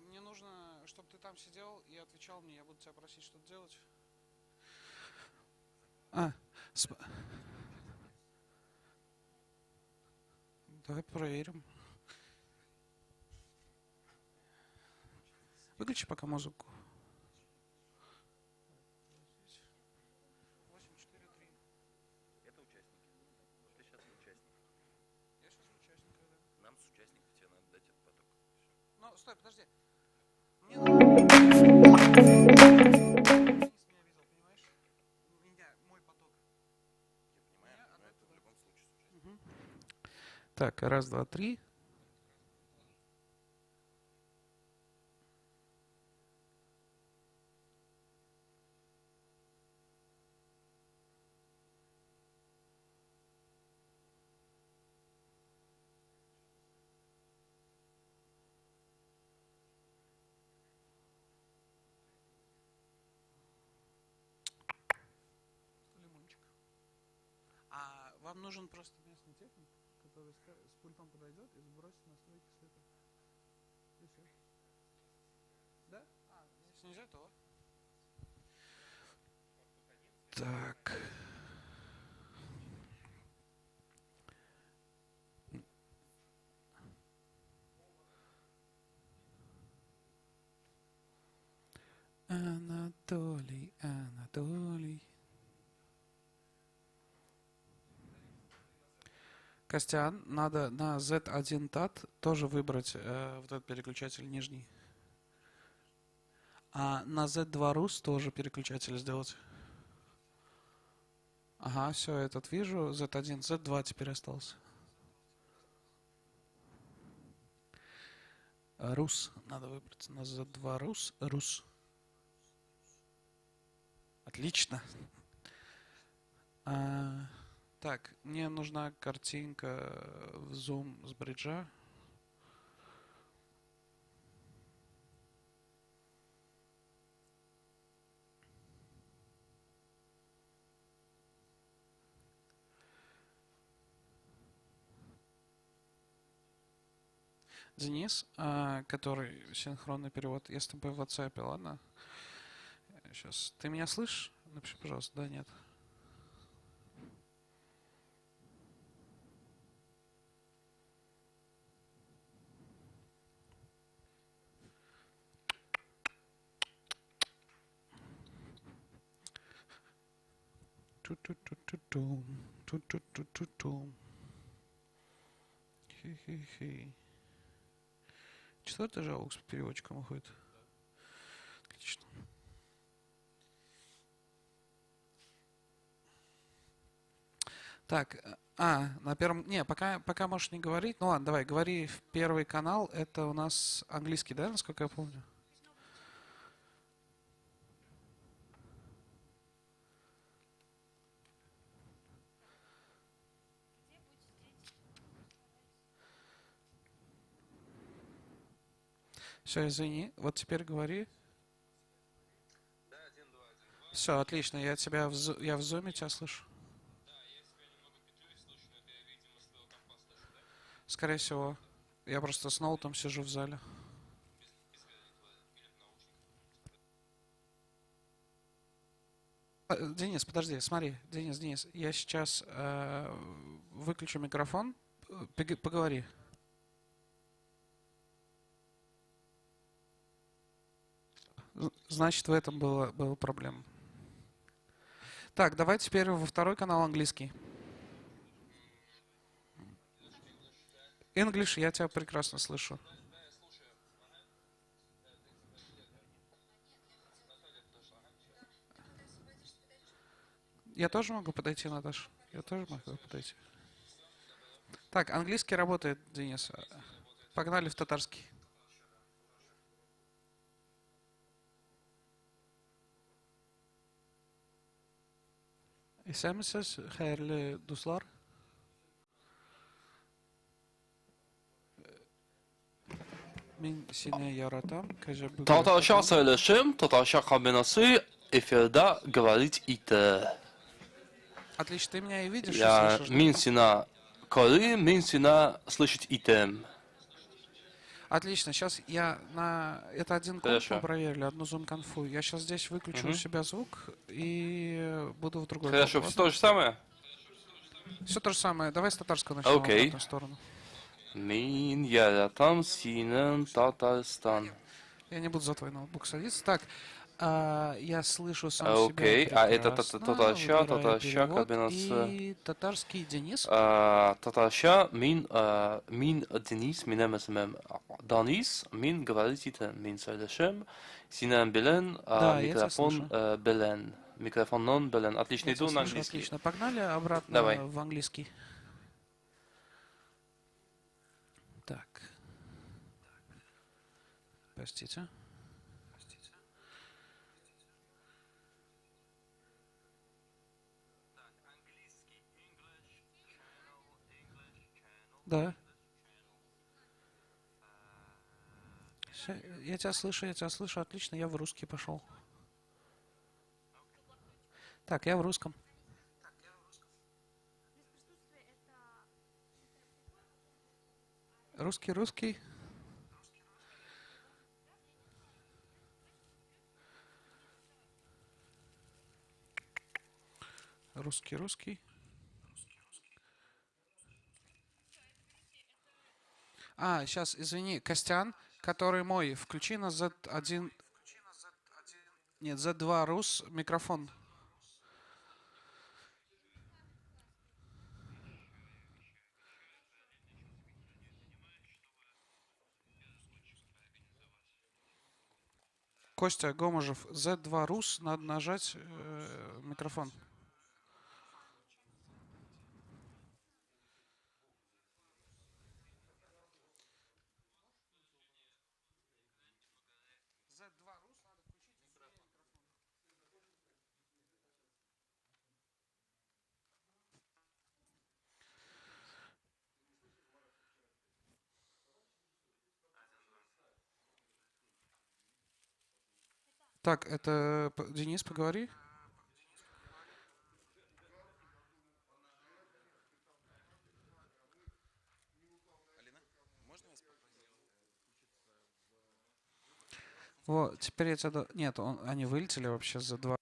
Мне нужно, чтобы ты там сидел и отвечал мне. Я буду тебя просить что-то делать. А, Давай проверим. Выключи пока музыку. 8, 4, 3. Это участники. Вот ты сейчас участник. Я сейчас участник, да. Нам с участников тебе надо дать этот поток. Ну, стой, подожди. Мне надо... Денис меня видел, понимаешь? Меня, мой поток. Я понимаю, но это в любом случае с участником. Угу. Так, 1, 2, 3. А вам нужен просто местный техник, который с пультом подойдет и сбросит настройки света. И все. Снижай то. Так. Анатолий, Анатолий. Костян, надо на Z1 TAT тоже выбрать вот этот переключатель нижний. А на Z2 RUS тоже переключатель сделать. Ага, все, этот вижу. Z1, Z2 теперь остался. Рус надо выбрать на Z2 RUS. Рус. Отлично. Так, мне нужна картинка в Zoom с бриджа. Денис, который синхронный перевод, я с тобой в WhatsApp, ладно? Сейчас. Ты меня слышишь? Напиши, пожалуйста, да, нет. Ту-ту-ту-ту-ту. Ту-ту-ту-ту-ту. Хи-хи-хи. Четвертый же аукс переводчиком уходит. Отлично. Так, на первом... Не, пока можешь не говорить. Ну ладно, давай, говори в первый канал. Это у нас английский, да, насколько я помню? Все, извини. Вот теперь говори. Да, 1, 2, 1, 2. Все, отлично. Я тебя я в зуме тебя слышу. Да, я себя немного петлю слышу, но это я, видимо, с твоего компа слышу, да? Скорее всего. Я просто с ноутом сижу в зале. Без или в наушниках. Денис, подожди, смотри. Денис, я сейчас выключу микрофон. Поговори. Значит, в этом была проблема. Так, давай теперь во второй канал английский. English, я тебя прекрасно слышу. Я тоже могу подойти, Наташа? Я тоже могу подойти. Так, английский работает, Денис. Погнали в татарский. Исәнмесез, хәерле дуслар. Мин сине яратам. Татарча сөйләшем, татарча кабинасы эфирда говорить итә. Отлично, ты меня и видишь, и слышишь. Мин сина күрәм, мин сина слышать итәм. Отлично, сейчас я на... Это один комп мы проверили, одну зум-конфу. Я сейчас здесь выключу у себя звук и буду в другой. Хорошо, все то же самое? Все то же самое. Давай с татарского начнем. Окей. В обратную сторону. Мин яратам синең Татарстан. Я не буду за твой ноутбук садиться. Так, я слышу сам себя. Окей, а это татарча, татарча, кабинасы. И татарский Денис. Татарча, мин Денис, минем исемем Данис, мин говорить итәм, мин сөйләшәм, синең белән, микрофон белән, микрофоннан белән. Отлично, иду на английский. Отлично, погнали обратно в английский. Так. Простите. Да. Я тебя слышу, отлично, я в русский пошел. Так, я в русском. Русский, русский. Русский, русский. А, сейчас, извини, Костян, который мой, включи на Z1... Нет, Z2 Рус, микрофон. Костя Гоможев, Z2 Рус, надо нажать микрофон. Так, это Денис, поговори. Алина, можно вас попросить? Вот, теперь я тебя... Нет, они вылетели вообще за 2.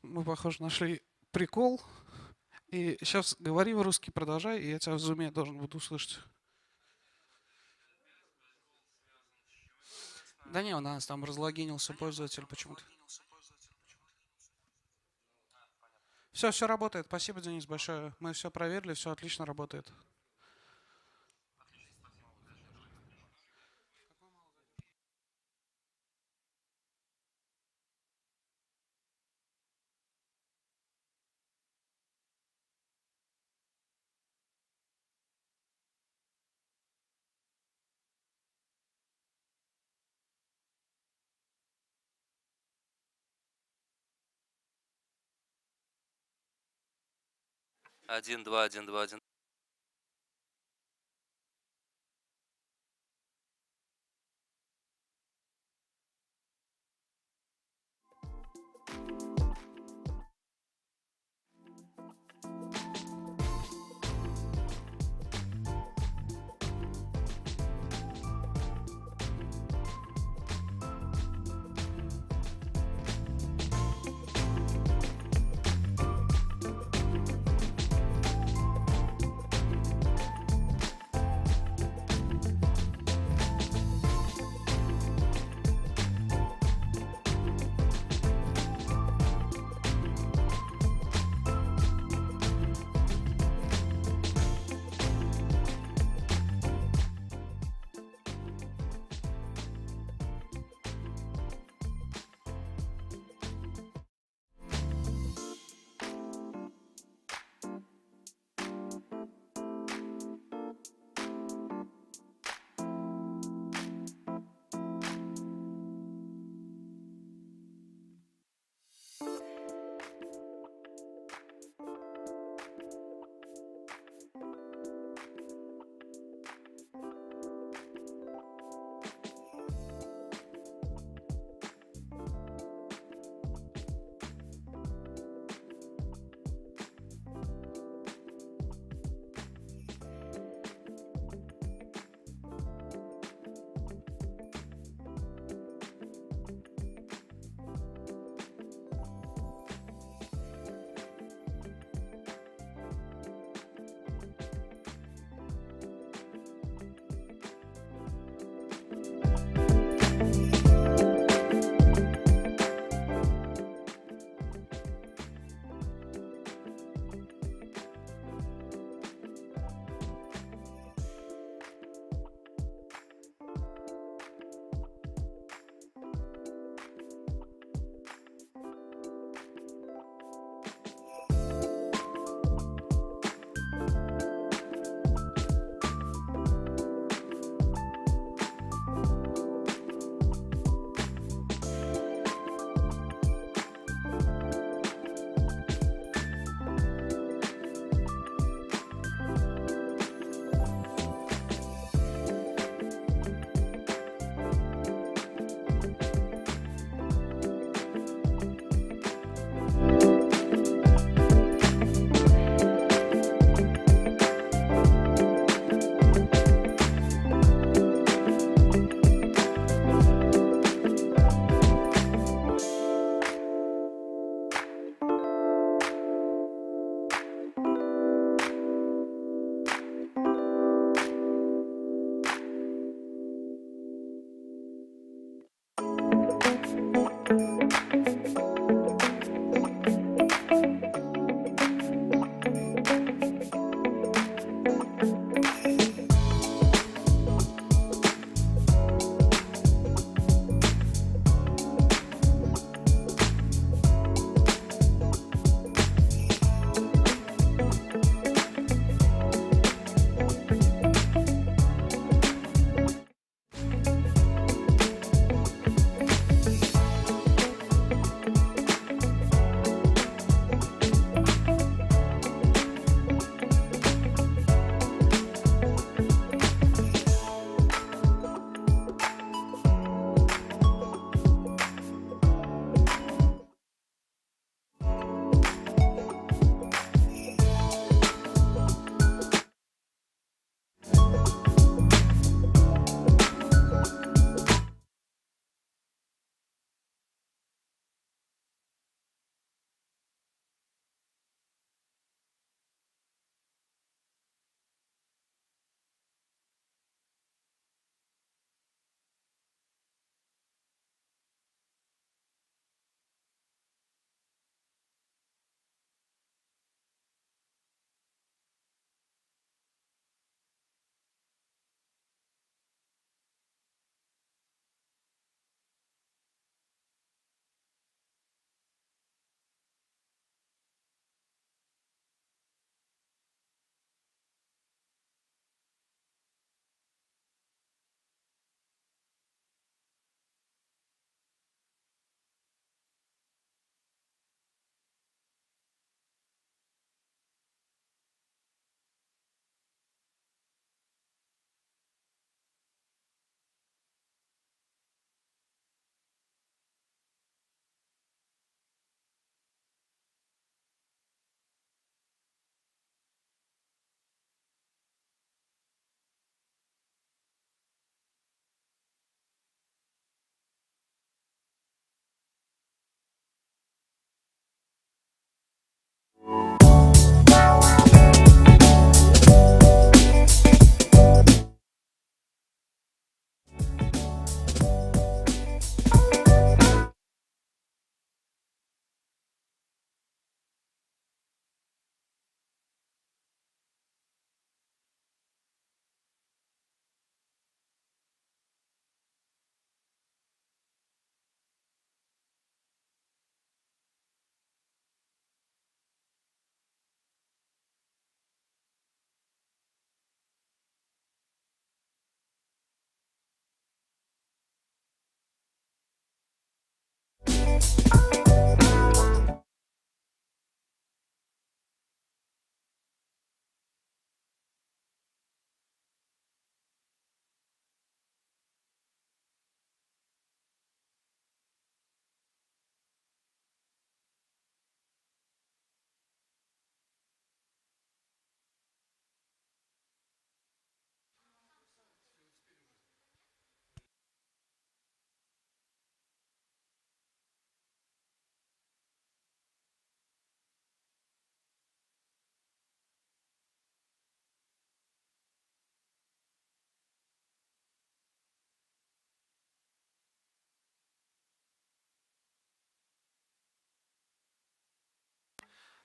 Мы, похоже, нашли прикол. И сейчас говори в русский, продолжай, и я тебя в зуме должен буду услышать. Да не, у нас там разлогинился пользователь почему-то. Все, все работает. Спасибо, Денис, большое. Мы все проверили, все отлично работает. 1, 2, 1, 2, 1.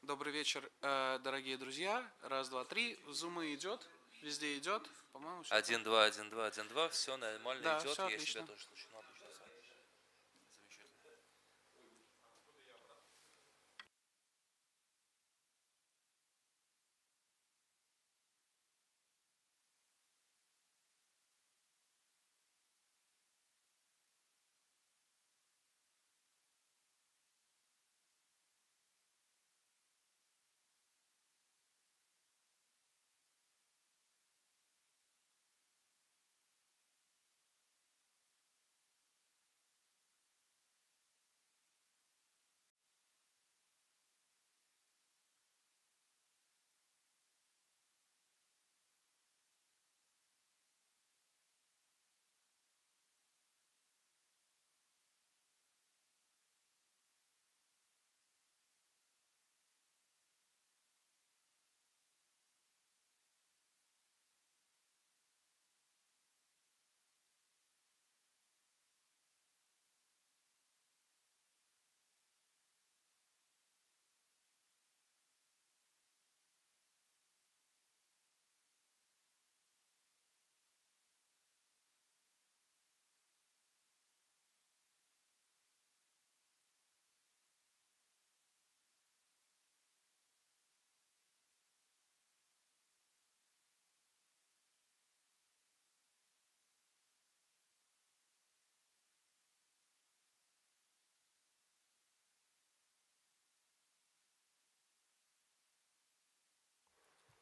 Добрый вечер, дорогие друзья. Раз, два, три. Зумы идет, везде идет. По-моему, все. 1, 2, 1, 2, 1, 2. Все нормально Да, идет. всё Я отлично. себя тоже слышу. Ну, отлично, всё. Замечательно.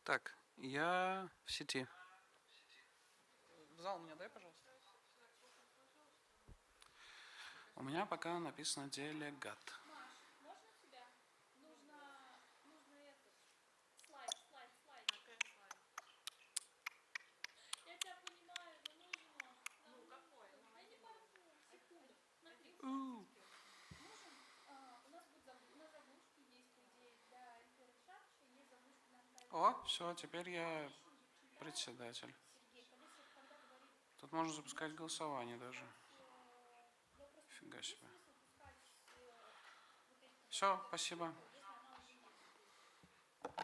Так, я в сети. В зал мне дай, пожалуйста. У меня пока написано делегат. Маш, можно тебя? Нужно этот слайд, слайд, слайд. Я тебя понимаю, но нужно. Ну какой? Я не могу. Секунду. Смотри. У. Нужен. У нас будет у нас заглушки есть, по идее, для Эльфира Шапча, есть заглушки для Анталии. О, все, теперь я председатель. Сергей, когда когда говорит, Тут можно запускать голосование даже. я просто Фига есть себе. смысл пускать вот эти Все, спасибо. если она уже есть.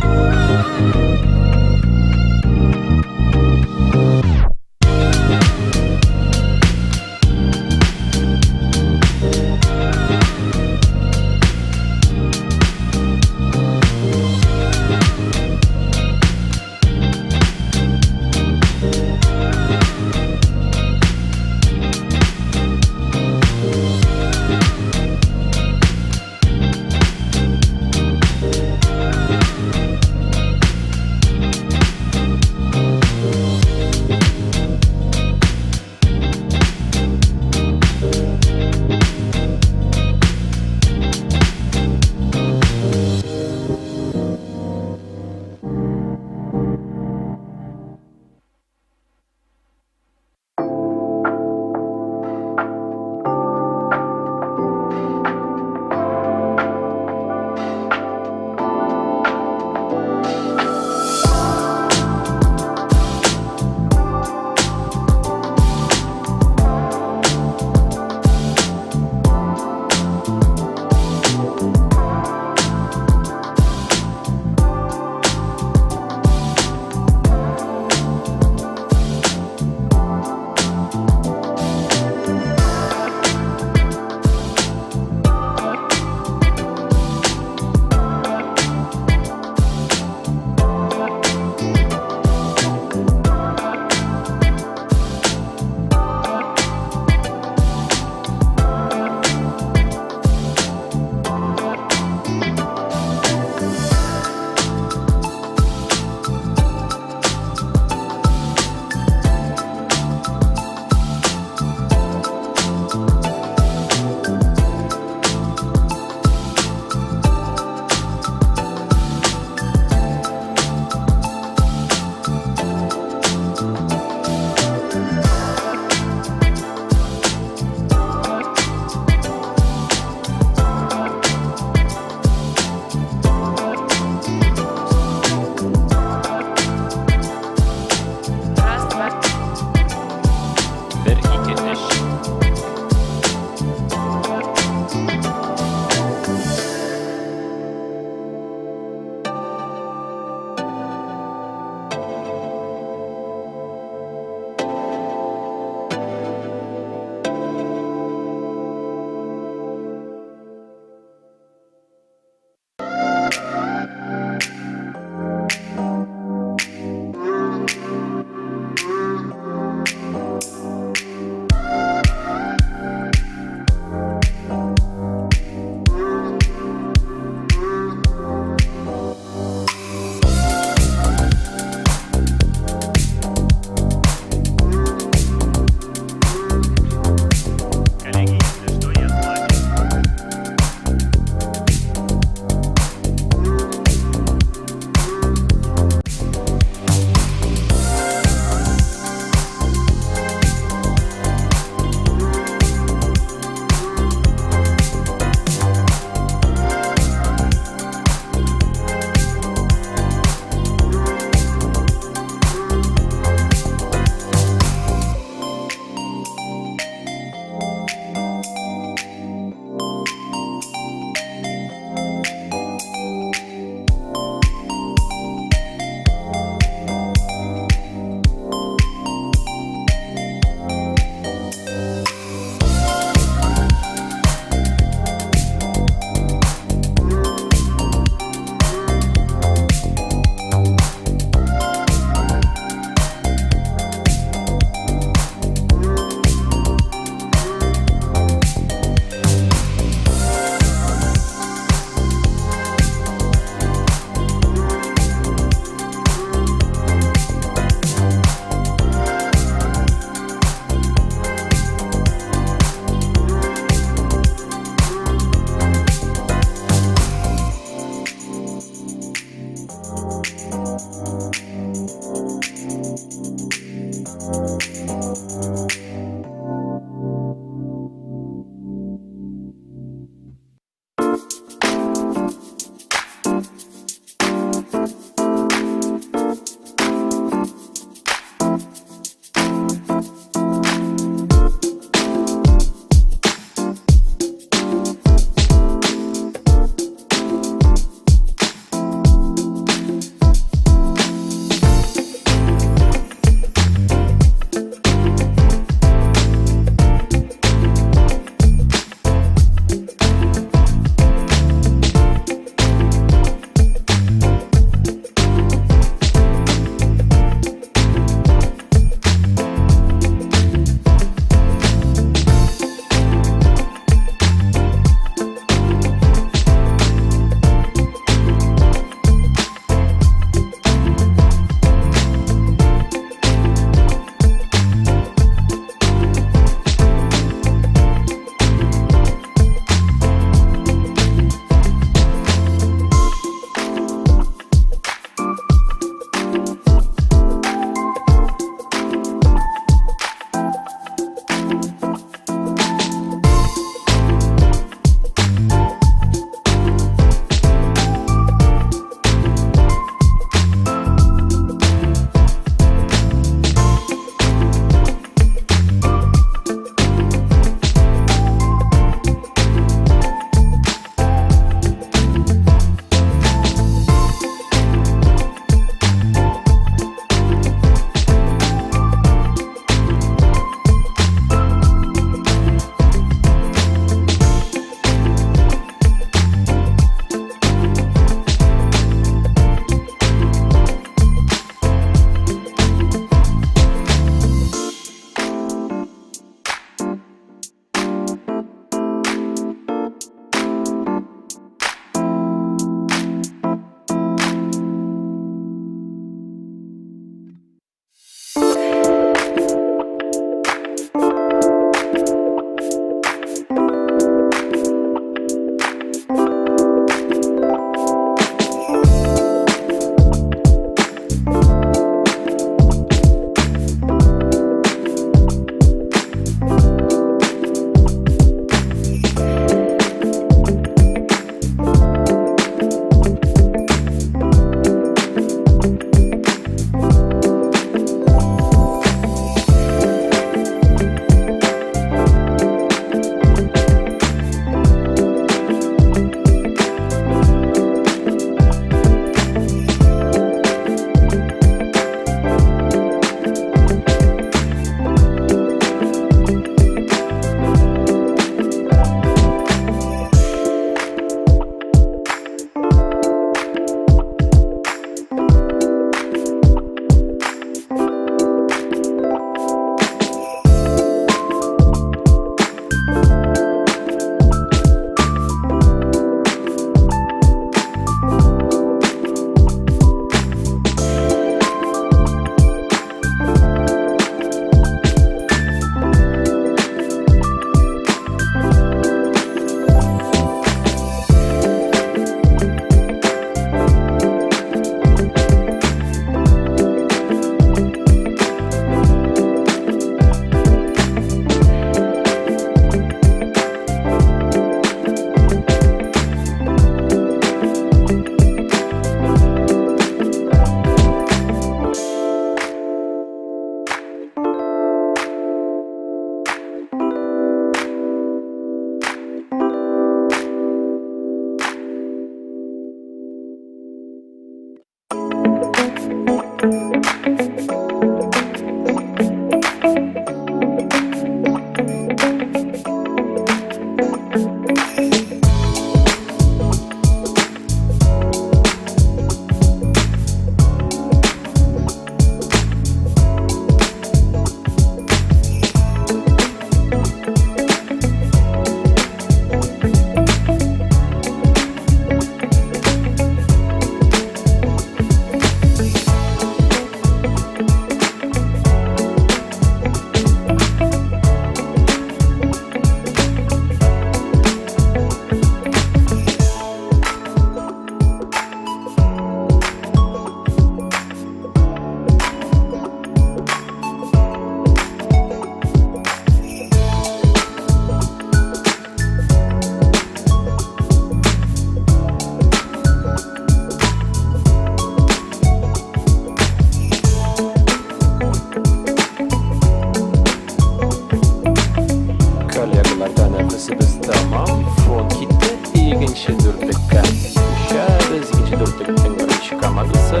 Икенче дүртлеккә күчәбез. Икенче дүртлекнең беренче командасы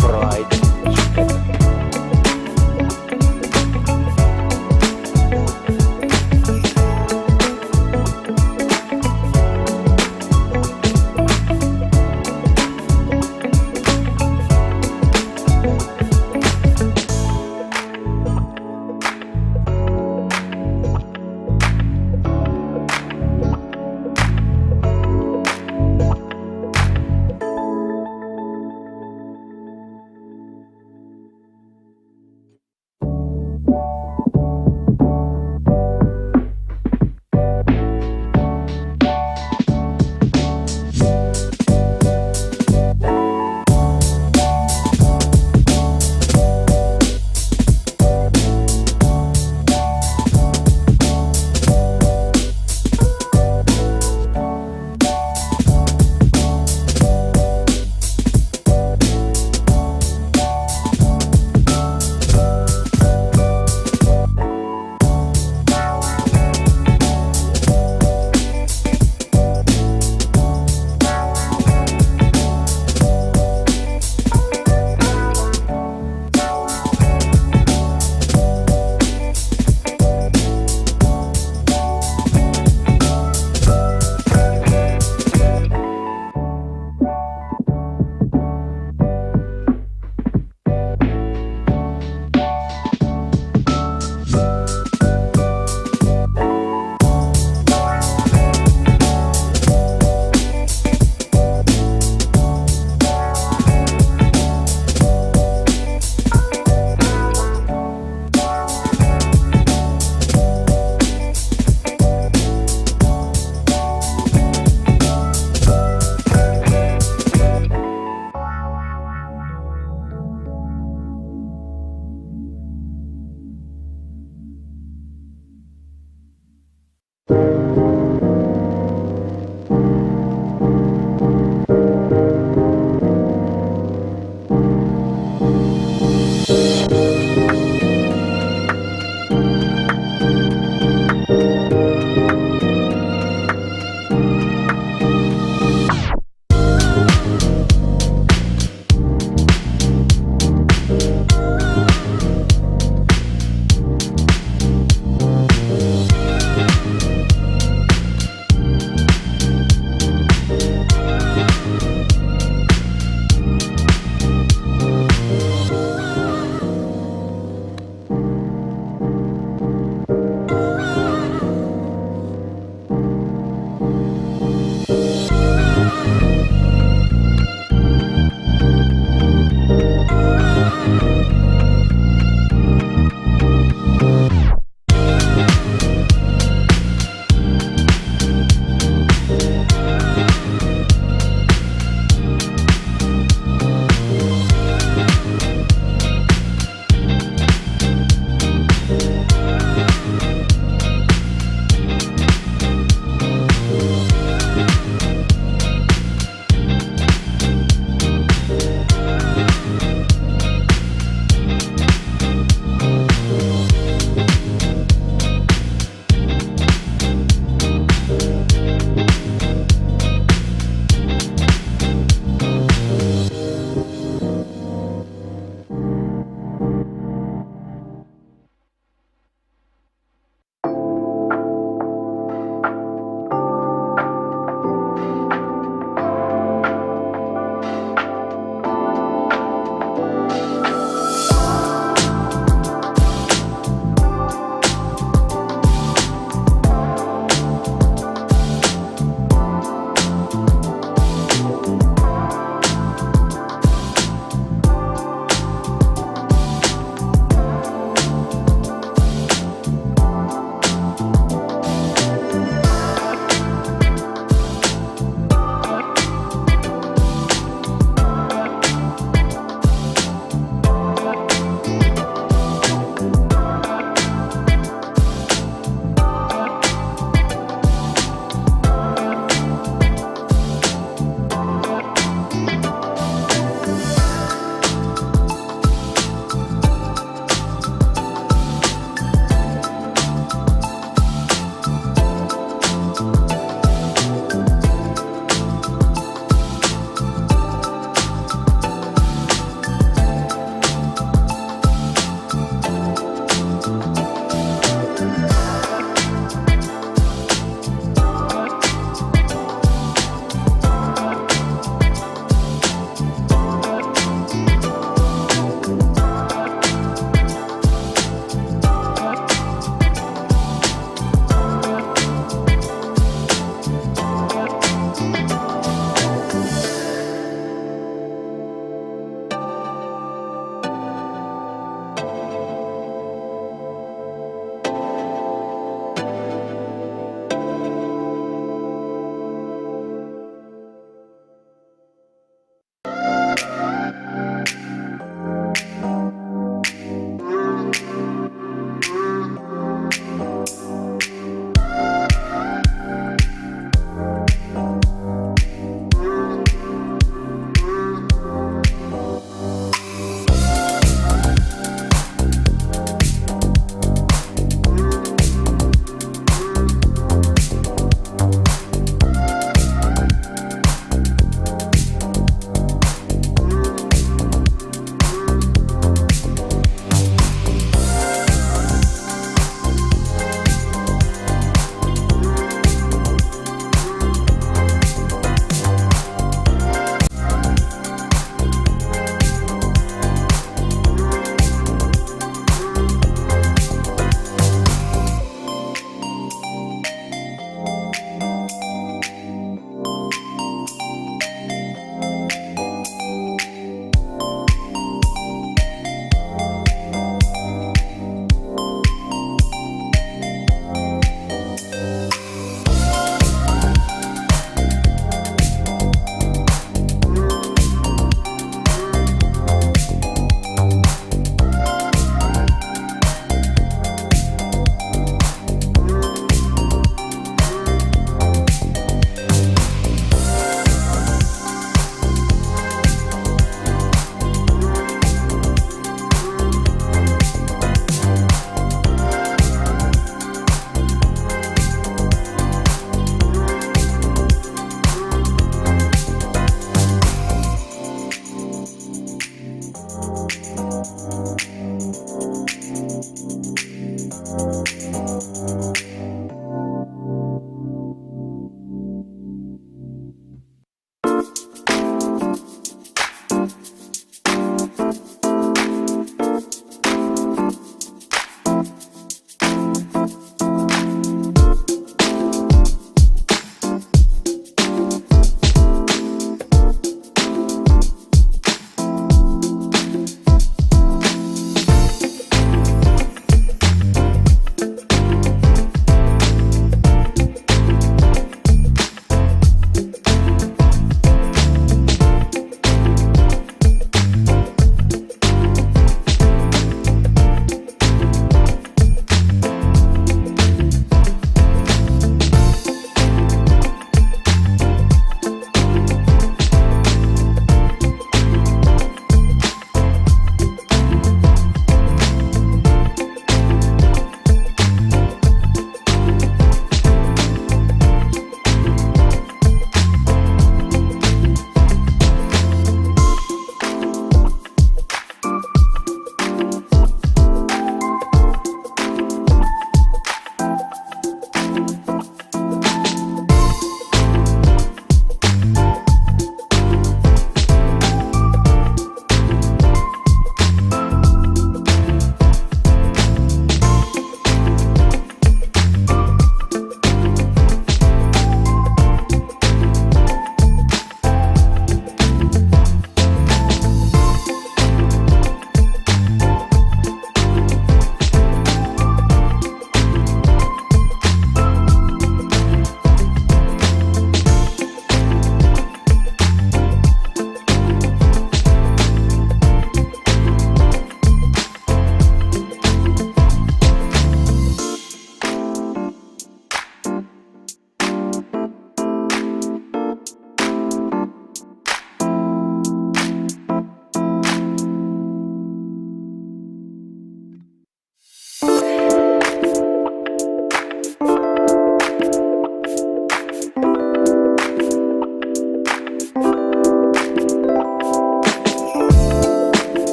Pride ширкәте.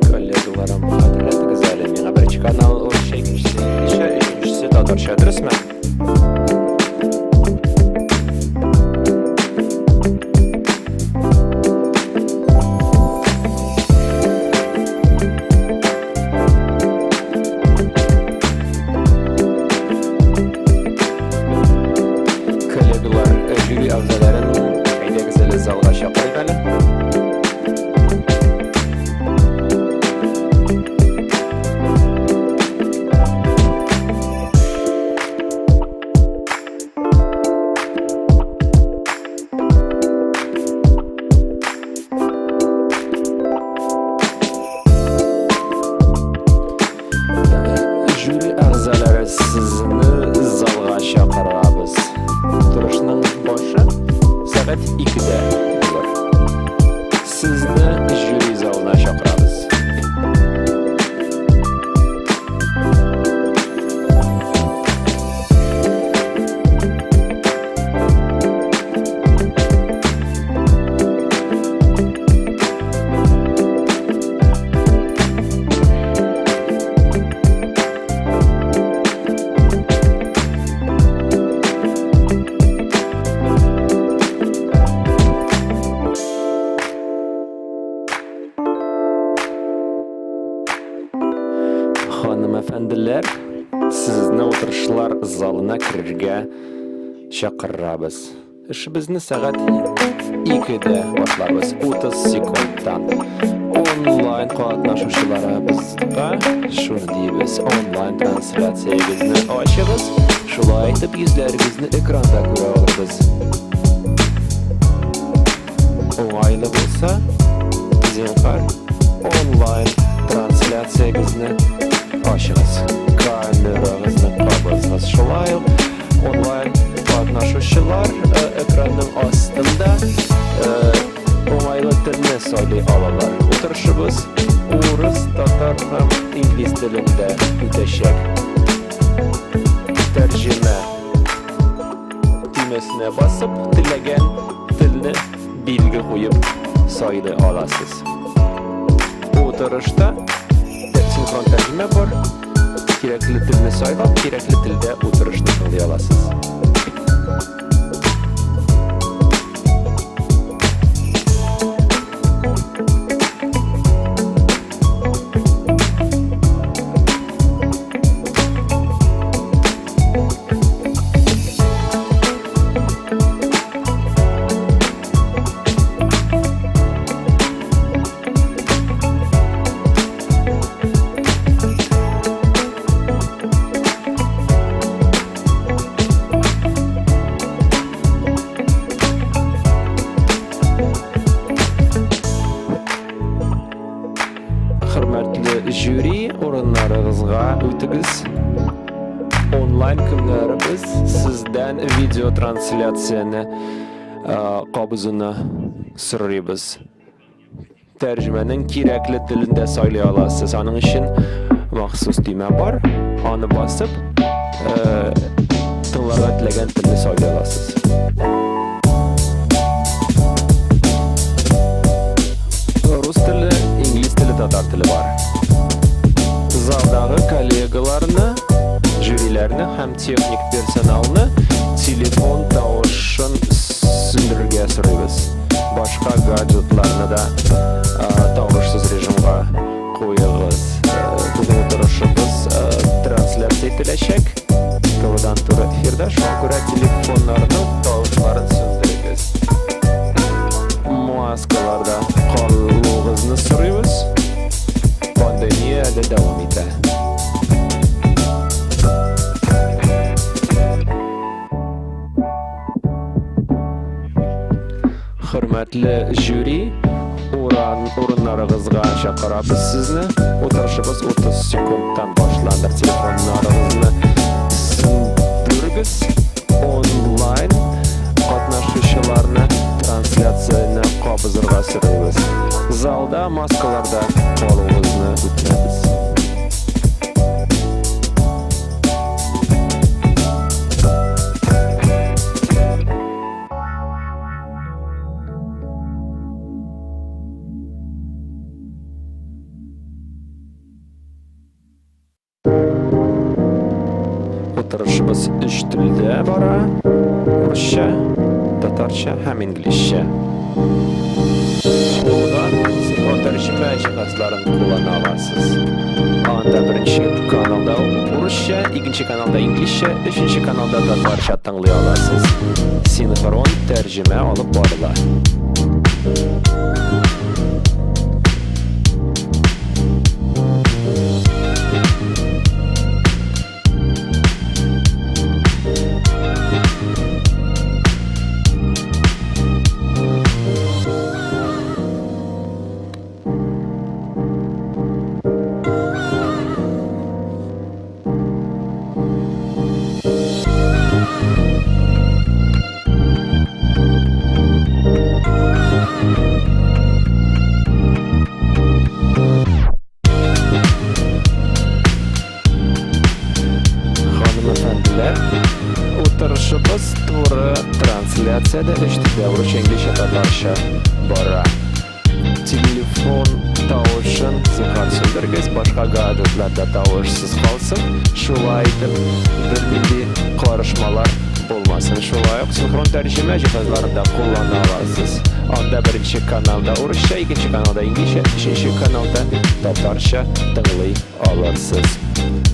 Коллегаларым, хәтерләтегез әле, миңа беренче канал урысча, икенчесе инглизчә, өченчесе татарча, дөресме? Коллегалар, жюри әгъзаларын әйдәгез әле залга чакырыйк әле. Жюри әгъзалары, сезне залга чакырабыз. Утырышның башы сәгать 2дә булыр. Сезне жюри залына чакырабыз. Ханым, әфәнделәр, сезне утырышлар залына керергә чакырабыз. Эшебезне сәгать 2дә башларбыз, 30 секундтан. Онлайн катнашучыларыбызга шуны дибез: онлайн трансляциягезне ачыгыз, шулай итеп йөзләрегезне экранда күрә алырбыз. Уңайлы булса, зинһар, онлайн трансляциягезне ачыгыз. Камерагызны кабызыгыз. Шулай ук онлайн катнашучылар экранның астында уңайлы телне сайлый алалар. Утырышыбыз урыс, татар һәм инглиз телендә үтәчәк. Тәрҗемә төймәсенә басып, теләгән телне билге куеп сайлый аласыз. Утырышта синхрон тәрҗемә бар. Кирәкле телне сайлап, кирәкле телдә утырышны сайлый аласыз. Хөрмәтле жюри, урыннарыгызга үтегез. Онлайн көннәребез сездән видеотрансляцияне кабызуны сорыйбыз. Тәрҗемәнең кирәкле телен дә сайлый аласыз. Аның өчен махсус төймә бар. Аны басып, тыңларга теләгән телне сайлый аласыз. Рус теле, инглиз теле, татар теле бар. Залдагы коллегаларны, жюриләрне һәм техник персоналны телефон тавышын сүндерергә сорыйбыз. Башка гаджетларны да тавышсыз режимга куегыз. Бүген утырышыбыз трансляция ителәчәк. Турыдан-туры эфирда, шуңа күрә телефоннарның тавышларын сүндерегез. Маскаларда калуыгызны сорыйбыз. Пандемия әле дәвам итә. Хөрмәтле жюри, урыннарыгызга чакырабыз сезне. Утырышыбыз 30 секундтан башланыр. Телефоннарыгызны сүндерегез. Онлайн катнашучыларны трансляцияне кабызырга сорыйбыз. Залда маскаларда калуыгызны үтенәбез. Утырышыбыз өч телдә бара: русча, татарча һәм инглизчә. Кулга синхрон тәрҗемә җиһазларын куллана аласыз. Анда беренче каналда урысча, икенче каналда инглизчә, өченче каналда татарча тыңлый аласыз. Синхрон тәрҗемә алып барыла. Утырышыбыз туры трансляцияда өч телдә, урысча, инглизчә, татарча бара. Телефон тавышын зинһар сүндерегез, башка гаджетларда тавышсыз калсын. Шулай итеп, бернинди карышмалар булмасын. Шулай ук синхрон тәрҗемә җиһазларын да куллана аласыз. Анда беренче каналда урысча, икенче каналда инглизчә, өченче каналда татарча тыңлый алырсыз.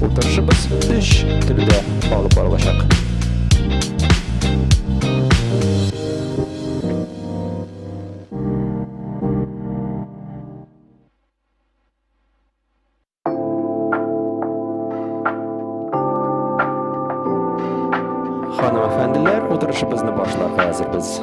Утырышыбыз өч телдә алып барылачак. Ханым әфәнделәр, утырышыбызны башларга әзербез.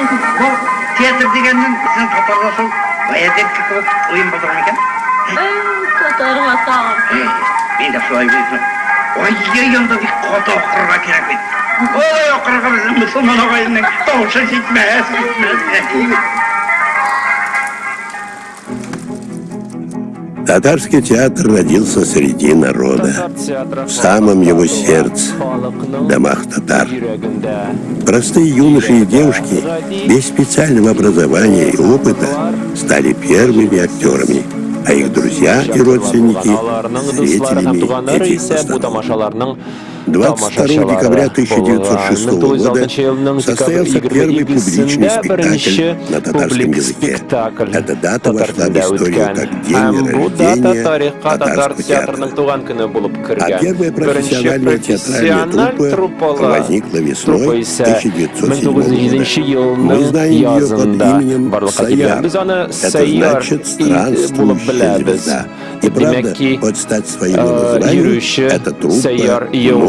Бу театр дигәннең безнең татарда шул баязетка кебек уен булдырыр микән? Татарга тагын. Мин дә шулай уйлыйм. Ай-яй, анда бик каты акырырга кирәк бит. Ой, акырырга безнең мөселман агайның тавышы җитмәс, җитмәс. Татарский театр родился среди народа, в самом его сердце, в домах татар. Простые юноши и девушки без специального образования и опыта стали первыми актерами, а их друзья и родственники – зрителями этих постановок. 22 декабря 1906 года состоялся первый публичный спектакль на татарском языке. Эта дата вошла в историю как день рождения татарского театра. А первая профессиональная театральная труппа возникла весной 1907 года. Мы знаем ее под именем Саяр. Это значит «странствующая звезда». И правда, под стать своему названию, эта труппа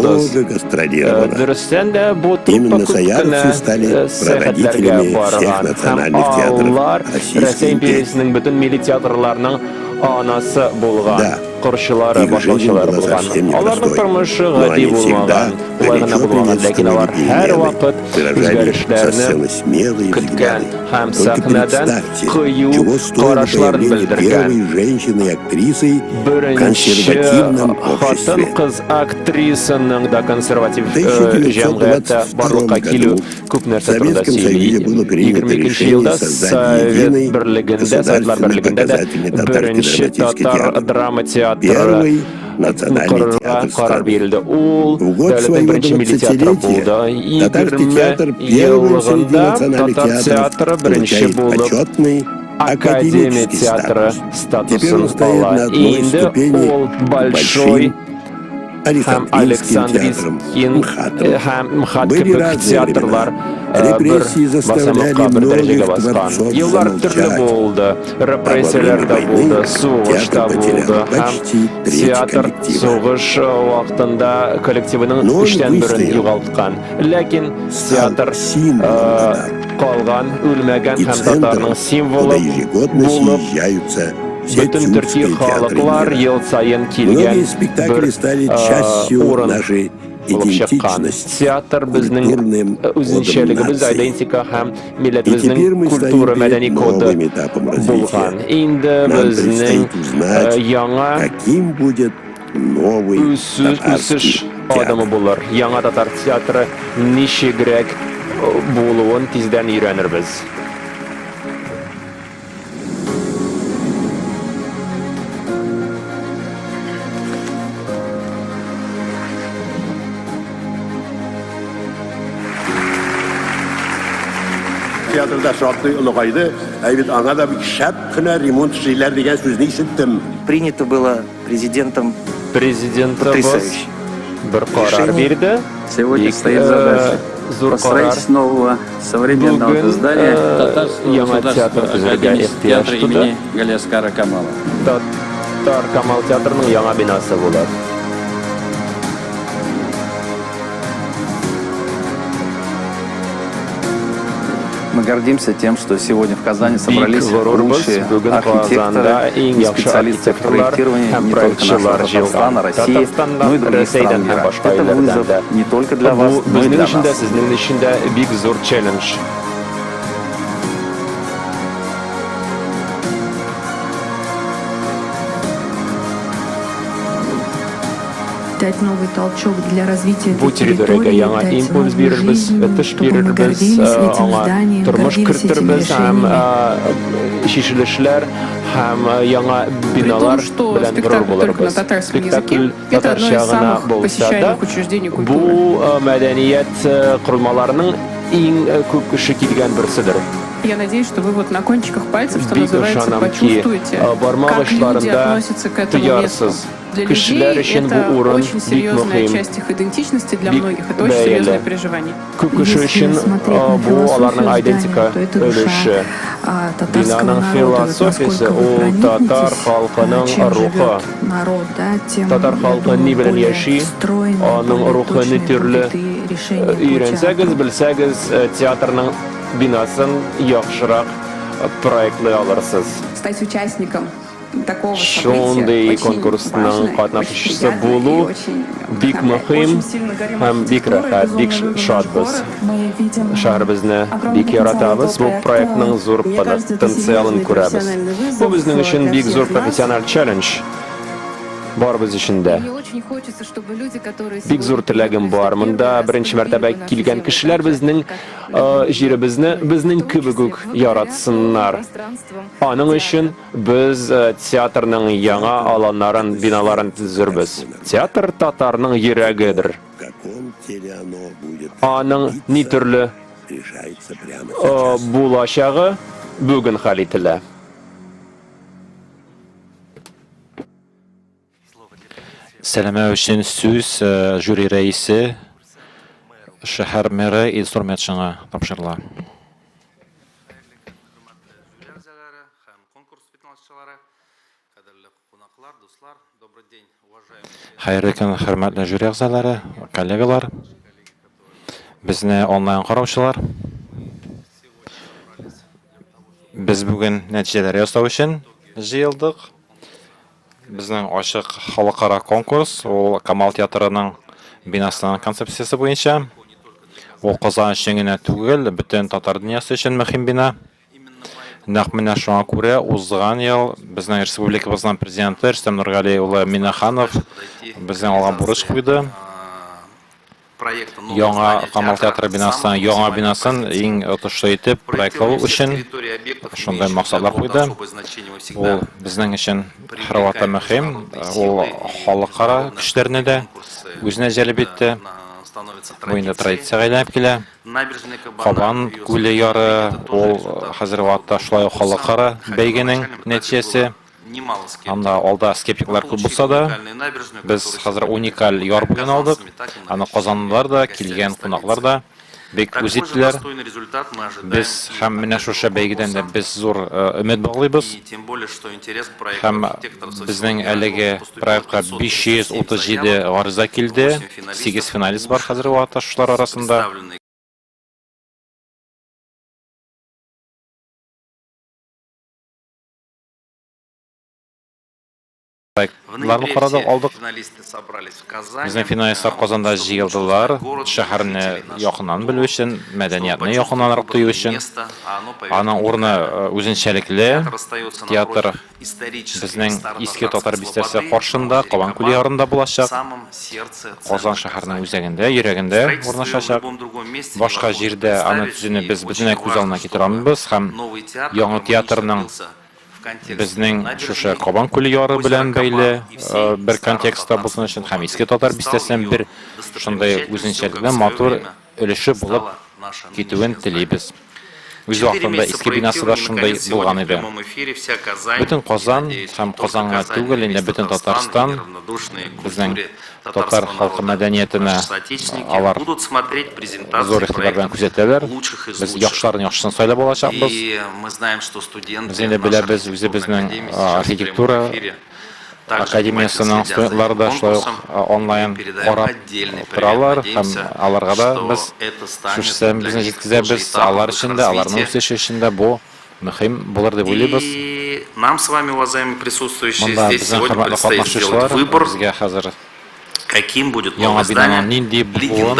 много гастролировала. Дөрестән дә, бу труппа Именно күп кенә саярцы стали сәяхәтләргә прародителями всех барган һәм национальных театров алар Российской Рәсәй империи. империясенең бөтен милли театрларының анасы булган, Да, корчылары, их жизнь башлаучылары была булган. совсем Аларның непростой, тормышы но гади они всегда булмаган, кулай гына горячо булмаган, ләкин приветствовали алар перемены, һәрвакыт выражали со үзгәрешләрне сцены смелые көткән взгляды. һәм Только сәхнәдән представьте, кыю чего стоило карашларын появление белдергән. первой женщины-актрисой в Беренче консервативном обществе. хатын-кыз актрисаның да консерватив В җәмгыятьтә 1922 барлыкка килү году күп в нәрсә турында Советском сөйли. Союзе было принято 22 решение елда создать Совет единый берлегендә, Советлар государственный берлегендә дә показательный татарский беренче драматический татар театр. драма театры Первый национальный корырга театр карар страны. бирелде. Ул В год дәүләтнең своего беренче милли театры 20-летия булды. татарский 20 театр первым среди еллыгында национальных татар театров театры беренче получает булып почетный Академия академический театры статус. Теперь он статусын стоит ала. на одной Инде ступени ул с Большой большим һәм Александринским театром, Александринскин МХАТом. һәм МХАТ Были кебек разные театрлар времена. бер Репрессии заставляли басамыкка, бер дәрәҗәгә многих баскан. творцов Еллар төрле замолчать. булды. А во Репрессияләр время дә войны булды, сугыш театр та потерял булды һәм почти треть театр коллектива. сугыш вакытында коллективының Но он өчтән берен выстоял, югалткан. Ләкин стал театр символом татар калган, үлмәгән и һәм центром, татарның куда символы ежегодно булып съезжаются все бөтен төрки тюркские театры халыклар мира. ел саен килгән Многие спектакли бер стали частью урын нашей булып чыккан. идентичности, Театр безнең культурным кодом үзенчәлегебез, нации. идентика һәм И милләтебезнең теперь мы стоим культура, перед мәдәни коды новым этапом булган. развития. Инде Нам безнең предстоит узнать, яңа каким будет новый үсеш татарский адымы театр. булыр. Яңа татар театры ничегрәк булуын тиздән өйрәнербез. Театрда шактый олыгайды, ә бит аңа да бик шәп кенә ремонт эшлиләр дигән сүзне ишеттем. Принято было президентом Президентыбыз потрясающе. бер карар Решение. бирде. Сегодня Бик, стоит задача зур карар. построить нового современного Бүген здания Татарского яңа театр государственного төзергә академического ихтыяҗ театра туды. имени Галиаскара Камала. Татар Камал театрының яңа бинасы булыр. Мы гордимся тем, что сегодня в Казани Бик собрались горурбыз, лучшие бүген архитекторы Казанда иң и яхшы специалисты в архитекторлар проектировании һәм не только нашего проектчылар җыелган. Татарстана, России, но и Татарстаннан, других стран Рәсәйдән һәм мира. башка Это илләрдән вызов дә. не только для Бу вас, но и безнең для өчен дә, нас. сезнең өчен дә бик зур челлендж. Дать новый толчок для развития Бу этой территориягә территории, яңа дать импульс новую бирербез, жизнь, үтеш чтобы мы бирербез, гордились этим аңа зданием, тормыш гордились этими кертербез һәм решениями. чишелешләр һәм яңа При том, биналар что белән горур спектакль только на булырбыз. татарском языке, Спектакль это одно татарча из гына самых булса да, посещаемых учреждений бу культуры. мәдәният корылмаларының иң күп кеше килгән берседер. Я надеюсь, что вы вот на кончиках пальцев, что Бик называется, ышанам ки, почувствуете, бармак как люди очларында относятся к этому месту. тоярсыз. Для Кешеләр людей өчен это бу урын очень бик серьезная мөһим. часть их идентичности, для Бик многих это очень бәяле. серьезное переживание. Күп кеше Если өчен смотреть на бу аларның философию здания, идентика то это душа өлеше. татарского Бинаның народа. Вот философиясе насколько вы ул татар проникнетесь, халкының чем рухы. живет народ, да, тем, Татар я халкы думаю, ни белән более яши, стройные, аның более рухы ни точные төрле будут и решения по өйрәнсәгез, театру. белсәгез, театрның бинасын яхшырак проектлый алырсыз. Стать участником такого события Шундый очень конкурсның важно, очень катнашучысы приятно и булу очень бик вдохновляет. мөһим һәм бик рәхәт, бик шатбыз. Шәһәребезне бик яратабыз, бу проектның зур потенциалын күрәбез. Бу безнең өчен бик зур профессиональ челлендж. Барыбыз өчен дә. Мне очень хочется, чтобы люди, которые Бик зур теләгем бар. Монда беренче мәртәбә килгән кешеләр безнең җиребезне безнең кебек үк яратсыннар. Аның өчен без театрның яңа аланнарын, биналарын төзербез. Театр татарның йөрәгедер. Аның ни төрле булачагы бүген хәл ителә. Сәламәү өчен сүз жюри рәисе, шәһәр мэры Илсур Метшинга тапшырыла. Хәерле көн, хөрмәтле жюри әгъзалары, коллегалар, безне онлайн караучылар. Без бүген нәтиҗәләр ясау өчен җыелдык. Безнең ачык халыкара конкурс, ул Камал театрының бинасының концепциясе буенча. Ул Казан өчен генә түгел, бөтен татар дөньясы өчен мөһим бина. Нәкъ менә шуңа күрә узган ел безнең республикабызның президенты Рөстәм Нургали улы Миннеханов безнең алга бурыч куйды. Яңа Камал театры бинасының яңа бинасын иң отышлы итеп проектлау өчен шундый максатлар куйды. Ул безнең өчен һәрвакытта мөһим, ул халыкара көчләрне дә үзенә җәлеп итте. Бу инде традициягә әйләнеп килә. Кабан күле яры, ул хәзерге вакытта шулай ук халыкара бәйгенең нәтиҗәсе. Анда алда скептиклар күп булса да, без хәзер уникаль яр буен алдык. Аны казанлылар да, килгән кунаклар да бик үз иттеләр. Без һәм менә шушы бәйгедән дә без зур өмет баглыйбыз. Һәм безнең әлеге проектка 537 гариза килде, 8 финалист бар хәзерге вакытта шушылар арасында. Проектларны карадык, алдык. Безнең финалистлар Казанда җыелдылар, шәһәрне якыннан белү өчен, мәдәниятне якыннанрак тою өчен. Аның урыны үзенчәлекле. Театр безнең Иске Татар бистәсе каршында, Кабан күле ярында булачак. Казан шәһәренең үзәгендә, йөрәгендә урнашачак. Башка җирдә аны төзүне без бөтенләй күз алдына китерә алмыйбыз һәм яңа театрның безнең шушы Кабан күле яры белән бәйле бер контекстта булсын өчен һәм Иске Татар бистәсенең бер шундый үзенчәлекле матур өлеше булып китүен телибез. Үз вакытында иске бинасы да шундый булган иде. Бөтен Казан һәм Казан гына түгел, инде бөтен Татарстан безнең татар халкы мәдәниятенә алар зур игътибар белән күзәтәләр. Без яхшыларның яхшысын сайлап алачакбыз. Без инде беләбез, үзебезнең архитектура академиясенең студентлары да шулай ук онлайн карап торалар һәм аларга да без шушы сәламебезне җиткезәбез. Алар өчен дә, аларның үсеше өчен дә бу мөһим булыр дип уйлыйбыз. Монда безнең хөрмәтле катнашучылар, безгә хәзер яңа бинаның нинди булуын,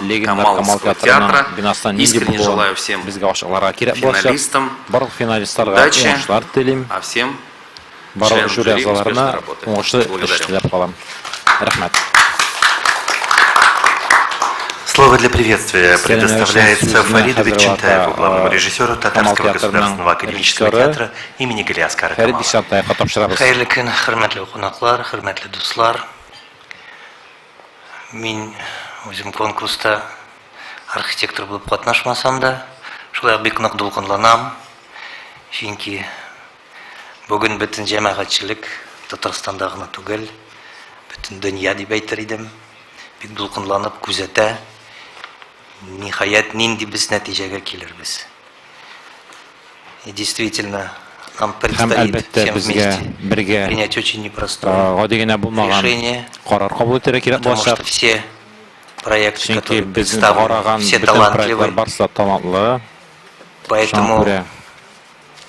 легендар Камал театрының бинасының нинди булуын безгә ачыкларга кирәк булачак. Барлык финалистларга уңышлар телим. Барлык жюри әгъзаларына уңышлы эш теләп калам. Рәхмәт. Слово для приветствия предоставляется Фариду Бикчантаеву, главному режиссеру Камал Татарского театрының государственного академического режиссеры театра имени Галиаскара Фәрит Камала. Бикчантаевка тапшырабыз. Хәерле көн, хөрмәтле кунаклар, хөрмәтле дуслар. Мин үзем конкурста архитектор булып катнашмасам да, шулай ук бик нык дулкынланам. Чөнки бүген бөтен җәмәгатьчелек Татарстанда гына түгел, бөтен дөнья дип әйтер идем, бик дулкынланып күзәтә. Ниһаять, нинди без нәтиҗәгә килербез. И действительно, нам Һәм, предстоит әлбәттә, всем безгә вместе бергә принять очень непростое гади генә булмаган решение, карар кабул итәргә кирәк потому булачак. что все проекты, Чөнки которые безне представлены, караган все бөтен проектлар талантливы, барысы да талантлы. Шуңа Поэтому күрә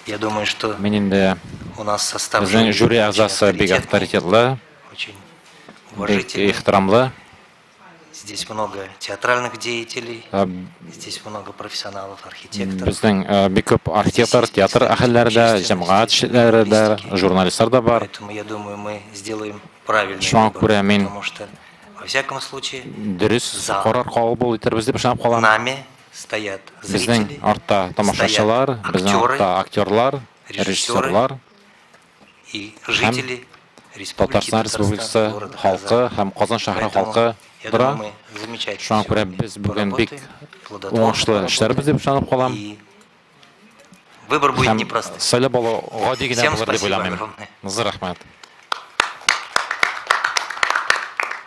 я думаю, что мин инде у нас состав безнең жюри жюри очень әгъзасы бик авторитетный, авторитетлы, очень бик уважительный. ихтирамлы. Здесь много театральных деятелей, Э, здесь много профессионалов, архитекторов. Безнең бик күп архитектор, театр әһелләре дә, җәмәгать эшлеклеләре дә, журналистлар да бар. Поэтому я думаю, мы сделаем правильный Шуңа выбор, күрә мин потому что во всяком случае дөрес за карар кабул итербез дип ышанып калам. нами стоят Безнең зрители, артта тамашачылар, безнең актеры, артта актерлар, режиссеры режиссерлар и һәм жители Республики Татарстан Татарстан, Республикасы города халкы Казань. һәм Казан шәһәре Поэтому, халкы я тора. думаю, мы замечательно Шуңа күрә сегодня без бүген бик поработаем, плодотворно уңышлы эшләрбез дип ышанып калам. Выбор будет Һәм непростым. сайлап алу гади генә Всем булыр дип спасибо уйламыйм. огромное. Зур рәхмәт.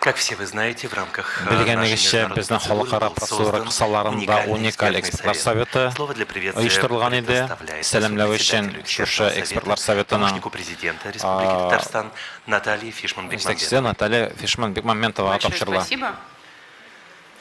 Как все вы знаете, в рамках нашей Белгәнегезчә, международной безнең процедуры халыкара был процедура создан кысаларында уникальный уникаль экспертный экспертлар совет. советы Слово для приветствия оештырылган иде. предоставляется Сәламләү өчен сопредседателю шушы экспертного экспертлар совета, советының помощнику президента Республики Татарстан Наталье җитәкчесе Фишман-Бекмамбетовой. Наталья Фишман-Бекмамбетовага Большое тапшырыла. спасибо.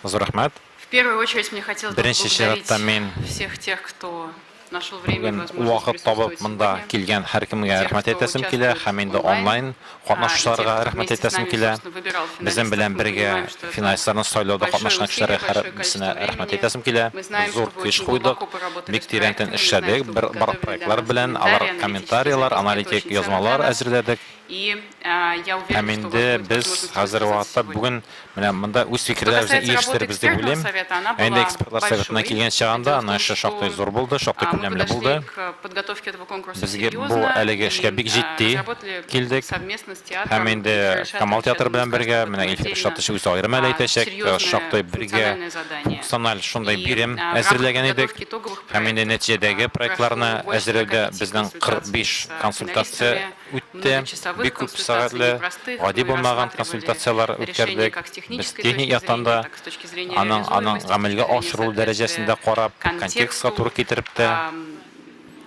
Зур рәхмәт. В первую очередь мне хотелось бы Беренче поблагодарить чиратта мин всех тех, кто нашел время и бүген возможность вакыт табып присутствовать монда сегодня. килгән һәркемгә Тех, рәхмәт кто әйтәсем килә участвует һәм инде онлайн, онлайн и тех, катнашучыларга кто рәхмәт вместе с әйтәсем нами, килә. собственно, выбирал Безнең финалистов. белән Мы бергә понимаем, что это финалистларны сайлауда большое катнашкан усилие, кешеләргә большое һәрберсенә количество рәхмәт времени. әйтәсем килә. Мы знаем, Зур что вы көч очень куйдык, глубоко поработали бик с тирәнтен проектами, мы знаем, эшләдек, что вы бер бар подготовили для проектлар нас белән, алар комментарии, аналитические комментарийлар, записки. Это аналитик очень ценно для язмалар нас. әзерләдек. И я Һәм уверена, что у вас инде будет без возможность хәзер высказаться вакытта сегодня. бүген менә монда үз Что фикерләребезне касается работы ирештербез дип экспертного уйлыйм. совета, она Ә инде была экспертлар советына большой. килгән чагында, Дело в аның том, эше шактый что зур булды, шактый мы күләмле подошли булды. к подготовке этого конкурса Безгә бу серьезно әлеге эшкә и бик җитди разработали килдек. совместно с Һәм театром инде Эльфира Ишатовича, Камал я театры думаю, белән скажет бергә об менә этом Илфир отдельно, Ишатович үзе аерым әле әйтәчәк, серьезное шактый бергә функциональное задание. функциональ шундый И бирем в рамках әзерләгән идек. подготовки итоговых Һәм инде проектов нәтиҗәдәге прошло проектларны больше әзерләүдә 45 безнең консультаций 45 с консультация финалистами, үтте. многочасовых Бик күп консультаций, сәгатьле, непростых. гади Мы булмаган рассматривали консультацияләр решения үткәрдек. как с Без технической техник точки яктан зрения, да так и с точки зрения аның аның реализуемости, с точки гамәлгә зрения ашырылу соответствия дәрәҗәсендә карап, контекстка контексту, туры китереп тә,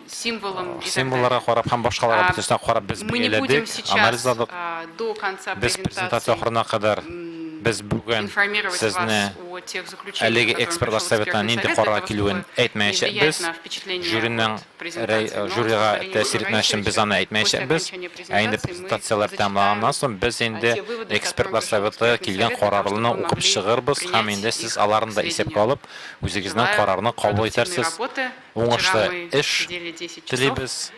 символам и так символларга далее. карап һәм башкаларга А, бөтенесенә карап без Мы не будем бәяләдек, сейчас анализладык. до конца Без презентация презентации ахырына кадәр без бүген информировать сезне вас о тех заключениях, әлеге к которым экспертлар пришел советына экспертный нинди совет, для карарга того, килүен чтобы не әйтмәячәкбез. влиять на впечатление Жюриның от презентации. Но, с жюрига позволения тәэсир Егора итмәс өчен без Раисовича, аны после әйтмәячәкбез. окончания Ә инде презентации мы презентацияләр зачитаем тәмамланганнан соң без инде те выводы, к которым экспертлар пришел советы экспертный килгән совет, для того, карарны чтобы вы укып могли чыгырбыз һәм принять инде сез их аларны к да исәпкә сведению. алып, үзегезнең Желаю карарны кабул продуктивной итәрсез. работы. Вчера Уңышлы мы эш сидели 10 часов, телибез.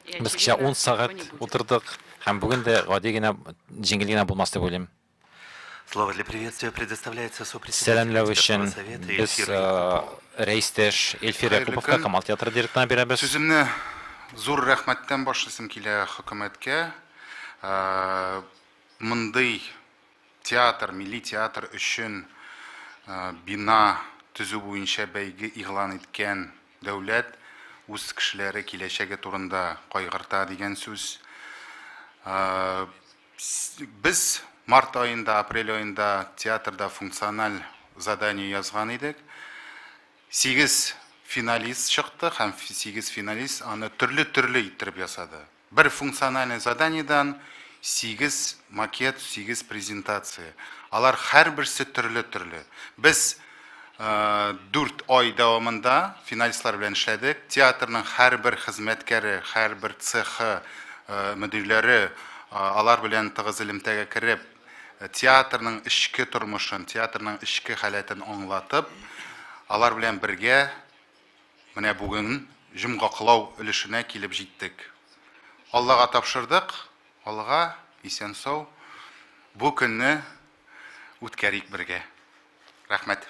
и, Без кичә очевидно, 10 сәгать такого не будет. утырдык һәм бүген дә гади генә, җиңел генә булмас дип уйлыйм. Слово для приветствия предоставляется сопредседателю Сәламләү экспертного өчен совета без Эльфиру Якупову. рәистәш Эльфир Хәерле Якуповка, көн. Камал театры директорына бирәбез. Сүземне зур рәхмәттән башлыйсым килә хөкүмәткә. Мондый театр, милли театр өчен бина төзү буенча бәйге игълан иткән дәүләт үз кешеләре киләчәге турында кайгырта дигән сүз. Без март аенда, апрель аенда театрда функциональ задание язган идек. 8 финалист чыкты һәм 8 финалист аны төрле-төрле иттереп ясады. Бер функциональный заданиедан 8 макет, 8 презентация. Алар һәрберсе төрле-төрле. Без 4 ай дәвамында финалистлар белән эшләдек. Театрның һәрбер хезмәткәре, һәрбер цехы мөдирләре алар белән тыгыз элемтәгә кереп, театрның эчке тормышын, театрның эчке халәтен аңлатып, алар белән бергә менә бүген йомгаклау өлешенә килеп җиттек. Аллага тапшырдык, Аллага исән сау бу көнне үткәрик бергә. Рәхмәт.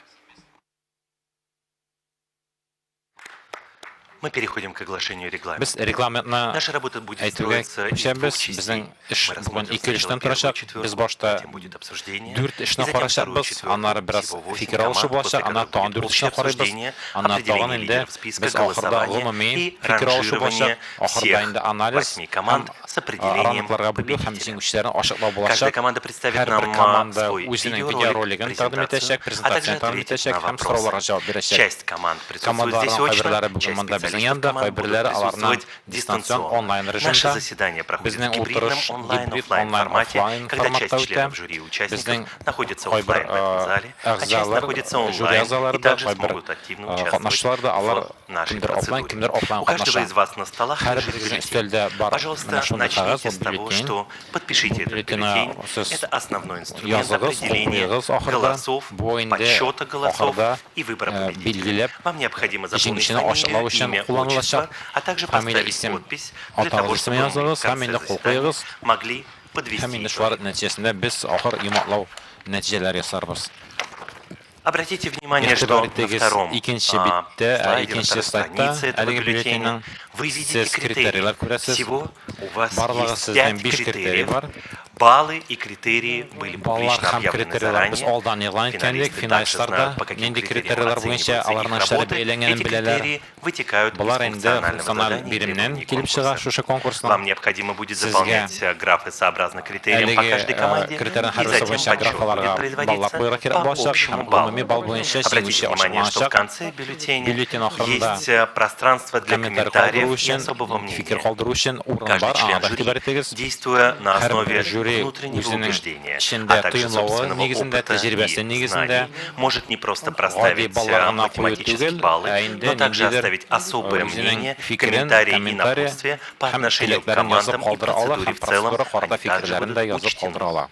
Мы переходим к оглашению регламента. Без регламентны Наша работа будет әйтүгә строиться из двух күчәбез. частей. Безнең эш Мы бүген рассмотрим ике сначала өлештән первую торачак. Без четверку, башта затем будет обсуждение, дүрт и эшне затем вторую карачакбыз, четверку. аннары бераз Всего 8 фикер алышу команд, после булачак, аннары которых тагын будет дүрт общее эшне карыйбыз, обсуждение, аннары тагын определение инде лидеров списка, без ахырда голосование гомуми и фикер алышу булачак, ранжирование ахырда всех инде анализ 8 команд һәм с определением рангларга бүлү һәм победителя. җиңүчеләрне ачыклау Каждая булачак. команда представит Һәрбер нам команда свой үзенең видеоролик, видеоролигын тәкъдим презентацию, итәчәк, а также презентацияне тәкъдим ответит итәчәк на һәм вопросы. сорауларга җавап бирәчәк. Часть команд присутствует здесь Командаларның очно, кайберләре бүген часть монда безнең безнең янда, кайберләре аларның дистанцион онлайн режимда. Безнең утырыш гибрид онлайн-офлайн форматта үтә. Безнең кайбер әгъзалар, жюри әгъзалары да, кайбер катнашучылар да, алар кемдер офлайн, кемдер офлайн катнаша. Һәрберегезнең өстәлдә бар менә шундый кәгазь, ул бюллетень. Бу бюллетеньне сез языгыз, кул куегыз ахырда. Бу инде ахырда билгеләп җиңүчене ачыклау өчен кулланылачак. Фамилия, исем, атагыз исемен языгыз һәм инде кул куегыз. Һәм инде шулар нәтиҗәсендә без ахыр йомгаклау нәтиҗәләре ясарбыз. Обратите внимание, Игътибар что на итегез, втором икенче биттә, слайде, на икенче второй слайдта странице этого әлеге бюллетеня бюллетеньнең вы видите сез критерии. критерийлар күрәсез. Всего у вас Барлыгы есть сезнең 5 биш критерий критериев. бар. Баллы и критерии были Баллар публично һәм объявлены критерийлар без заранее. алдан игълан иткән идек. Финалисты также Финалистлар да знают, по каким нинди критериям критерийлар буенча оцениваются их аларның эшләре работы. бәяләнгәнен Эти беләләр. критерии вытекают из Болар инде функционального функциональ задания и биремнән требований килеп чыга конкурса. шушы конкурсның. Вам необходимо будет Сезгә заполнять графы сообразно критериям по әлеге каждой команде, критерийның и һәрберсе затем буенча подсчет будет графаларга баллар производиться куярга кирәк по булачак общему һәм гомуми баллу. балл буенча Обратите җиңүче внимание, что в ачыкланачак. конце бюллетеня Бюллетень ахырында есть пространство для комментарий калдыру комментариев и өчен, особого фикер мнения. калдыру өчен урын Каждый бар, аңа член да жюри, игътибар итегез. действуя на Һәрбер основе жюри внутреннего үзенең убеждения, а эчендә также тоемлавы собственного нигезендә, опыта тәҗрибәсе и нигезендә знаний, может не просто гади проставить баллар гына кую математические түгел, баллы, ә инде но также ниндидер оставить особое үзенең мнение, фикерен, комментарии и комментарий напутствие по һәм отношению к теләкләрен язып командам и калдыра ала процедуре һәм в целом, процедура карата они также фикерләрен будут дә язып учтены. калдыра ала.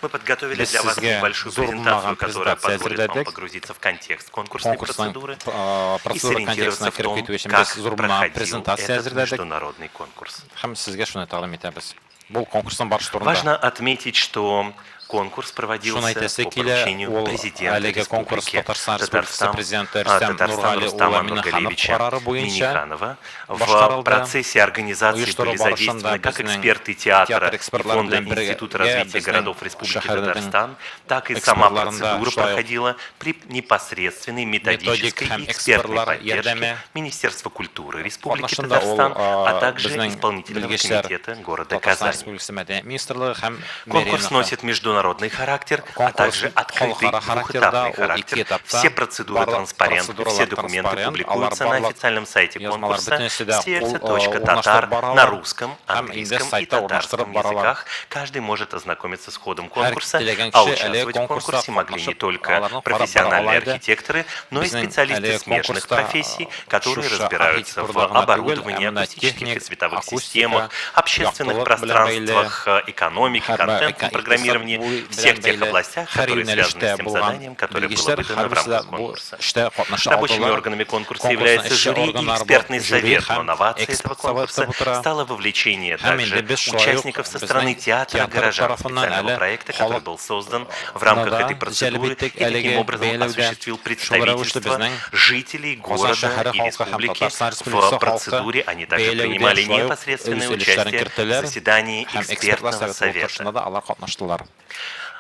Мы подготовили Без для вас сезгә небольшую зур презентацию, булмаган которая презентация позволит вам әзерләдек. погрузиться в контекст конкурсной Конкурсның процедуры и процедура сориентироваться контекстына в кереп том, китү өчен без как зур булмаган проходил презентация этот әзерләдек международный конкурс. һәм сезгә шуны тәкъдим итәбез. Бу конкурсның барышы турында. Важно отметить, что конкурс Шуны проводился әйтәсе по килә, поручению ул президента әлеге конкурс Республики Татарстан Республикасы Татарстан, президенты Рөстәм Татарстан Нургали улы Рустама Миңнеханов Нургалиевича карары буенча Минниханова. В башкарылды. процессе организации Оештыру были барышында задействованы как безнең эксперты театра театр и экспертлары фонда белән бергә Института развития безнең городов Республики шәһәрнең Татарстан, так и сама экспертларында процедура шулай ук проходила при непосредственной методик методической һәм и экспертной экспертлар поддержке ярдәме Министерства культуры Республики катнашында ул Татарстан, а также безнең исполнительного белгечләр комитета города Татарстан Казани. Республикасы Мәдәният министрлыгы һәм Конкурс мэрия носит международный характер, а Конкурс также открытый халыкара характерда, двухэтапный ул ике характер. этапта. Все процедуры Барлык транспарентны, все процедуралар документы транспарент, алар публикуются на барлык официальном сайте язмалар конкурса бөтенесе дә сердце.татар урнаштырып на баралар русском, һәм инде английском и сайтта урнаштырып татарском баралар. языках. Каждый может ознакомиться с ходом Һәр конкурса, теләгән а кеше әлеге участвовать в конкурста конкурсе могли не катнашып, только аларны карап бара ала профессиональные иде. архитекторы, но и Безнең специалисты әлеге смежных конкурста профессий, которые шушы разбираются в архитектурада гына түгел, ә оборудовании, менә акустических и техник, световых акустика, системах, общественных яктылык белән бәйле, пространствах, экономике, һәрбер контентном икътисад программировании, белән всех тех бәйле областях, һәр которые связаны юнәлештә с тем булган заданием, которое было белгечләр выдано в һәрберсе дә рамках бу конкурса. эштә катнаша Рабочими алдылар. органами конкурса Конкурсның является эшче жюри и органнары бу экспертный жюри совет, но һәм новацией этого эксперт советы конкурса утыра. стало вовлечение Һәм инде также без шулай ук участников со стороны безнең театра театр горожан тарафыннан специального әле проекта, который халык был создан в рамках да этой җәлеп процедуры иттек и таким әлеге образом бәяләүдә. осуществил Шул рәвешле представительство безнең жителей Казан города шәһәре и халкы һәм республики Татарстан в Республикасы халкы процедуре. Они также бәяләүдә принимали шулай ук непосредственное үз өлешләрен участие в керттеләр заседании һәм экспертлар экспертного советы совета. утырышында да алар катнаштылар.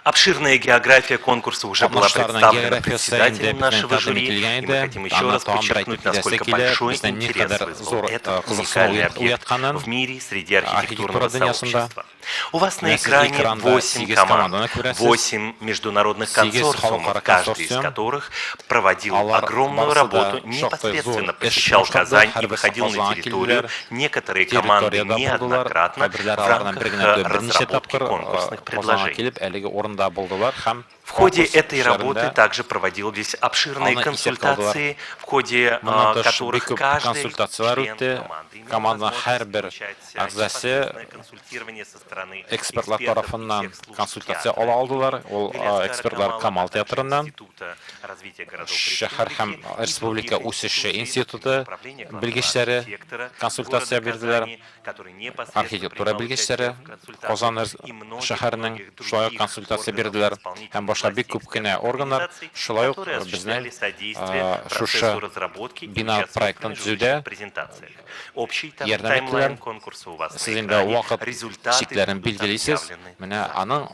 Обширная география конкурса уже была Катнашучыларның представлена географиясе инде председателем безнең нашего тәкъдим жюри, ителгән и мы иде. хотим еще Аны раз тагын бер әйтеп подчеркнуть, китәсе насколько килә, большой безнең интерес никадәр вызвал зур этот кызыксыну уникальный объект уятканын в мире среди архитектурного архитектура дөньясында. сообщества. У вас на Менә сез экране экранда 8 8 команд, команданы күрәсез. 8 международных 8 консорциумов, халыкара каждый из консорциум. которых проводил Алар огромную барысы да работу, шактый зур непосредственно эш посещал башкарды, Казань и һәрберсе выходил на Казанга территорию, килделәр, некоторые команды территориядә булдылар, неоднократно в кайберләре алардан рамках бер генә түгел, берничә разработки тапкыр конкурсных Казанга предложений. килеп, әлеге урында булдылар һәм В ходе конкурс этой работы эшләрендә также проводились обширные аны исәпкә алдылар. консультации, в ходе Моннан тыш, бик которых күп каждый консультацияләр член үтте. команды имел Команданың возможность һәрбер получать әгъзасы непосредственное консультирование со стороны экспертлар экспертов и тарафыннан всех служб консультация театра. ала алдылар. Ул Галиаскара экспертлар Камала, Камал а также театрыннан, Института развития городов шәһәр һәм республики и республика других үсеше институций институты управления главного белгечләре архитектора консультация города бирделәр. Казани, который непосредственно Архитектура принимал белгечләре участие в консультациях, Казан и многих, шәһәренең многих шулай ук других консультация органов бирделәр һәм исполнительной башка бик власти күп кенә экспертных органнар организаций, шулай ук которые безнең осуществляли содействие шушы процессу разработки и бина участвовали в проектын промежуточных төзүдә презентациях. Общий ярдәм таймлайн иттеләр. конкурса у вас на Сез инде экране. вакыт Результаты чикләрен будут билгелисез. объявлены. Менә аның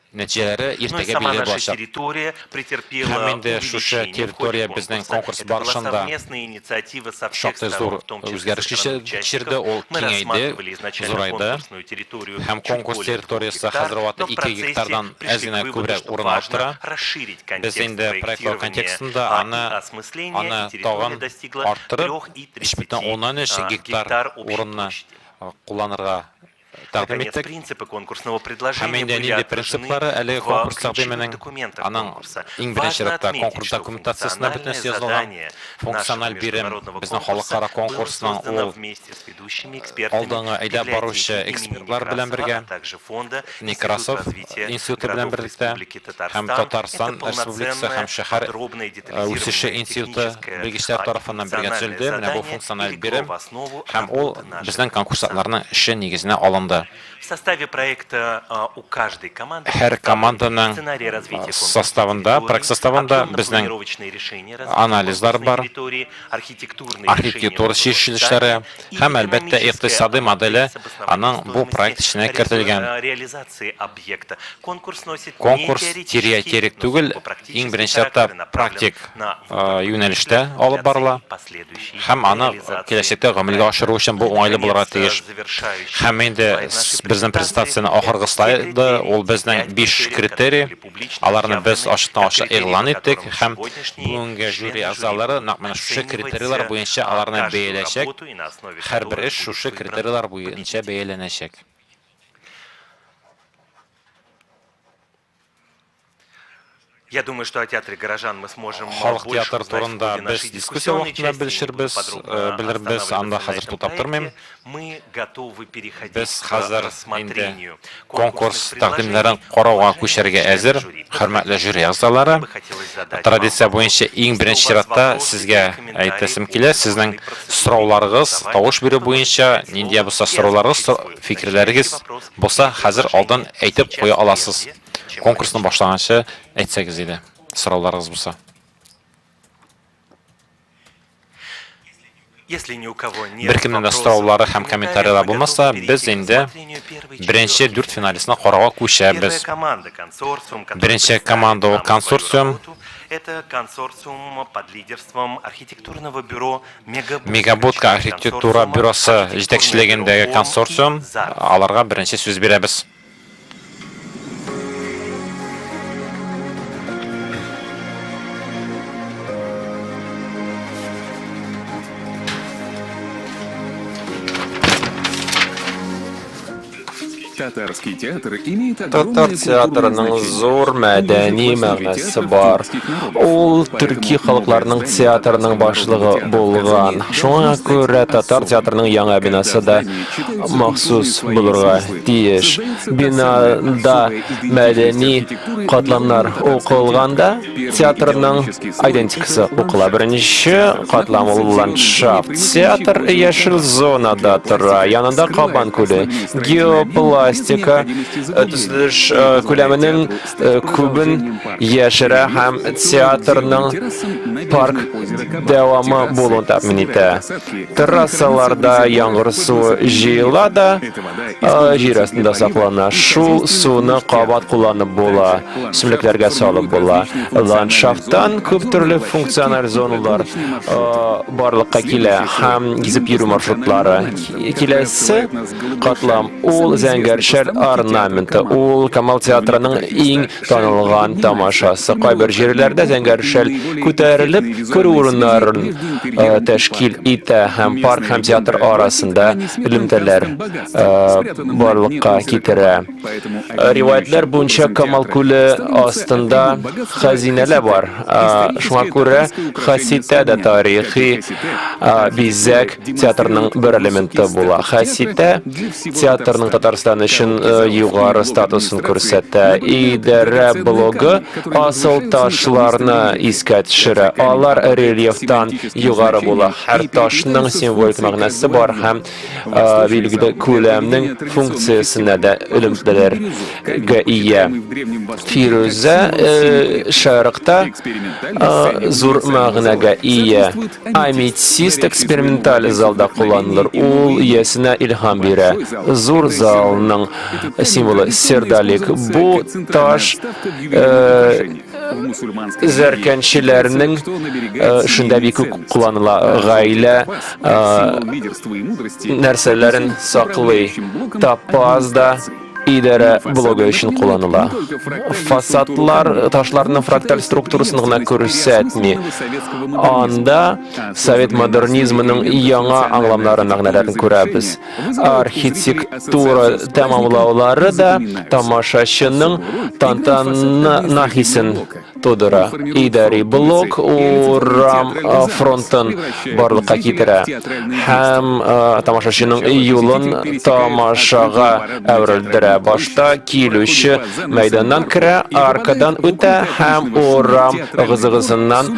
Нәтиҗәләре Ну и иртәгә сама билгеле наша булачак. территория Һәм претерпела инде шушы увеличение в ходе территория безнең конкурса. конкурс Это была барышында совместная инициатива со всех шактый сторон, зур в том числе со үзгәреш стороны кичерде, участников. ул Мы киңәйде, рассматривали изначально зурайды. конкурсную территорию Һәм чуть конкурс более 2 территориясе гектар, хәзер вакытта но в 2 процессе гектардан пришли әз к генә выводу, күбрәк что урын алып важно тора. расширить Без контекст инде проектлау проектирования контекстында и аны осмысления, аны и территория тагын достигла арттырып, 3,33 3,3 гектар гектар общей урынны площади. кулланырга тәкъдим Наконец, иттек. принципы конкурсного Һәм предложения инде были нинди отражены принциплары әлеге в конкурс ключевых тәкъдименең документах аның конкурса. иң беренче Важно чиратта отметить, конкурс что документациясендә функциональное бөтенесе язылган. задание нашего Функциональ бирем международного безнең конкурса халыкара было конкурсның создано ул вместе с ведущими экспертами алдынгы әйдәп библиотеки баручы имени экспертлар белән Некрасова, бергә а также фонда Институт Некрасов развития институты белән городов берлектә Республики һәм Татарстан. Татарстан Это Республикасы полноценное, һәм шәһәр подробное, үсеше детализированное институты техническое белгечләр и тарафыннан бергә функциональное төзелде. Менә бу задание и функциональ легло бирем в основу һәм ул работы наших безнең конкурсантларның эше нигезенә алынды. В составе проекта у каждой команды Һәр представлен команданың сценарий развития конкурсной составында, территории, проект составында безнең объемно-планировочные решения развития анализлар конкурсной бар, территории, архитектурные решения архитектура нового чишелешләре здания и һәм, әлбәттә, экономическая икътисадый моделе модель с обоснованием аның бу стоимости проект эченә кертелгән. реализации объекта. Конкурс носит не Конкурс теоретический, теоретик но түгел, сугубо иң практический беренче чиратта характер и направлен практик на выбор юнәлештә победителя алып для барыла целей последующей һәм аны реализации киләчәктә гамәлгә ашыру өчен бу уңайлы булырга Наконец, тиеш. завершающий Һәм инде слайд нашей безнең презентации презентацияның ахыргы это те слайды, ул критерии, безнең 5 5 критерий, которые критерий, были публично аларны без объявлены, ачыктан-ачык как критерии, игълан по иттек которым һәм сегодняшние бүгенге жюри члены жюри әгъзалары будут нәкъ менә шушы оценивать критерийлар буенча аларны каждую бәяләячәк. работу и на основе Һәрбер которых эш будет шушы выбран критерийлар буенча победитель. бәяләнәчәк. Я думаю, что о театре горожан мы сможем Халык больше театры узнать в турында ходе без нашей дискуссия дискуссионной вакытында части, не буду белешербез, подробно белербез, анда останавливаться на хәзер этом туктап тормыйм. проекте. Мы готовы переходить Без к хәзер инде рассмотрению конкурс конкурсных тәкъдимнәрен предложений. карауга Уважаемые күчәргә члены әзер. жюри, Хөрмәтле жюри әгъзалары, мне бы хотелось задать вам традиция вопрос. буенча иң Если у беренче вас чиратта вопросы или сезгә комментарии әйтәсем по килә, сезнең конкурсной процедуре сорауларыгыз, голосования, тавыш бирү то можете буенча взять нинди слово булса и сорауларыгыз, озвучить свой уточняющий фикерләрегез вопрос булса, или хәзер алдан предложение әйтеп сейчас куя аласыз. прежде, чем мы Конкурсның начнем. башланганчы әйтсәгез иде, сорауларыгыз булса. Если ни у кого нет Беркемнең дә вопросов сораулары или һәм комментариев, комментарийлар мы булмаса, готовы без перейти к инде рассмотрению первой беренче четверки дүрт финалистов. финалистны карауга Первая күчәбез. команда, консорциум, который Беренче представит команда ул нам свою консорциум. работу, это консорциум под лидерством архитектурного бюро «Мегабудка», Мегабудка член архитектура консорциума бюросы архитектурное бюро җитәкчелегендәге «Ом» и консорциум, «ЗАРС». аларга беренче сүз бирәбез. Татарский театр имеет Татар огромное культурное театрының значение. зур Он язык мәдәни в основе мәгънәсе театров бар. тюркских народов. Ул Поэтому төрки новое халыкларның здание театрының Татарского народного башлыгы театра в булган. Казани Шуңа должно стать күрә татар особым. театрының яңа Когда бинасы в да здании читаются культурные махсус слои и булырга смыслы, тиеш. создается та самая Бинада особая идентичность мәдәни архитектуры катламнар народного татарского укылганда театра. Первый театрның идеологический слой – идентикасы это укыла. ландшафт. Беренче Театр катлам находится ул в зеленой зоне, ландшафт. примыкающей Театр к озеру яшел Кабан. зонада тора, Геопластика янында Кабан скрывает күле. основные строительные объемы без Геопластика необходимости заглубления. төзелеш И позволяет күләменең театру стать күбен продолжением парка. яшерә Переезд һәм отсылает к зеленым театрның террасам парк набережной озера Кабан. дәвамы Террасы булуын тәэмин собирают итә. осадки, которые хранятся в Террасаларда резервуарах яңгыр под суы высоким җыела рельефом. да Эта вода җир используется для астында полива саклана. и Шул хозяйственных суны нужд кабат театра. кулланып була, Также ландшафт үсемлекләргә салып формирует була. различные функциональные Ландшафттан зоны, күп обзорные төрле площадки функциональ и зоналар прогулочные маршруты. барлыкка килә Следующий слой һәм гизеп йөрү именно маршрутлары. национальный орнаментом, который Киләсе отсылает нас к голубой катлам шали, ул самой известной зәңгәр шәл постановки театра орнаменты. Камал. Ул Камал В театрының некоторых иң местах шаль танылган приподнимается, тамашасы. Кайбер формируя җирләрдә одни зәңгәр шәл наиболее күтәрелеп, эффектные керү визуальные связи урыннарын между интерьером и тәшкил парком. итә һәм парк Местная һәм театр легенда гласит арасында о несметном элемтәләр царском богатстве, спрятанном на дне барлыкка озера китерә. Кабан. Поэтому Риваятләр объединяющим буенча образом Камал театра күле становится астында атрибут богатства хәзинәләр бар. хасите. Шуңа Историческое күрә татарское украшение хаситә с дә камня. тарихи Как и хасите, бизәк архитектура театрның демонстрирует бер высокий элементы була. статус театра Хаситә для всего театрның Татарстана. Татарстан өчен Коробки залов и югары блок статусын администрации күрсәтә. напоминают Идарә драгоценные блогы камни, которые асыл возвышаются на ташларны холмистом рельефе. искә төшерә. Такая Алар рельефтан югары була. Һәр ташның символик мәгънәсе бар һәм билгеле күләмнең функциясенә дә элемтәләргә ия. Фирүзә шәрыкта зур мәгънәгә ия. Аметист эксперименталь залда кулланылыр, ул иясенә илһам бирә. Зур залның символы сердолик. Бу таш зәркәнчеләрнең эшендә бик күп кулланыла. Гаилә нәрсәләрен саклый. Топаз да идарә блогы өчен кулланыла. Фасадлар ташларның фракталь структурасын гына күрсәтми. Анда совет модернизмының яңа аңламнарын, мәгънәләрен күрәбез. Архитектура тәмамлаулары да тамашачының тантана хисен тудыра. Идари блок урам фронтын барлыкка китерә һәм тамашачының юлын тамашага әверелдерә. Башта килүче мәйданнан керә, аркадан үтә һәм урам ыгы-зыгысыннан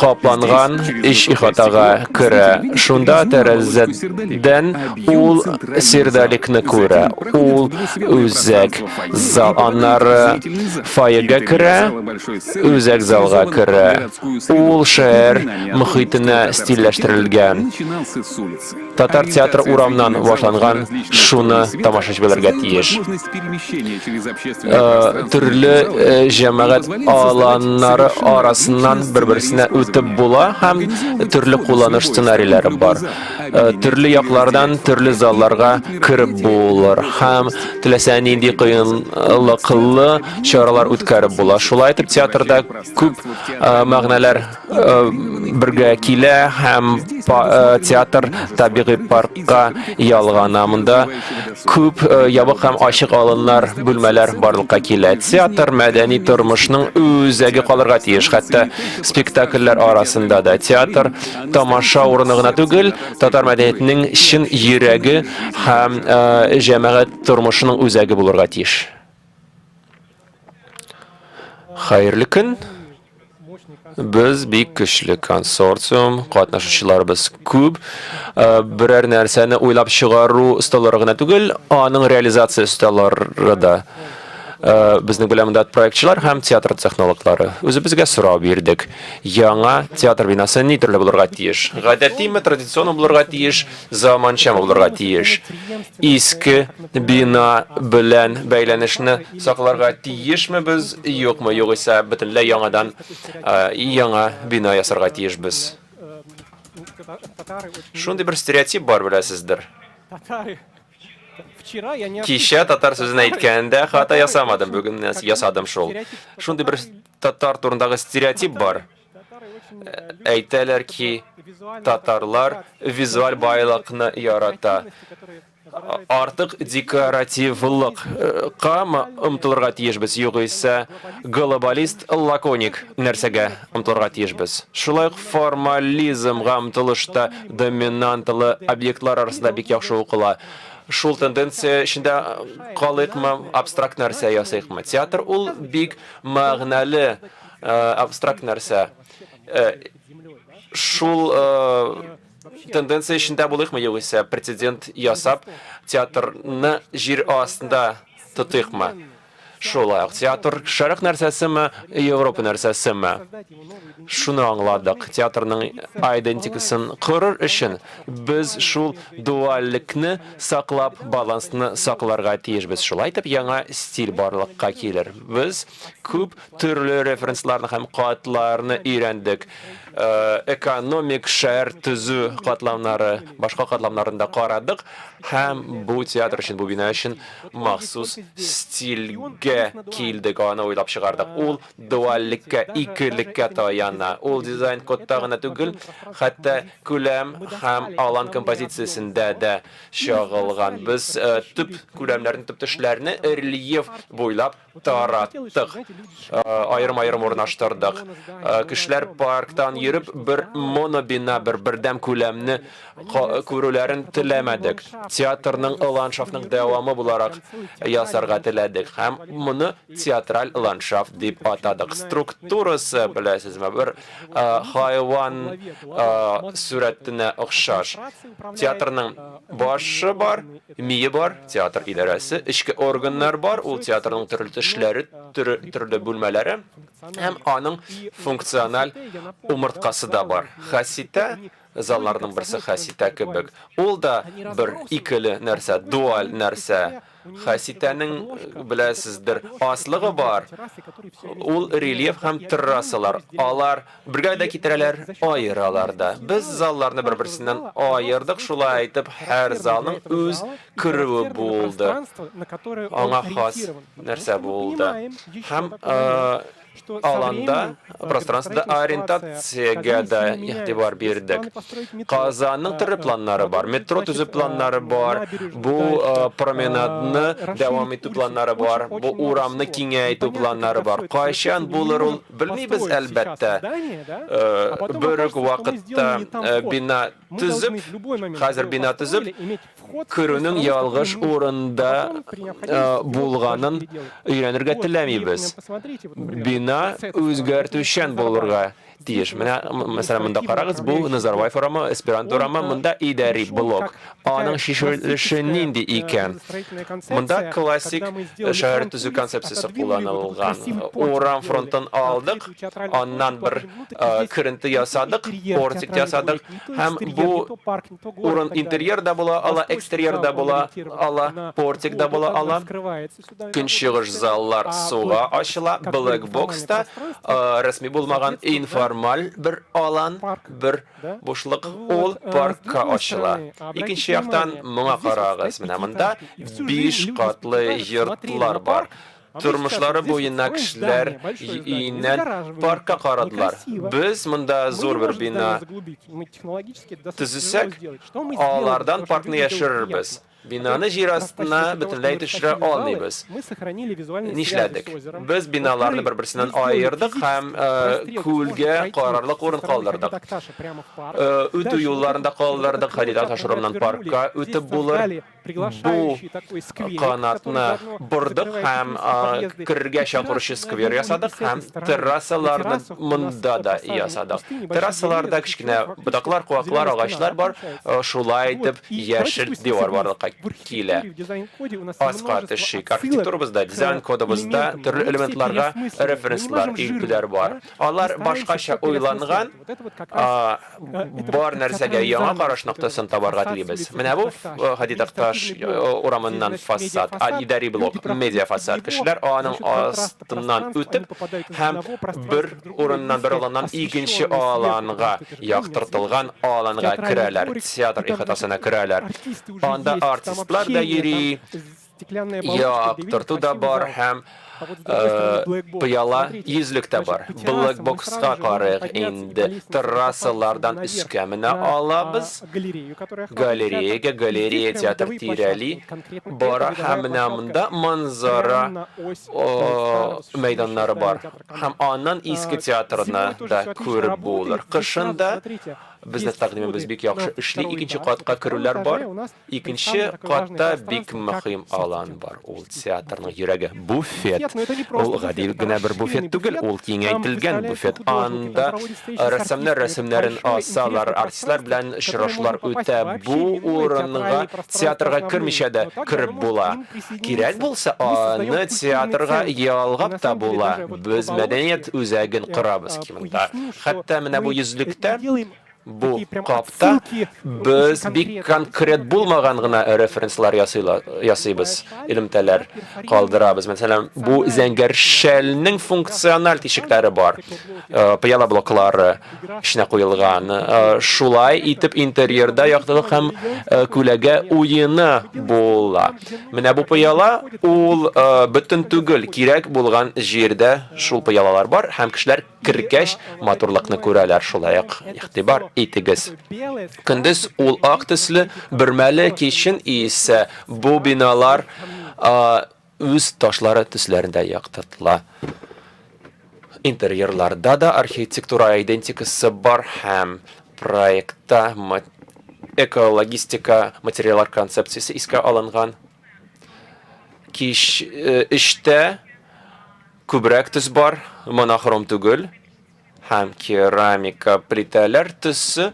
капланган эч ихатага керә. Шунда тәрәзәдән ул сердоликны күрә. Ул үзәк зал. Аннары фойега керә, үзәк залга керә. Ул шәһәр мохитенә стильләштерелгән. Татар театры урамнан башланган, шуны тамашачы белергә тиеш. Төрле җәмәгать аланнары арасыннан бер-берсенә үтеп була һәм төрле кулланыш сценарийләре бар. Төрле яклардан төрле залларга кереп булыр һәм теләсә нинди кыенлыклы чаралар үткәреп була. Шулай итеп, театрда күп мәгънәләр бергә килә һәм театр табигый паркка ялгана. Монда күп ябык һәм ачык аланнар, бүлмәләр барлыкка килә. Театр мәдәни тормышның үзәге калырга тиеш, хәтта спектакльләр арасында да. Театр тамаша урыны гына түгел, татар мәдәниятенең чын йөрәге һәм җәмәгать тормышының үзәге булырга тиеш. Хәерле көн! Без бик көчле консорциум, катнашучыларыбыз күп. Берәр нәрсәне уйлап чыгару осталары гына түгел, аның реализация осталары да. Безнең белән монда проектчылар һәм театр технологлары. Үзебезгә сорау бирдек. Яңа театр бинасы ни төрле булырга тиеш? Гадәтиме, традиционмы булырга тиеш, заманчамы булырга тиеш? Иске бина белән бәйләнешне сакларга тиешме без, юкмы? Югыйсә, бөтенләй яңадан яңа бина ясарга тиешбез. Шундый бер стереотип бар, беләсездер. Кичә татар сүзен әйткәндә хата ясамадым, бүген ясадым шул. Шундый бер татар турындагы стереотип бар. Әйтәләр ки, татарлар визуаль байлыкны ярата. Артык декоративлыкка омтылырга тиешбез, югыйсә глобалист лаконик нәрсәгә омтылырга тиешбез. Шулай ук формализмга омтылыш та доминантлы объектлар арасында бик яхшы укыла. Шул тенденция эчендә калыйкмы, абстракт нәрсә ясыйкмы? Театр ул бик мәгънәле абстракт нәрсә. Шул тенденция эчендә булыйкмы, югыйсә прецедент ясап, театрны җир астында тотыйкмы? Шулай ук театр шәрык нәрсәсеме, Европа нәрсәсеме? Шуны аңладык. Театрның айдентикасын корыр өчен без шул дуальлекне саклап, балансны сакларга тиешбез. Шулай итеп, яңа стиль барлыкка килер. Без күп төрле референсларны һәм катларны өйрәндек. Экономик шәһәр төзү катламнары, башка катламнарын да карадык һәм бу театр өчен, бу бина өчен махсус стильгә килдек, аны уйлап чыгардык. Ул дуальлеккә, икелеккә таяна. Ул дизайн-кодта гына түгел, хәтта күләм һәм алан композициясендә дә чагылган. Без төп күләмнәрне, төп төшләрне рельеф буйлап тараттык, аерым-аерым урнаштырдык. Кешеләр парктан йөреп, бер монобина, бер бердәм күләмне күрүләрен теләмәдек. Театрның ландшафтның дәвамы буларак ясарга теләдек. Һәм моны театраль ландшафт дип атадык. Структурасы, беләсезме, бер хайван сурәтенә охшаш. Театрның башы бар, мие бар, театр идарәсе, эчке органнар бар, ул театрның төрле төшләре, төрле бүлмәләре һәм аның функциональ умырткасы да бар. Хаситә залларның берсе хаситә кебек. Ул да бер икеле нәрсә, дуаль нәрсә. Хаситәнең, беләсездер, аслыгы бар. Ул рельеф һәм террасалар. Алар бергә дә китерәләр, аералар да. Без залларны бер-берсеннән аердык, шулай итеп, һәр залның үз керүе булды. Аңа хас нәрсә булды. Һәм аланда, пространствода ориентациягә дә игътибар бирдек. Казанның төрле планнары бар, метро төзү планнары бар, бу променадны дәвам итү планнары бар, бу урамны киңәйтү планнары бар. Кайчан булыр ул, белмибез, әлбәттә. Бер үк вакытта бина төзеп, хәзер бина төзеп, керүнең ялгыш урында булганын өйрәнергә теләмибез. Бина үзгәртүчән булырга тиеш. Менә, мәсәлән, монда карагыз, бу Назарбаев урамы, Эсперанто урамы, монда идари блок. Аның чишелеше нинди икән? Монда классик шәһәр төзү концепциясе кулланылган. Урам фронтын алдык, аннан бер керенте ясадык, портик ясадык һәм бу урын интерьер да була ала, экстерьер да була ала, портик да була ала. Көнчыгыш заллар суга ачыла, Black Box та рәсми булмаган информаль бер алан, бер бушлык, ул паркка ачыла. Икенче яктан, моңа карагыз, менә монда биш катлы йортлар бар. Тормышлары буена кешеләр өеннән паркка карадылар. Без монда зур бер бина төзесәк, алардан паркны яшерербез. Бинаны җир астына бөтенләй төшерә алмыйбыз. Нишләдек? Без биналарны бер-берсеннән аердык һәм күлгә карарлык урын калдырдык. Үтү юлларын да калдырдык, Һади Такташ урамыннан паркка үтеп булыр. Бу канатны бордык һәм керергә чакыручы сквер ясадык һәм террасаларны монда да ясадык. Террасаларда кечкенә ботаклар, куаклар, агачлар бар. Шулай итеп яшел дивар барлыкка килә. Аска төшик. Архитектурабызда, дизайн кодыбызда төрле элементларга референслар, илтүләр бар. Алар башкача уйланган, бар нәрсәгә яңа караш ноктасын табарга телибез. Менә бу Һади Такташ урамыннан фасад, идари блок, медиа фасад. Кешеләр аның астыннан үтеп һәм бер урыннан, бер аланнан икенче аланга, яктыртылган аланга керәләр, театр ихатасына керәләр. Анда артистлар да йөри, Яктырту да бар һәм пыяла йөзлек тә бар. Блэкбокска карыйк инде. Трассалардан өскә менә алабыз. Галереягә, галерея театр тирәли бара һәм менә монда манзара мәйданнары бар. Һәм аннан иске театрны да күреп булыр. Кышын да безнең тәкъдимебез бик яхшы эшли. Икенче катка керүләр бар. Икенче катта бик мөһим алан бар, ул театрның йөрәге, буфет. Ул гади генә бер буфет түгел, ул киңәйтелгән буфет. Анда рәссамнар рәсемнәрен асалар, артистлар белән очрашулар үтә. Бу урынга театрга кермичә дә кереп була. Кирәк булса, аны театрга ялгап та була. Без мәдәният үзәген корабыз монда. Хәтта менә бу йөзлектә Бу капта без бик конкрет булмаган гына референслар ясыйбыз, элемтәләр калдырабыз. Мәсәлән, бу зәңгәр шәлнең функциональ тишекләре бар, пыяла блоклары эченә куелган. Шулай итеп интерьерда яктылык һәм күләгә уены була. Менә бу пыяла ул бөтен түгел, кирәк булган җирдә шул пыялалар бар һәм кешеләр Кергәч, матурлыкны күрәләр, шулай ук игътибар итегез. Көндез ул ак төсле, бөрмәле, кичен исә бу биналар үз ташлары төсләрендә яктыртыла. Интерьерларда да архитектура идентикасы бар һәм проектта экологистика материаллар концепциясе искә алынган. Кич эчтә. күбрәк төс бар, монохром түгел. Һәм керамика плитәләр төсе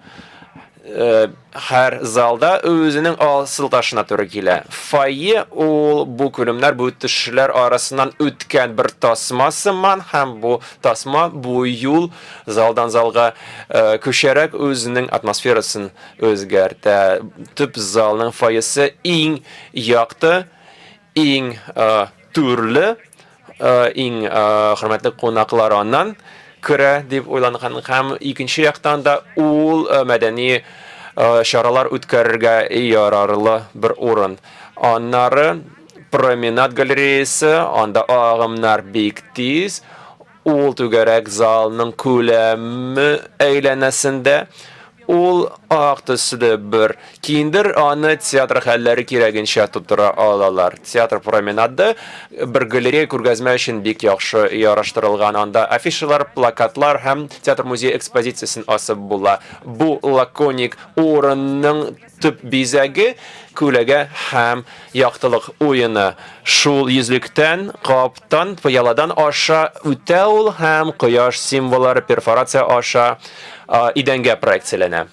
һәр залда үзенең асыл ташына туры килә. Фойе ул бу күлемнәр, бу төшләр арасыннан үткән бер тасма сыман, һәм бу тасма, бу юл залдан залга күчәрәк үзенең атмосферасын үзгәртә. Төп залның фойесы иң якты, иң төрле, иң хөрмәтле кунаклар аннан керә дип уйланган һәм икенче яктан да ул мәдәни чаралар үткәрергә ярарлы бер урын. Аннары променад галереясы, анда агымнар бик тиз, Ул түгәрәк залның күләме әйләнәсендә, ул ак төсле бер киндер, аны театр хәлләре кирәгенчә тутыра алалар. Театр променады бер галерея күргәзмә өчен бик яхшы яраштырылган. Анда афишалар, плакатлар һәм театр музее экспозициясен асып була. Бу лаконик урынның Төп бизәге, күләгә һәм яктылык уены. Шул йөзлектән, каптан, пыяладан аша үтә ул һәм кояш символлары перфорация аша идәнгә проекцияләнә.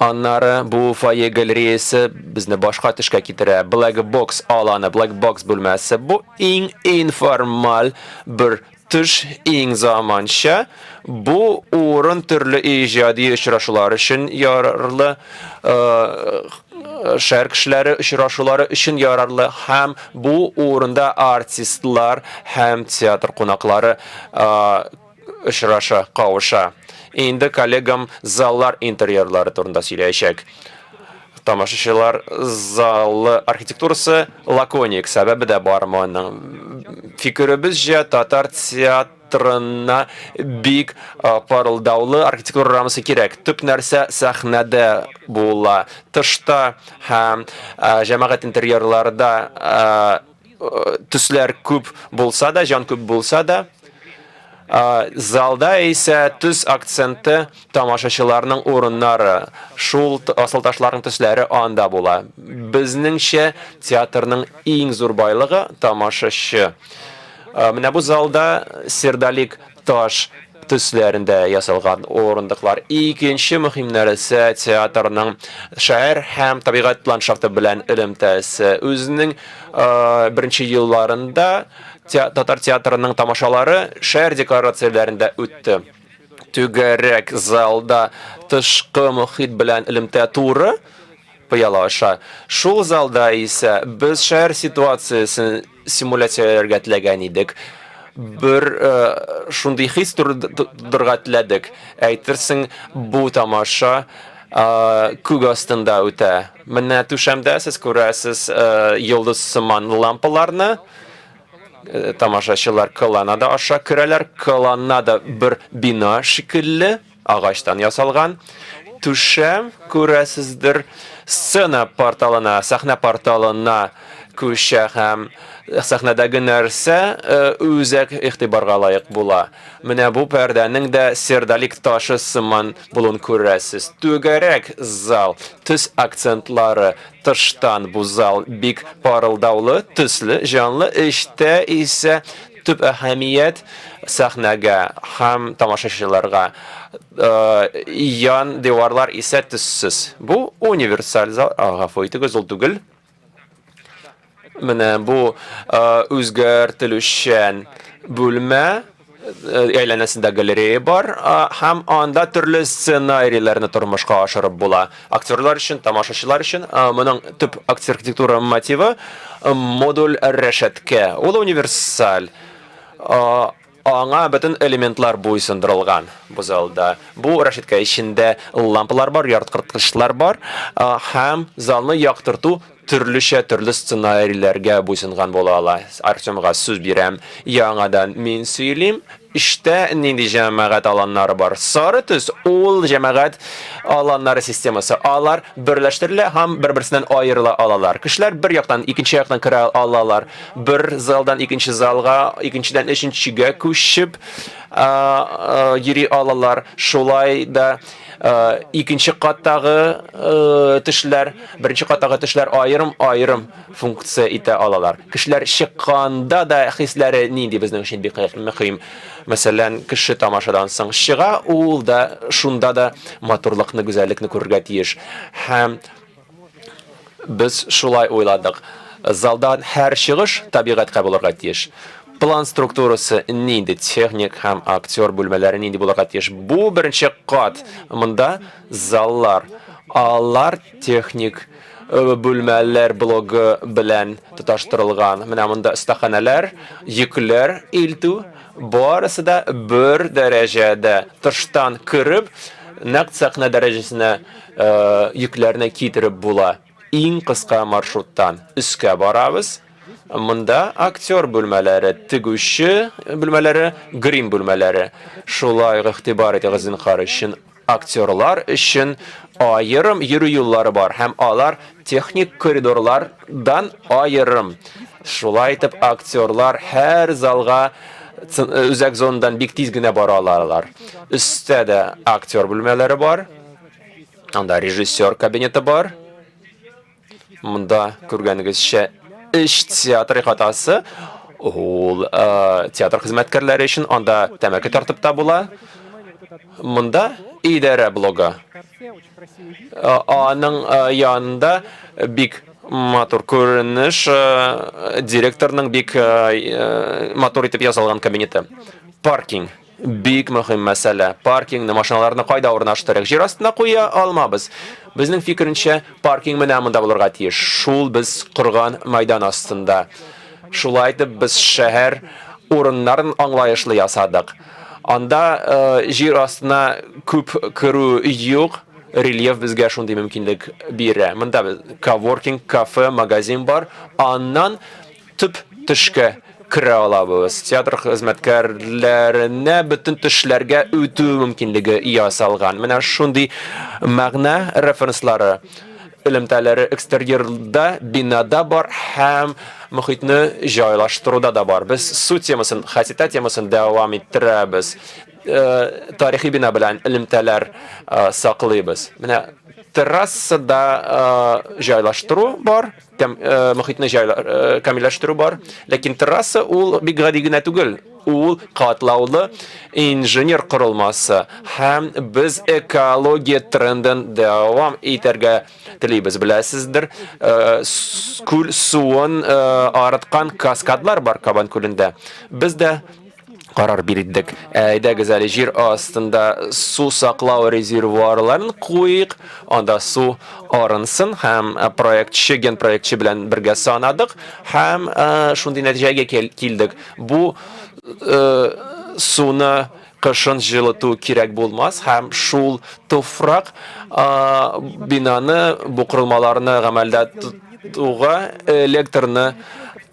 Аннары бу фойе галереясе безне башка төшкә китерә. Black Box аланы, Black Box бүлмәсе. Бу иң информаль бер Төш иң заманча, бу урын төрле иҗади очрашулар өчен ярарлы, шәһәр кешеләре очрашулары өчен ярарлы һәм бу урында артистлар һәм театр кунаклары очраша, кавыша. Инде коллегам заллар интерьерлары турында сөйләячәк. Тамашачылар залы архитектурасы лаконик, сәбәбе дә бар моның. Фикеребезчә, татар театрына бик парылдаулы архитектура рамасы кирәк. Төп нәрсә сәхнәдә була. Тышта һәм җәмәгать интерьерларда төсләр күп булса да, җан күп булса да, залда исә төс акценты тамашачыларның урыннары, шул асылташларның төсләре анда була. Безнеңчә, театрның иң зур байлыгы тамашачы. Менә бу залда сердолик таш төсләрендә ясалган урындыклар. Икенче мөһим нәрсә театрның шәһәр һәм табигать ландшафты белән элемтәсе. Үзенең беренче елларында татар театрының тамашалары шәһәр декорацияләрендә үтте. Түгәрәк залда тышкы мохит белән элемтә туры пыяла аша. Шул залда исә без шәһәр ситуациясен симуляцияләргә теләгән идек. Бер шундый хис тудырырга теләдек. Әйтерсең, бу тамаша күк астында үтә. Менә түшәмдә сез күрәсез йолдыз сыман лампаларны. Тамашачылар колоннада аша керәләр. Колоннада бер бина шикелле, агачтан ясалган. Түшәм, күрәсездер, сцена порталына, сәхнә порталына күчә һәм сәхнәдәге нәрсә үзәк игътибарга лаек була. Менә бу пәрдәнең дә сердолик ташы сыман булуын күрәсез. Түгәрәк зал, төс акцентлары, тыштан бу зал бик парылдаулы, төсле, җанлы, эчтә исә төп әһәмият сәхнәгә һәм тамашачыларга. Ян диварлар исә төссез. Бу универсаль зал, гафу итегез, ул түгел. Менә бу үзгәртелүчән бүлмә, әйләнәсендә галерея бар һәм анда төрле сценарийләрне тормышка ашырып була. Актерлар өчен, тамашачылар өчен моның төп архитектура мотивы модуль рәшәткә. Ул универсаль. Аңа бөтен элементлар буйсындырылган бу залда. Бу рәшәткә эчендә лампалар бар, ярткырткычлар бар һәм залны яктырту төрлечә төрле сценарийләргә буйсынган була ала. Артемга сүз бирәм. Яңадан мин сөйлим. Эштә нинди җәмәгать аланнары бар? Сары төс ул җәмәгать аланнары системасы. Алар берләштерелә һәм бер-берсеннән аерыла алалар. Кешеләр бер яктан икенче яктан керә алалар. Бер залдан икенче залга, икенчедән өченчегә күчеп йөри алалар. Шулай да. Икенче каттагы төшләр, беренче каттагы төшләр аерым-аерым функция итә алалар. Кешеләр чыкканда да хисләре нинди безнең өчен бик мөһим. Мәсәлән, кеше тамашадан соң чыга, ул да шунда да матурлыкны, гүзәллекне күрергә тиеш. Һәм без шулай уйладык. Залдан һәр чыгыш табигатькә булырга тиеш. План структурасы нинди, техник һәм актер бүлмәләре нинди булырга тиеш. Бу беренче кат. Монда заллар. Алар техник бүлмәләр блогы белән тоташтырылган. Менә монда остаханәләр, йөкләр илтү, барысы да бер дәрәҗәдә. Тыштан кереп, нәкъ сәхнә дәрәҗәсенә йөкләрне китереп була. Иң кыска маршруттан өскә барабыз. Монда актер бүлмәләре, тегүче бүлмәләре, грим бүлмәләре. Шулай ук игътибар итегез, зинһар өчен, актерлар өчен аерым йөрү юллары бар һәм алар техник коридорлардан аерым. Шулай итеп, актерлар һәр залга үзәк зонадан бик тиз генә бара алалар. Өстә дә актер бүлмәләре бар. Анда режиссер кабинеты бар. Монда күргәнегезчә өч театр ихатасы. Ул э, театр хезмәткәрләре өчен анда тәмәке тартып та була. Монда идарә блогы. Э, аның э, янында бик матур күренеш, директорның бик матур итеп ясалган кабинеты. Паркинг. Бик мөһим мәсьәлә. Паркингны, машиналарны кайда урнаштырыйк? Җир астына куя алмабыз. Безнең фикеренчә, паркинг менә монда булырга тиеш. Шул без корган мәйдан астында. Шулай итеп, без шәһәр урыннарын аңлаешлы ясадык. Анда э, җир астына күп керү юк. Рельеф безгә шундый мөмкинлек бирә. Монда без коворкинг, кафе, магазин бар. Аннан төп төшкә керә алабыз. Театр хезмәткәрләренә бөтен төшләргә үтү мөмкинлеге ясалган. Менә шундый мәгънә референслары, элемтәләре экстерьерда, бинада бар һәм мохитне җайлаштыруда да бар. Без су темасын, хәситә темасын дәвам иттерәбез. Э, тарихи бина белән элемтәләр э, саклыйбыз. Менә террасада э, җайлаштыру бар. Кәм, э, мохитне җайла, э, камилләштерү бар. Ләкин терраса ул бик гади генә түгел. Ул катлаулы инженер корылмасы һәм без экология трендын дәвам итәргә телибез. Беләсездер, э, күл суын э, арыткан каскадлар бар Кабан күлендә. Без дә карар бирдек. Әйдәгез әле җир астында су саклау резервуарларын куйыйк, анда су арынсын һәм э, проектчы, генпроектчы белән бергә санадык һәм э, шундый нәтиҗәгә килдек. Бу э, суны кышын җылыту кирәк булмас һәм шул туфрак бинаны, бу корылмаларны гамәлдә тотуга электрны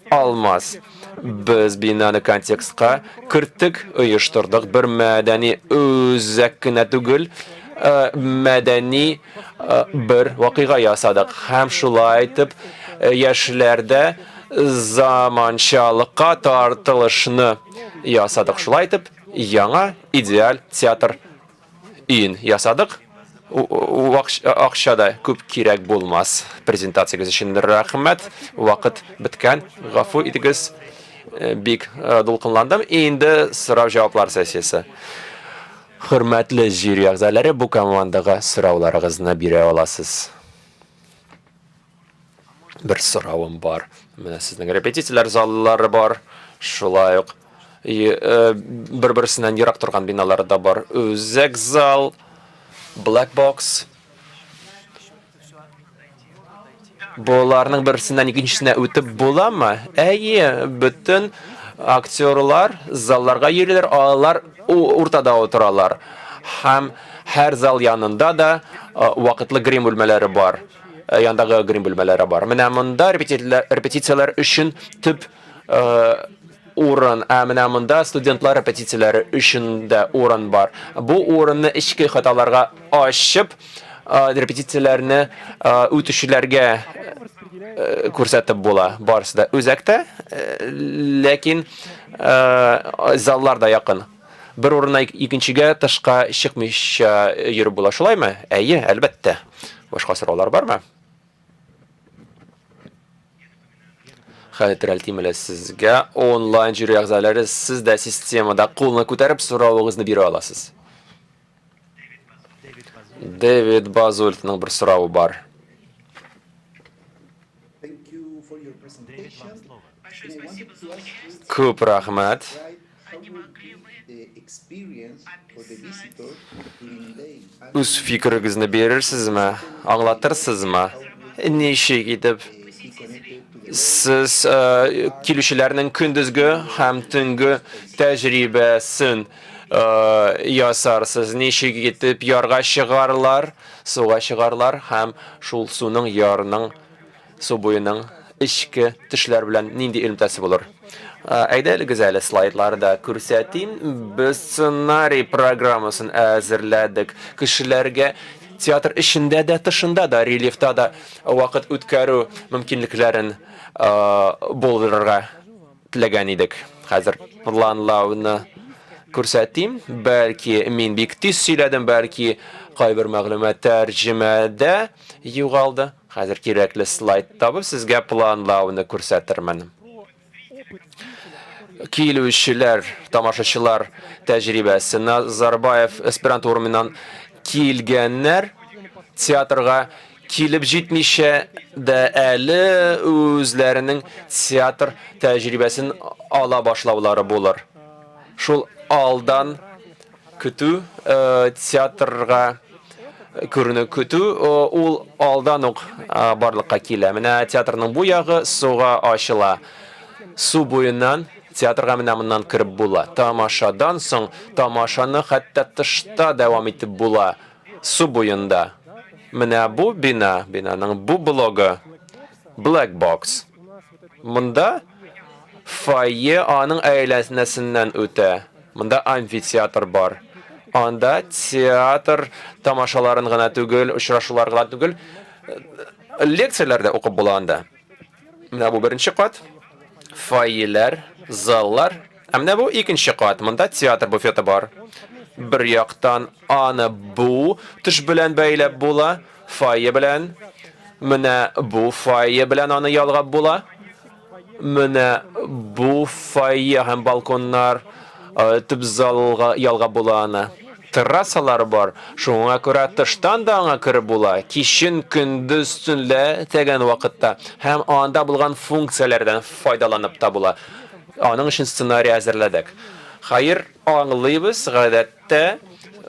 алмас. Без бинаны контекстка керттек, оештырдык. Бер мәдәни үзәк кенә түгел, э, мәдәни э, бер вакыйга ясадык. Һәм шулай итеп э, яшьләрдә заманчалыкка тартылышны ясадык. Шулай итеп, яңа идеаль театр Өен ясадык. Акча да күп кирәк булмас. Презентациягез өчен рәхмәт. Вакыт беткән. Гафу итегез. Э, бик э, дулкынландым. Инде сорау-җаваплар сессиясе. Хөрмәтле жюри әгъзалары, бу командага сорауларыгызны бирә аласыз. Бер соравым бар. Менә сезнең репетицияләр заллары бар. Шулай ук э, бер-берсеннән ерак торган биналар да бар. Үзәк зал, Black Box. Боларның берсеннән икенчесенә үтеп буламы? Әйе, бөтен актерлар залларга йөриләр, алар уртада утыралар. Һәм һәр зал янында да э, вакытлы грим бүлмәләре бар. Э, яндагы грим бүлмәләре бар. Менә монда репетицияләр өчен төп э, урын, ә менә монда студентлар репетицияләре өчен дә урын бар. Бу урынны эчке хаталарга ачып, э, репетицияләрне үтүчеләргә күрсәтеп була. Барысы да үзәктә, ләкин заллар да якын. Бер урыннан икенчегә тышка чыкмыйча йөреп була, шулаймы? Әйе, әлбәттә. Башка сораулар бармы? Хәтерләтим әле сезгә, онлайн жюри әгъзалары, сез дә системада кулны күтәреп соравыгызны бирә аласыз. Дэвид Базультның бер соравы бар. Күп рәхмәт. Үз фикерегезне бирерсезме, аңлатырсызмы? Ничек итеп сез э, килүчеләрнең көндезге һәм төнге тәҗрибәсен э, ясарсыз? Ничек итеп ярга чыгарлар, суга чыгарлар һәм шул суның ярның Су буеның эчке төшләр белән нинди элемтәсе булыр? Әйдәгез әле слайдларда күрсәтим. Без сценарий программасын әзерләдек. Кешеләргә театр эчендә дә, тышында да, рельефта да вакыт үткәрү мөмкинлекләрен булдырырга теләгән идек. Хәзер планлауны күрсәтим. Бәлки мин бик тиз сөйләдем, бәлки кайбер мәгълүмат тәрҗемәдә югалды. Хәзер кирәкле слайд табып, сезгә планлауны күрсәтермен. Килүчеләр, тамашачылар тәҗрибәсе. Назарбаев эсперанто урамыннан килгәннәр театрга килеп җитмичә дә әле үзләренең театр тәҗрибәсен ала башлаулары булыр. Шул алдан көтү, театрга күренү көтү, ул алдан ук барлыкка килә. Менә театрның бу ягы суга ачыла. Су буеннан театрга менә моннан кереп була. Тамашадан соң тамашаны хәтта тышта дәвам итеп була, су буенда. Менә бу бина, бинаның бу блогы, Black Box. Монда фойе аның әйләнәсеннән үтә. Монда амфитеатр бар. Анда театр тамашаларын гына түгел, очрашулар гына түгел, лекцияләр дә укып була анда. Менә бу беренче кат, фойеләр, заллар. Ә менә бу икенче кат, монда театр буфеты бар. Бер яктан аны бу төш белән бәйләп була, фойе белән. Менә бу фойе белән аны ялгап була. Менә бу фойе һәм балконнар төп залга ялгап була аны. Террасалар бар, шуңа күрә тыштан да аңа кереп була, кичен, көндез, төнлә, теләгән вакытта һәм анда булган функцияләрдән файдаланып та була. Аның өчен сценарий әзерләдек. Хәер, аңлыйбыз, гадәттә,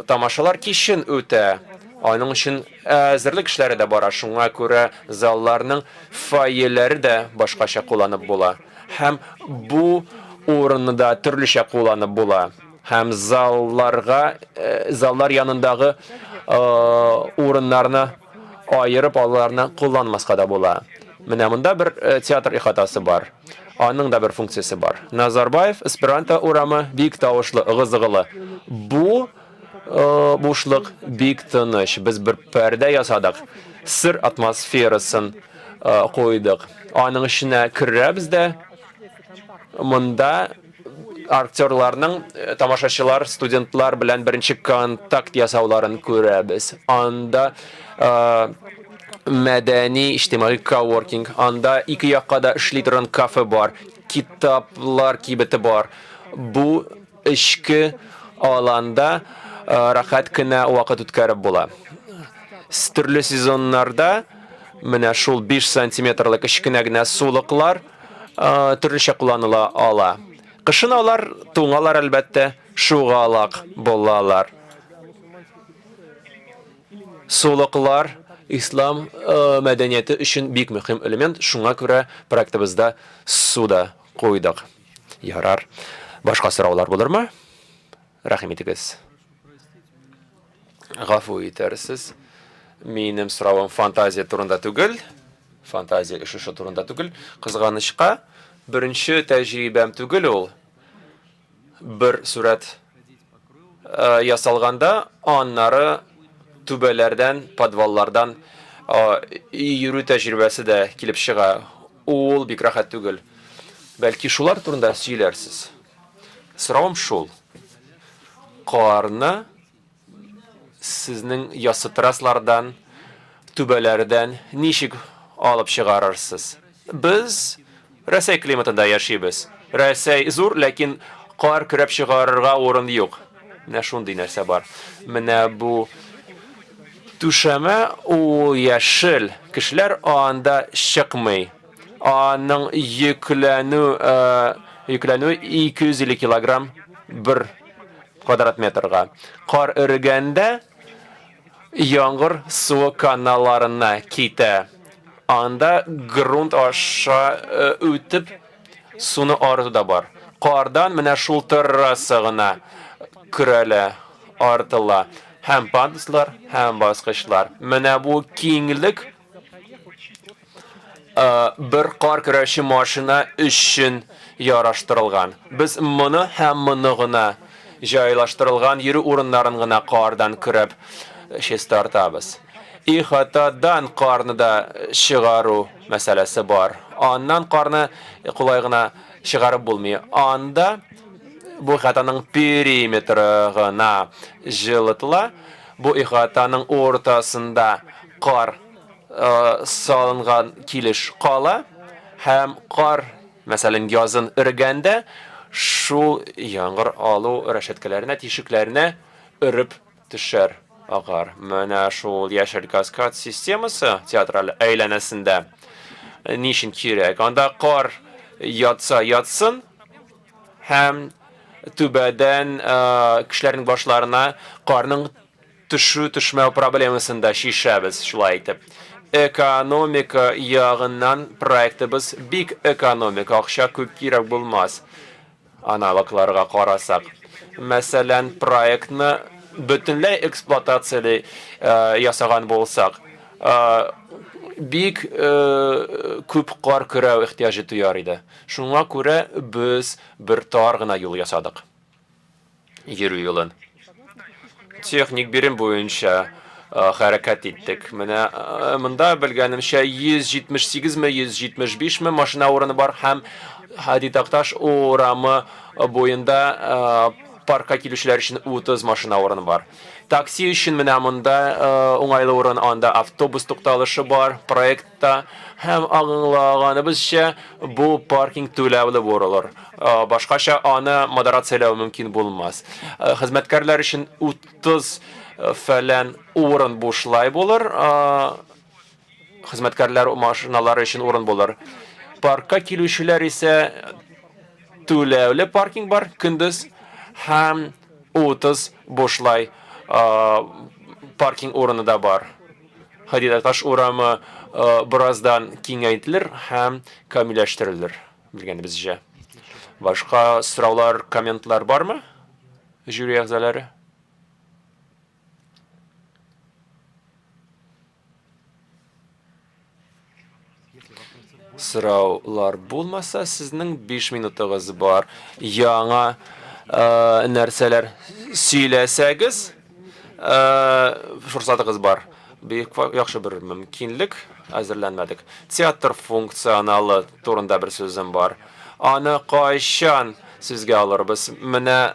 тамашалар кичен үтә. Аның өчен әзерлек эшләре дә бара, шуңа күрә залларның фойеләре дә башкача кулланып була. Һәм бу урынны да төрлечә кулланып була. Һәм залларга, заллар янындагы урыннарны аерып, аларны кулланмаска да була. Менә монда бер театр ихатасы бар. Аның да бер функциясе бар. Назарбаев, Эсперанто урамы бик тавышлы, ыгы-зыгылы. Бу бушлык бик тыныч. Без бер пәрдә ясадык. Сыр атмосферасын куйдык. Аның эченә керәбез дә, монда актерларның тамашачылар, студентлар белән беренче контакт ясауларын күрәбез. Анда мәдәни иҗтимагый коворкинг, анда ике якка да эшли торган кафе бар, китаплар кибете бар. Бу эчке аланда рәхәт кенә вакыт үткәреп була. Төрле сезоннарда менә шул 5 сантиметрлы кечкенә генә сулыклар төрлечә кулланыла ала. Кышын алар туңалар, әлбәттә, шугалак булалар. Сулыклар ислам мәдәнияте өчен бик мөһим элемент, шуңа күрә проектыбызда су да куйдык. Ярар. Башка сораулар булырмы? Рәхим итегез. Гафу итәрсез. Минем соравым фантазия турында түгел. Фантазия очышы турында түгел. Кызганычка, беренче тәҗрибәм түгел ул. Бер сурәт э, ясалганда, аннары түбәләрдән, подваллардан э, йөрү тәҗрибәсе дә килеп чыга. Ул бик рәхәт түгел. Бәлки шулар турында сөйләрсез. Соравым шул. Карны сезнең яссы траслардан, түбәләрдән ничек алып чыгарырсыз? Без Рәсәй климатында яшибез. Рәсәй зур, ләкин кар көрәп чыгарырга урын юк. Менә шундый нәрсә бар. Менә бу түшәмә ул яшел. Кешеләр анда чыкмый. Аның йөкләнү йөкләнүе 250 килограмм бер квадрат метрга. Кар эрегәндә яңгыр суы каналларына китә. Анда грунт аша үтеп суны арыту да бар. Кардан менә шул терраса гына көрәлә, артыла. Һәм пандуслар, һәм баскычлар. Менә бу киңлек бер кар көрәүче машина өчен яраштырылган. Без моны һәм моны гына җайлаштырылган йөрү урыннарын гына кардан көрәп чистартабыз. Ихатадан карны да чыгару мәсьәләсе бар. Аннан карны кулай гына чыгарып булмый. Анда бу ихатаның периметры гына җылытыла. Бу ихатаның уртасында кар салынган килеш кала һәм кар, мәсәлән, язын эрегәндә, шул яңгыр алу рәшәткәләренә, тишекләренә өреп төшәр, агар. Менә шул яшел каскад системасы театраль әйләнәсендә ни өчен кирәк? Анда кар ятса ятсын һәм түбәдән кешеләрнең башларына карның Төшү-төшмәү проблемасын да чишәбез шулай итеп. Экономика ягыннан проектыбыз бик экономик, акча күп кирәк булмас, аналогларга карасак. Мәсәлән, проектны бөтенләй эксплуатацияли ясаган булсак, бик күп кар көрәү ихтыяҗы туяр иде. Шуңа күрә без бер тар гына юл ясадык. йөрү юлын. Техник бирем буенча хәрәкәт иттек. Менә монда, белгәнемчә, 178 ме, 175 ме машина урыны бар һәм Һади Такташ урамы буенда паркка килүчеләр өчен 30 машина урыны бар. Такси өчен менә монда уңайлы урын, анда автобус тукталышы бар, проект та һәм аңлаганыбызча, бу паркинг түләүле булыр. Башкача аны модерацияләү мөмкин булмас. Хезмәткәрләр өчен 30 фәлән урын бушлай булыр. Хезмәткәрләр машиналары өчен урын булыр. Паркка килүчеләр исә түләүле паркинг бар көндез һәм 30 бушлай паркинг урыны да бар. Һади Такташ урамы бераздан киңәйтелер һәм камилләштерелер, белгәнебезчә. Башка сораулар, комментлар бармы, жюри әгъзалары? Сораулар булмаса, сезнең 5 минутыгыз бар. Яңа нәрсәләр сөйләсәгез, форсатыгыз бар. Бик яхшы бер мөмкинлек, әзерләнмәдек. Театр функционалы турында бер сүзем бар. Аны кайчан сүзгә алырбыз? Менә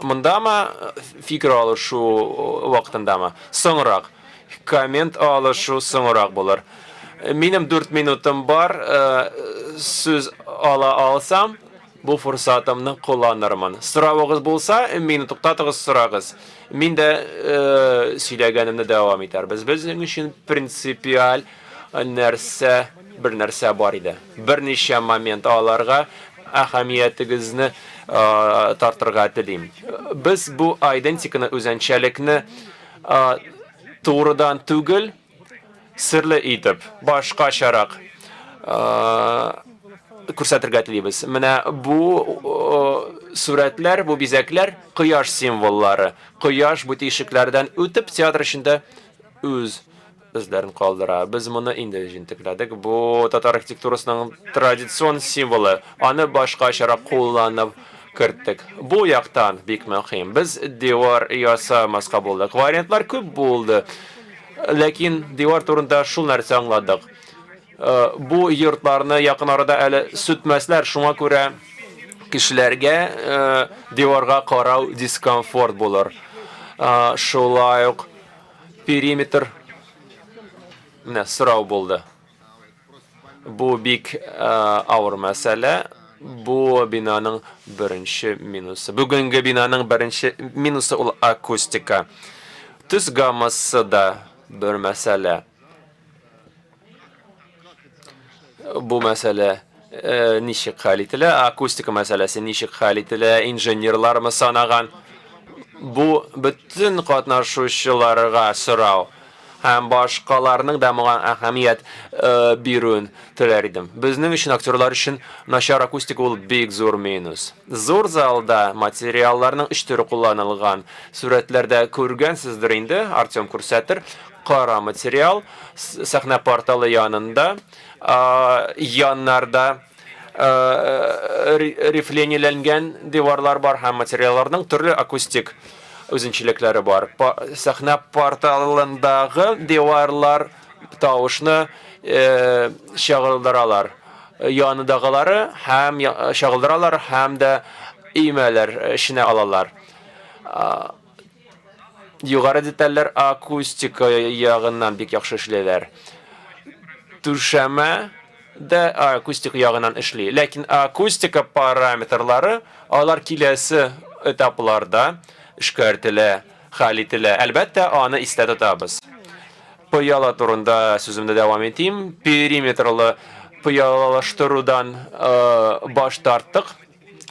мондамы, фикер алышу вакытындамы? Соңрак. Коммент алышу соңрак булыр. Минем дүрт минутым бар, сүз ала алсам, бу форсатымны кулланырмын. Соравыгыз булса, мине туктатыгыз, сорагыз. Мин дә сөйләгәнемне дәвам итәрбез. Безнең өчен принципиаль нәрсә, бер нәрсә бар иде. Берничә момент аларга әһәмиятегезне тартырга телим. Без бу айдентиканы, үзенчәлекне турыдан түгел, серле итеп, башкачарак күрсәтергә телибез. Менә бу сурәтләр, бу бизәкләр кояш символлары. Кояш бу тишекләрдән үтеп, театр эчендә үз эзләрен калдыра. Без моны инде җентекләдек. Бу татар архитектурасының традицион символы. Аны башкачарак кулланып керттек. Бу яктан бик мөһим. Без дивар ясамаска булдык. Вариантлар күп булды. Ләкин дивар турында шул нәрсә аңладык. Бу йортларны якын арада әле сүтмәсләр, шуңа күрә Кешеләргә диварга карау дискомфорт булыр. Шулай ук периметр менә сорау булды. Бу бик авыр мәсьәлә. Бу бинаның беренче минусы. Бүгенге бинаның беренче минусы ул акустика. Төс гаммасы да бер мәсьәлә. Бу мәсьәлә ничек хәл ителә? Акустика мәсьәләсе ничек хәл ителә? Инженерлармы санаган? Бу бөтен катнашучыларга сорау һәм башкаларның да моңа әһәмият бирүен теләр идем. Безнең өчен, актерлар өчен начар акустика ул бик зур минус. Зур залда материалларның өч төре кулланылган. Сурәтләрдә күргәнсездер инде, Артем күрсәтер. Кара материал сәхнә порталы янында, яннарда рифлениеләнгән диварлар бар һәм материалларның төрле акустик үзенчәлекләре бар. Сәхнә порталындагы диварлар тавышны чагылдыралар. Янындагылары һәм чагылдыралар һәм дә өймәләр эченә алалар. Югары детальләр акустика ягыннан бик яхшы эшлиләр. Түшәмә дә акустика ягыннан эшли. Ләкин акустика параметрлары алар киләсе этапларда эшкәртелә, хәл ителә. Әлбәттә, аны истә тотабыз. Пыяла турында сүземне дәвам итим. Периметрлы пыялалаштырудан баш тарттык.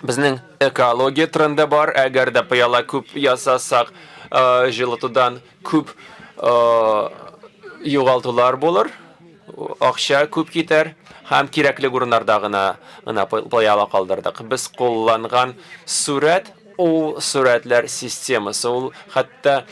Безнең экология тренды бар. Әгәр дә пыяла күп ясасак, җылытудан күп югалтулар булыр, акча күп китәр һәм кирәкле урыннарда гына гына пыяла калдырдык. Без кулланган сурәт ул сурәтләр системасы, ул хәтта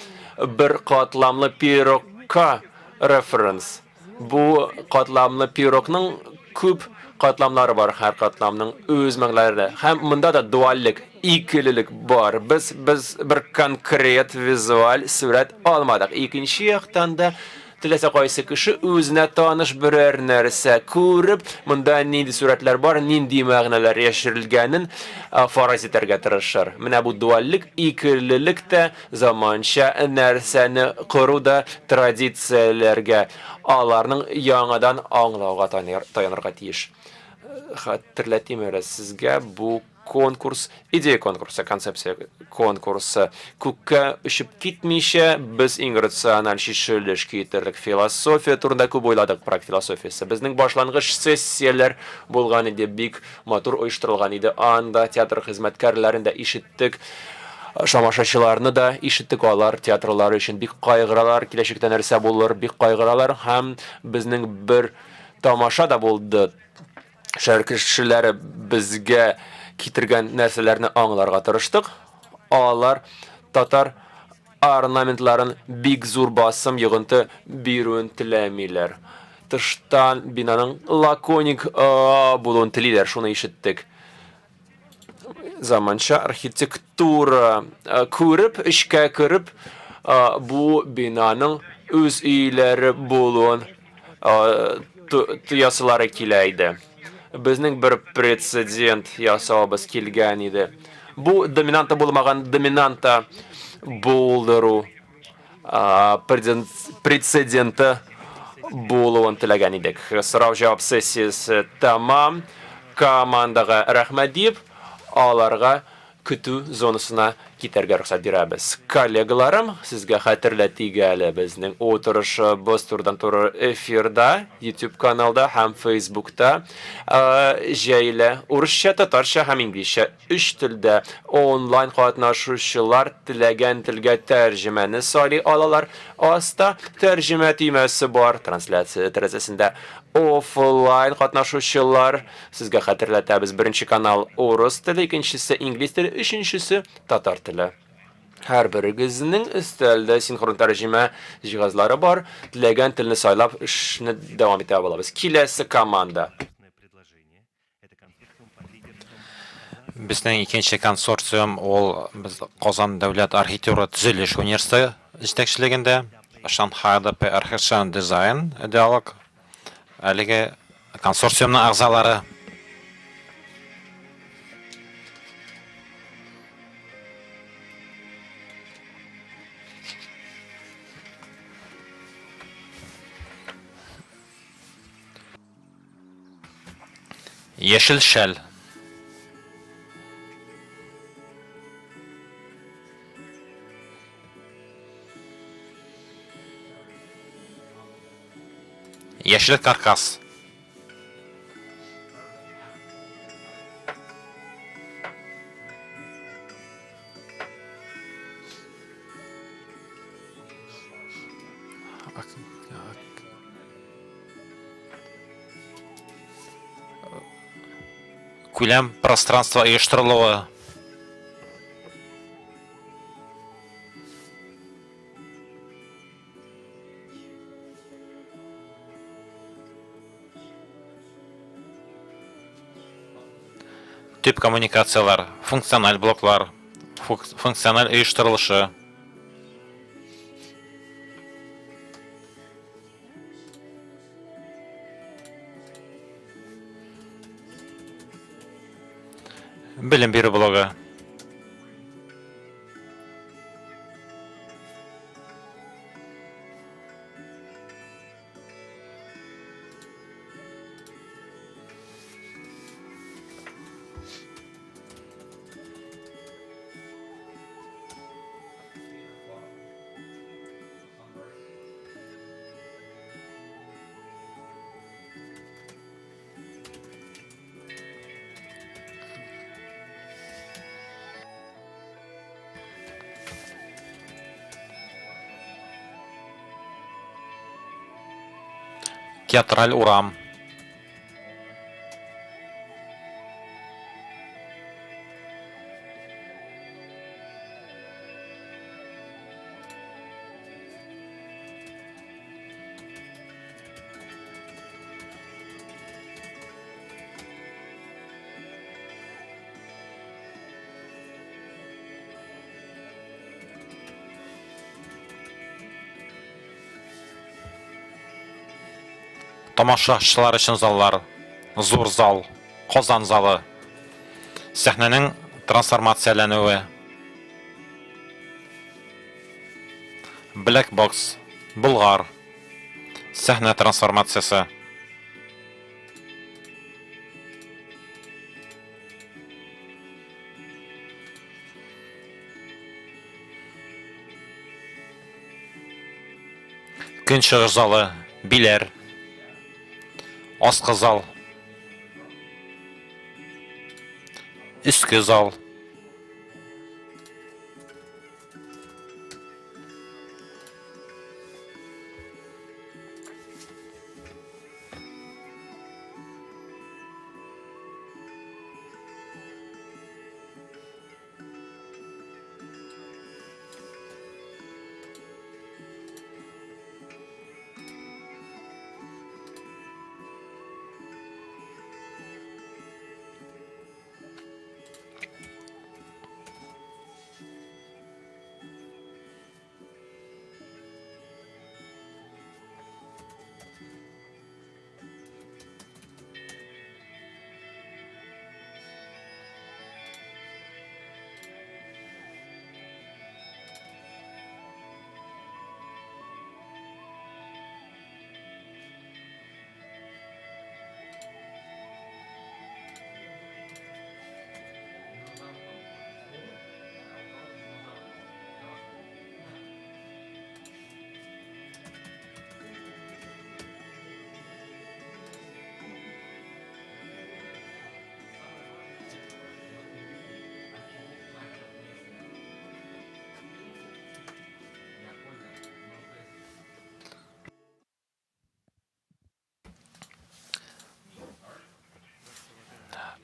бер катламлы пирогка референс. Бу катламлы пирогның күп катламнары бар, һәр катламның үз мәгънәләре. Һәм монда да дуальлек, икелелек бар. Без без бер конкрет визуаль сурәт алмадык. Икенче яктан да теләсә кайсы кеше үзенә таныш берәр нәрсә күреп, монда нинди сурәтләр бар, нинди мәгънәләр яшерелгәнен фараз итәргә тырышыр. Менә бу дуальлек, икелелек тә Заманча нәрсәне кору да традицияләргә, аларның яңадан аңлауга таянырга тиеш. Хәтерләтим әле сезгә, бу конкурс, идея конкурсы, концепция конкурсы. Күккә очып китмичә, без иң рациональ чишелеш китердек. Философия турында күп уйладык, проект философиясе. Безнең башлангыч сессияләр булган иде, бик матур оештырылган иде. Анда театр хезмәткәрләрен дә ишеттек. Тамашачыларны да ишеттек, алар театрлары өчен бик кайгыралар, киләчәктә нәрсә булыр, бик кайгыралар һәм безнең бер тамаша да булды. Шәһәр кешеләре безгә китергән нәрсәләрне аңларга тырыштык. Алар татар орнаментларын бик зур басым, йогынты бирүен теләмиләр. Тыштан бинаның лаконик булуын телиләр, шуны ишеттек. Заманча архитектура күреп, эчкә кереп, бу бинаның үз өйләре булуын тоясылары килә иде. Безнең бер прецедент ясавыбыз килгән иде. Бу доминанта булмаган доминанта булдыру прецеденты булуын теләгән идек. Сорау-җавап сессиясе тәмам. Командага рәхмәт диеп, аларга көтү зонасына китәргә рөхсәт бирәбез. Коллегаларым, сезгә хәтерләтик әле, безнең утырышыбыз турыдан-туры эфирда, YouTube каналда һәм Фейсбукта җәелә. Урысча, татарча һәм инглизчә өч телдә онлайн катнашучылар теләгән телгә тәрҗемәне сайлый алалар. Аста тәрҗемә төймәсе бар, трансляция тәрәзәсендә офлайн катнашучылар, сезгә хәтерләтәбез, беренче канал урыс теле, икенчесе инглиз теле, өченчесе татар теле. Һәрберегезнең өстәлдә синхрон тәрҗемә җиһазлары бар, теләгән телне сайлап эшне дәвам итә алабыз. Киләсе команда. Безнең икенче консорциум ул без Казан дәүләт архитектура төзелеш университеты җитәкчелегендә Шанхайда PRHN Design диалог әлеге консорциумның әгъзалары. Яшел шәл. Яшел каркас. Күләм пространство оештырылуы. Төп коммуникацияләр, функциональ блоклар, функциональ оештырылышы. Белем бирү блогы. Театраль урам. Тамашачылар өчен заллар, зур зал, Казан залы. Сәхнәнең трансформацияләнүе. Black Box, Болгар. Сәхнә трансформациясе. Көнчыгыш залы, Биләр. Аскы зал. Өске зал.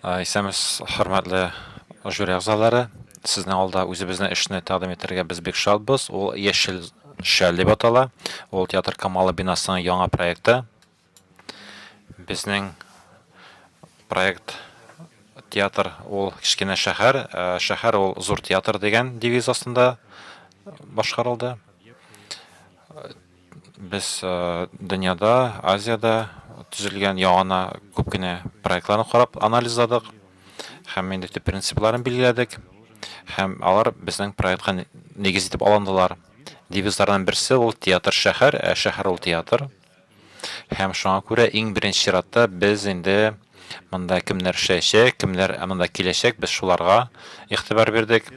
Исәнмесез, хөрмәтле жюри әгъзалары. Сезнең алда үзебезнең эшне тәкъдим итәргә без бик шатбыз. Ул Яшел шәл дип атала. Ул Театр Камала бинасының яңа проекты. Безнең проект театр ул кечкенә шәһәр, шәһәр ул зур театр дигән девиз астында башкарылды. Без дөньяда, Азиядә төзелгән яңа күп кенә проектларны карап анализладык һәм инде төп принципларын билгеләдек һәм алар безнең проектка нигез итеп алындылар. Девизларның берсе ул театр шәһәр, ә шәһәр ул театр. Һәм шуңа күрә иң беренче чиратта без инде Монда кемнәр эшләячәк, кемнәр монда киләчәк, без шуларга игътибар бирдек.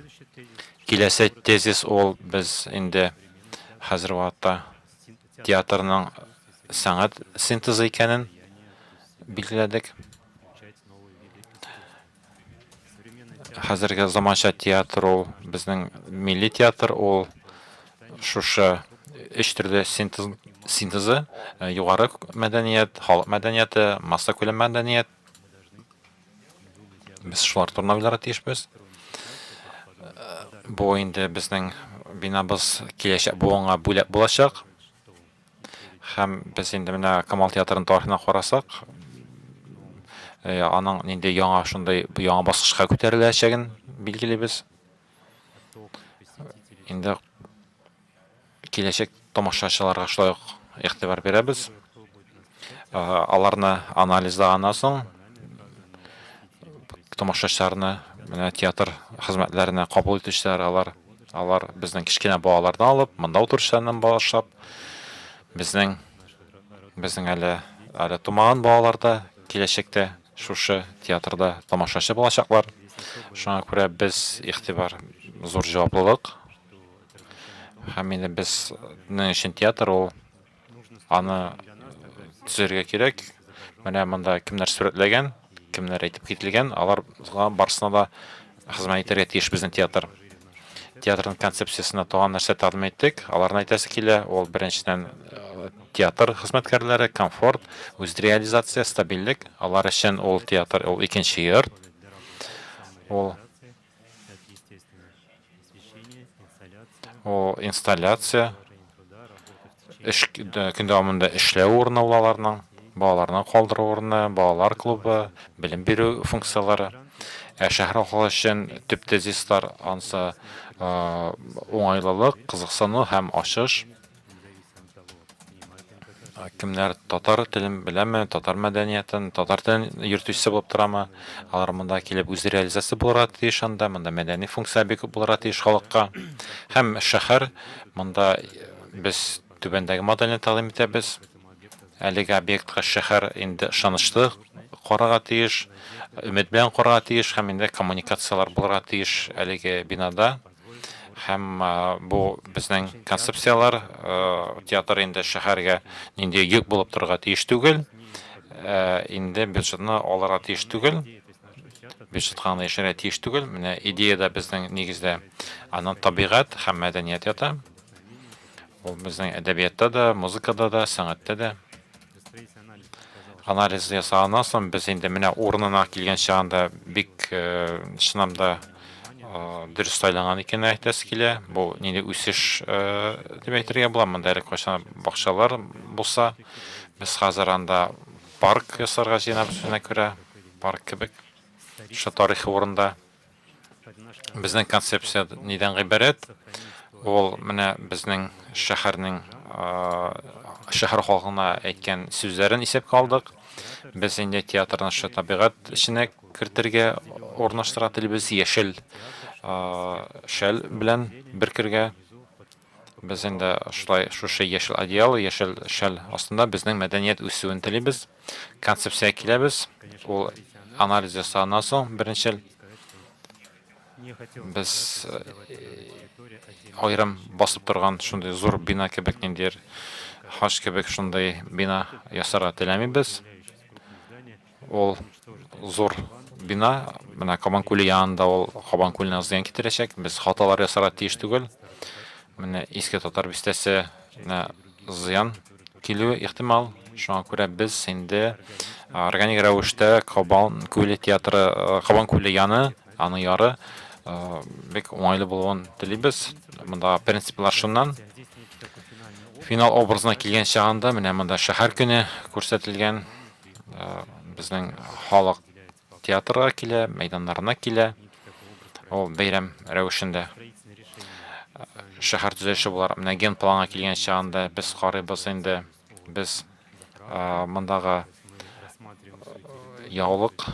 Киләсе тезис ул без инде хәзер вакытта театрның сәнгать синтезы икәнен билгеләдек. Хәзерге заманча театр ул безнең милли театр ул шушы өч төрле синтез синтезы югары мәдәният, халык мәдәнияте, массакүләм мәдәният. Без шулар турында уйларга тиешбез. Бу инде безнең бинабыз киләчәк буынга бүләк булачак. Һәм без инде менә Камал театрының тарихына карасак, аның нинди яңа шундый яңа баскычка күтәреләчәген билгелибез. Инде киләчәк тамашачыларга шулай ук игътибар бирәбез. Аларны анализлаганнан соң тамашачыларны менә театр хезмәтләренә кабул итүчеләр алар алар безнең кечкенә балалардан алып, монда утыручылардан башлап, безнең безнең әле әле тумаган балалар да киләчәктә шушы театрда тамашачы булачаклар. Шуңа күрә без игътибар зур җаваплылык. Һәм инде безнең өчен театр ул аны төзергә кирәк. Менә монда кемнәр сурәтләгән, кемнәр әйтеп кителгән, аларга барысына да хезмәт итәргә тиеш безнең театр. Театрның концепциясенә тагын нәрсә тәкъдим иттек, аларны әйтәсе килә. Ул беренчедән театр хезмәткәрләре, комфорт, үзреализация, стабильлек. Алар өчен ул театр, ул икенче йорт. Ул Ул инсталляция, эш көн дәвамында эшләү урыны ул аларның, балаларны калдыру урыны, балалар клубы, белем бирү функцияләре. Ә шәһәр халкы өчен төп тезислар ансы уңайлылык, кызыксыну һәм ачыш. Кемнәр татар телен беләме, татар мәдәниятен, татар телен йөртүчесе булып торамы, алар монда килеп үз реализация булырга тиеш анда, монда мәдәни функция бик күп булырга тиеш халыкка. Һәм шәһәр, монда без түбәндәге модельне тәкъдим итәбез. Әлеге объектка шәһәр инде ышанычлы карарга тиеш, өмет белән карарга тиеш һәм инде коммуникацияләр булырга тиеш әлеге бинада. Һәм бу безнең концепцияләр, театр инде шәһәргә нинди йөк булып торырга тиеш түгел, инде бюджетны алырга тиеш түгел, бюджетка гына яшәргә тиеш түгел. Менә идея да безнең нигездә аның табигать һәм мәдәният ята. Ул безнең әдәбиятта да, музыкада да, сәнгатьтә дә. Анализ ясаганнан соң без инде менә урынына килгән чагында бик чыннан да дөрес сайланган икәнен әйтәсе килә. Бу нинди үсеш дип әйтергә була. Монда элек кайчан бакчалар булса, без хәзер анда парк ясарга җыенабыз үзенә күрә, парк кебек. Шушы тарихи урында. Безнең концепция нидән гыйбарәт? Ул менә безнең шәһәрнең шәһәр халкына әйткән сүзләрен исәпкә алдык. Без инде театрны шушы табигать эченә кертергә, урнаштырырга телибез, яшел шәл белән беркергә. Без инде шулай шушы яшел одеяло, яшел шәл астында безнең мәдәният үсүен телибез. Концепциягә киләбез. Ул анализ ясаганнан соң беренчел без аерым басып торган шундый зур бина кебек ниндидер хаҗ кебек шундый бина ясарга теләмибез. Ул зур бина, менә Кабан күле янында ул Кабан күленә зыян китерәчәк. Без хаталар ясарга тиеш түгел. Менә Иске Татар бистәсенә зыян килүе ихтимал. Шуңа күрә без инде органик рәвештә Кабан күле театры, Кабан күле яны, аның яры бик уңайлы булуын телибез. Монда принциплар шуннан. Финал образына килгән чагында менә монда шәһәр көне күрсәтелгән. Безнең халык театрга килә, мәйданнарына килә. Ул бәйрәм рәвешендә шәһәр төзелеше булар. Менә генпланга килгән чагында без карыйбыз инде, без мондагы яулык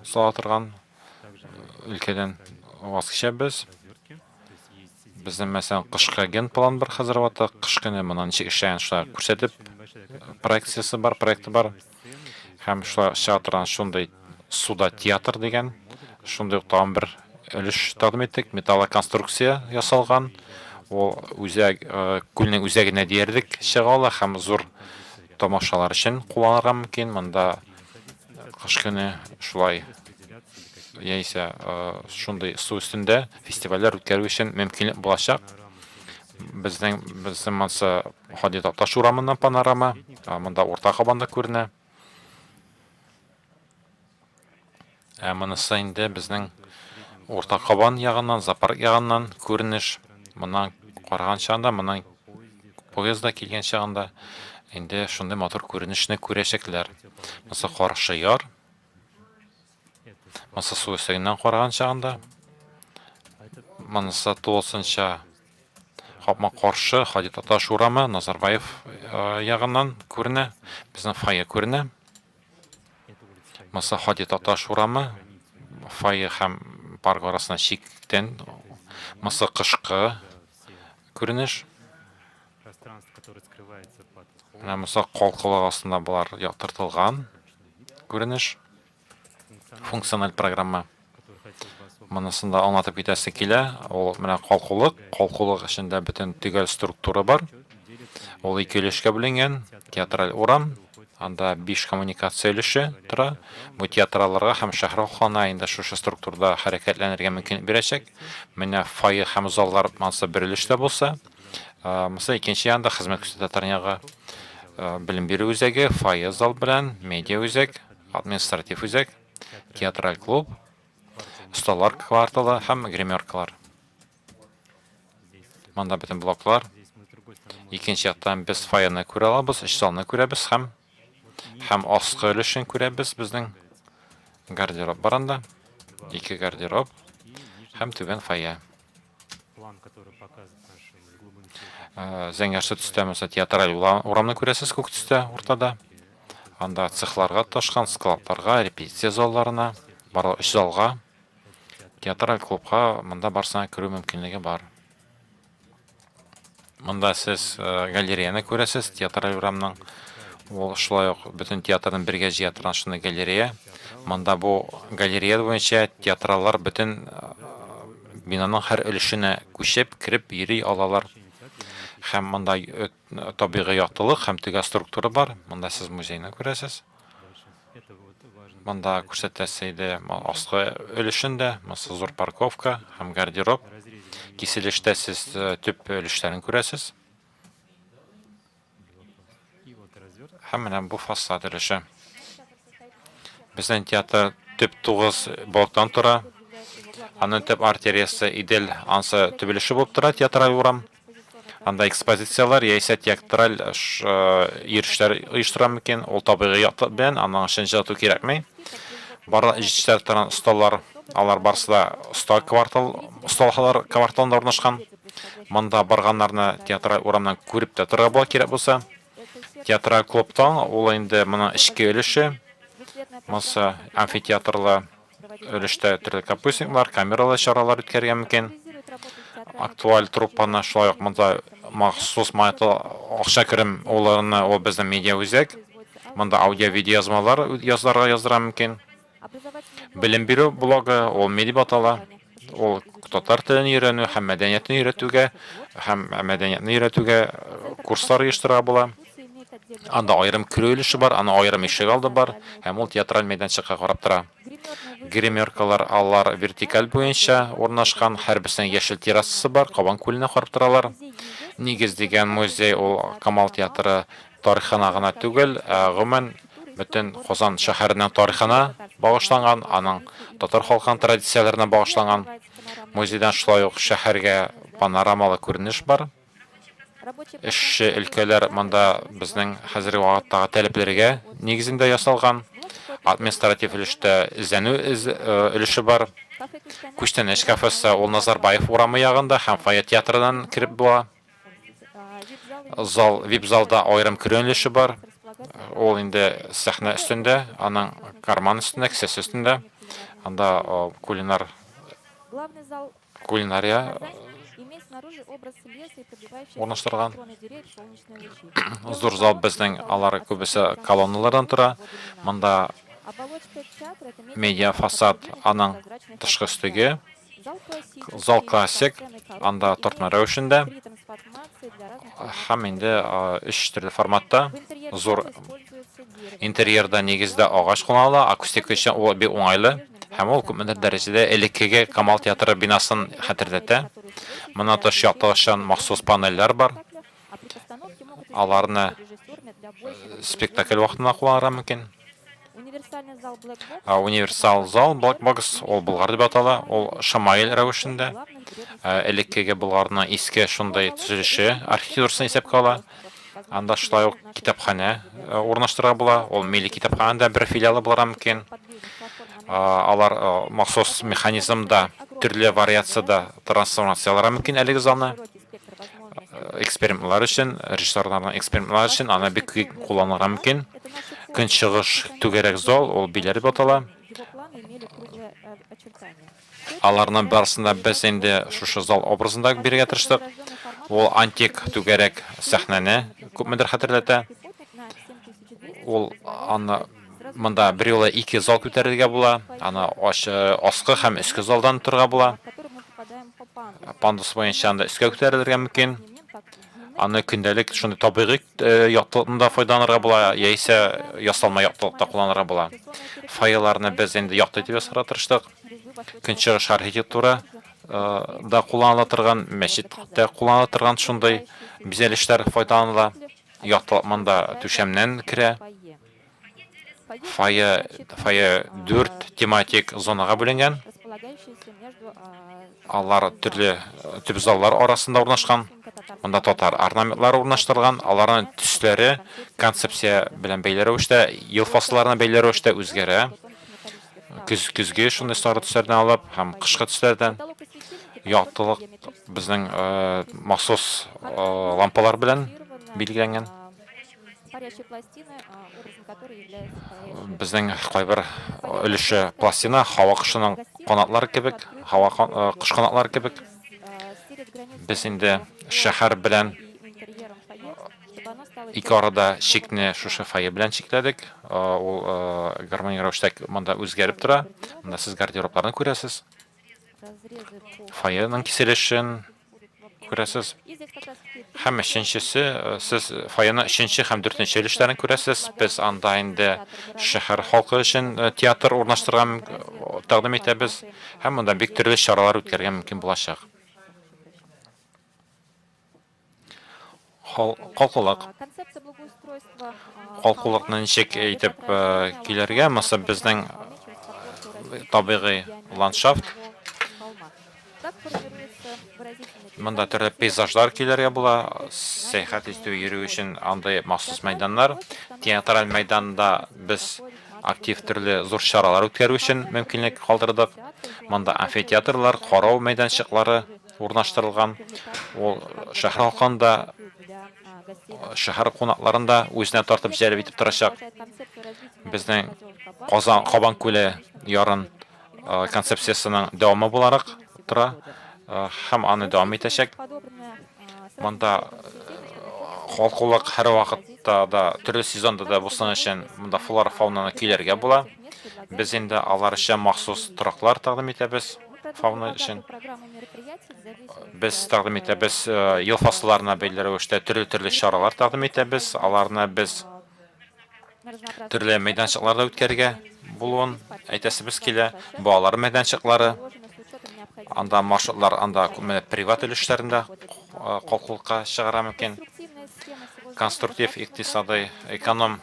сала торган өлкәдән ваз кичәбез. Безнең, мәсәлән, кышкы генплан бар хәзер вакытта. Кыш көне моны ничек эшләгән шулай күрсәтеп. проекциясе бар, проекты бар. Һәм шулай чыга торган шундый суда театр дигән шундый ук тагын бер өлеш тәкъдим иттек. Металлоконструкция ясалган. Ул үзәк күлнең үзәгенә диярлек чыга ала һәм зур тамашалар өчен кулланырга мөмкин. Монда кыш көне шулай яисә шундый су өстендә фестивальләр үткәрү өчен мөмкинлек булачак. Безнең безнең монсы Һади Такташ урамыннан панорама, монда Урта Кабан да күренә. Ә монысы инде безнең Урта Кабан ягыннан, зоопарк ягыннан күренеш. Моннан караган чагында, моннан поездда килгән чагында инде шундый матур күренешне күрәчәкләр. Монысы каршы яр. Монысы су өстеннән караган чагында. Монысы тулысынча капма-каршы Һади Такташ урамы, Назарбаев ягыннан күренә. Безнең фойе күренә. Монысы Һади Такташ урамы, фойе һәм парк арасына чиктән. Монысы кышкы күренеш. Менә монысы калкулык астында болар яктыртылган күренеш. Функциональ программа. Монысын да аңлатып китәсе килә. Ул менә калкулык, калкулык эчендә бөтен төгәл структура бар. Ул ике өлешкә бүленгән. Театраль урам, анда биш коммуникация өлеше тора. Бу театралларга һәм шәһәр халкына инде шушы структурада хәрәкәтләнергә мөмкинлек бирәчәк. Менә фойе һәм заллар монысы бер өлештә булса, монысы икенче янда хезмәт күрсәтә торган ягы. Белем бирү үзәге, фойе зал белән, медиа үзәк, административ үзәк, театраль клуб, осталар кварталы һәм гримеркалар. Монда бөтен блоклар. Икенче яктан без фойены күрә алабыз, өч залны күрәбез һәм һәм аскы өлешен күрәбез безнең гардероб бар анда. Ике гардероб һәм түбән фойе. Зәңгәрсу төстә мәсәлән театраль урамны күрәсез күк төстә уртада. Анда цехларга тоташкан, складларга, репетиция залларына, барлык өч залга, театраль клубка монда барсына керү мөмкинлеге бар. Монда сез галереяны күрәсез, театраль урамның. Ул шулай ук бөтен театрны бергә җыя торган шундый галерея. Монда бу галерея буенча театраллар бөтен бинаның һәр өлешенә күчеп, кереп йөри алалар. Һәм монда табигый яктылык һәм төгәл структура бар. Монда сез музейны күрәсез. Монда күрсәтәсе иде аскы өлешендә, монысы зур парковка һәм гардероб. Киселештә сез төп өлешләрен күрәсез. Һәм менә бу фасад өлеше. Безнең театр төп 9 блоктан тора. Аның төп артериясе Идел, ансы төп өлеше булып тора, театраль урам. Анда экспозицияләр яисә театраль йөрешләр оештыра мөмкин. Ул табигый яктылык белән, аның өчен җылыту кирәкми. Барлык җитештерә торган осталар, алар барысы да оста квартал, осталар кварталында урнашкан. Монда барганнарны театраль урамнан күреп тә торырга була кирәк булса. Театраль клубтан ул инде моның эчке өлеше. Монысы амфитеатрлы өлештә төрле капустниклар, камералы чаралар үткәрергә мөмкин. Актуаль труппаны шулай ук монда махсус монета акча керем урыны, ул безнең медиа үзәк. Монда аудио-видео язмалар язарга яздыра мөмкин. Белем бирү блогы, ул медиа атала. Ул татар телен өйрәнү һәм мәдәниятне өйрәтүгә һәм мәдәниятне өйрәтүгә курслар оештырырга була. Анда аерым керү өлеше бар, аны аерым ишек алды бар, һәм ул театраль мәйданчыкка карап тора. Гримеркалар алар вертикаль буенча урнашкан, һәрберсенең яшел террасасы бар, Кабан күленә карап торалар. Нигез дигән музей ул Камал театры тарихына гына түгел, ә гомумән бөтен Казан шәһәренең тарихына багышланган, аның татар халкының традицияләренә багышланган. Музейдан шулай ук шәһәргә панорамалы күренеш бар. Эшче өлкәләр монда безнең хәзерге вакыттагы таләпләргә нигезендә ясалган. Административ өлештә эзләнү өлеше бар. Күчтәнәч кафесы ул Назарбаев урамы ягында һәм фойе театрынан кереп була. Зал, вип-залда аерым керү өлеше бар. Ул инде сәхнә өстендә, аның карман өстендә, кесәсе өстендә. Анда кулинария Урнаштырган. Зур зал безнең, алар күбесе колонналардан тора. Монда медиа фасад, аның тышкы өслеге. Зал классик, анда тартма рәвешендә. Һәм инде өч төрле форматта зур интерьерда нигездә агач кулланыла, акустика өчен ул бик уңайлы һәм ул күпмедер дәрәҗәдә элеккеге Камал театры бинасын хәтерләтә. Моннан тыш яктылыкчан махсус панельләр бар. Аларны спектакль вакытында кулланырга мөмкин. Универсал зал Black Box, ул Болгар дип атала, ул шамаил рәвешендә. Элеккеге Болгарның иске шундый төзелеше архитектурасын исәпкә ала. Анда шулай ук китапханә урнаштырырга була. Ул милли китапханәнең дә бер филиалы булырга мөмкин. Алар махсус механизмда төрле вариациядә трансформацияләргә мөмкин әлеге залны. Экспериментлар өчен, режиссерларның экспериментлары өчен аны бик кулланырга мөмкин. Көнчыгыш түгәрәк зал, ул Биләр дип атала. Аларның барысын да без инде шушы зал образында бирергә тырыштык. Ул антик түгәрәк сәхнәне күпмедер хәтерләтә. Ул аны монда берьюлы ике зал күтәрергә була. Аны аскы һәм өске залдан торырга була. Пандус буенча анда өскә күтәрелергә мөмкин. Аны көндәлек шундый табигый яктылыкны да файдаланырга була, яисә ясалма яктылыкта кулланырга була. Фойеларны без инде якты итеп ясарга тырыштык. Көнчыгыш архитектура да кулланыла торган, мәчеттә кулланыла торган шундый бизәлешләр файдаланыла. Яктылык монда түшәмнән керә. Фойе, фойе дүрт тематик зонага бүленгән. Алар төрле төп заллар арасында урнашкан. Монда татар орнаментлары урнаштырылган. Аларның төсләре концепция белән бәйле рәвештә, ел фасылларына бәйле рәвештә үзгәрә. Көз, көзге шундый сары төсләрдән алып һәм кышкы төсләрдән. Яктылык безнең махсус лампалар белән билгеләнгән. Безнең кайбер өлеше пластина, һава кошының канатлары кебек, һава кош канатлары кебек. Без инде шәһәр белән ике арада чикне шушы фойе белән чикләдек. Ул гармоник рәвештә монда үзгәреп тора. Монда сез гардеробларны күрәсез. Фойеның киселешен күрәсез. Һәм өченчесе, сез фойеның өченче һәм дүртенче өлешләрен күрәсез. Без анда инде шәһәр халкы өчен театр урнаштырган тәкъдим итәбез. Һәм монда бик төрле чаралар үткәрергә мөмкин булачак. Калкулык. Калкулыкны ничек итеп көйләргә? Монысы безнең табигый ландшафт. Монда төрле пейзажлар көйләргә була. Сәяхәт итү, йөрү өчен андый махсус мәйданнар. Театраль мәйданда без актив төрле зур чаралар үткәрү өчен мөмкинлек калдырдык. Монда амфитеатрлар, карау мәйданчыклары урнаштырылган. Ул шәһәр халкын да, шәһәр кунакларын да үзенә тартып җәлеп итеп торачак. Безнең Казан Кабан күле ярын концепциясенең дәвамы буларак тора һәм аны дәвам итәчәк. Монда калкулык һәрвакытта да, төрле сезонда да булсын өчен монда флора, фаунаны көйләргә була. Без инде алар өчен махсус тораклар тәкъдим итәбез фауна өчен. Без тәкъдим итәбез ел фасылларына бәйле рәвештә төрле-төрле чаралар тәкъдим итәбез. Аларны без төрле мәйданчыкларда үткәрергә булуын әйтәсебез килә. Балалар мәйданчыклары, анда маршрутлар, анда күпме приват өлешләрендә калкулыкка чыгарга мөмкин. Конструктив икътисадый эконом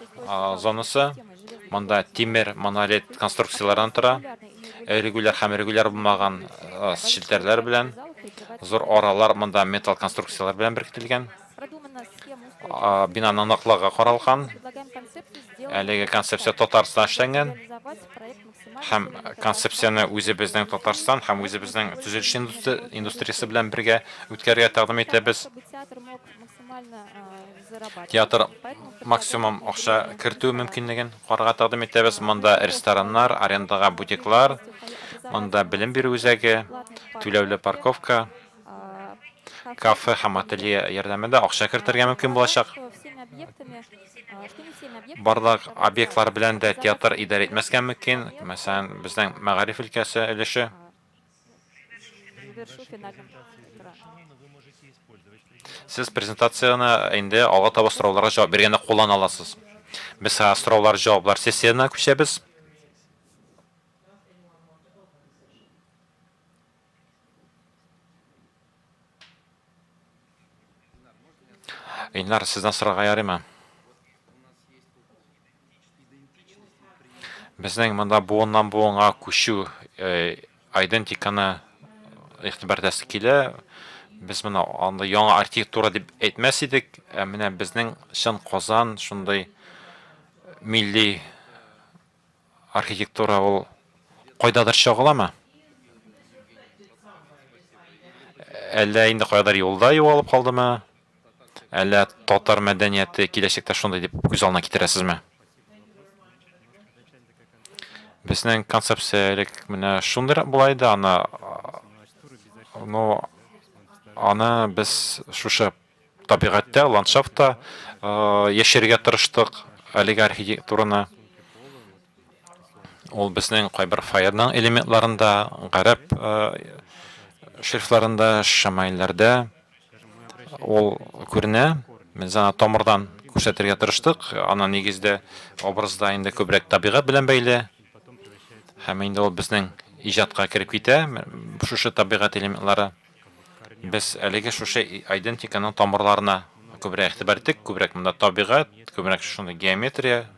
зонасы, монда тимер монолит конструкцияләрдән тора, регуляр һәм регуляр булмаган челтәрләр белән, зур аралар монда металл конструкцияләр белән беркетелгән. Бинаның ныклыгы каралган. Әлеге концепция Татарстан эшләнгән. Һәм концепцияне үзебезнең Татарстан һәм үзебезнең төзелеш индустриясе белән бергә үткәрергә тәкъдим итәбез. Театр максимум акча кертү мөмкинлеген карарга тәкъдим итәбез. Монда рестораннар, арендага бутиклар, монда белем бирү үзәге, түләүле парковка. Кафе һәм ателье ярдәмендә акча кертергә мөмкин булачак. Барлык объектлар белән дә театр идарә итмәскә мөмкин. Мәсәлән, безнең мәгариф өлкәсе өлеше. Сез презентацияне инде алга таба сорауларга җавап биргәндә куллана аласыз. Без хәзер сораулар-җаваплар сессиясенә күчәбез. Илнар, сездән сорарга ярыймы? Безнең монда буыннан буынга күчү э, айдентиканы игътибар итәсе килә. Без моны анда яңа архитектура дип әйтмәс идек, ә менә безнең чын Казан шундый милли архитектура ул кайдадыр чагыламы? Әллә инде каядыр юлда югалып калдымы? Әллә татар мәдәнияте киләчәктә шундый дип күз алдына китерәсезме? Безнең концепция элек менә шундыйрак була иде, аны ну, аны без шушы табигатьтә, ландшафтта яшәргә тырыштык, әлеге архитектураны. Ул безнең кайбер фойеның элементларында, гарәп шрифтларында, шәмаилләрдә ул күренә. Без аны тамырдан күрсәтергә тырыштык. Аны нигездә образда инде күбрәк табигать белән бәйле. Һәм инде ул безнең иҗатка кереп китә, шушы табигать элементлары. Без әлеге шушы айдентиканың тамырларына күбрәк игътибар иттек, күбрәк монда табигать, күбрәк шундый геометрия,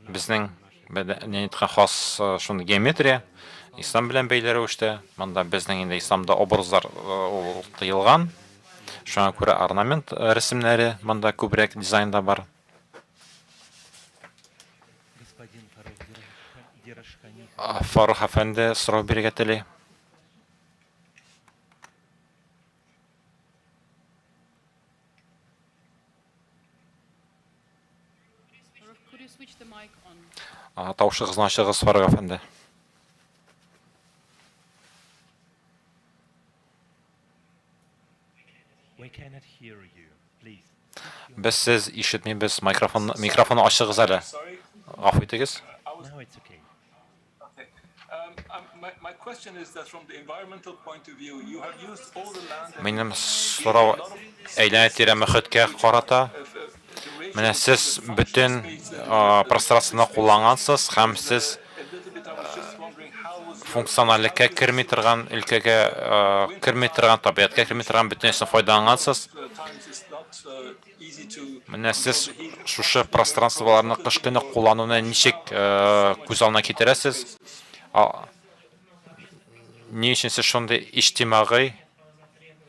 безнең мәдәнияткә хас шундый геометрия, ислам белән бәйле рәвештә. Монда безнең инде исламда образлар ул тыелган. Шуңа күрә орнамент рәсемнәре монда күбрәк дизайнда бар. Фарух әфәнде сорау бирергә тели. Тавышыгызны ачыгыз, Фарух әфәнде. Без сез ишетмибез. Микрофон, микрофонны ачыгыз әле. Гафу итегез. Минем сорау әйләнә-тирә мөхиткә карата. Менә сез бөтен пространствоны куллангансыз һәм сез функциональлеккә керми торган өлкәгә керми торган, табигатькә керми торган бөтенесен файдалангансыз. Менә сез шушы пространстволарны кыш көне куллануны ничек күз алдына китерәсез? Ни өчен сез шундый иҗтимагый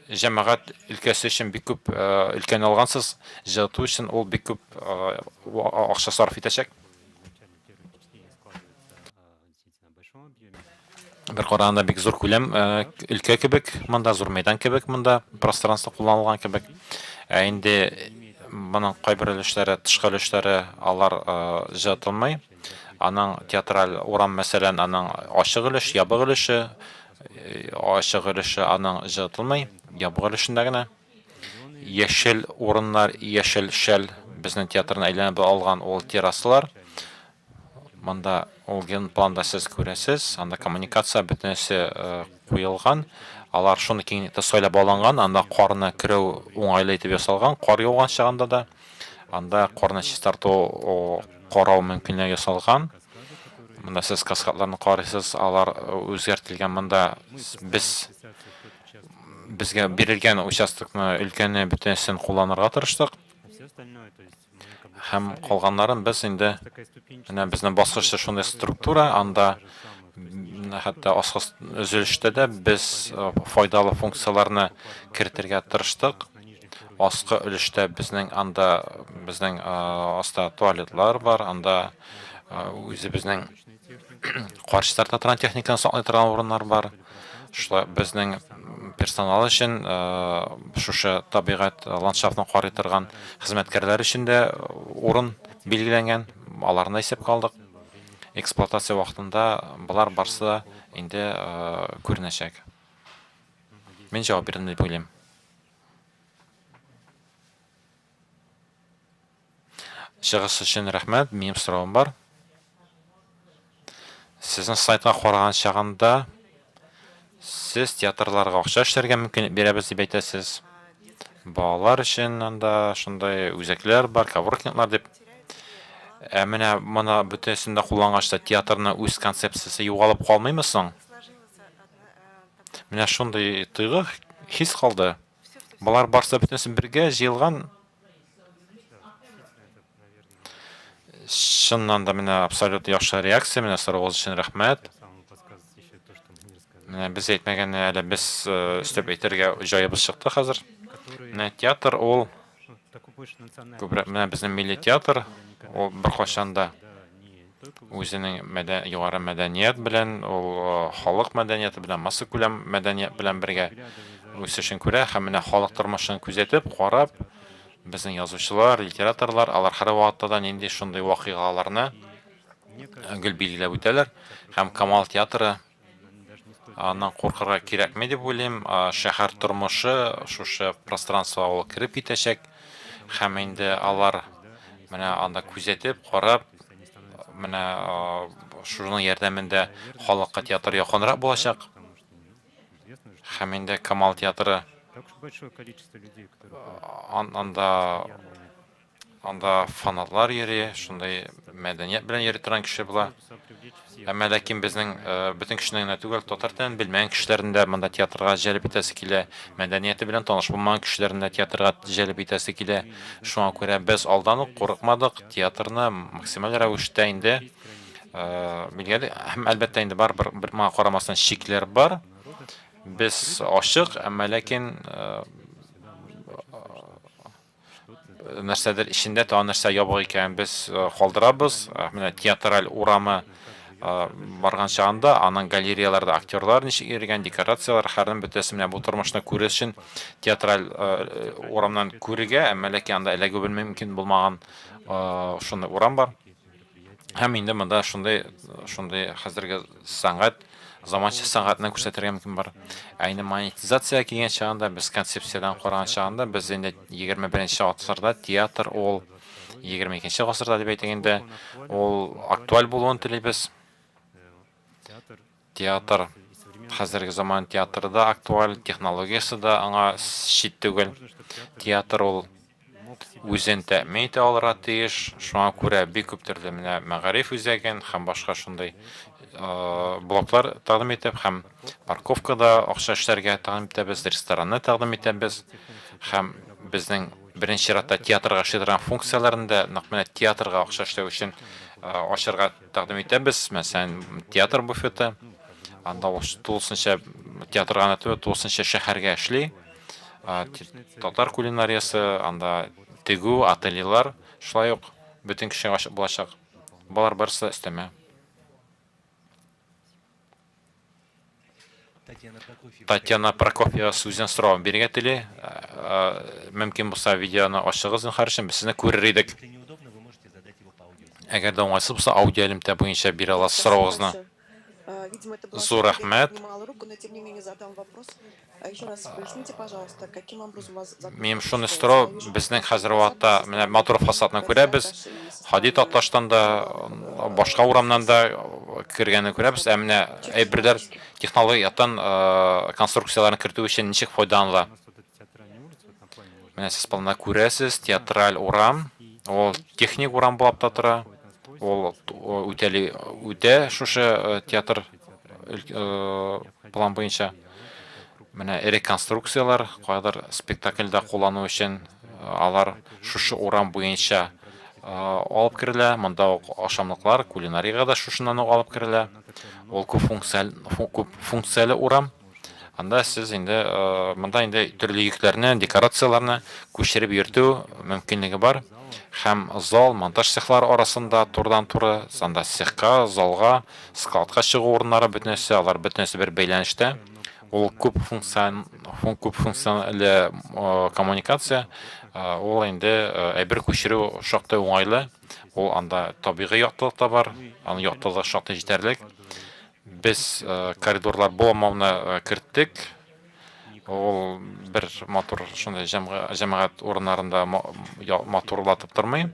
җәмәгать өлкәсе өчен бик күп өлкәне алгансыз? Җылыту өчен ул бик күп акча сарыф итәчәк. Бер караганда бик зур күләм өлкә кебек, монда зур мәйдан кебек, монда пространство кулланылган кебек. Ә инде моның кайбер өлешләре, тышкы өлешләре алар җылытылмый. Аның театраль урам, мәсәлән, аның ачык өлеш, ябык өлеше, ачык өлеше аның җылытылмый, ябык өлешендә генә. Яшел урыннар, яшел шәл безнең театрны әйләнеп алган ул террасалар. Монда ул генпланда сез күрәсез, анда коммуникация бөтенесе куелган. Алар шундый киңлектә сайлап алынган, анда карны керү уңайлы итеп ясалган, кар яуган чагында да. Анда карны чистарту, карау мөмкинлеге ясалган. Монда сез каскадларны карыйсыз, алар үзгәртелгән. Монда без безгә бирелгән участокны, өлкәне бөтенесен кулланырга тырыштык. Һәм калганнарын без инде менә безнең баскычта шундый структура, анда хәтта аскы өзелештә дә без файдалы функцияләрне кертергә тырыштык. Аскы өлештә безнең анда безнең аста туалетлар бар, анда үзебезнең кар чистарта торган техниканы саклый торган урыннар бар. Шулай безнең персонал өчен шушы табигать ландшафтын карый торган хезмәткәрләр өчен дә урын билгеләнгән, аларны да исәпкә алдык. Эксплуатация вакытында болар барысы да инде күренәчәк. Мин җавап бирдем дип уйлыйм. Чыгыш өчен рәхмәт. Минем соравым бар. Сезнең сайтка караган чагында сез театрларга акча эшләргә мөмкинлек бирәбез дип әйтәсез. Балалар өчен анда шундый үзәкләр бар, коворкинглар дип. Ә менә моны бөтенесен дә куллангач та театрның үз концепциясе югалып калмыймы соң? Менә шундый тойгы, хис калды. Болар барсы бөтенесе бергә җыелган. Чыннан да менә абсолют яхшы реакция, менә соравыгыз өчен рәхмәт. Менә без әйтмәгәнне әле без өстәп әйтергә җаебыз чыкты хәзер. Менә театр ул күбрәк менә безнең милли театр, ул беркайчан да үзенең мәдә, югары мәдәният белән, ул халык мәдәнияте белән, массакүләм мәдәният белән бергә үсешен күрә һәм менә халык тормышын күзәтеп, карап, безнең язучылар, литераторлар, алар һәрвакытта да нинди шундый вакыйгаларны гел билгеләп үтәләр. Һәм Камал театры аннан куркырга кирәкми дип уйлыйм. Шәһәр тормышы шушы пространствога ул кереп китәчәк. Һәм инде алар менә анда күзәтеп, карап, менә шуның ярдәмендә халыкка театр якынрак булачак. Һәм инде Камал театры анда Анда фанатлар йөри, шундый мәдәният белән йөри торган кеше була. Әмма ләкин безнең бөтен кешене генә түгел, татар телен белмәгән кешеләрне дә монда театрга җәлеп итәсе килә, мәдәнияте белән таныш булмаган кешеләрне дә театрга җәлеп итәсе килә. Шуңа күрә без алдан ук курыкмадык, театрны максималь рәвештә инде билгеләдек. Һәм, әлбәттә, инде барыбер бер моңа карамастан чикләр бар. Без ачык, әмма ләкин нәрсәдер эчендә тагын нәрсә ябык икәнен без калдырабыз. Менә театраль урамы барган чагында аның галереяләрдә актерлар ничек йөргән, декорацияләр, һәрнең бөтәсе менә бу тормышны күрер өчен театраль урамнан күрергә, әмма ләкин анда эләгү мөмкин булмаган шундый урам бар. Һәм инде монда шундый шундый хәзерге сәнгать, заманча сәнгатьне күрсәтергә мөмкин бар. Ә инде монетизация килгән чагында, без концепциядән караган чагында, без инде 21 нче гасырда театр ул 22 нче гасырда дип әйтик инде, ул актуаль булуын телибез. Театр хәзерге заман театры да актуаль, технологиясе дә аңа чит түгел. Театр ул үзен тәэмин итә алырга тиеш. Шуңа күрә бик күп төрле менә мәгариф үзәген һәм башка шундый блоклар тәкъдим итеп һәм парковкада акча эшләргә тәкъдим итәбез, ресторанны тәкъдим итәбез һәм безнең беренче чиратта театрга эшли торган функцияләрне дә нәкъ менә театрга акча эшләү өчен ачарга тәкъдим итәбез. Мәсәлән, театр буфеты. Анда ул тулысынча театрга гына түгел, тулысынча шәһәргә эшли. Татар кулинариясе, анда тегү, ательелар шулай ук бөтен кешегә ачык булачак. Болар барысы да өстәмә. Татьяна Прокофьева сүзен соравын бирергә тели. Мөмкин булса, видеоны ачыгыз, зинһар өчен, без сезне күрер идек. Әгәр дә уңайсыз булса, аудиоэлемтә буенча бирә аласыз соравыгызны. Зур рәхмәт. Минем шуны сорау, безнең хәзер вакытта менә матур фасадны күрәбез. Һади Такташтан да, башка урамнан да кергәнне күрәбез. Ә менә әйберләр технологик яктан конструкцияләрне кертү өчен ничек файдаланыла? Менә сез планда күрәсез, театраль урам, ул техник урам булып та тора. Ул үтәли үтә шушы театр план буенча. Менә эре конструкцияләр, кайдыр спектакльдә куллану өчен алар шушы урам буенча алып керелә. Монда ук ашамлыклар, кулинариягә дә шушыннан ук алып керелә. Ул күп функцияле, күп функцияле урам. Анда сез инде монда инде төрле йөкләрне, декорацияләрне күчереп йөртү мөмкинлеге бар. Һәм зал, монтаж цехлары арасында турыдан-туры, анда цехка, залга, складка чыгу урыннары бөтенесе, алар бөтенесе бер бәйләнештә. Ул күп функцион, күп функционале коммуникация, ул инде әйбер күчерү шактый уңайлы. Ул анда табигый яктылык та бар, аның яктылыгы шактый җитәрлек. Без коридорлар буламауны керттек. Ул бер матур шундый җәмәгать урыннарында матурлатып тормый.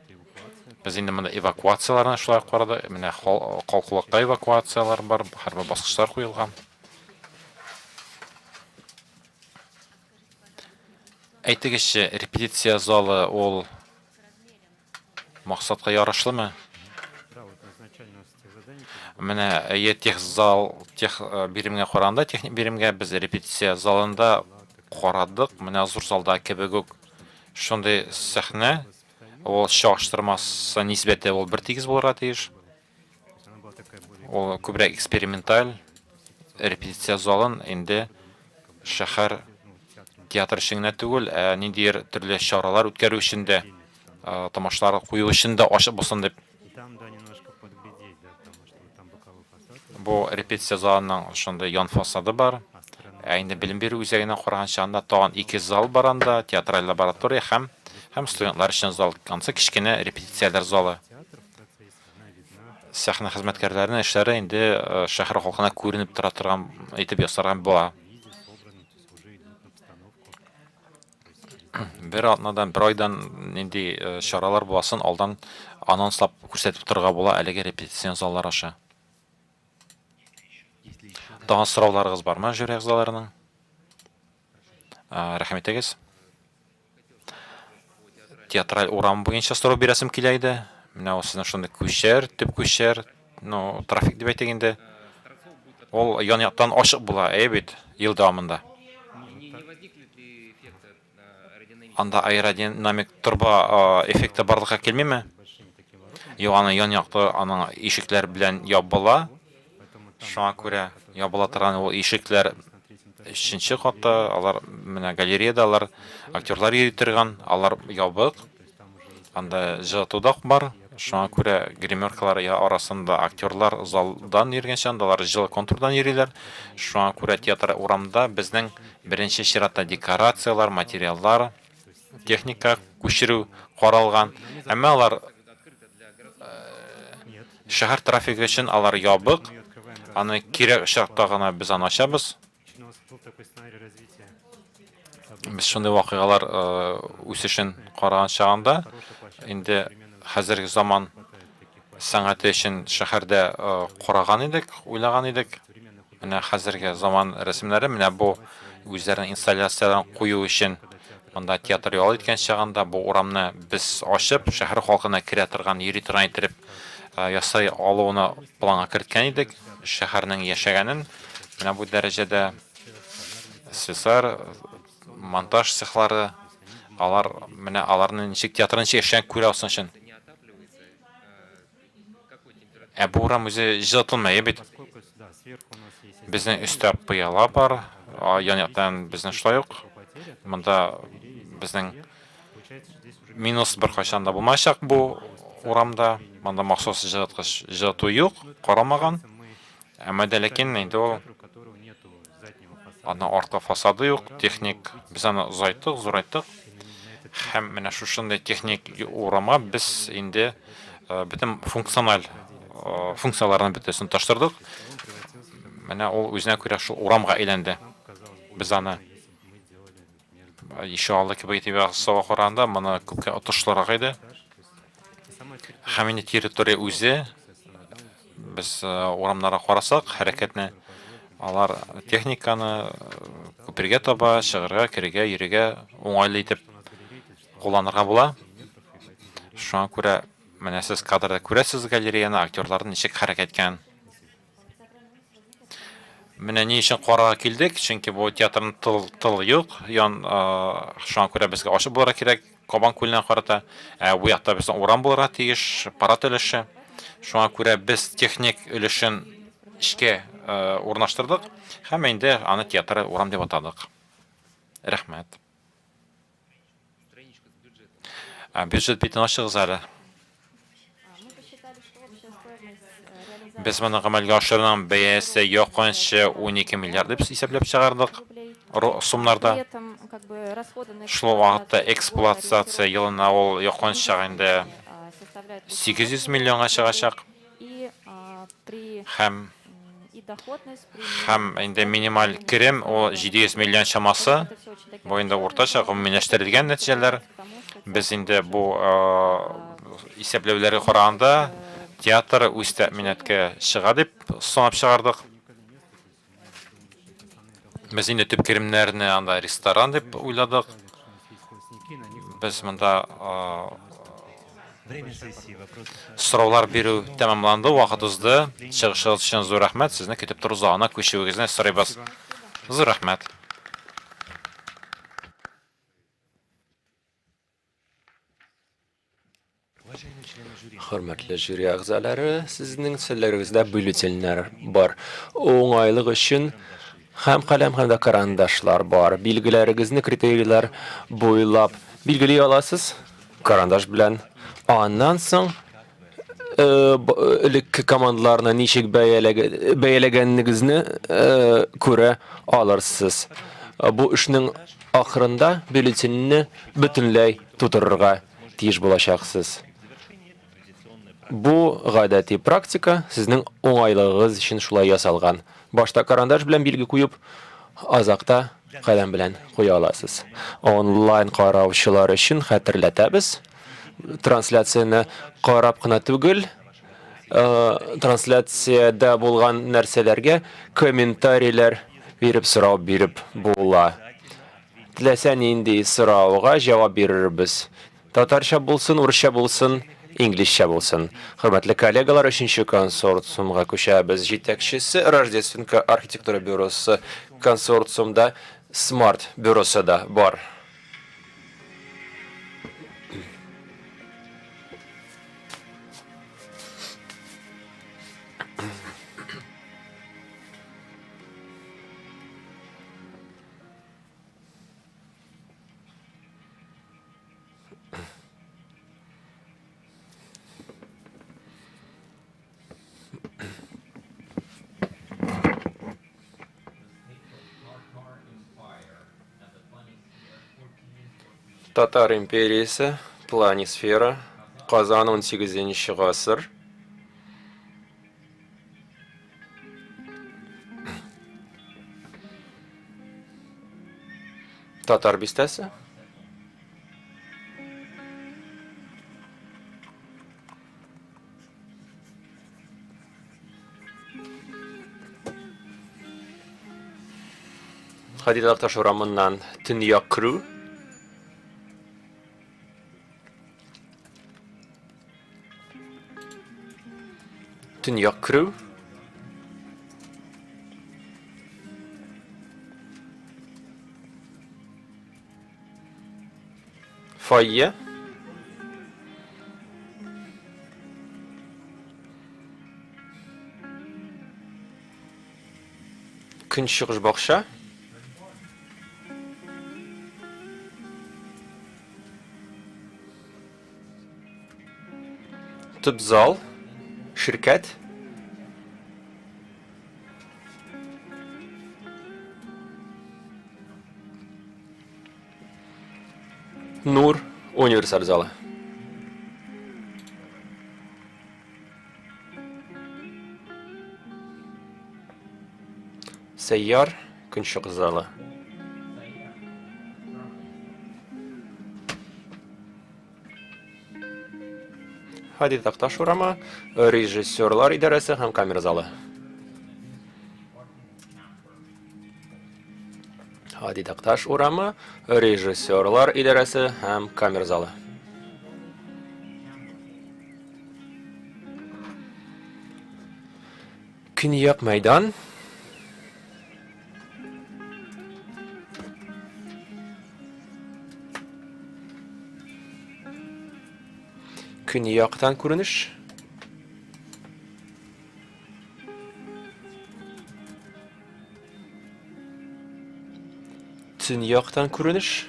Без инде монда эвакуацияләрне шулай карадык. Менә калкулыкта эвакуацияләр бар, һәрбер баскычлар куелган. Әйтегезче, репетиция залы ул максатка ярашлымы? Менә әйе, тех зал, тех э, биремгә караганда, техник биремгә без репетиция залында карадык. Менә зур залда кебек үк шундый сәхнә, ул чагыштырмасы нисбәте ул бер тигез булырга тиеш. Ул күбрәк эксперименталь репетиция залын инде шәһәр театр өчен генә түгел, ә ниндидер төрле чаралар үткәрү өчен дә, тамашалар кую өчен дә ачык булсын дип. Бу репетиция залының шундый ян фасады бар. Ә инде белем бирү үзәгенә караган чагында тагын ике зал бар анда, театраль лаборатория һәм һәм студентлар өчен зал. Ансы кечкенә репетицияләр залы. Сәхнә хезмәткәрләренең эшләре инде шәһәр халкына күренеп тора торган итеп ясарга була. Бер атнадан, бер айдан нинди чаралар буласын алдан анонслап күрсәтеп торырга була әлеге репетицион заллар аша. Тагын сорауларыгыз бармы жюри әгъзаларының? Рәхим итегез. Театраль урам буенча сорау бирәсем килә иде. Менә ул сезнең шундый күчәр, төп күчәр, ну, трафик дип әйтик инде. Ул ян яктан ачык була, әйе бит, ел дәвамында. Анда аэродинамик торба эффекты барлыкка килмиме? Юк, аны ян якты аның ишекләр белән ябыла. Шуңа күрә ябыла торган ул ишекләр өченче катта, алар менә галереяда алар актерлар йөри торган, алар ябык. Анда җылыту да бар. Шуңа күрә гримеркалар арасында актерлар залдан йөргәнчә, анда алар җылы контурдан йөриләр. Шуңа күрә театр урамда безнең беренче чиратта декорацияләр, материаллар, техника күчерү каралган. Әмма алар шәһәр трафигы өчен алар ябык. Аны кирәк очракта гына без аны ачабыз. Без шундый вакыйгалар үсешен караган чагында инде хәзерге заман сәнгате өчен шәһәрдә караган идек, уйлаган идек. Менә хәзерге заман рәсемнәре, менә бу үзләренең инсталляцияләрен кую өчен монда театр ял иткән чагында бу урамны без ачып, шәһәр халкына керә торган, йөри торган иттереп ясый алуны планга керткән идек. Шәһәрнең яшәгәнен менә бу дәрәҗәдә слесарь, монтаж цехлары, алар менә аларны ничек театрны ничек яшәгән күрә алсын өчен. Ә бу урам үзе җылытылмый бит. Безнең өстә пыяла бар, ян яктан безнең шулай ук. Монда безнең минус беркайчан да булмаячак бу урамда. Монда махсус җылыткыч җылыту юк, карамаган. Әмма дә ләкин инде ул аның арткы фасады юк, техник без аны озайттык, зурайттык. Һәм менә шушындый техник урамга без инде бөтен функциональ функцияләрне бөтенесен таштырдык. Менә ул үзенә күрә шул урамга әйләнде. Без аны ишегалды кебек итеп ясауга караганда, моны күпкә отышлырак иде. Һәм инде территория үзе, без урамнарга карасак, хәрәкәтне, алар техниканы күпергә таба чыгарга, керергә, йөрергә уңайлы итеп кулланырга була. Шуңа күрә менә сез кадрда күрәсез галереяны, актерларның ничек хәрәкәт иткәнен. Менә ни өчен карарга килдек, чөнки бу театрның тыл, тыл юк, ян, шуңа күрә безгә ачык булырга кирәк Кабан күленә карата. Ә бу якта безнең урам булырга тиеш, парад өлеше. Шуңа күрә без техник өлешен эчкә урнаштырдык һәм инде аны театр урам дип атадык. Рәхмәт. Бюджет битен ачыгыз әле. Без моны гамәлгә ашыруның бәясе якынча 12 миллиард дип исәпләп чыгардык сумнарда. Шул ук вакытта эксплуатация елына ул якынча инде 800 миллионга чыгачак. Һәм һәм инде минималь керем ул 700 миллион чамасы. Бу инде уртача гомумиләштерелгән нәтиҗәләр. Без инде бу исәпләүләргә караганда, театр үз тәэминатка чыга дип санап чыгардык. Без инде төп керемнәрне анда ресторан дип уйладык. Без монда сораулар бирү тәмамланды, вакыт узды. Чыгышыгыз өчен зур рәхмәт. Сезне көтеп тору залына күчүегезне сорыйбыз. Зур рәхмәт. Хөрмәтле жюри әгъзалары, сезнең өстәлләрегездә бюллетеньнәр бар. Уңайлык өчен һәм каләм һәм дә карандашлар бар. Билгеләрегезне критерийлар буйлап билгели аласыз карандаш белән. Аннан соң элекке командаларны ничек бәяләгәнегезне күрә алырсыз. Бу эшнең ахырында бюллетеньне бөтенләй тутырырга тиеш булачаксыз. Бу гадәти практика сезнең уңайлыгыгыз өчен шулай ясалган. Башта карандаш белән билге куеп, азакта каләм белән куя аласыз. Онлайн караучылар өчен хәтерләтәбез. Трансляцияне карап кына түгел, трансляциядә булган нәрсәләргә комментарийләр биреп, сорау биреп була. Теләсә нинди сорауга җавап бирербез. Татарча булсын, урысча булсын, инглизчә булсын. Хөрмәтле коллегалар, өченче консорциумга күчәбез. Җитәкчесе Рождественка архитектура бюросы. Консорциумда Smart бюросы да бар. Татар империясе, планисфера, Казан 18 гасыр. Татар бистәсе. Һади Такташ урамыннан төньяк керү. Төньяк керү. Фойе. Көнчыгыш бакча. Төп зал, ширкәт. Нур универсаль залы. Сәйяр көнчыгыш залы. Һади Такташ урамы, режиссерлар идарәсе һәм камера залы. Һади Такташ урамы, режиссерлар идарәсе һәм камера залы. Көньяк мәйдан. Көньяктан күренеш. Төньяктан күренеш.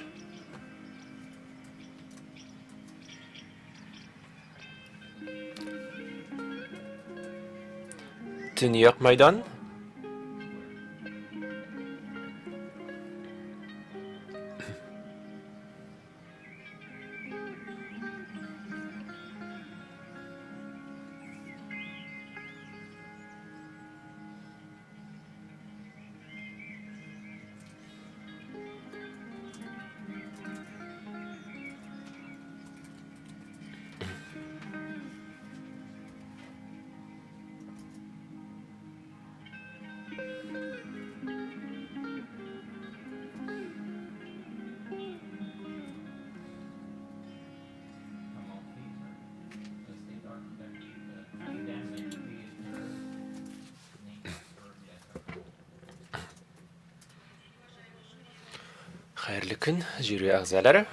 Төньяк мәйдан. Хәерле көн, жюри әгъзалары.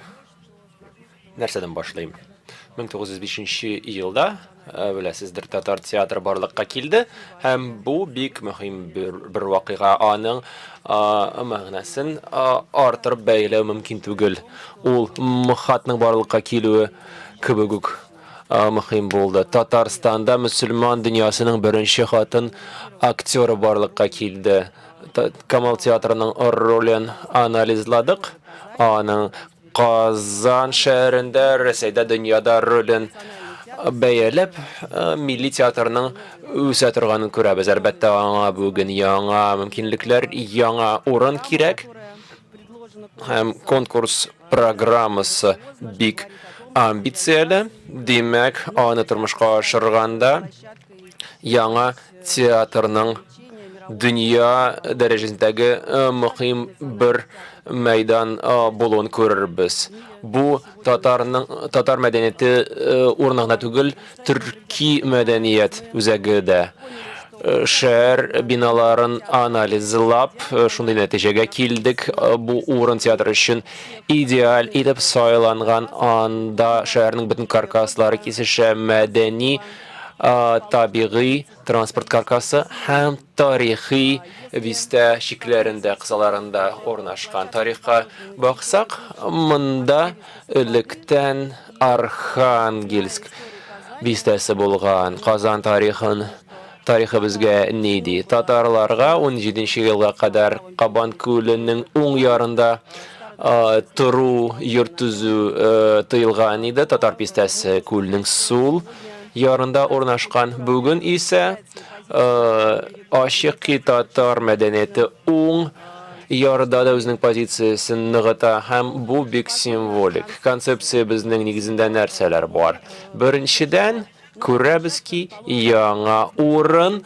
Нәрсәдән башлыйм? 1905 елда, э, беләсездер, татар театры барлыкка килде һәм бу бик мөһим бер, бер вакыйга. Аның мәгънәсен артырып бәяләү мөмкин түгел. Ул МХАТның барлыкка килүе кебек үк мөһим булды. Татарстанда мөселман дөньясының беренче хатын актеры барлыкка килде. Камал театрының ролен анализладык. Аның Казан шәһәрендә, Рәсәйдә, дөньяда ролен бәяләп, милли театрның үсә торганын күрәбез. Әлбәттә, аңа бүген яңа мөмкинлекләр, яңа урын кирәк. Һәм конкурс программасы бик амбицияле. Димәк, аны тормышка ашырганда яңа театрның дөнья дәрәҗәсендәге мөһим бер мәйдан булуын күрербез. Бу татарның татар мәдәнияте урыны гына түгел, төрки мәдәният үзәге дә. Шәһәр биналарын анализлап, шундый нәтиҗәгә килдек. Бу урын театр өчен идеаль итеп сайланган. Анда шәһәрнең бөтен каркаслары кисешә, мәдәни, табигый транспорт каркасы һәм тарихи бистә чикләрендә, кысаларында урнашкан. Тарихка баксак, монда электән Архангельск бистәсе булган. Казан тарихын тарихы безгә ни ди? Татарларга 17 елга кадәр Кабан күленең уң ярында тору, йорт төзү тыелган иде. Татар бистәсе күлнең сул ярында урнашкан. Бүген исә ачык ки, татар мәдәнияте уң ярда да үзенең позициясен ныгыта һәм бу бик символик. Концепциябезнең нигезендә нәрсәләр бар? Беренчедән, күрәбез ки, яңа урын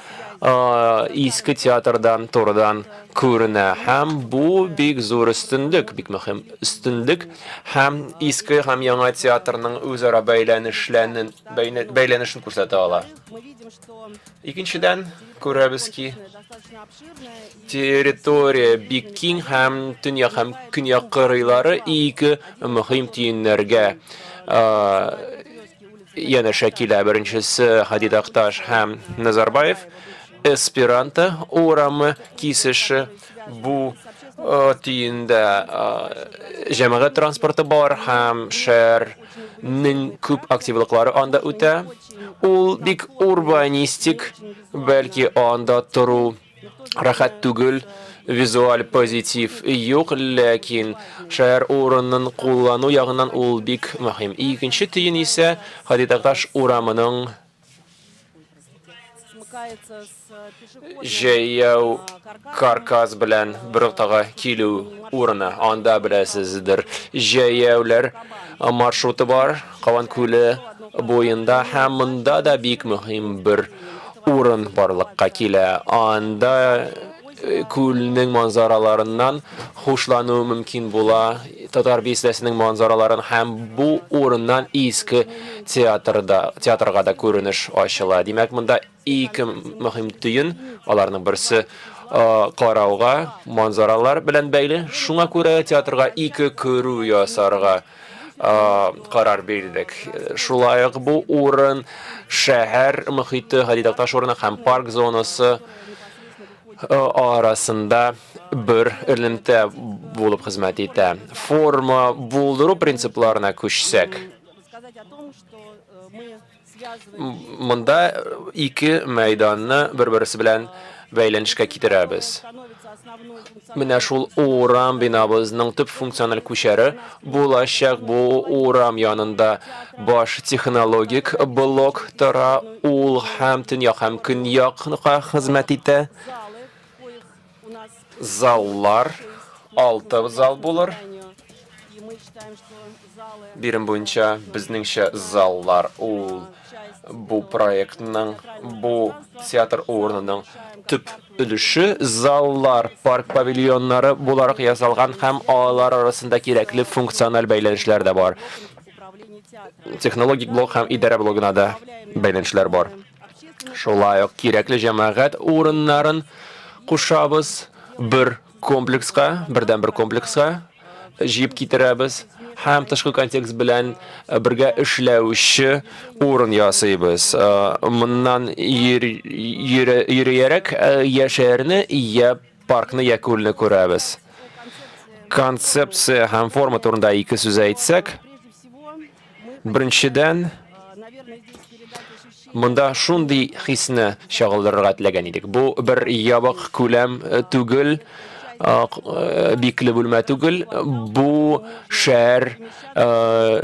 иске театрдан турыдан күренә һәм бу бик зур өстенлек, бик мөһим өстенлек һәм иске һәм яңа театрның үзара бәйләнешләрен бәйләнешен күрсәтә ала. Икенчедән, күрәбез ки, территория бик киң һәм төньяк һәм көньяк кырыйлары ике мөһим төеннәргә янәшә килә. Беренчесе Һади Такташ һәм Назарбаев Эсперанто урамы кисеше. Бу төендә җәмәгать транспорты бар һәм шәһәрнең күп активлыклары анда үтә. Ул бик урбанистик, бәлки анда тору рәхәт түгел, визуаль позитив юк, ләкин шәһәр урынын куллану ягыннан ул бик мөһим. Икенче төен исә Һади Такташ урамының җәяү каркас белән бер ноктага килү урыны. Анда беләсездер, җәяүләр маршруты бар Кабан күле буенда һәм монда да бик мөһим бер урын барлыкка килә. Анда күлнең манзараларыннан хушлану мөмкин була, Татар бистәсенең манзараларын һәм бу урыннан иске театрда, театрга да күренеш ачыла. Димәк, монда ике мөһим төен, аларның берсе карауга, манзаралар белән бәйле. Шуңа күрә театрга ике керү ясарга карар бирдек. Шулай ук бу урын шәһәр мохите, Һади Такташ урыны һәм парк зонасы арасында бер элемтә булып хезмәт итә. Форма булдыру принципларына күчсәк, монда ике мәйданны бер-берсе белән бәйләнешкә китерәбез. Менә шул урам бинабызның төп функциональ күчәре булачак. Бу урам янында баш технологик блок тора, ул һәм төньяк һәм көньякка хезмәт итә. Заллар, алты зал булыр. Бирем буенча, безнеңчә, заллар ул бу проектның, бу театр урынының төп өлеше. Заллар парк павильоннары буларак ясалган һәм алар арасында кирәкле функциональ бәйләнешләр дә бар. Технологик блок һәм идарә блогына да бәйләнешләр бар. Шулай ук кирәкле җәмәгать урыннарын кушабыз бер комплекска, бердәнбер комплекска. җыеп китерәбез һәм тышкы контекст белән бергә эшләүче урын ясыйбыз. Моннан йөриярәк я шәһәрне, я паркны, я күлне күрәбез. Концепция һәм форма турында ике сүз әйтсәк, беренчедән, монда шундый хисне чагылдырырга теләгән идек. Бу бер ябык күләм түгел, бикле бүлмә түгел, бу шәһәр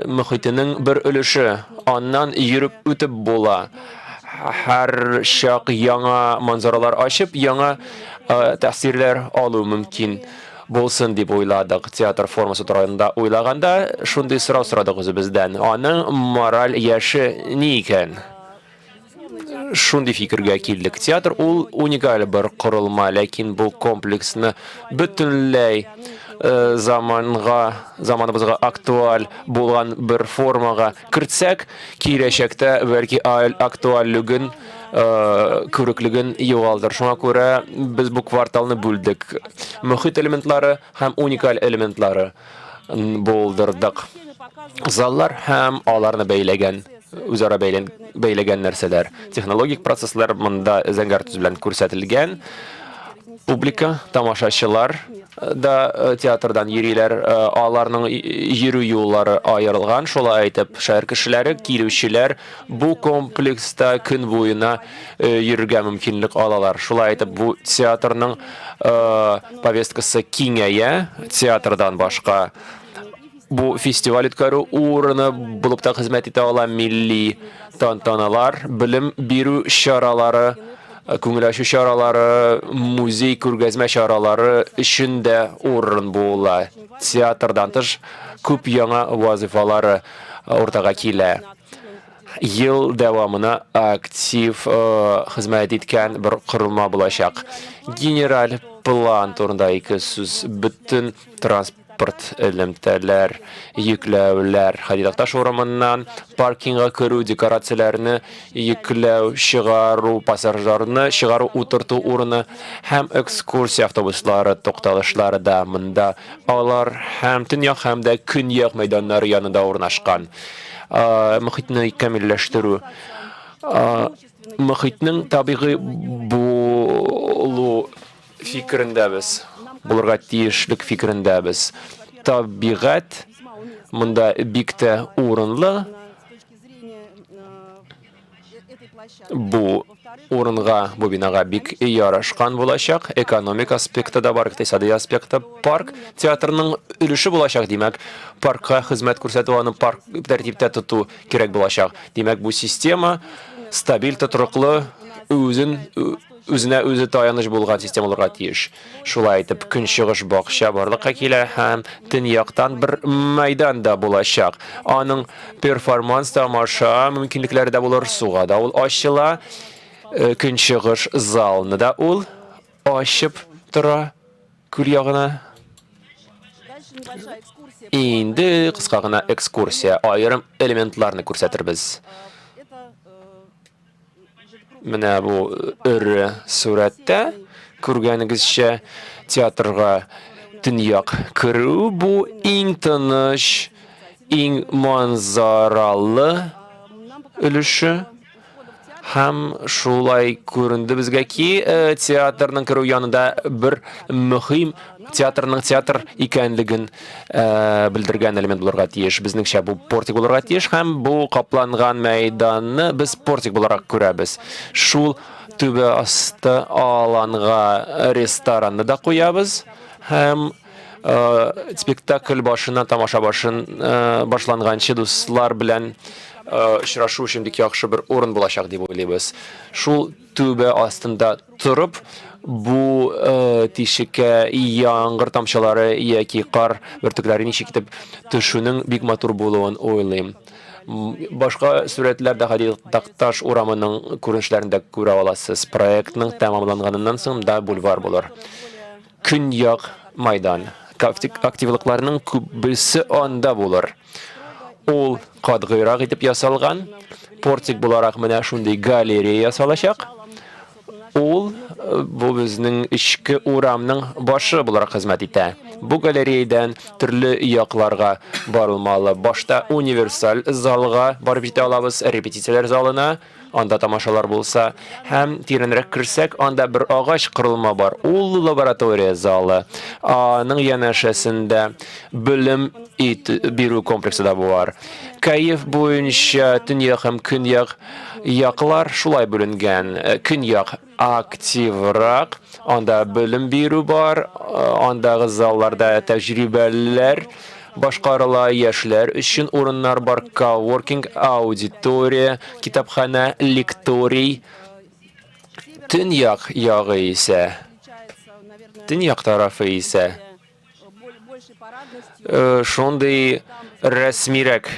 мөхитенең бер өлеше. Аннан йөреп үтеп була. Һәр чак яңа манзаралар ачып, яңа тәэсирләр алу мөмкин булсын дип уйладык. Театр формасы турында уйлаганда, шундый сорау сорадык үзебездән. Аның мораль яше ни икән? Шундый фикергә килдек. Театр ул уникаль бер корылма, ләкин бу комплексны бөтенләй э, заманга, заманыбызга актуаль булган бер формага кертсәк, киләчәктә бәлки актуальлеген, э, күреклеген югалтыр. Шуңа күрә без бу кварталны бүлдек. Мөхит элементлары һәм уникаль элементлары булдырдык. Заллар һәм аларны бәйләгән, үзара бәйлән, бәйләгән нәрсәләр. Технологик процесслар монда зәңгәр төс белән күрсәтелгән. Публика, тамашачылар да э, театрдан йөриләр, э, аларның йөрү юллары аерылган. Шулай итеп, шәһәр кешеләре, килүчеләр бу комплекста көн буена э, йөрергә мөмкинлек алалар. Шулай итеп, бу театрның повесткасы киңәя, театрдан башка бу фестиваль үткәрү урыны булып та хезмәт итә ала, милли тантаналар, белем бирү чаралары, күңел ачу чаралары, музей күргәзмә чаралары өчен дә урын була. Театрдан тыш күп яңа вазыйфалары уртага килә. Ел дәвамына актив хезмәт иткән бер корылма булачак. Генераль план турында ике сүз. Бөтен транспорт элемтәләр, йөкләүләр Һади Такташ урамыннан, паркингга керү, декорацияләрне йөкләү, чыгару, пассажирларны чыгару, утырту урыны һәм экскурсия автобуслары тукталышлары да монда. Алар һәм төньяк һәм дә көньяк мәйданнары янында урнашкан. Мохитне камилләштерү. Мохитнең табигый булу фикерендәбез, булырга тиешлек фикерендәбез. Табигать монда бик тә урынлы. Бу урынга, бу бинага бик ярашкан булачак. Экономик аспекты да бар, икътисади аспекты. Парк театрның өлеше булачак, димәк, паркка хезмәт күрсәтү, аны парк тәртиптә тоту кирәк булачак. Димәк, бу система стабиль, тотрыклы, үзен үзенә үзе таяныч булган система булырга тиеш. Шулай итеп, көнчыгыш бакча барлыкка килә һәм төньяктан бер мәйдан да булачак. Аның перформанс, тамаша мөмкинлекләре дә булыр, суга да ул ачыла. Э, көнчыгыш залны да ул ачып тора күл ягына. Инде кыска гына экскурсия, аерым элементларны күрсәтербез. Менә бу эре сурәттә күргәнегезчә, театрга төньяк керү бу иң тыныч, иң манзаралы өлеше. Һәм шулай күренде безгә ки, э, театрның керү янында бер мөһим театрның театр икәнлеген э, белдергән элемент булырга тиеш. Безнеңчә бу портик булырга тиеш һәм бу капланган мәйданны без портик буларак күрәбез. Шул түбә асты аланга ресторанны да куябыз һәм э, спектакль башыннан тамаша башын э, башланганчы дуслар белән очрашу өчен бик яхшы бер урын булачак дип уйлыйбыз. Шул түбә астында торып, бу э, тишеккә яңгыр тамчылары яки кар бөртекләре ничек итеп төшүнең бик матур булуын уйлыйм. Башка сурәтләрдә Һади Такташ урамының күренешләрен дә күрә аласыз. Проектның тәмамланганыннан соң да бульвар булыр. Көньяк Майдан активлыкларының күбесе анда булыр. Ул катгыйрак итеп ясалган. Портик буларак менә шундый галерея ясалачак. Ул э, бу безнең эчке урамның башы буларак хезмәт итә. Бу галереядән төрле якларга барылмалы. Башта универсаль залга барып җитә алабыз, репетицияләр залына, анда тамашалар булса, һәм тирәнрәк керсәк, анда бер агач корылма бар, ул лаборатория залы. Аның янәшәсендә белем ит бирү комплексы да бар. Кәеф буенча төньяк һәм көньяк яклар шулай бүленгән. Көньяк активрак, анда белем бирү бар, андагы залларда тәҗрибәләр башкарыла, яшьләр өчен урыннар бар, коворкинг, аудитория, китапханә, лекторий. Төньяк ягы исә, төньяк тарафы исә шундый рәсмирәк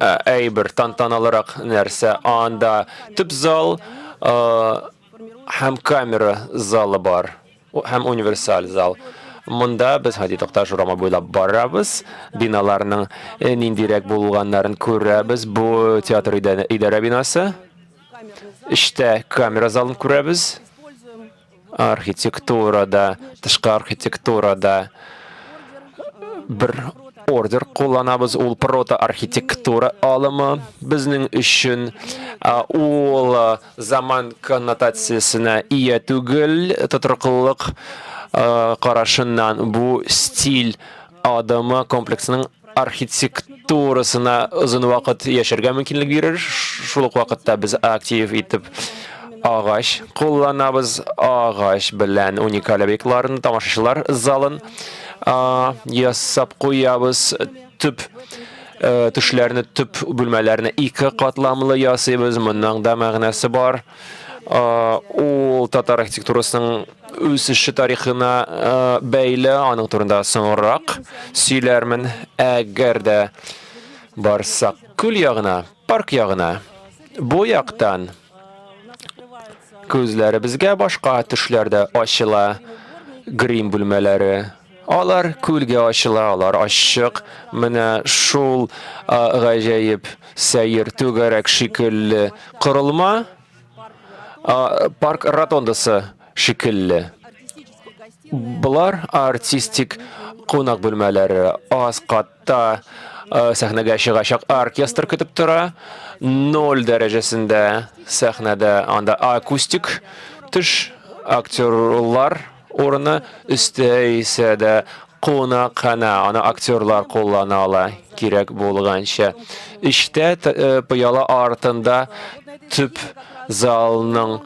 әйбер, тантаналырак нәрсә. Анда төп зал һәм камера залы бар, һәм универсаль зал. Монда без Һади Такташ урамы буйлап барабыз, биналарның ниндирәк булганнарын күрәбез. Бу театр идарә бинасы. Эчтә камера залын күрәбез. Архитектурада, тышкы архитектурада бер ордер кулланабыз, ул протоархитектура алымы безнең өчен. Ул заман коннотациясенә ия түгел, тотрыклылык карашыннан бу стиль адымы комплексының архитектурасына озын вакыт яшәргә мөмкинлек бирер. Шул ук вакытта без актив итеп агач кулланабыз. Агач белән уникаль объектларны, тамашачылар залын ясап куябыз. Төп э, төшләрне, төп бүлмәләрне ике катламлы ясыйбыз. Моның да мәгънәсе бар. Ул татар архитектурасының үсеше тарихына бәйле, аның турында соңрак сөйләрмен. Әгәр дә барсак күл ягына, парк ягына, бу яктан күзләребезгә башка төшләр дә ачыла, грим бүлмәләре. Алар күлгә ачыла, алар ачык. Менә шул гаҗәеп сәер түгәрәк шикелле корылма парк ротондасы шикелле. Болар артистик кунак бүлмәләре. Аз катта сәхнәгә чыгачак оркестр көтеп тора. Ноль дәрәҗәсендә сәхнәдә анда акустик төш, актерлар урыны, өстә исә дә кунакханә, аны актерлар куллана ала, кирәк булганча. Эчтә пыяла артында төп залның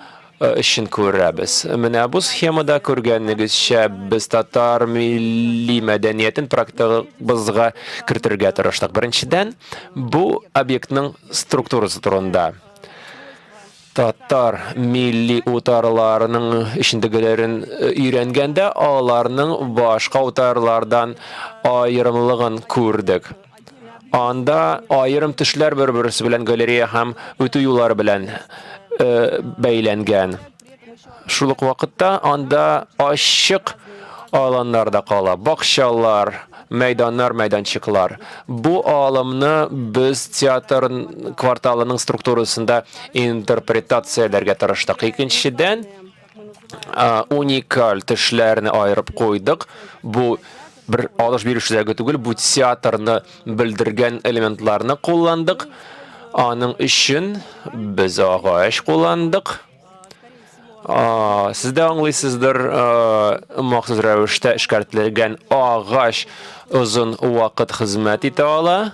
эчен күрәбез. Менә бу схемада күргәнегезчә, без татар милли мәдәниятен проектыбызга кертергә тырыштык. Беренчедән, бу объектның структурасы турында. Татар милли утарларының эчендәгеләрен өйрәнгәндә, аларның башка утарлардан аерымлыгын күрдек. Анда аерым төшләр бер-берсе белән галерея һәм үтү юллары белән бәйләнгән. Шул ук вакытта анда ачык аланнар да кала, бакчалар, мәйданнар, мәйданчыклар. Бу алымны без театр кварталының структурасында интерпретацияләргә тырыштык. Икенчедән, уникаль төшләрне аерып куйдык. Бу бер алыш-биреш үзәге түгел, бу театрны белдергән элементларны кулландык. Аның өчен без агач кулландык. Сез дә аңлыйсыздыр, махсус рәвештә эшкәртелгән агач озын вакыт хезмәт итә ала,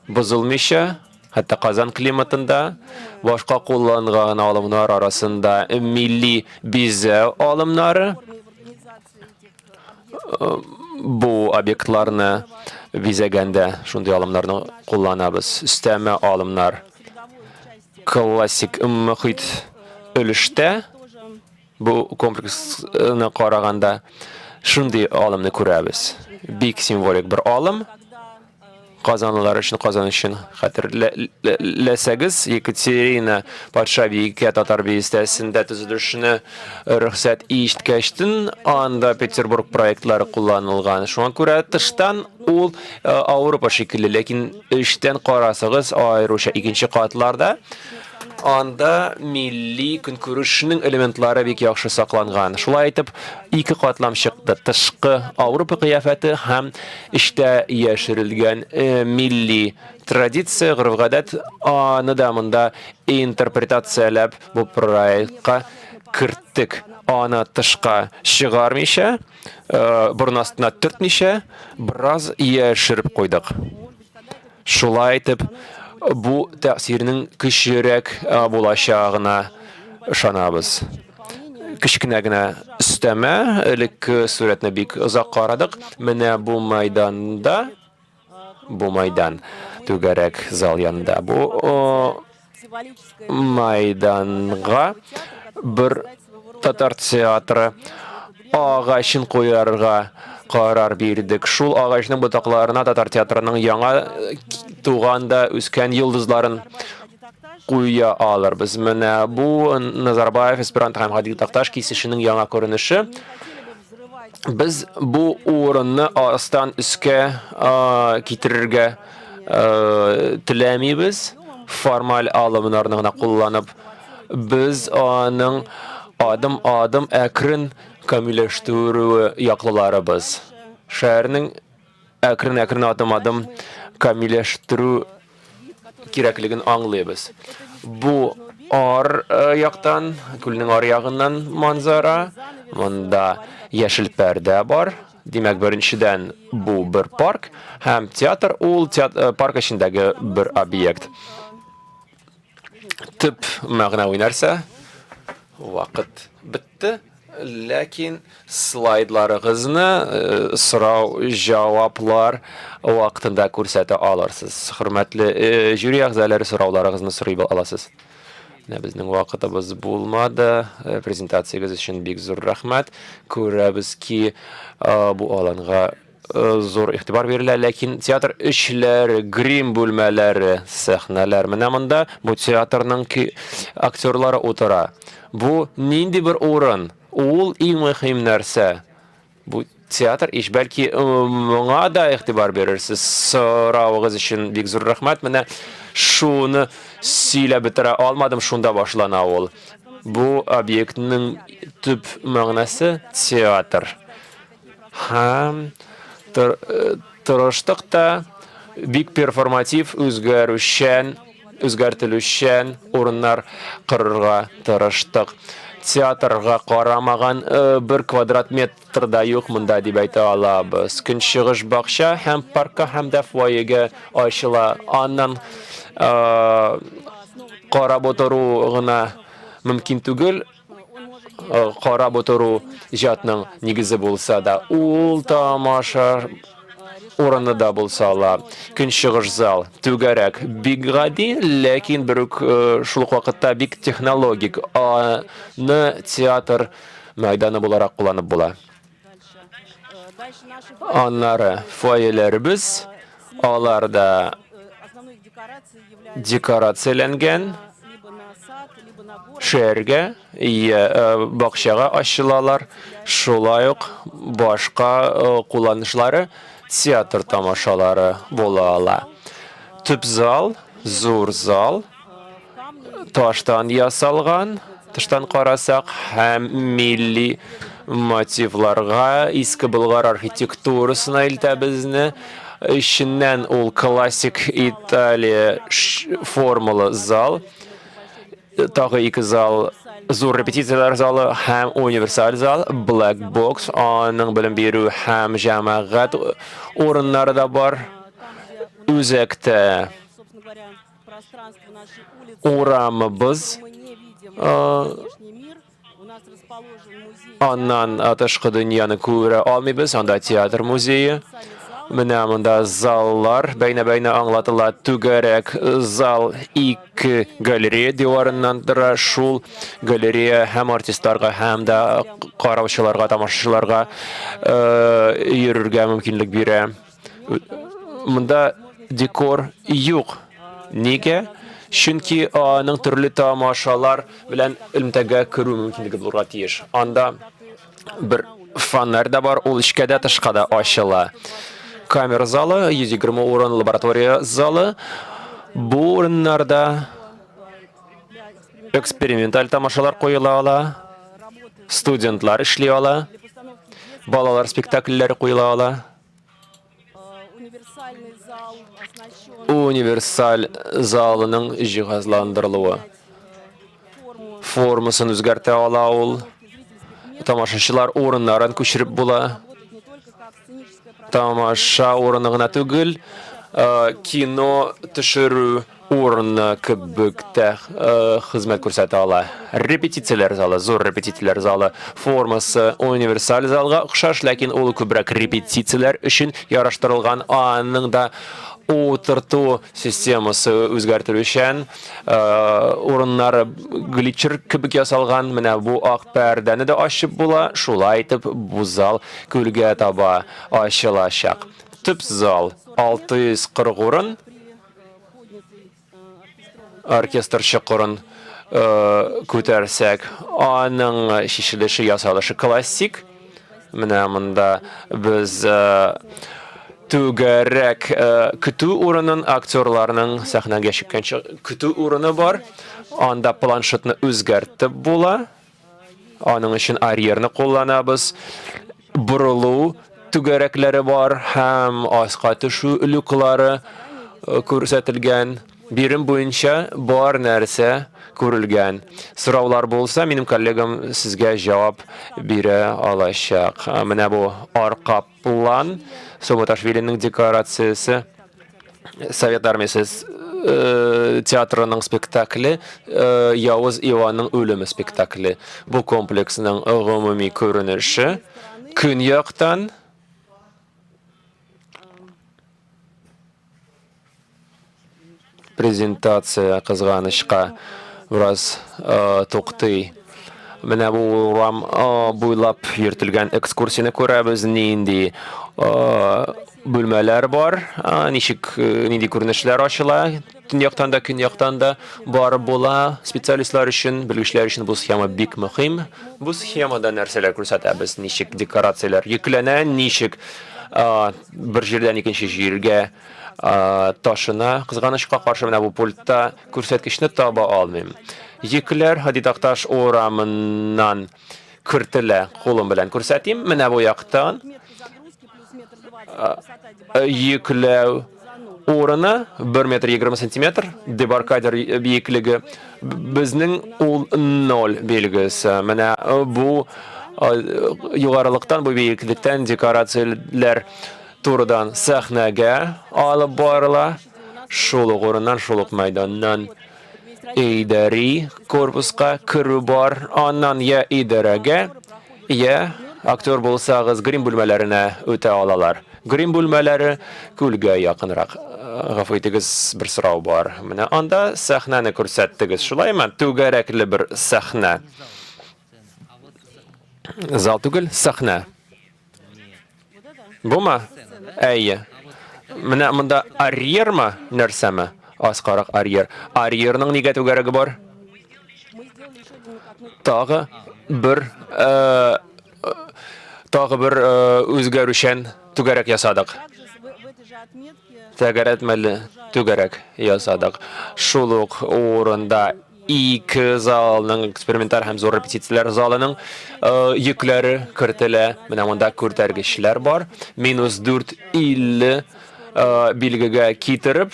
бозылмыйча, хәтта Казан климатында. Башка кулланган алымнар арасында милли бизәү алымнары. Бу объектларны бизәгәндә шундый алымнарны кулланабыз. Өстәмә алымнар. Классик мохит өлештә бу комплексны караганда шундый алымны күрәбез. Бик символик бер алым. Казанлылар өчен, Казан өчен хәтерләсәгез, Екатерина патшабикә татар бистәсендә төзелешне рөхсәт иткәчтен, анда Петербург проектлары кулланылган. Шуңа күрә тыштан ул Ауропа шикелле, ләкин эчтән карасагыз, аеруча икенче катларда, Анда милли көнкүрешнең элементлары бик яхшы сакланган. Шулай итеп, ике катлам чыкты, тышкы Ауропа кыяфәте һәм эчтә яшерелгән милли традиция, гореф-гадәт, аны да монда интерпретацияләп бу проектка керттек. Аны тышка чыгармыйча, борын астына төртмичә, бераз яшереп куйдык. Шулай итеп, бу тәэсирнең көчлерәк булачагына ышанабыз. Кечкенә генә өстәмә, элекке сурәтне бик озак карадык. Менә бу мәйданда, бу мәйдан түгәрәк зал янында. Бу Майданга бер татар театры агачын куярга карар бирдек. Шул агачның ботакларына татар театрының яңа туган да үскән йолдызларын куя алырбыз. Менә бу Назарбаев, Эсперанто һәм Һади Такташ кисешенең яңа күренеше. Без бу урынны астан өскә китерергә теләмибез, формаль алымнарны гына кулланып, без аның адым-адым әкрен камилләштерүе яклыларыбыз. Шәһәрнең әкрен-әкрен адым-адым камилләштерү кирәклеген аңлыйбыз. Бу ар яктан, күлнең ар ягыннан манзара. Монда яшел пәрдә бар. Димәк, беренчедән, бу бер парк һәм театр ул парк эчендәге бер объект. Төп мәгънәви нәрсә? Вакыт бетте, ләкин слайдларыгызны сорау-җаваплар вакытында күрсәтә алырсыз. Хөрмәтле жюри әгъзалары, сорауларыгызны сорый аласыз. Менә безнең вакытыбыз булмады. Презентациягез өчен бик зур рәхмәт. Күрәбез ки, бу аланга зур игътибар бирелә, ләкин театр эчләре, грим бүлмәләре, сәхнәләр. Менә монда бу театрның актерлары утыра. Бу нинди бер урын? Ул иң мөһим нәрсә. Бу театр ич, бәлки моңа да игътибар бирерсез. Соравыгыз өчен бик зур рәхмәт. Менә шуны сөйләп бетерә алмадым, шунда башлана ул. Бу объектның төп мәгънәсе театр. Һәм тырыштык та бик перформатив, үзгәрүчән, үзгәртелүчән урыннар корырга тырыштык. Театрга карамаган бер квадрат метр да юк монда дип әйтә алабыз. Көнчыгыш бакча һәм паркка һәм дә фойега ачыла. Аннан карап утыру гына мөмкин түгел. Карап утыру иҗатның нигезе булса да, ул тамаша урыны да булса ала. Көнчыгыш зал түгәрәк, бик гади, ләкин бер үк шул ук вакытта бик технологик. Аны театр мәйданы буларак кулланып була. Аннары фойеләребез, алар да декорацияләнгән, шәһәргә я бакчага ачылалар, шулай ук башка кулланышлары театр тамашалары була ала. Төп зал, зур зал, таштан ясалган, тыштан карасак, һәм милли мотивларга, иске Болгар архитектурасына илтә безне. Эченнән ул классик Италия формалы зал. Тагы ике зал, зур репетицияләр залы һәм универсаль зал, Black Box, аның белем бирү һәм җәмәгать урыннары да бар. Үзәктә урамыбыз аннан тышкы дөньяны күрә алмыйбыз, анда театр музее. Менә монда заллар бәйнә-бәйнә аңлатыла. Түгәрәк зал ике галерея диварыннан тора. Шул галерея һәм артистларга, һәм дә караучыларга, тамашачыларга йөрергә мөмкинлек бирә. Монда декор юк. Нигә? Чөнки аның төрле тамашалар белән элемтәгә керү мөмкинлеге булырга тиеш. Анда бер фонарь да бар, ул эчкә дә, тышка да ачыла. Камера залы, 120 урын лаборатория залы. Бу урыннарда. Эксперименталь тамашалар куела ала, студентлар эшли ала, балалар спектакльләре куела ала. Универсаль залының җиһазландырылуы формасын үзгәртә ала ул. Тамашачылар урыннарын күчереп була. Тамаша урыны гына түгел, кино төшерү урыны кебек тә хезмәт күрсәтә ала. Репетицияләр залы, зур репетицияләр залы формасы универсаль залга охшаш, ләкин ул күбрәк репетицияләр өчен яраштырылган. Аның да утырту системасы үзгәртелүчән, урыннары глитчер кебек ясалган. Менә бу ак пәрдәне дә ачып була. Шулай итеп, бу зал күлгә таба ачылачак. Төп зал 640 урын, оркестр чокырын күтәрсәк, аның чишелеше, ясалышы классик. Менә монда без түгәрәк көтү урынын, актерларның сәхнәгә чыкканчы көтү урыны бар. Анда планшетны үзгәртеп була. Аның өчен арьерны кулланабыз. Борылу түгәрәкләре бар һәм аска төшү люклары күрсәтелгән. Бирем буенча бар нәрсә күрелгән. Сораулар булса, минем коллегам сезгә җавап бирә алачак. Менә бу арка план, Суматашвилиның декорациясе, Совет армиясе театрының спектакле, Явыз Иванның үлеме спектакле. Бу комплексның гомуми күренеше көньяктан. Презентация, кызганычка, бераз туктый. Менә бу урам буйлап йөртелгән экскурсияне күрәбез, нинди бүлмәләр бар, ничек, нинди күренешләр ачыла. Төньяктан да, көньяктан да барып була. Специалистлар өчен, белгечләр өчен бу схема бик мөһим. Бу схемада нәрсәләр күрсәтәбез, ничек декорацияләр йөкләнә, ничек бер җирдән икенче җиргә ташына. Кызганычка каршы, менә бу пультта күрсәткечне таба алмыйм. Йөкләр Һади Такташ урамыннан кертелә. Кулым белән күрсәтим. Менә бу яктан йөкләү урыны 1 метр 20 сантиметр, дебаркадер биеклеге безнең ул 0 билгесе. Менә бу югарылыктан, бу биеклектән декорацияләр турыдан сәхнәгә алып барыла. Шул ук урыннан, шул ук мәйданнан идари корпуска керү бар. Аннан я идарәгә, я актер булсагыз, грим бүлмәләренә үтә алалар. Грим бүлмәләре күлгә якынрак. Гафу итегез, бер сорау бар. Менә анда сәхнәне күрсәттегез, шулаймы? Түгәрәкле бер сәхнә. Зал түгел, сәхнә. Бумы? Әйе. Менә монда арьермы, нәрсәме? Аскарак арьер. Арьерның нигә түгәрәге бар? Тагы бер э, тагы бер э, үзгәрүчән түгәрәк ясадык. Тәгәрәтмәле түгәрәк ясадык. Шул ук урында Ике залның, эксперименталь һәм зур репетицияләр залының йөкләре кертелә. Менә монда күтәргечләр бар. Минус 4,50 билгегә китереп,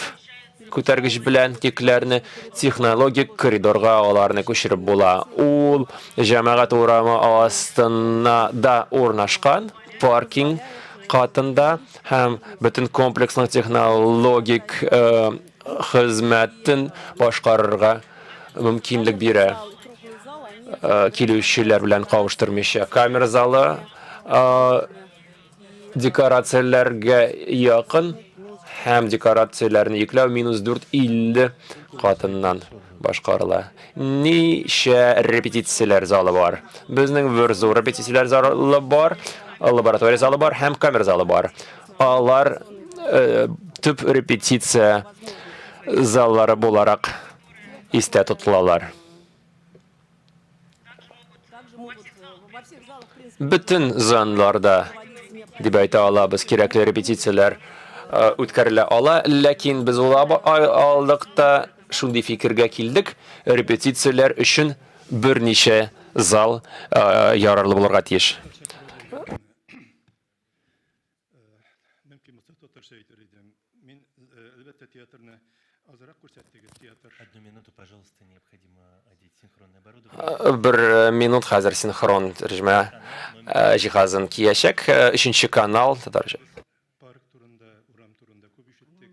күтәргеч белән йөкләрне технологик коридорга аларны күчереп була. Ул җәмәгать урамы астына да урнашкан, паркинг катында һәм бөтен комплексның технологик хезмәтен башкарырга мөмкинлек бирә. Килүчеләр белән кавыштырмыйча. Камера залы декорацияләргә якын һәм декорацияләрне йөкләү минус 4,50 катыннан башкарыла. Ничә репетицияләр залы бар? Безнең бер зур репетицияләр залы бар, лаборатория залы бар һәм камера залы бар. Алар төп репетиция заллары буларак истә тотылалар. Бөтен залларда, дип әйтә алабыз, кирәкле репетицияләр үткәрелә ала, ләкин без ул алдык та. шундый фикергә килдек, репетицияләр өчен берничә зал ярарлы булырга тиеш. Мөмкин булса татарча әйтер идем. Мин, әлбәттә, театрны азрак күрсәттегез, театр. Одну минуту, пожалуйста, необходимо одеть синхронное оборудование. Бер минут хәзер синхрон тәрҗемә җиһазын киячәк. Өченче канал татарча. Парк турында, урам турында күп ишеттек.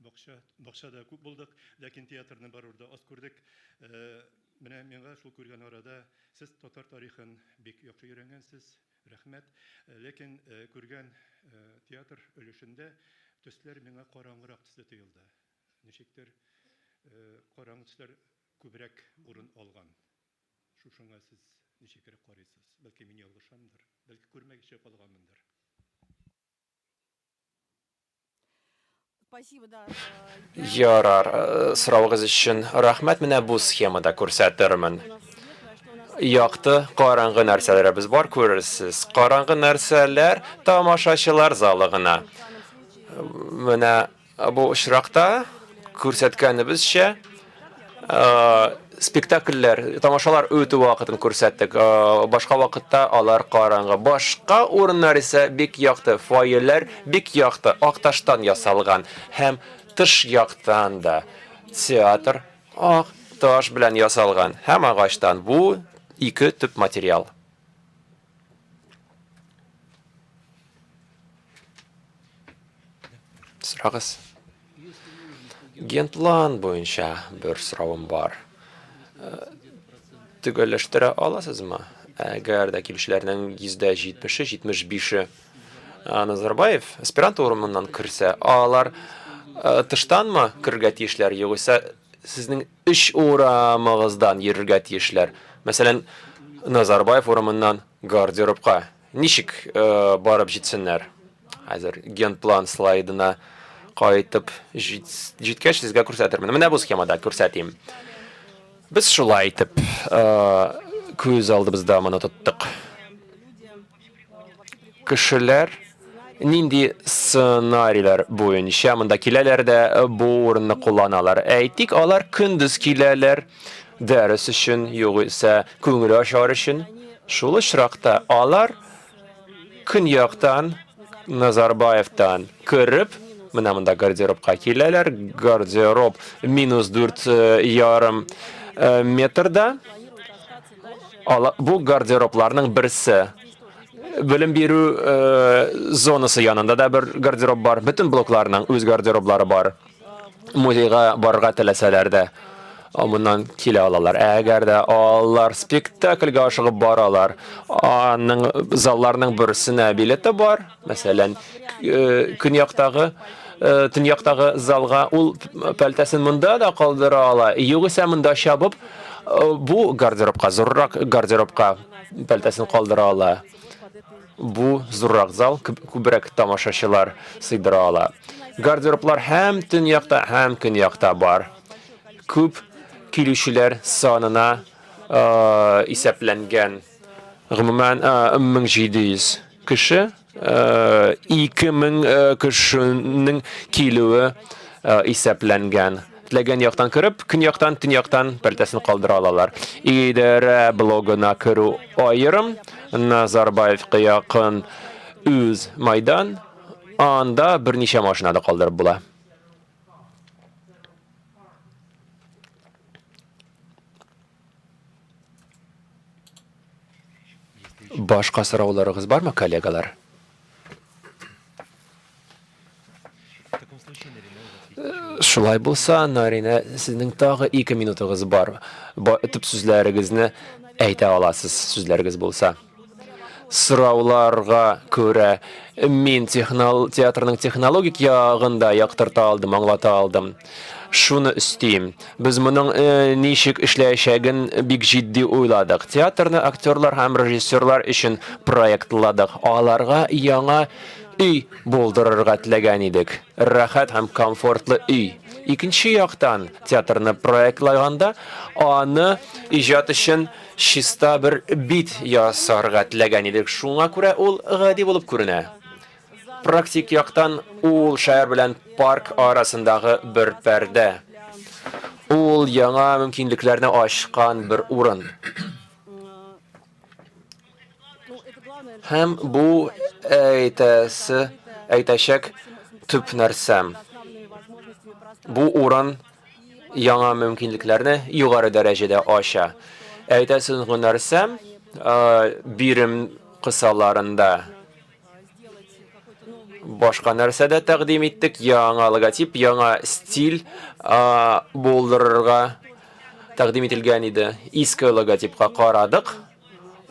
Бакча, бакчада күп булдык, ләкин театрны барырда аз күрдек. Менә миңа шул күргән арада сез татар тарихын бик яхшы өйрәнгәнсез, рәхмәт. Ләкин күргән театр өлешендә төсләр миңа караңгырак төсле тоелды. Ничектер караңгы төсләр күбрәк урын алган. Шушыңа сез ничегрәк карыйсыз? Бәлки мин ялгышамдыр, бәлки күрмәгечә калганмындыр. Ярар, соравыгыз өчен рәхмәт. Менә бу схемада күрсәтермен. Якты, караңгы нәрсәләребез бар, күрерсез. Караңгы нәрсәләр тамашачылар залы гына. Менә бу очракта күрсәткәнебезчә, спектакльләр, тамашалар үтү вакытын күрсәттек. Башка вакытта алар караңгы. Башка урыннар исә бик якты, фойеләр бик якты, ак таштан ясалган һәм тыш яктан да театр ак таш белән ясалган һәм агачтан. Бу ике төп материал. Сорагыз. Генплан буенча бер соравым бар. Төгәлләштерә аласызмы? Әгәр дә килүчеләрнең 70%-е, 75-е Назарбаев аспирант урамыннан керсә, алар тыштанмы керергә тиешләр, югыйсә сезнең өч урамыгыздан йөрергә тиешләр? Мәсәлән, Назарбаев урамыннан гардеробка ничек барып җитсеннәр? Хәзер генплан слайдына кайтып җиткәч, сезгә күрсәтермен. Менә бу схемада күрсәтим. Без шулай итеп күз алдыбызда моны тоттык. Кешеләр нинди сценарийлар буенча монда киләләр дә бу урынны кулланалар. Әйтик, алар көндез киләләр дәрес өчен, югыйсә күңел ачар өчен. Шул очракта алар Көньяктан, Назарбаевтан кереп, менә монда гардеробка киләләр. Гардероб минус 4,5 метрда. Бу гардеробларның берсе. Белем бирү зонасы янында да бер гардероб бар. Бөтен блокларның үз гардероблары бар. Музейга барырга теләсәләр дә, моннан килә алалар. Әгәр дә алар спектакльгә ашыгып баралар, аның залларның берсенә билеты бар, мәсәлән, көньяктагы, төньяктагы залга ул пәлтәсен монда да калдыра ала. Югыйсә монда чабып, бу гардеробка, зуррак гардеробка пәлтәсен калдыра ала. Бу зуррак зал, күбрәк тамашачылар сыйдыра ала. Гардероблар һәм төньякта, һәм көньякта бар. Күп килүчеләр санына исәпләнгән. Гомумән, 1700 кеше, 2000 кешенең килүе исәпләнгән. Теләгән яктан кереп, көньяктан, төньяктан пәлтәсен калдыра алалар. Идарә блогына керү аерым, Назарбаевка якын үз майдан, анда берничә машина да калдырып була. Башка сорауларыгыз бармы, коллегалар? Шулай булса, Нарина, сезнең тагы 2 минутыгыз бар. Төп сүзләрегезне әйтә аласыз, сүзләрегез булса. Сорауларга күрә мин театрның технологик ягын да яктырта алдым, аңлата алдым. Шуны өстим, без моның ничек эшләячәген бик җитди уйладык. Театрны актерлар һәм режиссерлар өчен проектладык. Аларга яңа өй булдырырга теләгән идек. Рәхәт һәм комфортлы өй. Икенче яктан, театрны проектлаганда, аны иҗат өчен чиста бер бит ясарга теләгән идек. Шуңа күрә ул гади булып күренә. Практик яктан ул шәһәр белән парк арасындагы бер пәрдә. Ул яңа мөмкинлекләрне ачкан бер урын. Һәм бу әйтәсе, әйтәчәк төп нәрсәм. Бу урын яңа мөмкинлекләрне югары дәрәҗәдә ача. Әйтәсе соңгы нәрсәм, бирем кысаларында башка нәрсә дә тәкъдим иттек, яңа логотип, яңа стиль булдырырга тәкъдим ителгән иде. Иске логотипка карадык.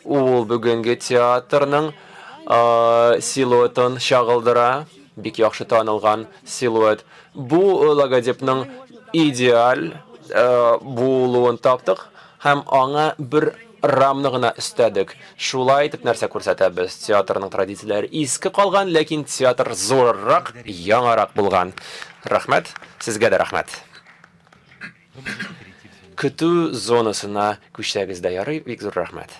Ул бүгенге театрның силуэтын чагылдыра, бик яхшы танылган силуэт. Бу логотипның идеаль булуын таптык һәм аңа бер рамны гына өстәдек. Шулай итеп нәрсә күрсәтәбез? Театрның традицияләре иске калган, ләкин театр зуррак, яңарак булган. Рәхмәт, сезгә дә рәхмәт. Көтү зонасына күчсәгез дә ярый, бик зур рәхмәт.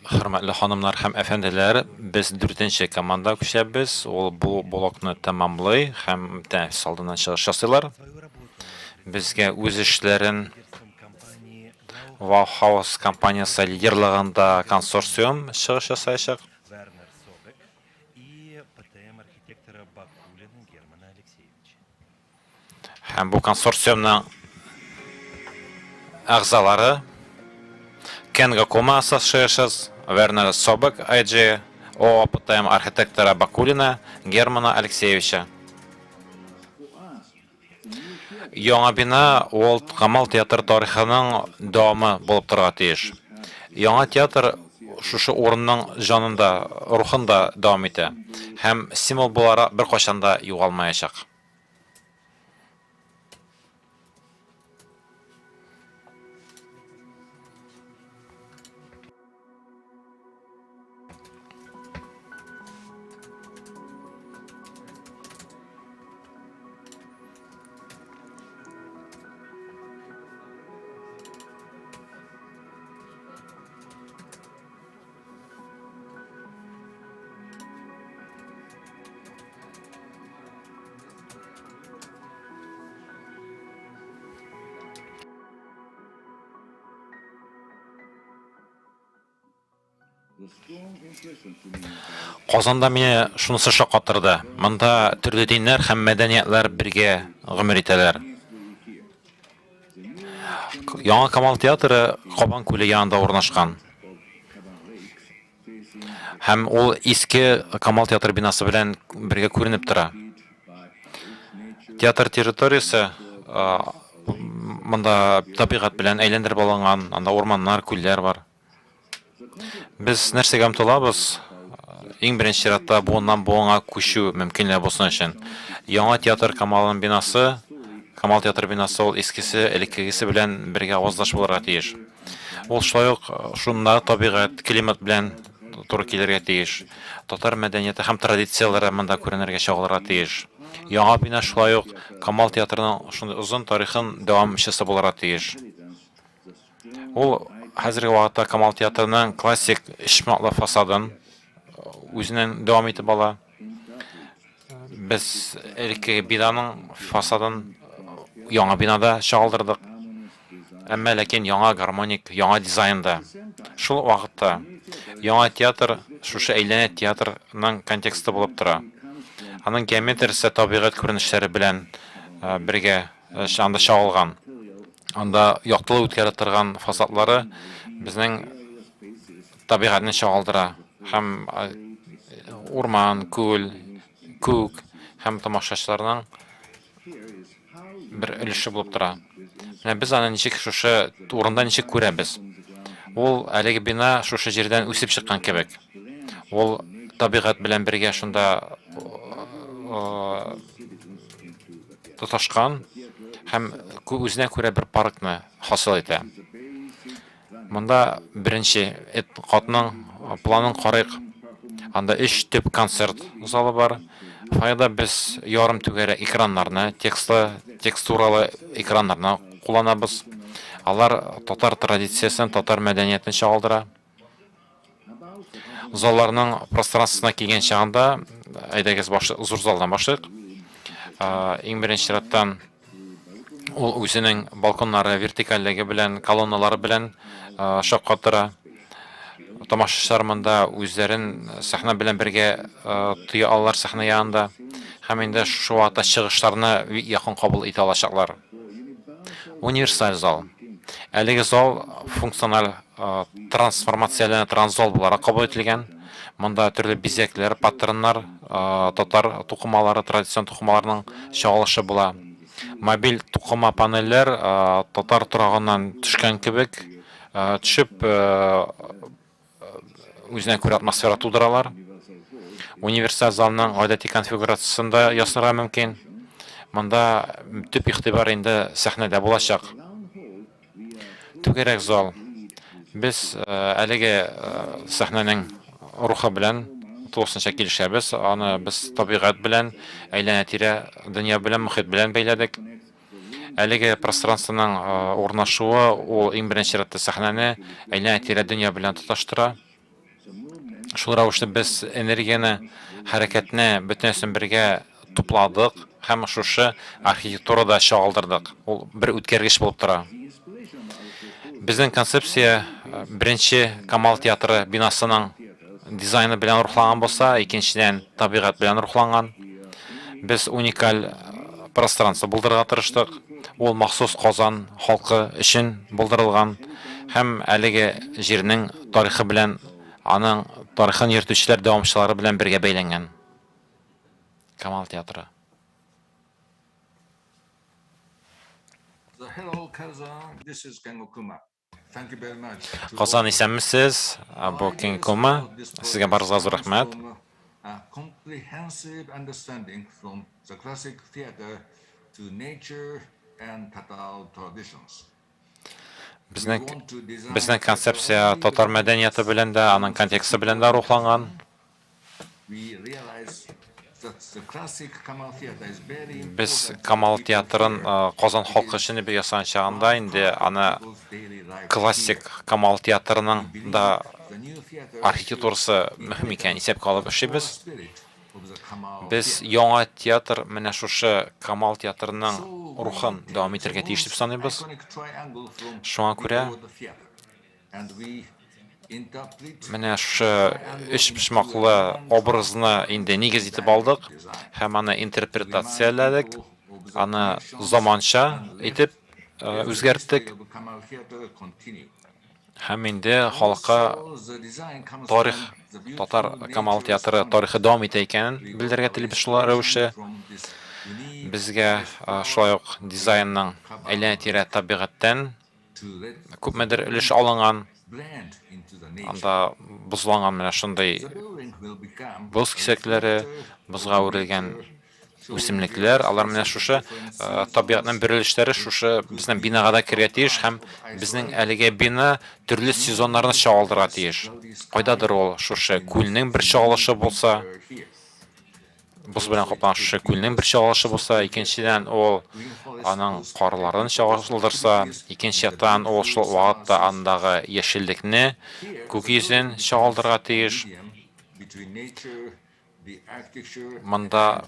Хөрмәтле ханымнар һәм әфәнделәр, без дүртенче команда күчәбез. Ул бу блокны тәмамлый һәм тәнәфес алдыннан чыгыш ясыйлар. Безгә үз эшләрен Wow House компаниясе лидерлыгында консорциум чыгыш ясаячак. Һәм бу консорциумның әгъзалары Кенга Кома Associations, Вернер Собек IG, ООО ПТМ архитектора Бакулина Германа Алексеевича. Яңа бина Уолт Камал театры тарихының дәвамы булып торырга тиеш. Яңа театр шушы урынның җанында, рухында дәвам итә һәм символ буларак беркайчан да югалмаячак. Казанда мине шунысы шаккатырды. Монда төрле диннәр һәм мәдәниятләр бергә гомер итәләр. Яңа Камал театры Кабан күле янында урнашкан. Һәм ул иске Камал театры бинасы белән бергә күренеп тора. Театр территориясе монда табигать белән әйләндереп алынган, анда урманнар, күлләр бар. Без нәрсәгә омтылабыз? Иң беренче чиратта буыннан буынга күчү мөмкинлеге булсын өчен. Яңа театр Камалның бинасы, Камал театры бинасы ул искесе, элеккегесе белән бергә аваздаш булырга тиеш. Ул шулай ук шундагы табигать, климат белән туры килергә тиеш. Татар мәдәнияте һәм традицияләре монда күренергә, чагылырга тиеш. Яңа бина шулай ук Камал театрының шундый озын тарихын дәвамчысы булырга тиеш. Ул хәзерге вакытта Камал театрының классик өчпочмаклы фасадын үзенең дәвам итеп ала. Без элеккеге бинаның фасадын яңа бинада чагылдырдык. Әмма ләкин яңа гармоник, яңа дизайнда. Шул ук вакытта яңа театр шушы әйләнә театрның контексты булып тора. Аның геометриясе табигать күренешләре белән бергә анда чагылган. Анда яктылык үткәрә торган фасадлары безнең табигатьне чагылдыра һәм урман, күл, күк һәм тамашачыларның бер өлеше булып тора. Менә без аны ничек шушы урында ничек күрәбез? Ул әлеге бина шушы җирдән үсеп чыккан кебек. Ул табигать белән бергә шунда тоташкан һәм үзенә күрә бер паркны хасил итә. Монда беренче катның планын карыйк. Анда өч төп концерт залы бар. Фойеда без ярым түгәрәк экраннарны, текстлы, текстуралы экраннарны кулланабыз. Алар татар традициясен, татар мәдәниятен чагылдыра. Залларның пространствосына килгән чагында, әйдәгез, баш, зур залдан башлыйк. Иң беренче чираттан ул үзенең балконнары вертикальлеге белән, колонналары белән шаккатыра. Тамашачылар монда үзләрен сәхнә белән бергә тоя алалар сәхнә янында. Һәм инде шушы вакытта чыгышларны бик якын кабул итә алачаклар. Универсаль зал. Әлеге зал функциональ трансформацияләнә торган зал буларак кабул ителгән. Монда төрле бизәкләр, паттерннар, татар тукымалары, традицион тукымаларның чагылышы була. Мобиль тукыма панельләр татар торагыннан төшкән кебек төшеп, үзенә күрә атмосфера тудыралар. Универсаль залның гадәти конфигурациясен дә ясарга мөмкин. Монда төп игътибар инде сәхнәдә булачак. Түгәрәк зал. Без әлеге сәхнәнең рухы белән тулысынча килешәбез. Аны без табигать белән, әйләнә-тирә дөнья белән, мохит белән бәйләдек. Әлеге пространствоның урнашуы ул иң беренче чиратта сәхнәне әйләнә-тирә дөнья белән тоташтыра. Шул рәвешле без энергияне, хәрәкәтне бөтенесен бергә тупладык һәм шушы архитектурада чагылдырдык. Ул бер үткәргеч булып тора. Безнең концепция беренче Камал театры бинасының дизайны белән рухланган булса, икенчедән, табигать белән рухланган. Без уникаль пространство булдырырга тырыштык. Ул махсус Казан халкы өчен булдырылган һәм әлеге җирнең тарихы белән, аның тарихын йөртүчеләр, дәвамчылары белән бергә бәйләнгән. Камал театры. Казан, исәнмесез! Бу Кенго Кума. Сезгә барыгызга зур рәхмәт. Безнең безнең концепция татар мәдәнияте белән дә, аның контексты белән дә рухланган. Без Камал театрын Казан халкы өчен дип ясаган чагында инде аны классик Камал театрының да архитектурасы мөһим икәнен исәпкә алып эшлибез. Без яңа театр менә шушы Камал театрының рухын дәвам итәргә тиеш дип саныйбыз. Шуңа күрә Менә шушы өчпочмаклы образны инде нигез итеп алдык һәм аны интерпретацияләдек, аны заманча итеп үзгәрттек. Һәм инде халыкка тарих, татар Камал театры тарихы дәвам итә икәнен белдерергә телибез шул рәвешле. Безгә шулай ук дизайнның әйләнә-тирә табигатьтән күпмедер өлеш алынган. Анда бозланган менә шундый боз кисәкләре, бозга үрелгән үсемлекләр, алар менә шушы э, табигатьнең бер өлешләре шушы безнең бинага да керергә тиеш һәм безнең әлеге бина төрле сезоннарны чагылдырырга тиеш. Кайдадыр ул шушы күлнең бер чагылышы булса, боз белән капланган шушы күлнең бер чагылышы булса, икенчедән ул аның карларын чагылдырса, икенче яктан ул шул вакытта андагы яшеллекне, күк йөзен чагылдырырга тиеш. Монда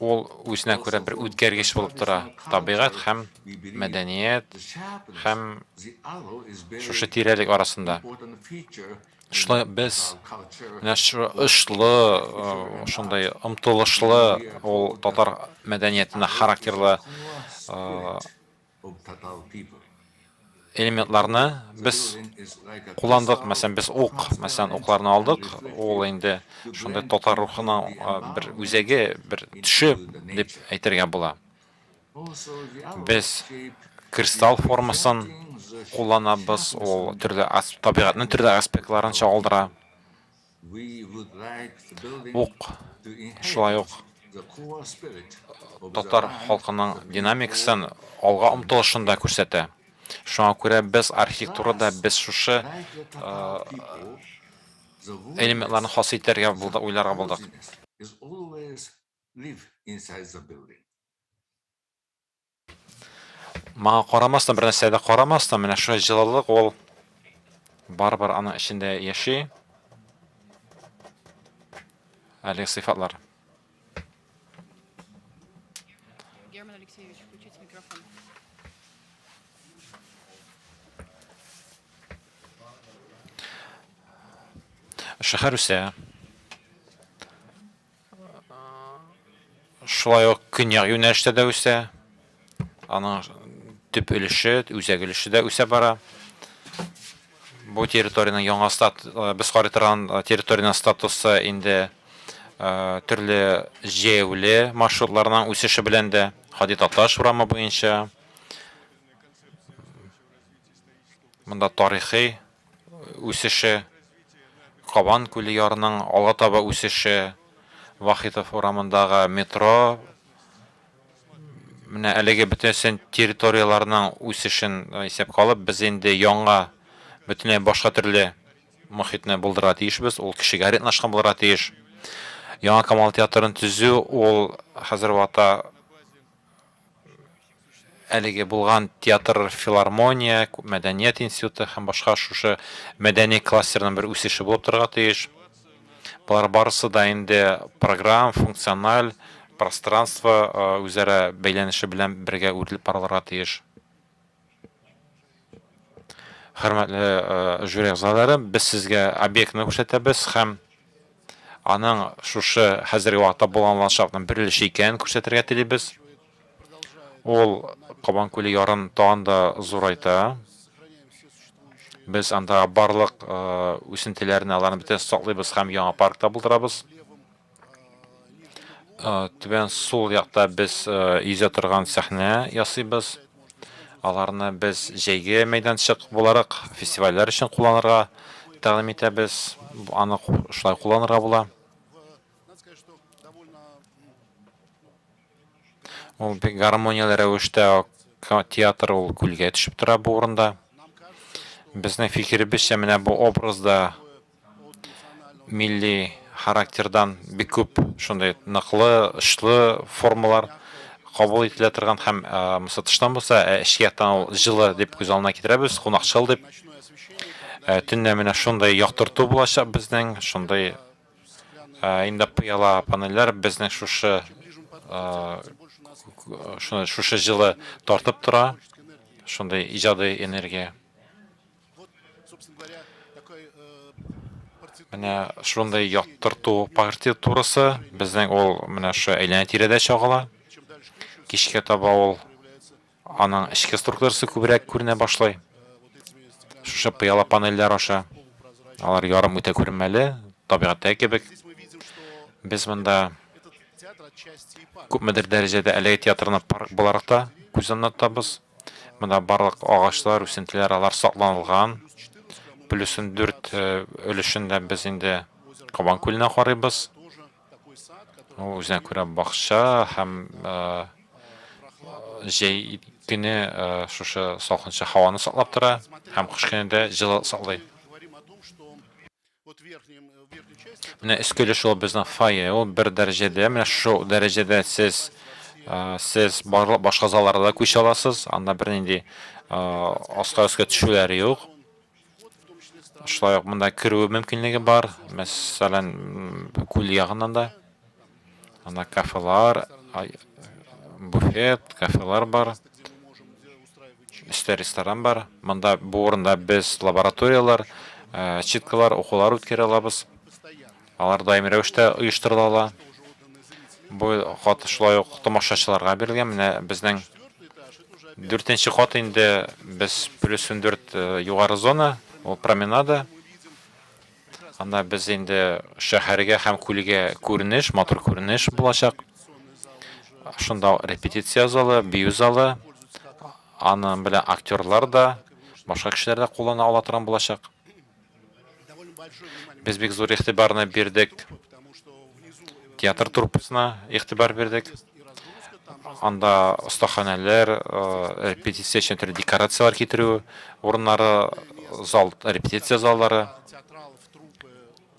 ул үзенә күрә бер үткәргеч булып тора. Табигать һәм мәдәният һәм шушы тирәлек арасында. Шулай без менә шу очлы, шундый омтылышлы ул татар мәдәниятенә характерлы элементларны без кулландык. Мәсәлән, без ук, мәсәлән, укларны алдык. Ул инде шундый татар рухының бер үзәге, бер төше дип әйтергә була. Без кристалл формасын кулланабыз, ул төрле табигатьнең төрле аспектларын чагылдыра. Ук шулай ук татар халкының динамикасын, алга омтылышын да күрсәтә. Шуңа күрә без архитектурада без шушы элементларны хас итәргә булды, уйларга булдык. Моңа карамастан, бер нәрсәгә дә карамастан, менә шул җылылык ул барыбер аның эчендә яши. Әлеге сыйфатлар. Герман Алексеевич, включите микрофон. Шәһәр үсә. Шулай ук көньяк юнәлештә дә үсә. Аның төп өлеше, үзәк өлеше дә үсә бара. Бу территориянең яңа стат без карый торган территориянең статусы инде төрле җәяүле маршрутларның үсеше белән дә, Һади Такташ урамы буенча, монда тарихи үсеше, Кабан күле ярының алга таба үсеше, Вахитов урамындагы метро, менә әлеге бөтенесен территорияләрнең үсешен исәпкә алып, без инде яңа, бөтенләй башка төрле мохитне булдырырга тиешбез, ул кешегә ориентлашкан булырга тиеш. Яңа Камал театрын төзү ул хәзер вакытта әлеге булган театр, филармония, мәдәният институты һәм башка шушы мәдәни кластерның бер үсеше булып торырга тиеш. Болар барысы да инде программ, функциональ пространство үзара бәйләнеше белән бергә үрелеп барылырга тиеш. Хөрмәтле жюри әгъзалары, без сезгә объектны күрсәтәбез һәм аның шушы хәзерге вакытта булган ландшафтның бер өлеше икәнен күрсәтергә телибез. Ул Кабан күле ярын тагын да зурайта. Без анда барлык үсентеләрне, аларны бөтен саклыйбыз һәм яңа парк та булдырабыз. Түбән сул якта без йөзә торган сәхнә ясыйбыз. Аларны без җәйге мәйданчык буларак фестивальләр өчен кулланырга тәкъдим итәбез. Аны шулай кулланырга була. Ул бик гармонияле рәвештә театр ул күлгә төшеп тора бу урында. Безнең фикеребезчә, менә бу образда милли характердан бик күп шундый ныклы, очлы формалар кабул ителә торган һәм монысы тыштан булса, ә эчке яктан ул җылы дип күз алдына китерәбез, кунакчыл дип. Төнлә менә шундый яктырту булачак безнең, шундый инде пыяла панельләр безнең шушы шушы җылы тартып тора, шундый иҗади энергия. Менә шундый яктырту партитурасы безнең ул менә шу әйләнә-тирәдә чагыла. Кичкә таба ул аның эчке структурасы күбрәк күренә башлый. Шушы пыяла панельләр аша. Алар ярым үтә күренмәле, табигатьтәге кебек. Без монда күпмедер дәрәҗәдә әлеге театрны парк буларак та күз алдына тотабыз. Монда барлык агачлар, үсентеләр алар сакланылган. Плюс 14 өлешендә без инде Кабан күленә карыйбыз. Ул үзенә күрә бакча һәм җәй көне шушы салкынча һаваны саклап тора һәм кыш көне дә җылы саклый. Менә өске өлеш ул безнең фойе, ул бер дәрәҗәдә. Менә шу дәрәҗәдә сез сез барлык башка залларда да күчә аласыз. Анда бернинди аска өскә төшүләр юк. Шулай ук монда керү мөмкинлеге бар. Мәсәлән, күл ягыннан да. Анда кафелар, буфет, кафелар бар. Өстә ресторан бар. Монда бу урында без лабораторияләр, читкалар, укулар үткәрә алабыз. Алар даими рәвештә оештырыла ала. Бу кат шулай ук тамашачыларга бирелгән. Менә безнең дүртенче кат инде без плюс 14 югары зона, ул променада. Анда без инде шәһәргә һәм күлгә күренеш, матур күренеш булачак. Шунда репетиция залы, бию залы, аның белән актерлар да, башка кешеләр дә куллана ала торган булачак. Без бик зур игътибарны бирдек театр труппасына игътибар бирдек. Анда остаханәләр, репетиция өчен төрле декорацияләр китерү урыннары, зал, репетиция заллары.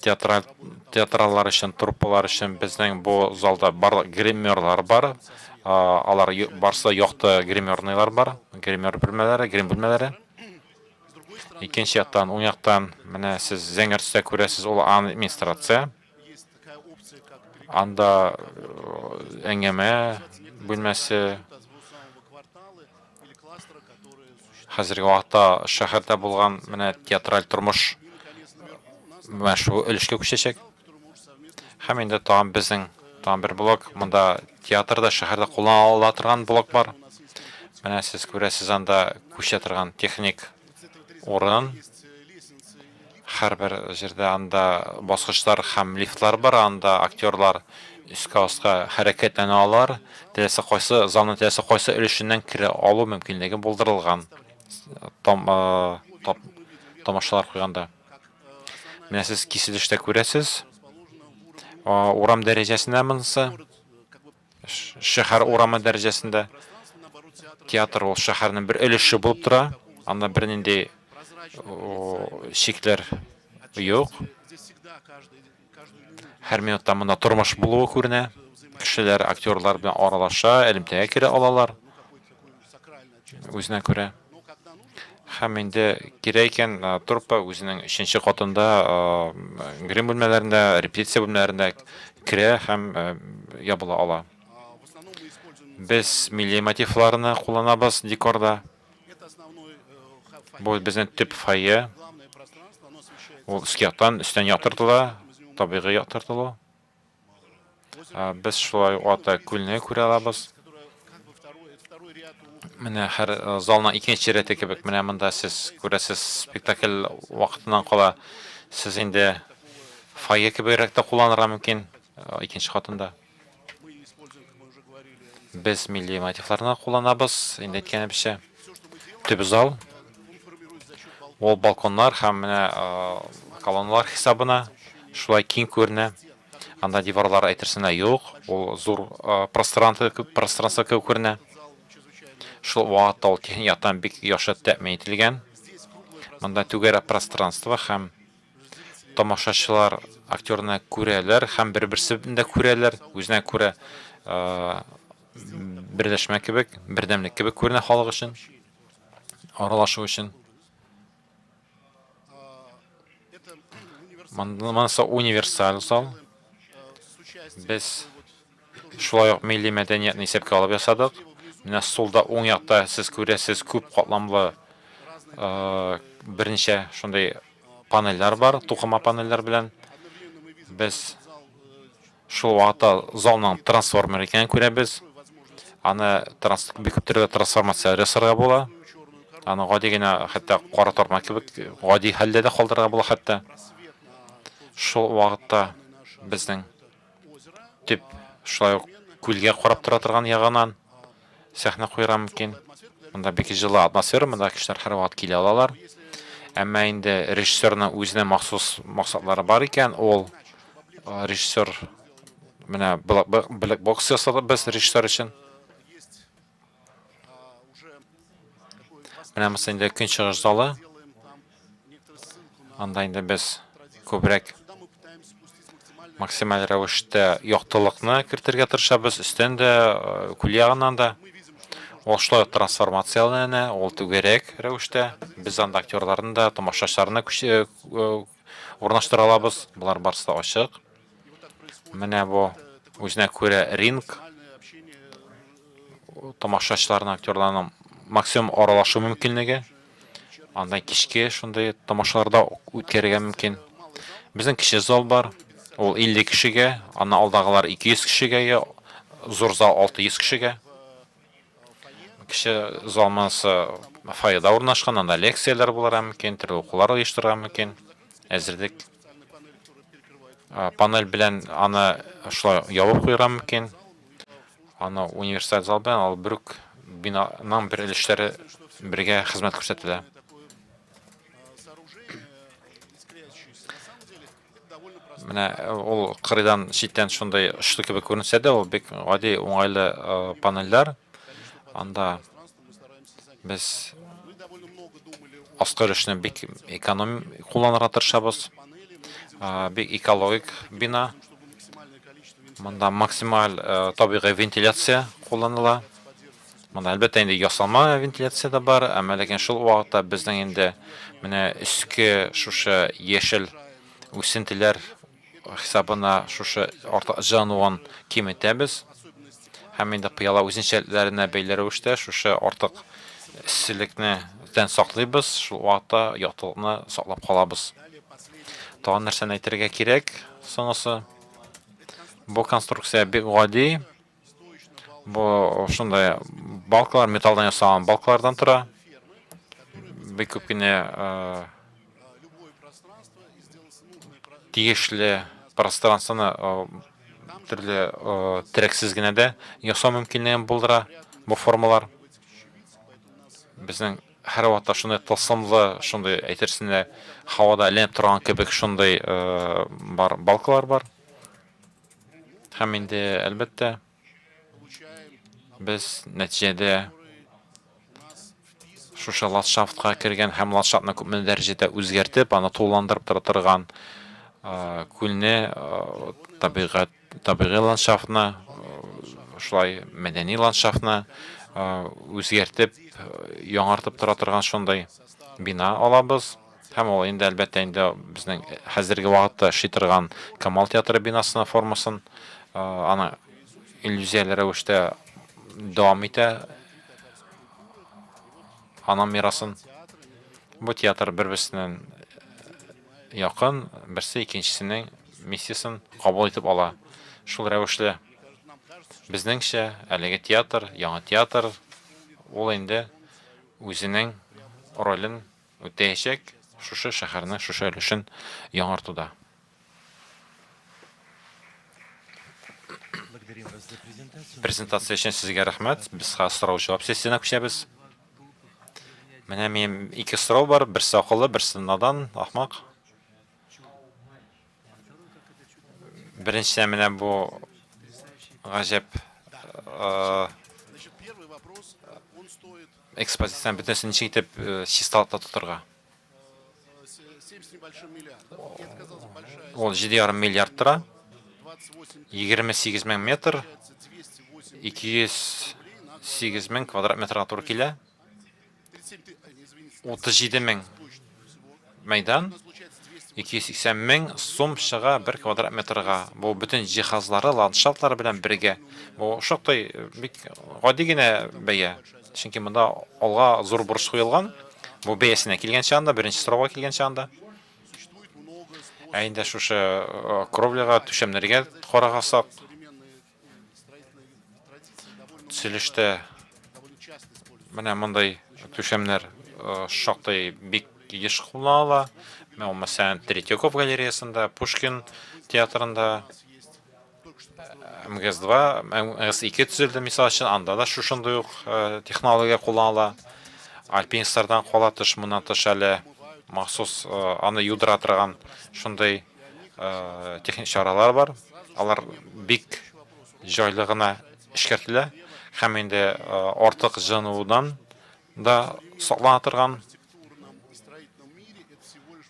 Театраль театраллар өчен, труппалар өчен безнең бу залда барлык гримерлар бар. Алар барсы якты гримерныйлар бар, гример бүлмәләре, грим бүлмәләре. Икенче яктан, уң яктан менә сез зәңгәр төстә күрәсез, ул администрация. Анда әңгәмә бүлмәсе. Хәзерге вакытта шәһәрдә булган менә театраль тормыш менә шул өлешкә күчәчәк. Һәм инде тагын безнең тагын бер блок, монда театрда, шәһәрдә кулланыла торган блок бар. Менә сез күрәсез анда күчә торган техник урын. Һәрбер җирдә анда баскычлар һәм лифтлар бар, анда актерлар өскә аска хәрәкәтләнә алалар. Теләсә кайсы залның теләсә кайсы өлешеннән керә алу мөмкинлеге булдырылган. Там, тамашалар куйганда. Менә сез киселештә күрәсез. Урам дәрәҗәсендә монысы. Шәһәр урамы дәрәҗәсендә. Театр ул шәһәрнең бер өлеше булып тора. Анда бернинди чикләр юк. Һәр минутта монда тормыш булуы күренә. Кешеләр актерлар белән аралаша, элемтәгә керә алалар. Үзенә күрә. Һәм инде кирәк икән, труппа үзенең өченче катында грим бүлмәләрендә, репетиция бүлмәләрендә керә һәм ябыла ала. Без милли мотивларны кулланабыз декорда. Бу безнең төп фойе. Ул өске яктан, өстән яктыртыла, табигый яктыртылу. Без шулай ук күлне күрә алабыз. Менә һәр залның икенче рәте кебек, менә монда сез күрәсез спектакль вакытыннан кала сез инде фойе кебегрәк тә кулланырга мөмкин икенче катында. Без милли мотивларны кулланабыз, инде әйткәнебезчә. Төп зал. Ул балконнар һәм менә колонналар хисабына шулай киң күренә. Анда диварлар әйтерсең лә юк, ул зур пространство пространство кебек күренә. Шул вакытта ул техник яктан бик яхшы тәэмин ителгән. Монда түгәрәк пространство һәм тамашачылар актерны күрәләр һәм бер-берсен дә күрәләр, үзенә күрә берләшмә кебек, бердәмлек кебек күренә халык өчен, аралашу өчен. Монысы универсаль зал. Без шулай ук милли мәдәниятне исәпкә алып ясадык. Менә сулда уң якта сез күрәсез күп катламлы берничә шундый панельләр бар, тукыма панельләр белән. Без шул вакытта залның трансформер икәнен күрәбез. Аны транс бик күп төрле трансформация ясарга була. Аны гади генә хәтта кара тартма кебек гади хәлдә дә калдырырга була хәтта. Шул вакытта безнең төп шулай ук күлгә карап тора торган ягыннан сәхнә куярга мөмкин. Монда бик җылы атмосфера, монда кешеләр һәрвакыт килә алалар. Әмма инде режиссерның үзенә махсус максатлары бар икән, ул режиссер менә black box ясадык без режиссер өчен. Менә монысы инде көнчыгыш залы. Анда инде без күбрәк максималь рәвештә яктылыкны кертергә тырышабыз, өстән дә, күл ягыннан да. Ул шулай ук трансформацияләнә, ул түгәрәк рәвештә. Без анда актерларны да, тамашачыларны урнаштыра алабыз. Болар барысы да ачык. Менә бу үзенә күрә ринг. Тамашачыларның, актерларның максимум аралашу мөмкинлеге. Анда кичке шундый тамашаларда үткәрергә мөмкин. Безнең кече зал бар. Ул 50 кешегә, аннан алдагылар 200 кешегә, зур зал 600 кешегә. Кече зал монысы фойеда урнашкан, анда лекцияләр булырга мөмкин, төрле укулар оештырырга мөмкин. Әзерлек панель белән аны шулай ябып куярга мөмкин. Аны универсаль зал белән ал бер үк бинаның бер өлешләре бергә хезмәт күрсәтелә. Менә ул кырыйдан читтән шундый очлы кебек күренсә дә, ул бик гади, уңайлы панельләр. Анда без аскы өлешне бик эконом кулланырга тырышабыз. Бик экологик бина. Монда максималь табигый вентиляция кулланыла. Монда, әлбәттә, инде ясалма вентиляция дә бар, әмма ләкин шул вакытта безнең инде менә өске шушы яшел үсентеләр хисабына шушы артык җылынуын киметәбез. Һәм инде пыяла үзенчәлекләренә бәйле рәвештә шушы артык эсселекне тән саклыйбыз, шул вакытта яктылыкны саклап калабыз. Тагын нәрсәне әйтергә кирәк, соңгысы. Бу конструкция бик гади. Бу шундай балкалар, металлдан ясалган балкалардан тора. Бик күп кенә э, тиешле пространствоны э, төрле э, терәксез генә дә ясау мөмкинлеген булдыра бу формалар. Безнең һәрвакытта шундый тылсымлы, шундый әйтерсең лә һавада эленеп торган кебек шундый э, бар балкалар бар. Һәм инде, әлбәттә, без нәтиҗәдә шушы ландшафтка кергән һәм ландшафтны күпме дәрәҗәдә үзгәртеп, аны тулыландырып тора торган э, күлне, э, табигать, табигый ландшафтны, шулай мәдәни ландшафтны үзгәртеп, яңартып тора торган шундый бина алабыз. Һәм ул инде, әлбәттә, инде безнең хәзерге вакытта эшли торган Камал театры бинасының формасын аны иллюзияле рәвештә дәвам итә аның мирасын. Бу театр бер-берсеннән якын, берсе икенчесенең миссиясен кабул итеп ала. Шул рәвешле, безнеңчә, әлеге театр, яңа театр, ул инде үзенең ролен үтәячәк шушы шәһәрнең шушы өлешен яңартуда. Презентация өчен сезгә рәхмәт. Без хәзер сорау-җавап сессиясенә күчәбез. Менә минем ике сорау бар, берсе акыллы, берсе надан, ахмак. Беренчедән, менә бу гаҗәп э, экспозицияне бөтенесен ничек итеп э, чисталыкта тотырга. Ул 7,5 миллиард тора. 28 мең метр, 208 мең квадрат метрга туры килә. 37 мең мәйдан, 280 мең сум чыга бер квадрат метрга. Бу бөтен җиһазлары, ландшафтлары белән бергә. Бу шактый бик гади генә бәя. Чөнки монда алга зур бурыч куелган. Бу бәясенә килгән чагында, беренче сорауга килгән чагында. Ә инде шушы э, кровляга, түшәмнәргә карагасак, төзелештә менә мондый түшәмнәр э, шактый бик еш кулланыла. Менә ул, мәсәлән, Третьяков галереясында, Пушкин театрында, МГС-2, МГС-2 төзелде, мисал өчен, анда да шушындый ук э, технология кулланыла. Альпинистлардан кала тыш, моннан тыш әле махсус э, аны юдыра торган шундый э, техник чаралар бар. Алар бик җайлы гына эшкәртелә һәм инде артык җылынудан да саклана торган.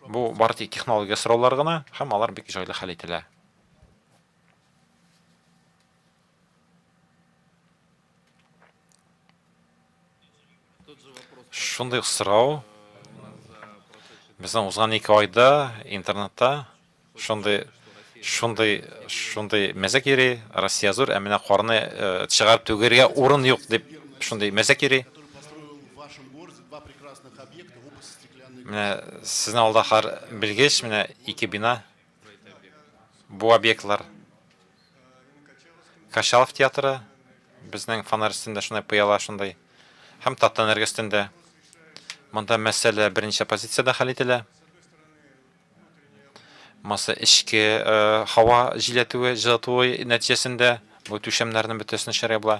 Бу бары тик технология сораулары гына һәм алар бик җайлы хәл ителә. Шундый ук сорау безнең узган ике айда интернетта шундый шундый шундый мәзәк йөри, Россия зур, ә менә карны э, чыгарып түгәргә урын юк дип шундый мәзәк йөри. Менә сезнең алда һәр белгеч, менә ике бина. Бу объектлар Качалов театры, безнең фонарь өстендә шундай пыяла шундай, һәм Татэнерго өстендә. Монда мәсьәлә берничә позициядә хәл ителә. Масса эчке э, һава җиләтүе, җылытуы нәтиҗәсендә бу түшәмнәрнең бөтенесен эшләргә була.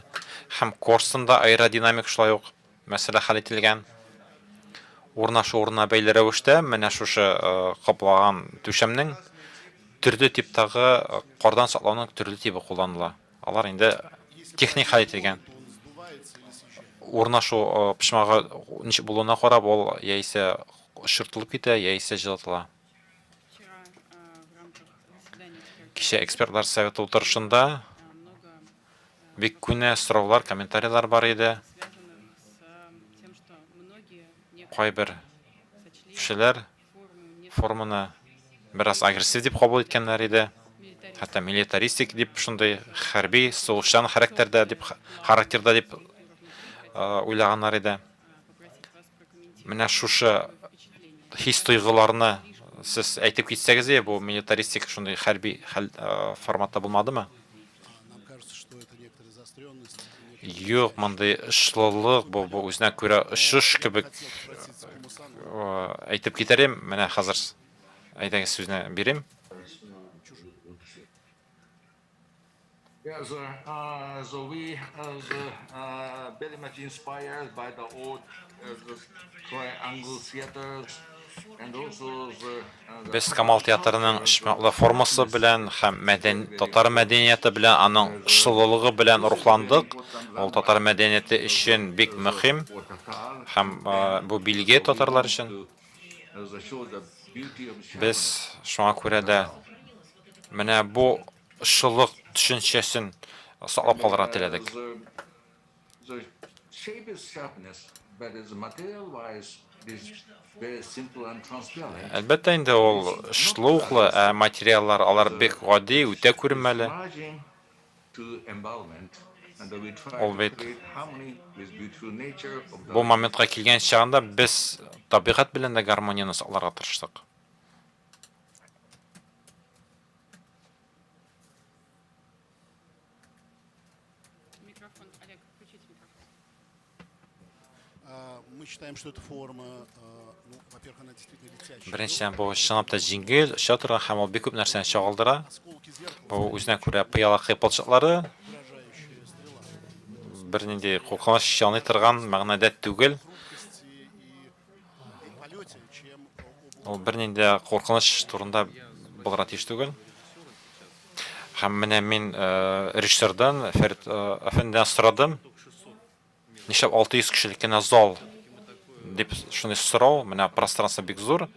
Һәм Корстонда аэродинамик шулай ук Мәсьәлә хәл ителгән. Урнашу урынына бәйле рәвештә менә шушы каплаган түшәмнең төрле типтагы кардан саклауның төрле тибы кулланыла. Алар инде техник хәл ителгән. Урнашу почмагы ничек булуына карап, ул яисә очыртылып китә, яисә җылытыла. Кичә экспертлар советы утырышында бик күнә сораулар, комментарийлар бар иде. Кайбер кешеләр форманы бераз агрессив дип кабул иткәннәр иде. Хәтта милитаристик дип, шундый хәрби, сугышчан характерда дип, характерда дип уйлаганнар иде. Менә шушы хис-тойгыларны сез әйтеп китсәгез иде, бу милитаристик шундый хәрби хәл форматта булмадымы? Юк, мондый очлылык, бу үзенә күрә очыш кебек әйтеп китәр идем. Менә хәзер әйдәгез сүзне бирим. Yeah, so we very much inspired by the old the triangle theaters and also the Без Камал театрының почмаклы формасы белән һәм мәдән татар мәдәнияте белән, аның очлылыгы белән рухландык. Ул татар мәдәнияте өчен бик мөһим һәм бу билге татарлар өчен. Без шуңа күрә дә менә бу очлылык төшенчәсен саклап калырга теләдек. The shape is sharpness, but as material-wise, it is very simple and transparent. Әлбәттә инде ул очлы уклы, ә материаллар алар бик гади, үтә күренмәле. Margin to environment, and we try Ул to бит create harmony with beautiful nature of the бу моментка килгән чагында без табигать белән дә гармонияне сакларга тырыштык. Микрофон, Олег, включите микрофон. Мы считаем, что эта форма, ну, во-первых, она действительно летящая. Беренчедән, бу чынлап та җиңел, оча торган һәм ул бик күп нәрсәне чагылдыра. Бу үзенә күрә пыяла кыйпылчыклары, бернинди куркыныч яный торган мәгънәдә түгел. Ул бернинди куркыныч турында булырга тиеш түгел. Һәм менә мин режиссердан, Фәрит әфәндедән сорадым. Нишләп 600 кешелек кенә зал дип шундый сорау, менә пространство бик зур.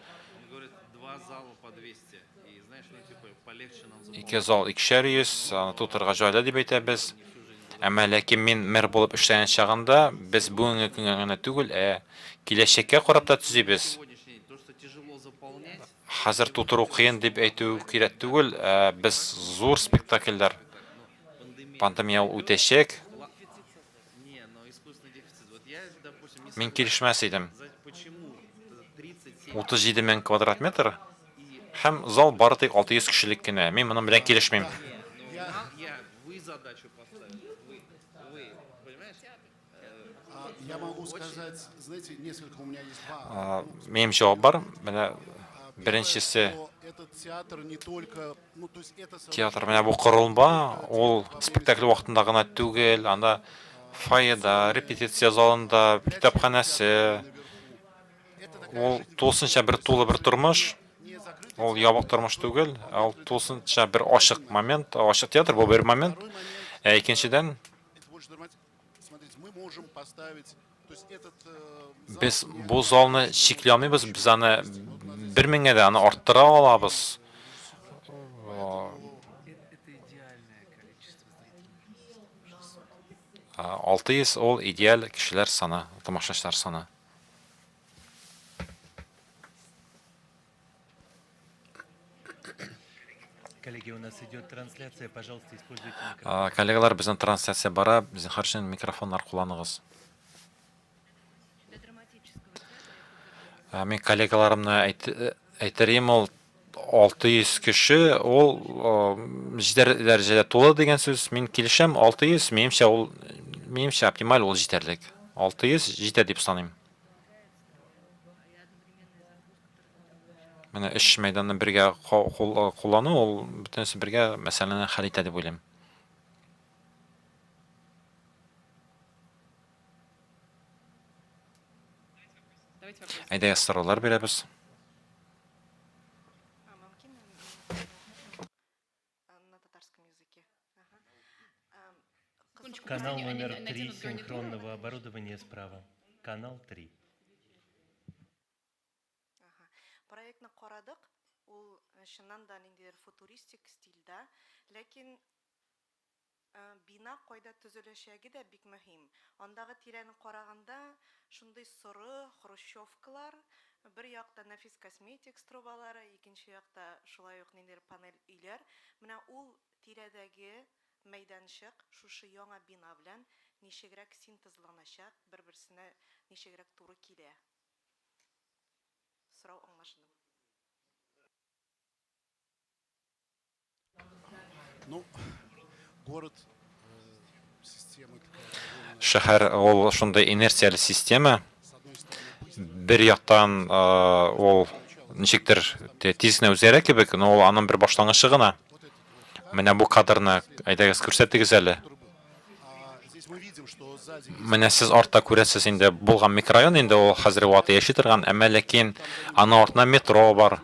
Ике зал икешәр йөз, аны тутырырга җайлы дип әйтәбез. Әмма ләкин мин мэр булып эшләгән чагында без бүгенге көнгә генә түгел, ә киләчәккә карап та төзибез. Хәзер тутыру кыен дип әйтү кирәк түгел, ә без зур спектакльләр. Пандемия ул үтәчәк. Мин килешмәс идем. 37 мең квадрат метр һәм зал бары тик 600 кешелек кенә. Мин моның белән килешмим. Я могу сказать, знаете, несколько у меня есть два. Минем җавап бар. Менә беренчесе Этот театр не только, ну, то есть это театр менә бу корылма, ул спектакль вакытында гына түгел, анда фойеда, репетиция залында, китапханәсе. Ул тулысынча бер тулы бер тормыш. Ул ябык тормыш түгел, ә ул тулысынча бер ачык момент, ачык театр бу бер момент. Ә икенчедән, без бу залны чикли алмыйбыз, без аны бер меңгә дә аны арттыра алабыз. 600 ул идеаль кешеләр саны, тамашачылар саны. Коллеги, у нас идет трансляция, пожалуйста, используйте микрофон. Коллегалар, безнең трансляция бара, зинһар өчен микрофоннар кулланыгыз. Мин коллегаларымны әйтер идем, ул 600 кеше, ул җитәр дәрәҗәдә тулы дигән сүз. Мин килешәм, 600, минемчә, ул, минемчә, оптималь ул җитәрлек. 600 җитә дип саныйм. Менә өч мәйданны бергә куллану, ул бөтенесе бергә мәсьәләне хәл итә дип уйлыйм. Әйдәгез, сораулар бирәбез. Канал номер 3 синхронного оборудования справа. Канал 3. Проектны карадык. Ул чыннан да ниндидер футуристик стильдә, ләкин бина кайда төзеләчәге дә бик мөһим. Андагы тирәне караганда, шундый соры хрущевкалар, бер якта Нәфис Косметикс трубалары, икенче якта шулай ук ниндидер панель өйләр. Менә ул тирәдәге мәйданчык шушы яңа бина белән ничегрәк синтезланачак, бер-берсенә ничегрәк туры килә? Сорау аңлашылдымы? Ну, город система такая. Шәһәр ул шундый инерцияле система. Бер яктан ул ничектер тиз генә үзгәрә кебек, но ул аның бер башлангычы гына. Менә бу кадрны әйдәгез күрсәтегез әле. Менә сез артта күрәсез инде булган микрорайон инде ул хәзерге вакытта яши торган, әмма ләкин аның артында метро бар.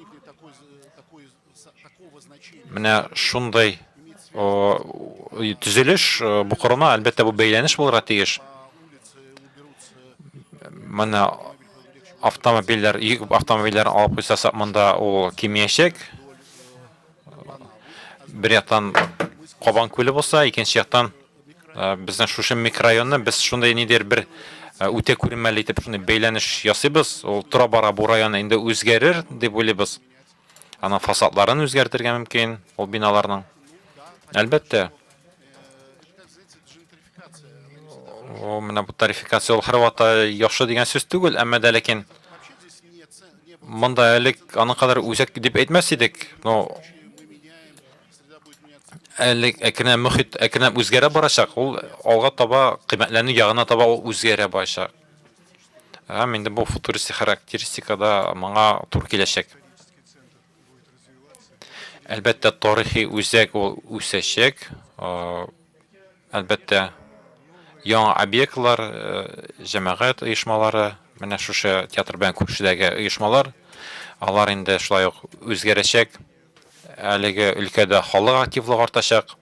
Менә шундый төзелеш бу корылма, әлбәттә, бу бәйләнеш булырга тиеш. Менә автомобильләр, йөк автомобильләрен алып куйсак, монда ул кимиячәк. Бер яктан Кабан күле булса, икенче яктан безнең шушы микрорайонны без шундый нидер бер үтә күренмәле итеп шундый бәйләнеш ясыйбыз. Ул тора-бара бу район инде үзгәрер дип уйлыйбыз. Аның фасадларын үзгәртергә мөмкин, ул биналарның. Әлбәттә. О, менә бу тарификация ул һәрвакытта яхшы дигән сүз түгел, әмма дә ләкин монда элек аның кадәр үзәк дип әйтмәс идек, но әле әкренләп мөхит әкренләп үзгәрә барачак, ул алга таба кыйммәтләнү ягына таба ул үзгәрә барачак. Һәм инде бу футуристик характеристикада моңа туры киләчәк. Әлбәттә, тарихи үзәк ул үсәчәк. Әлбәттә, яңа объектлар, җәмәгать оешмалары, менә шушы театр белән күршедәге оешмалар, алар инде шулай ук үзгәрәчәк. Әлеге өлкәдә халык активлыгы артачак.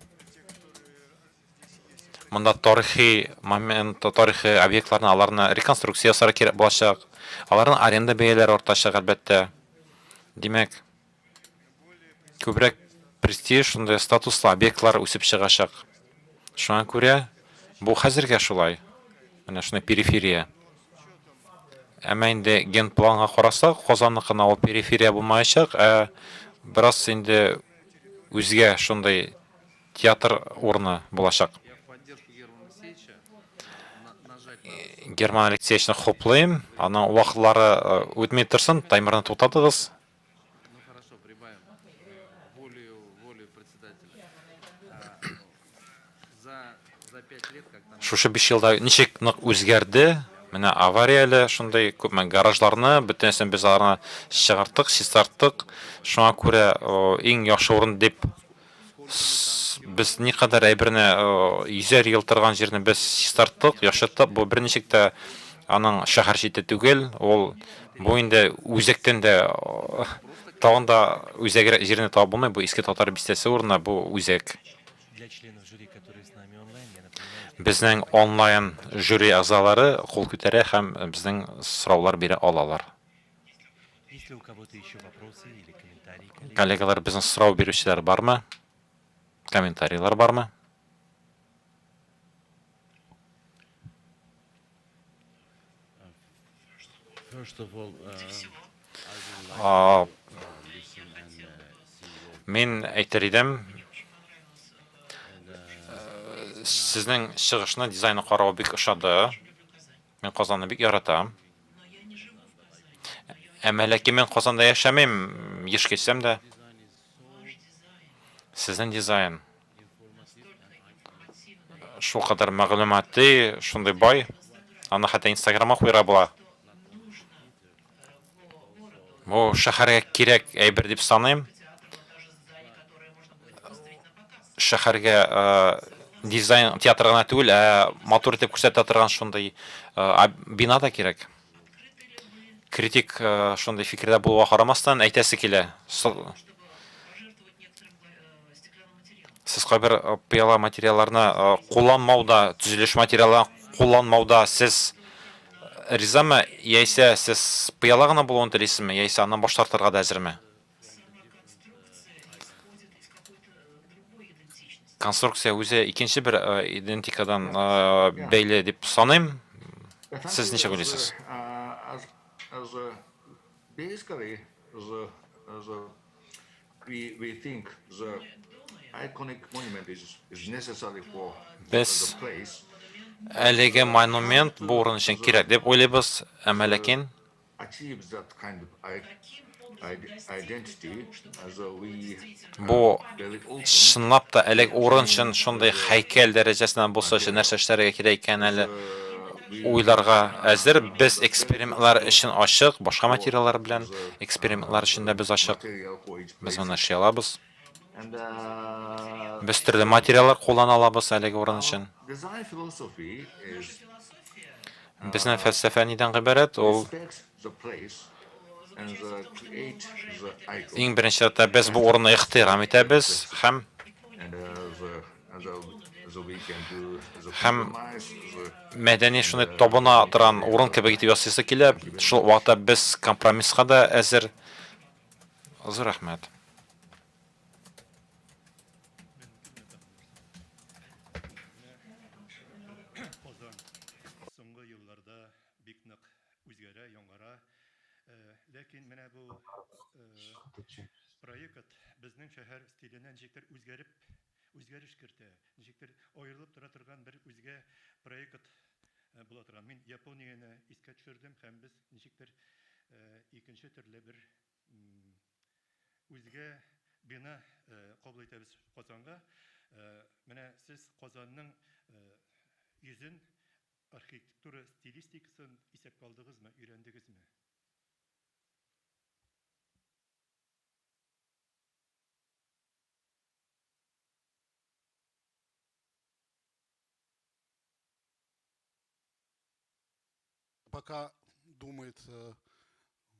Монда тарихи момент, тарихи объектларны, аларны реконструкция ясарга кирәк булачак. Аларның аренда бәяләре артачак, әлбәттә. Димәк, күбрәк престиж, шундый статуслы объектлар үсеп чыгачак. Шуңа күрә бу хәзергә шулай. Менә шундый периферия. Әмма инде генпланга карасак, Казанныкына ул периферия булмаячак, ә бераз инде үзгә шундый театр урыны булачак. Герман Алексеевичны хуплыйм. Аның вакытлары үтми торсын, таймерны туктатыгыз. Шушы 5 елда ничек нык үзгәрде. Менә аварияле шундый күпме гаражларны, бөтенесен без аларны чыгарттык, чистарттык. Шуңа күрә иң яхшы урын дип без никадәр әйберне йөзәр ел торган җирне без чистарттык, яхшырттык. Бу берничек тә аның шәһәр чите түгел. Ул бу инде үзәктән дә тагын да үзәгрәк җирне табып булмый. Бу Иске Татар бистәсе урыны, бу үзәк. Безнең онлайн жюри әгъзалары кул күтәрә һәм безнең сораулар бирә алалар. Коллегалар, безнең сорау бирүчеләр бармы? Комментарийлар бармы? Мин әйтер идем, сезнең чыгышны, дизайнны карау бик ошады. Мин Казанны бик яратам. Әмма ләкин мин Казанда яшәмим, еш килсәм дә. Сезнең дизайн шулкадәр мәгълүмати, шундый бай. Аны хәтта Инстаграмга куярга була. Бу шәһәргә кирәк әйбер дип саныйм. Шәһәргә дизайн театр гына түгел, ә матур итеп күрсәтә торган шундый бина да кирәк. Критик шундый фикердә булуга карамастан, әйтәсе килә. Сез кайбер пыяла материалларны кулланмауда, төзелеш материалларын кулланмауда сез ризамы, яисә сез пыяла гына булуын телисезме, яисә аннан баш тартырга да әзерме? Конструкция үзе икенче бер идентикадан бәйле дип саныйм. Сез ничек уйлыйсыз? Без әлеге монумент бу урын өчен кирәк дип уйлыйбыз, әмма ләкин бу чынлап та әлеге урын өчен шундый һәйкәл дәрәҗәсенә булса өчен нәрсә эшләргә кирәк икәнен әле уйларга әзер. Без экспериментлар өчен ачык, башка материаллар белән экспериментлар өчен дә без ачык. Без моны эшли алабыз. Без төрле материаллар куллана алабыз әлеге урын өчен. Безнең фәлсәфә нидән гыйбарәт? Ул иң беренче чиратта без бу урынны ихтирам итәбез һәм һәм мәдәни шундый табына торган урын кебек итеп ясыйсы килә. Шул вакытта без компромисска да әзер. Зур рәхмәт. Казан соңгы елларда бик нык үзгәрә, яңара. Ләкин менә бу проект безнең шәһәр стиленә ничектер үзгәреп, үзгәреш кертә. Ничектер аерылып тора торган бер үзгә проект була торган. Мин Японияне искә төшердем һәм без ничектер икенче төрле бер Үзгә бина кабул итәбез Казанга. Менә сез Казанның йөзен, архитектура стилистикасын исәпкә алдыгызмы, өйрәндегезме? Пока думает,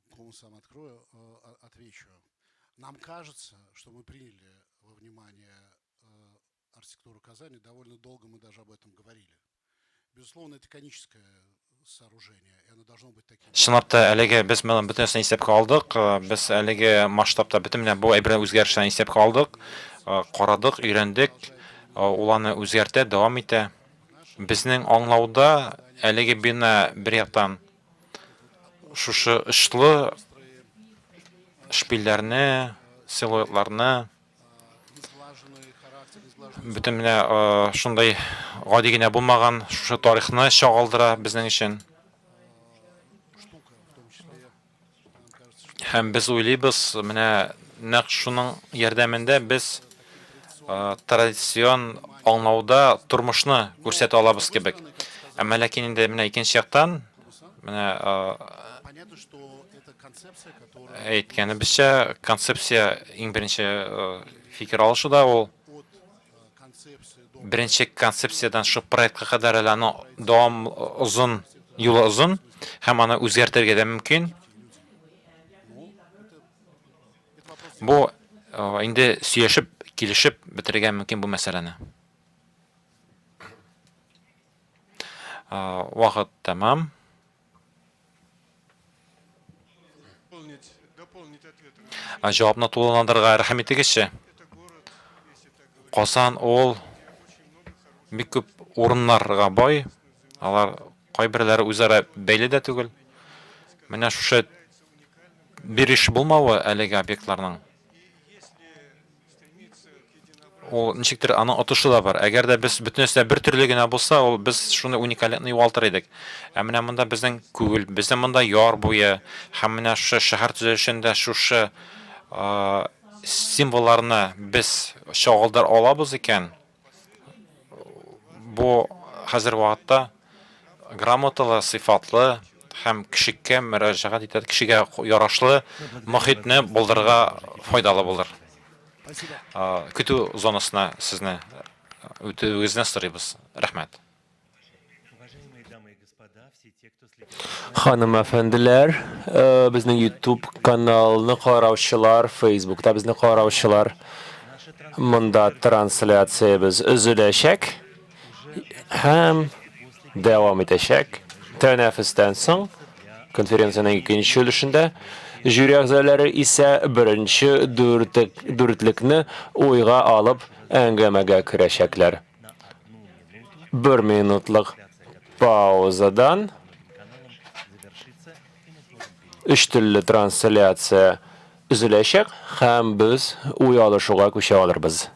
кому сам открою, отвечу. Нам кажется, что мы приняли во внимание архитектуру Казани. Довольно долго мы даже об этом говорили. Безусловно, это иконическое сооружение, и оно должно быть таким. Чынлап та, әлеге без моның бөтенесен исәпкә алдык. Без әлеге масштабта бөтен менә бу әйберне үзгәрешләрне исәпкә алдык, карадык, өйрәндек. Ул аны үзгәртә, дәвам итә. Безнең аңлауда әлеге бина бер яктан шушы очлы шпильләрне, силуэтларны, бөтен менә шундый гади генә булмаган шушы тарихны чагылдыра безнең өчен. Һәм без уйлыйбыз, менә нәкъ шуның ярдәмендә без традицион аңлауда тормышны күрсәтә алабыз кебек. Әмма ләкин инде менә икенче яктан, менә әйткәнебезчә, концепция иң беренче фикер алышуда ул беренче концепциядән шул проектка кадәр әле аның дәвам озын, юлы озын һәм аны үзгәртергә дә мөмкин. Бу инде сөйләшеп, килешеп бетерергә мөмкин бу мәсьәләне. Вакыт тәмам. Җавапны тулыландырырга рәхим итегезче. Казан ул бик күп урыннарга бай. Алар кайберләре үзара бәйле дә түгел. Менә шушы бериш булмавы әлеге объектларның Ул ничектер аның отышы да бар. Әгәр дә без бөтенесе дә бер төрле генә булса, ул без шуны уникальлекне югалтыр идек. Ә менә монда безнең күл, безнең монда яр буе һәм менә шушы шәһәр төзелешендә шушы символларны без чагылдыра алабыз икән, бу хәзер вакытта грамоталы, сыйфатлы һәм кешеккә мөрәҗәгать итә, кешегә ярашлы мохитне булдырырга файдалы булыр. Көтү зонасына сезне үтүегезне сорыйбыз. Рәхмәт. Ханым әфәнделәр, безнең YouTube каналны караучылар, Facebookта безне караучылар, монда трансляциябез өзеләчәк һәм дәвам итәчәк. Тәнәфестән соң конференциянең икенче өлешендә жюри әгъзалары исә беренче дүртлекне уйга алып әңгәмәгә керәчәкләр. Бер минутлык паузадан өч телле трансляция өзеләчәк һәм без уй алышуга күчә алырбыз.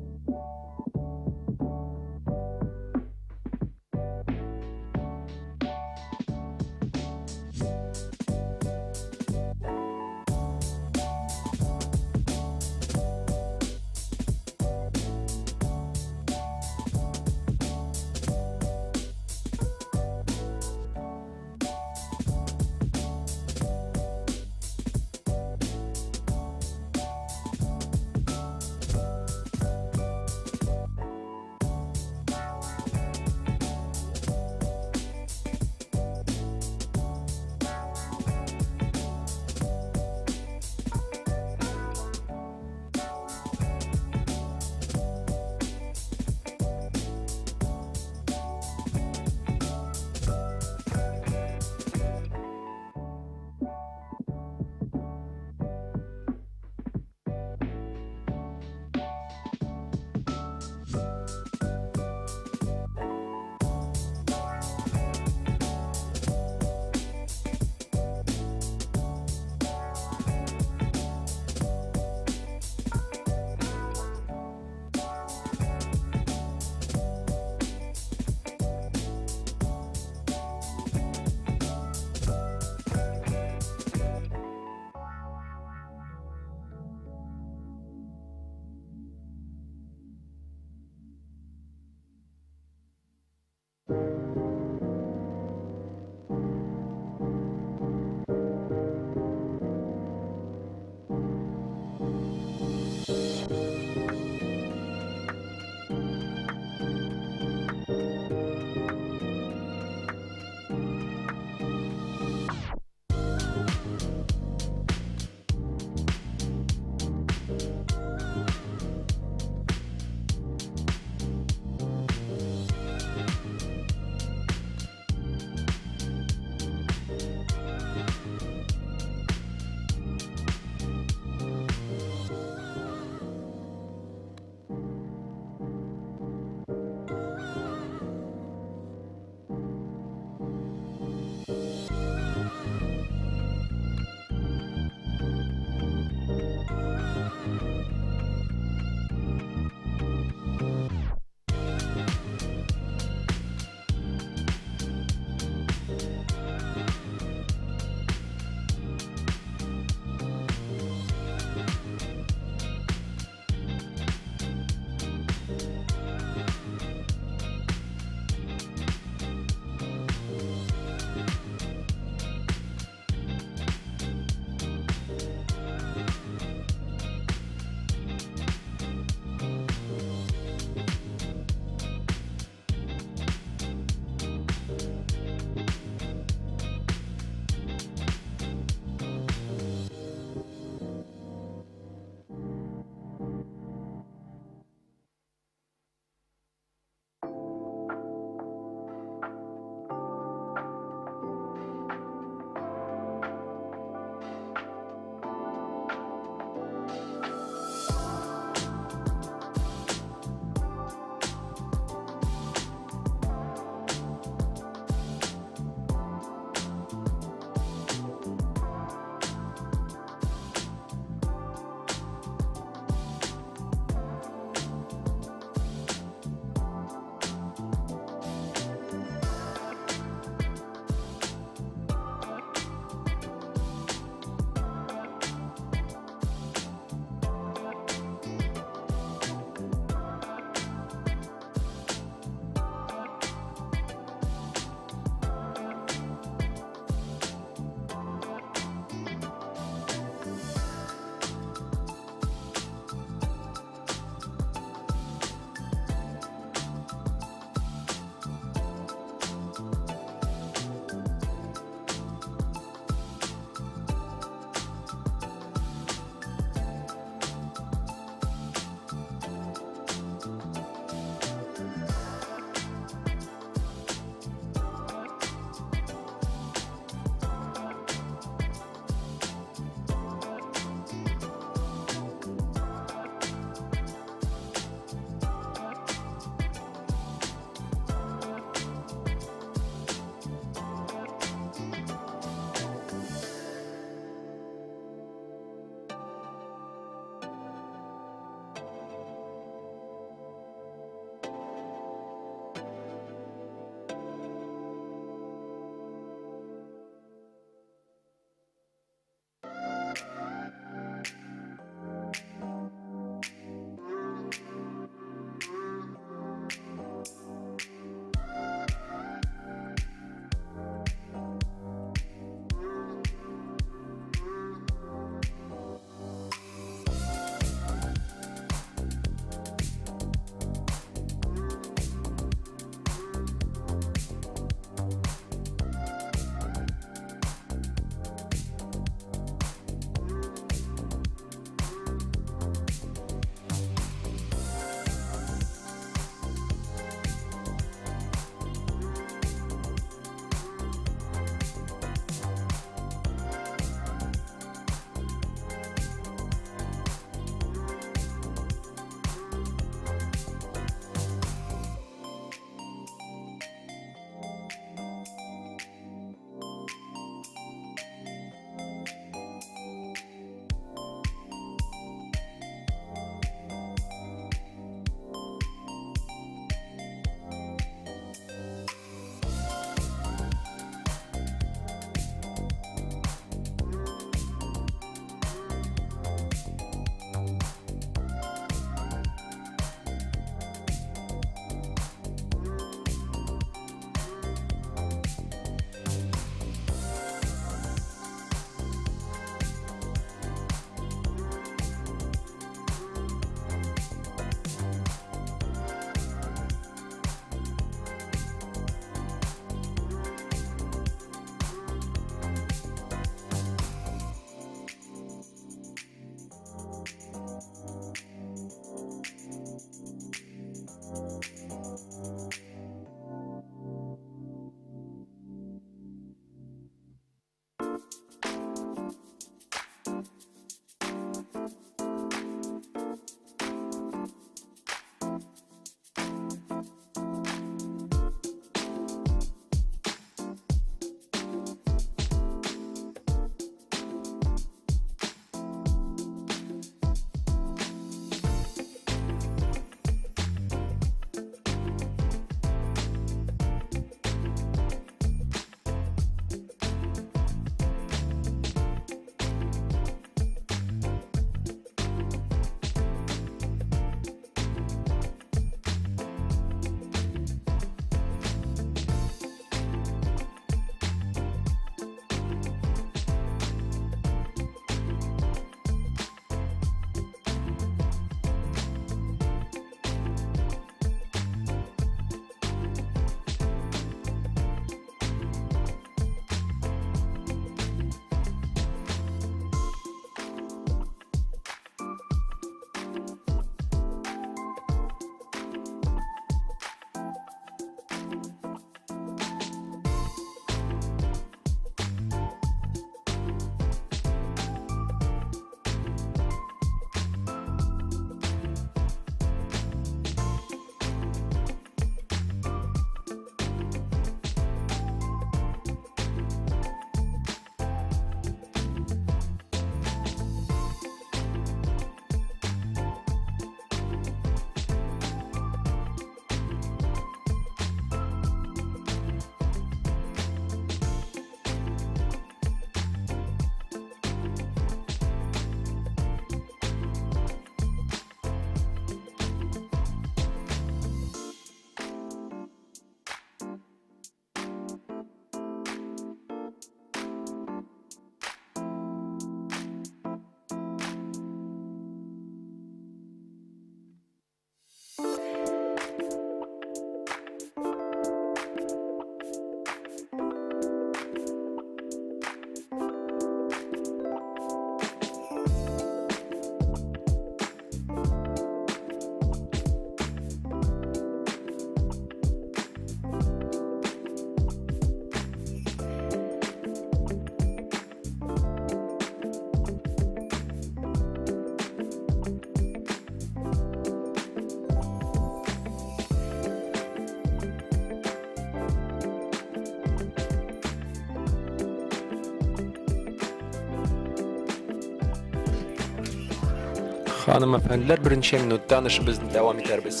Ханым, әфәнделәр, берничә минуттан эшебезне дәвам итәрбез.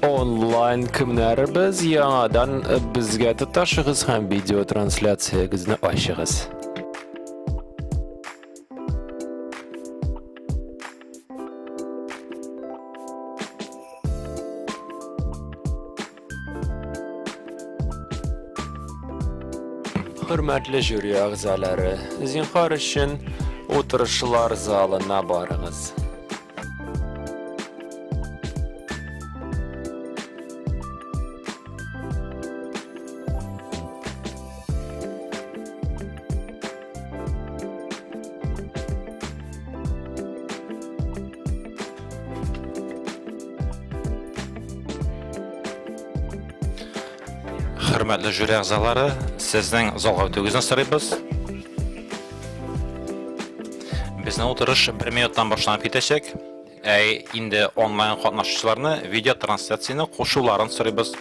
Онлайн кемнәребез яңадан безгә тоташыгыз һәм видеотрансляциягезне ачыгыз. Хөрмәтле жюри әгъзалары, зинһар өчен утырышлар залына барыгыз. Хөрмәтле жюри әгъзалары, сезнең залга үтүегезне сорыйбыз. Безнең утырыш бер минуттан башланып китәчәк. Ә инде онлайн катнашучыларны видеотрансляцияне кушуларын сорыйбыз.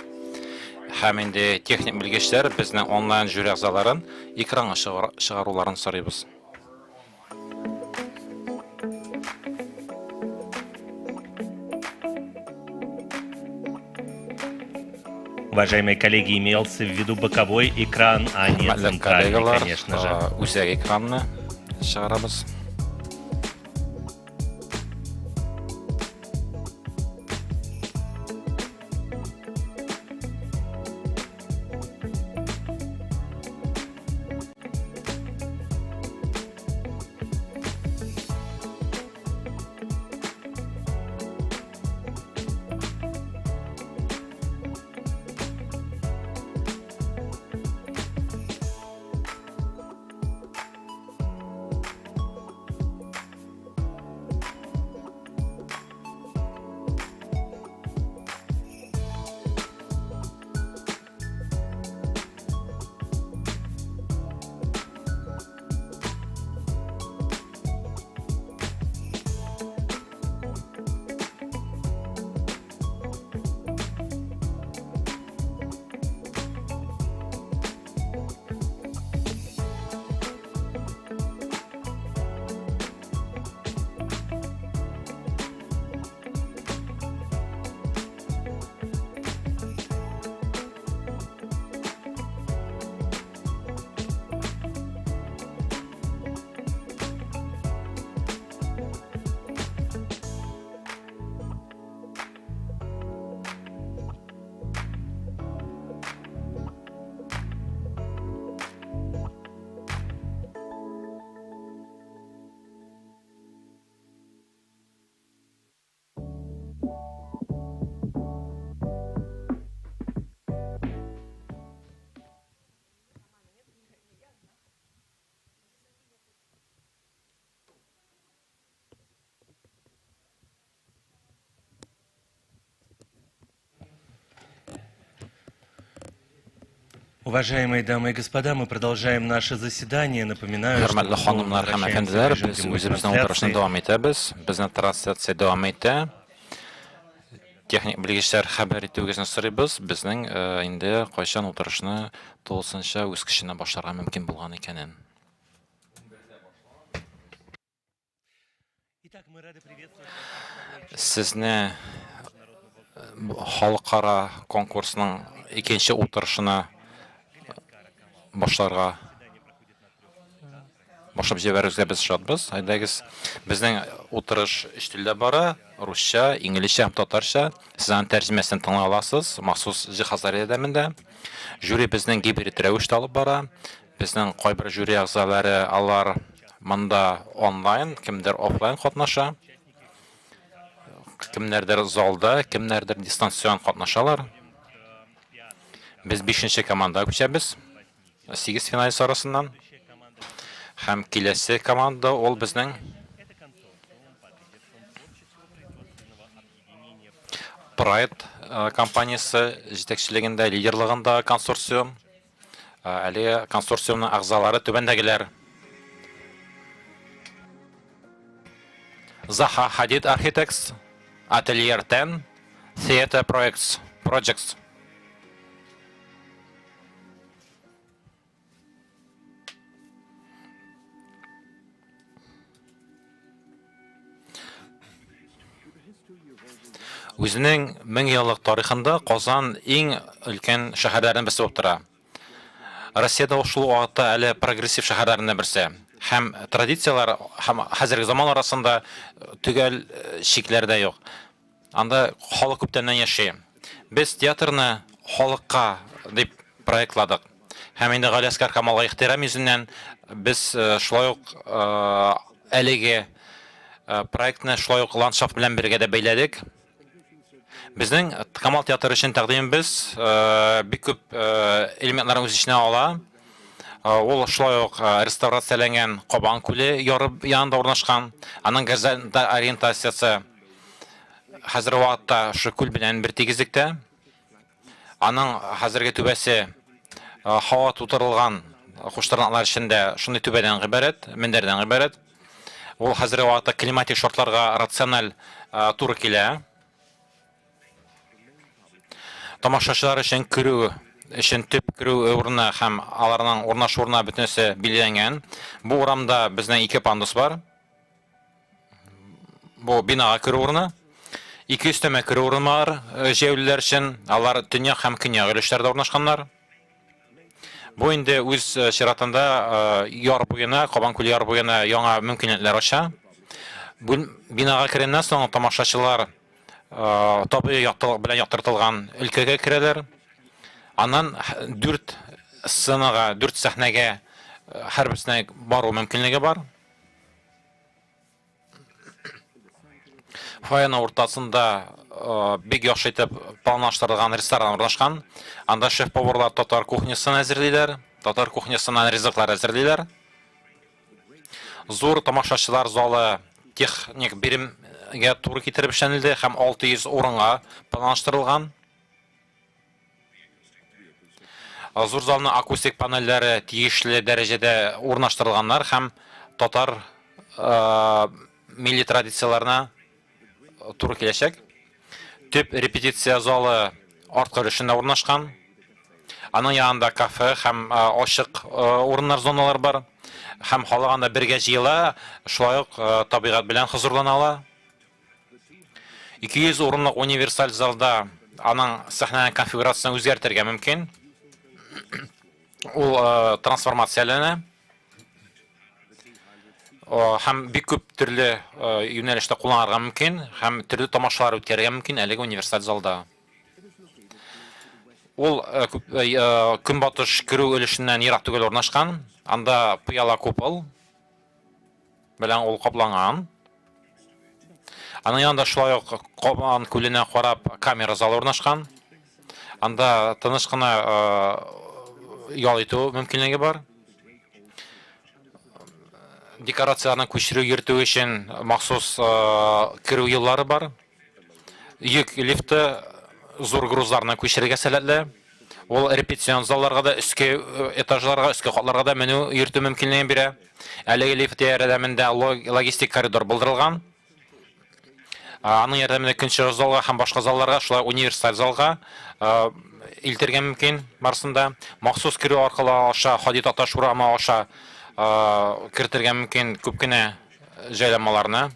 Һәм инде техник белгечләр безнең онлайн жюри әгъзаларын экранга чыгаруларын сорыйбыз. Уважаемые коллеги, имелся в виду боковой экран, а не Хөрмәтле центральный, коллегалар, конечно же. Үзәк экранны чыгарабыз. Уважаемые дамы и господа, мы продолжаем наше заседание. Напоминаю, что Хөрмәтле мы ханымнар һәм возвращаемся в әфәнделәр, режим без прямой үзебезнең утырышны трансляции. дәвам итәбез. Безнең трансляция дәвам итә. Техник белгечләр хәбәр итүегезне сорыйбыз. Безнең инде кайчан утырышны тулысынча үз көченә башларга мөмкин булган икәнен. Сезне халыкара конкурсның икенче утырышына башларга башлап җибәрүгә без шатбыз. Әйдәгез, безнең утырыш өч телдә бара: русча, инглизчә һәм татарча. Сез аның тәрҗемәсен тыңлый аласыз, махсус җиһазлар ярдәмендә. Жюри безнең гибрид рәвештә алып бара. Безнең кайбер жюри әгъзалары алар монда онлайн, кемдер офлайн катнаша. Кемнәрдер залда, кемнәрдер дистанцион катнашалар. Без бишенче командага күчәбез. 8 финалист арасыннан. Һәм киләсе команда ул безнең Pride компаниясе җитәкчелегендә, лидерлыгында консорциум. Әле консорциумның әгъзалары түбәндәгеләр. Zaha Hadid Architects, Atelier 10, Theater Projects. Projects. Үзенең 1000 еллык тарихында Казан иң өлкән шәһәрләрнең берсе булып тора. Россиядә ул шул ук вакытта әле прогрессив шәһәрләрнең берсе. Һәм традицияләр һәм хәзерге заман арасында төгәл чикләр дә юк. Анда халык күптәннән яши. Без театрны халыкка дип проектладык. Һәм инде Галиәсгар Камалга ихтирам йөзеннән без шулай ук әлеге проектны шулай ук ландшафт белән бергә дә бәйләдек. Безнең Камал театры өчен тәкъдимебез бик күп элементларны үз эченә ала. Ул шулай ук реставрацияләнгән Кабан күле яры янында урнашкан. Аның горизонталь ориентациясе хәзерге вакытта шул күл белән бер тигезлектә. Аның хәзерге түбәсе һава тутырылган куштырнаклар эчендә шундый түбәдән гыйбарәт, мендәрдән гыйбарәт. Ул хәзерге вакытта климатик шартларга рациональ туры килә. Тамашачылар өчен керү өчен төп керү урыны һәм аларның урнашу урыны бөтенесе билгеләнгән. Бу урамда безнең ике пандус бар. Бу бинага керү урыны. Ике өстәмә керү урыны бар җәяүлеләр өчен. Алар төньяк һәм көньяк өлешләрдә урнашканнар. Бу инде үз чиратында яр буена, Кабан күле яр буена яңа мөмкинлекләр ача. Бинага кергәннән соң тамашачылар табигый яктылык белән яктыртылган өлкәгә керәләр. Аннан дүрт сценага, дүрт сәхнәгә һәрберсенә бару мөмкинлеге бар. Фойеның уртасында бик яхшы итеп планлаштырылган ресторан урнашкан. Анда шеф-поварлар татар кухнясын әзерлиләр, татар кухнясыннан ризыклар әзерлиләр. Зур тамашачылар залы техник биремгә туры китереп эшләнелде һәм 600 урынга планлаштырылган. Зур залның акустик панельләре тиешле дәрәҗәдә урнаштырылганнар һәм татар милли традицияләренә туры киләчәк. Төп репетиция залы арткы өлешендә урнашкан. Аның янында кафе һәм ачык урыннар, зоналар бар. Һәм халык анда бергә җыела, шулай ук табигать белән хозурлана ала. 200 урынлык универсаль залда аның сәхнәнең конфигурациясен үзгәртергә мөмкин. Ул э, трансформацияләнә. Һәм бик күп төрле э, юнәлештә кулланырга мөмкин һәм төрле тамашалар үткәрергә мөмкин әлеге универсаль залда. Ул э, көнбатыш керү өлешеннән ерак түгел урнашкан. Анда пыяла купол белән ул капланган. Аның янында шулай ук Кабан күленә карап камера залы урнашкан. Анда тыныч кына ял итү мөмкинлеге бар. Декорацияләрне күчерү йөртү өчен махсус керү юллары бар. Йөк лифты зур грузларны күчерергә сәләтле. Ул репетицион залларга да, өске этажларга, өске катларга да менү йөртү мөмкинлеген бирә. Әлеге лифт ярдәмендә логистик коридор булдырылган. Аның ярдәмендә көнчыгыш залга һәм башка залларга, шулай универсаль залга илтергә мөмкин барысын да. Махсус керү аркылы аша Һади Такташ урамы аша кертергә мөмкин күп кенә җайланмаларны.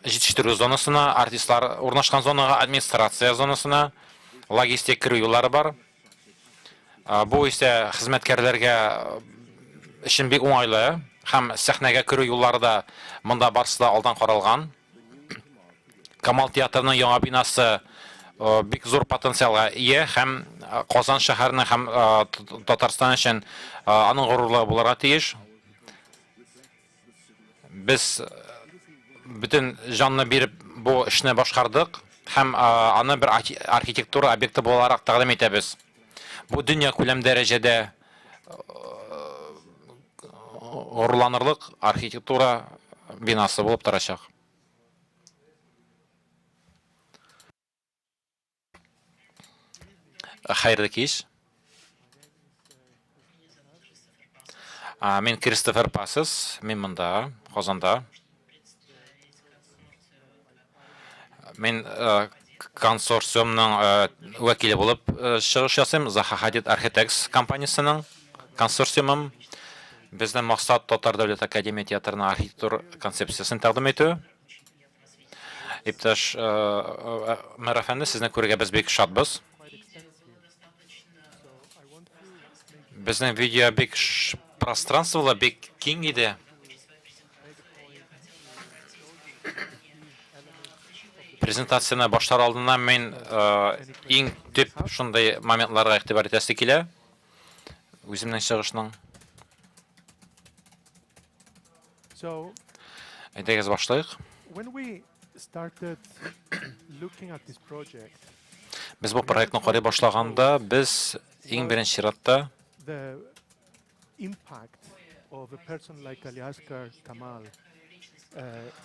Җитештерү зонасына, артистлар урнашкан зонага, администрация зонасына логистик керү юллары бар. Бу исә хезмәткәрләргә өчен бик уңайлы һәм сәхнәгә керү юллары да монда барысы да алдан каралган. Камал театрының яңа бинасы бик зур потенциалга ия һәм Казан шәһәренең һәм Татарстан өчен аның горурлыгы булырга тиеш. Без бөтен җанны биреп бу эшне башкардык һәм аны бер архитектура объекты буларак тәкъдим итәбез. Бу дөньякүләм дәрәҗәдә горурланырлык архитектура бинасы булып торачак. Хәерле кич. Мин Кристофер Пасес, мин монда, Казанда. Мин э, консорциумның э, вәкиле булып э, чыгыш ясыйм, Zaha Hadid Architects компаниясенең консорциумым. Безнең максат Татар дәүләт академия театрының архитектур концепциясен тәкъдим итү. Иптәш мэр әфәнде, сезне күрергә без бик шатбыз. Безнең видео бик пространстволы, бик киң иде. Презентацияне башлар алдыннан мин иң төп шундый моментларга игътибар итәсе килә. Үземнең чыгышның. Әйдәгез башлыйк. Без бу проектны карый башлаганда, без иң беренче чиратта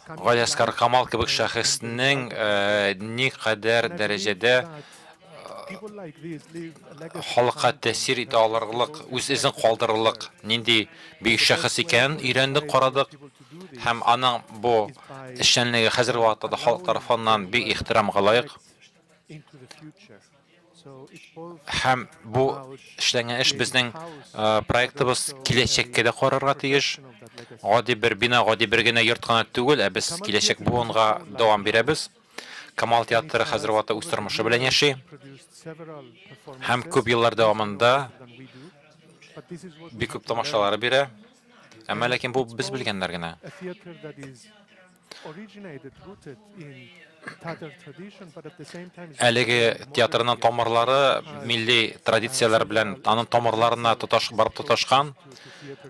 Галиәсгар Камал кебек шәхеснең ни кадәр дәрәҗәдә халыкка тәэсир итә алырлык, үз эзен калдырырлык нинди бөек шәхес икәнен өйрәндек, карадык. Һәм аның бу эшчәнлеге хәзерге вакытта да халык тарафыннан бик ихтирамга лаек. Һәм бу эшләнгән эш безнең проектыбыз киләчәккә дә карарга тиеш. Гади бер бина, гади бер генә йорт кына түгел, ә без киләчәк буынга дәвам бирәбез. Камал театры хәзерге вакытта үз тормышы белән яши. Һәм күп еллар дәвамында бик күп тамашалары бирә. Әмма ләкин бу без белгәннәр генә. Әлеге театрның тамырлары милли традицияләр белән аның тамырларына тоташ барып тоташкан.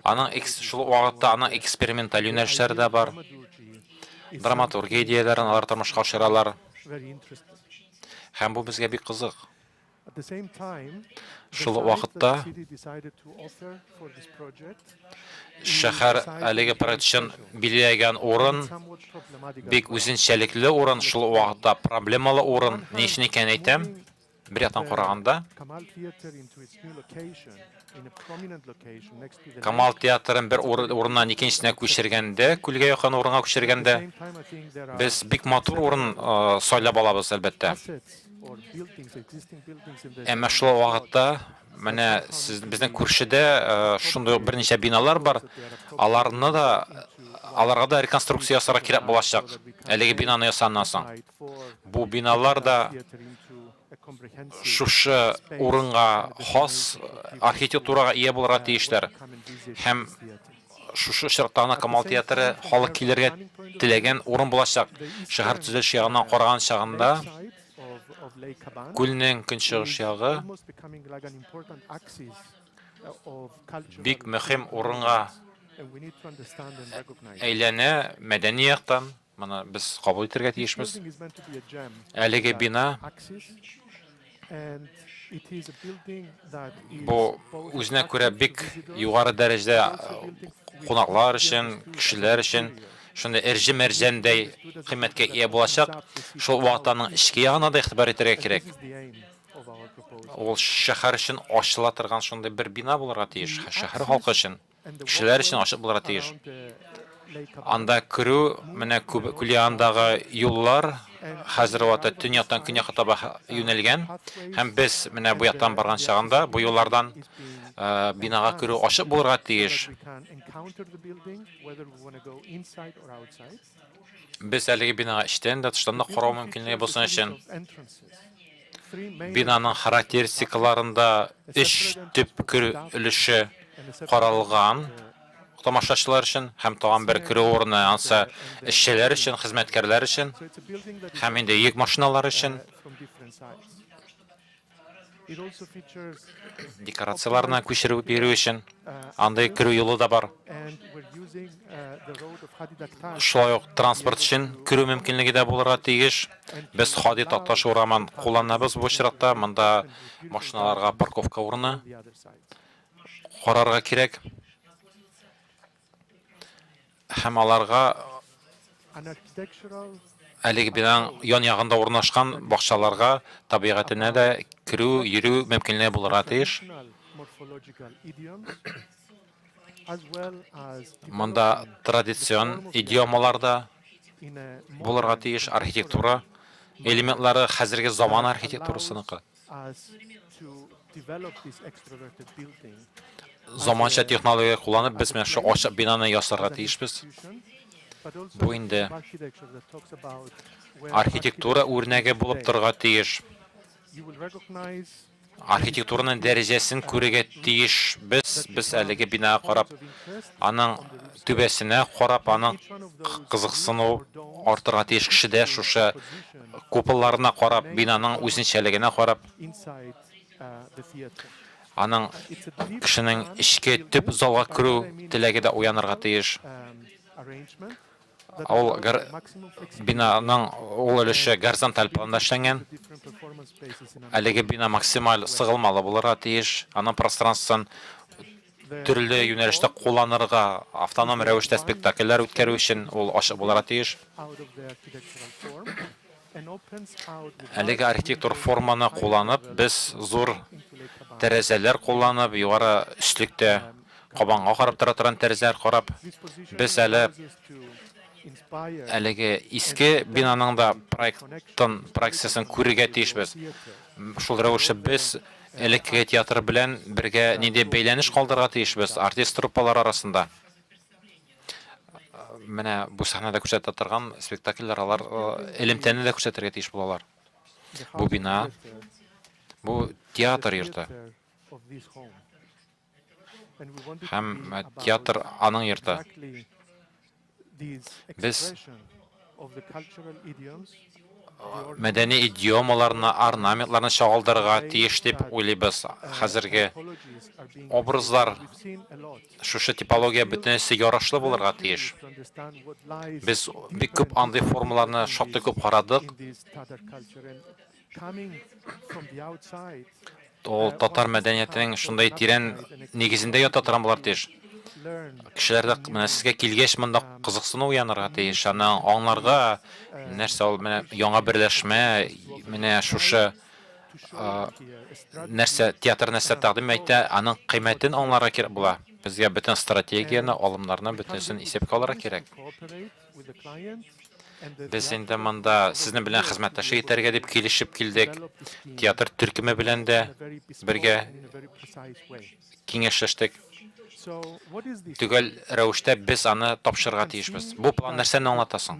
Аның шул ук вакытта аның эксперименталь юнәлешләре дә бар. Драматургия идеяләрен алар тормышка ашыралар. Һәм бу безгә бик кызык. Шул ук вакытта шәһәр әлеге проект өчен билгеләгән урын бик үзенчәлекле урын, шул ук вакытта проблемалы урын. Ни өчен икәнен әйтәм. Бер яктан караганда, Камал театрын бер урыннан икенчесенә күчергәндә, күлгә якын урынга күчергәндә, без бик матур урын сайлап алабыз, әлбәттә. Әмма шул ук вакытта менә сез безнең күршедә шундый ук берничә биналар бар. Аларны да аларга да реконструкция ясарга кирәк булачак. Әлеге бинаны ясаганнан соң. Бу биналар да шушы урынга хас архитектурага ия булырга тиешләр. Һәм шушы очракта гына Камал театры халык килергә теләгән урын булачак. Шәһәр төзелеше ягыннан караган чагында күлнең көнчыгыш ягы бик мөһим урынга әйләнә мәдәни яктан. Моны без кабул итәргә тиешбез. Әлеге бина бу үзенә күрә бик югары дәрәҗәдә кунаклар өчен, кешеләр өчен шундый эрҗе-мәрҗәндәй кыйммәткә ия булачак. Шул вакытта аның эчке ягына да игътибар итәргә кирәк. Ул шәһәр өчен ачыла торган шундый бер бина булырга тиеш, шәһәр халкы өчен. Кешеләр өчен ачык булырга тиеш. Анда керү, менә күл янындагы юллар хәзер вакытта төньяктан көньякка таба юнәлгән. Һәм без менә бу яктан барган чагында бу юллардан бинага керү ачык булырга тиеш. Без әлеге бинага эчтән дә, тыштан да карау мөмкинлеге булсын өчен бинаның характеристикаларында өч төп керү өлеше каралган тамашачылар өчен һәм тагын бер керү урыны ансы эшчеләр өчен, хезмәткәрләр өчен һәм инде йөк машиналары өчен. Декорацияләрне күчерү бирү өчен андый керү юлы да бар. Шулай ук транспорт өчен керү мөмкинлеге дә булырга тиеш. Без Һади Такташ урамын кулланабыз бу очракта. Монда машиналарга парковка урыны карарга кирәк. Һәм аларга әлеге бинаның ян ягында урнашкан бакчаларга, табигатенә дә керү, йөрү мөмкинлеге булырга тиеш. Монда традицион идиомалар да булырга тиеш, архитектура элементлары хәзерге заман архитектурасыныкы. Заманча технология кулланып, без менә шул ачык бинаны ясарга тиешбез. Бу инде архитектура үрнәге булып торырга тиеш. Архитектураның дәрәҗәсен күрергә тиеш без, без әлеге бинага карап, аның түбәсенә карап, аның кызыксыну артырга тиеш кешедә шушы куполларына карап, бинаның үзенчәлегенә карап, аның кешенең эчке төп залга керү теләге дә уянырга тиеш. Ул бинаның ул өлеше горизонталь планда эшләнгән. Әлеге бина максималь сыгылмалы булырга тиеш. Аның пространствосын төрле юнәлештә кулланырга, автоном рәвештә спектакльләр үткәрү өчен ул ачык булырга тиеш. Әлеге архитектур форманы кулланып, без зур тәрәзәләр кулланып, югары өслектә Кабанга карап тора торган тәрәзәләр карап, без әле әлеге иске бинаның да проектын, проекциясен күрергә тиешбез. Шул рәвешле без элеккеге театр белән бергә нинди бәйләнеш калдырырга тиешбез артист труппалар арасында. Менә бу сәхнәдә күрсәтә торган спектакльләр алар элемтәне дә күрсәтергә тиеш булалар. Бу бина, бу театр йорты. Һәм театр аның йорты. Без мәдәни идиомаларны, орнаментларны чагылдырырга тиеш дип уйлыйбыз. Хәзерге образлар, шушы типология бөтенесе ярашлы булырга тиеш. Без бик күп андый формаларны шактый күп карадык. Ул татар мәдәниятенең шундый тирән нигезендә ята торган булыр тиеш. Кешеләр дә менә сезгә килгәч монда кызыксыну уянырга тиеш, аны аңларга, нәрсә ул менә яңа берләшмә, менә шушы нәрсә театр нәрсә тәкъдим итә, аның кыйммәтен аңларга кирәк була. Безгә бөтен стратегияне, алымнарны бөтенесен исәпкә алырга кирәк. Без инде монда сезнең белән хезмәттәшлек итәргә дип килешеп килдек. Театр төркеме белән дә бергә киңәшләштек. Төгәл рәвештә без аны тапшырырга тиешбез. Бу план нәрсәне аңлата соң?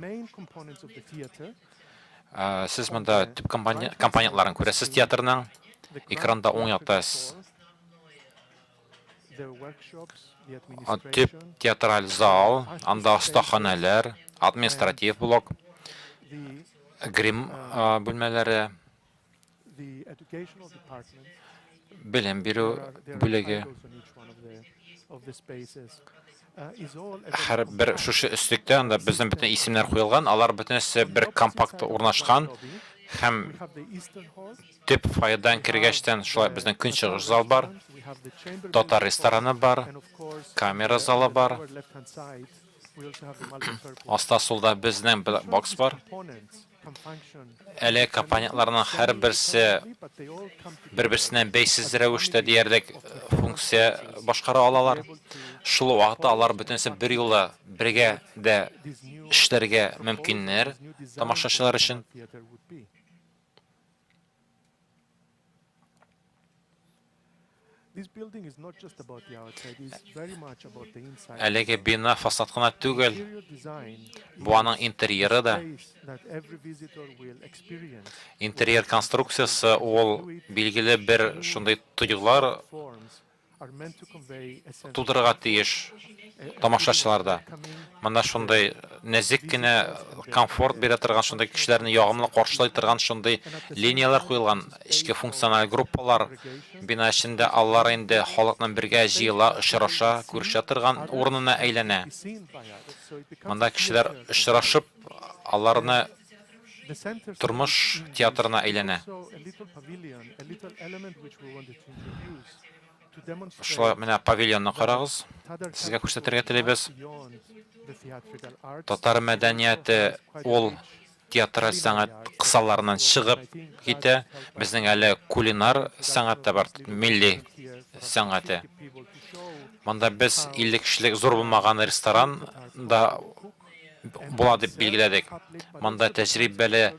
Сез монда төп компонентларын күрәсез театрның. Экранда уң якта Төп театраль зал, анда остаханәләр, административ блок, грим бүлмәләре, белем бирү бүлеге. Һәрбер шушы өслектә анда безнең бөтен исемнәр куелган, алар бөтенесе бер компакт урнашкан һәм Төп фойедан кергәчтән шулай безнең көнчыгыш зал бар, татар рестораны бар, камера залы бар. Аста сулда безнең бокс бар. Әле компонентларның һәрберсе бер-берсеннән бәйсез рәвештә диярлек функция башкара алалар. Шул вакытта алар бөтенесе берьюлы бергә дә эшләргә мөмкиннәр тамашачылар өчен. Әлеге бина фасад кына түгел, бу аның интерьеры да. Интерьер конструкциясе ул билгеле бер шундый тойгылар тудырырга тиеш тамашачыларда. Монда шундый нәзек кенә комфорт бирә торган, шундый кешеләрне ягымлы каршылый торган шундый линияләр куелган, эчке функциональ группалар бина эчендә алар инде халыкның бергә җыела, очраша, күрешә торган урынына әйләнә. Монда кешеләр очрашып, аларны тормыш театрына әйләнә. Шулай менә павильонны карагыз. Сезгә күрсәтергә телибез. Татар мәдәнияте ул театраль сәнгать кысаларыннан чыгып китә. Безнең әле кулинар сәнгать тә бар, милли сәнгате. Монда без 50 кешелек зур булмаган ресторан да була дип билгеләдек. Монда тәҗрибәле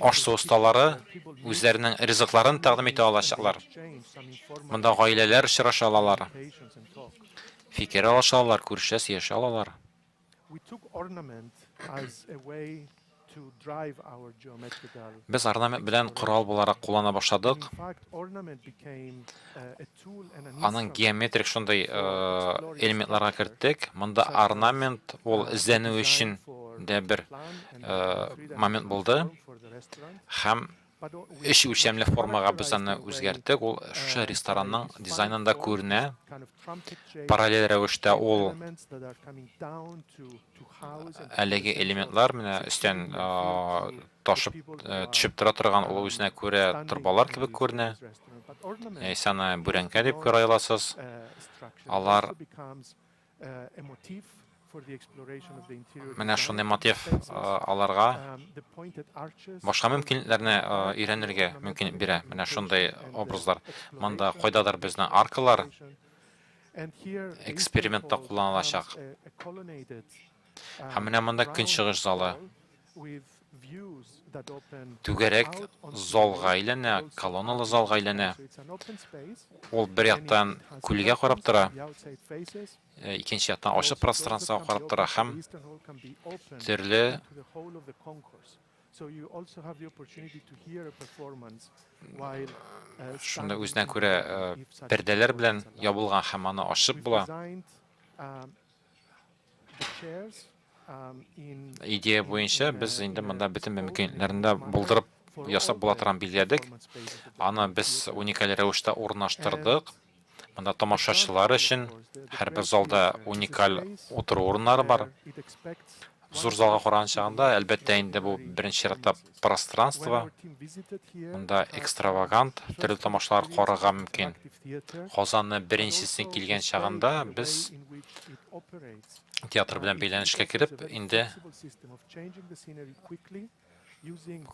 аш-су осталары үзләренең ризыкларын тәкъдим итә алачаклар. Монда гаиләләр очраша алалар, фикер алыша алалар, күрешә, сөйләшә алалар. Без орнамент белән корал буларак куллана башладык. Аның геометрик шундый элементларга керттек. Монда орнамент ул эзләнү өчен дә бер момент булды. Һәм өч үлчәмле формага без аны үзгәрттек. Ул шушы ресторанның дизайнында күренә. Параллель рәвештә ул әлеге элементлар менә өстән ташып төшеп тора торган, ул үзенә күрә торбалар кебек күренә. Яисә аны бүрәнкә дип күрә аласыз. Алар менә шундый мотив аларга башка мөмкинлекләрне өйрәнергә мөмкинлек бирә. Менә шундый образлар. Монда кайдадыр безнең аркалар экспериментта кулланылачак. Һәм менә монда көнчыгыш залы. Түгәрәк залга әйләнә, колонналы залга әйләнә. Ул бер яктан күлгә карап тора, икенче яктан ачык пространствога карап тора һәм төрле шунда үзенә күрә пәрдәләр белән ябылган һәм аны ачып була. Идея буенча без инде монда бөтен мөмкинлекләрне дә булдырып ясап була торган билгеләдек. Аны без уникаль рәвештә урнаштырдык. Монда тамашачылар өчен һәрбер залда уникаль утыру урыннары бар. Зур залга караган чагында, әлбәттә, инде бу беренче чиратта пространство. Монда экстравагант төрле тамашалар карарга мөмкин. Казанны беренчесен килгән чагында без театр белән бәйләнешкә кереп, инде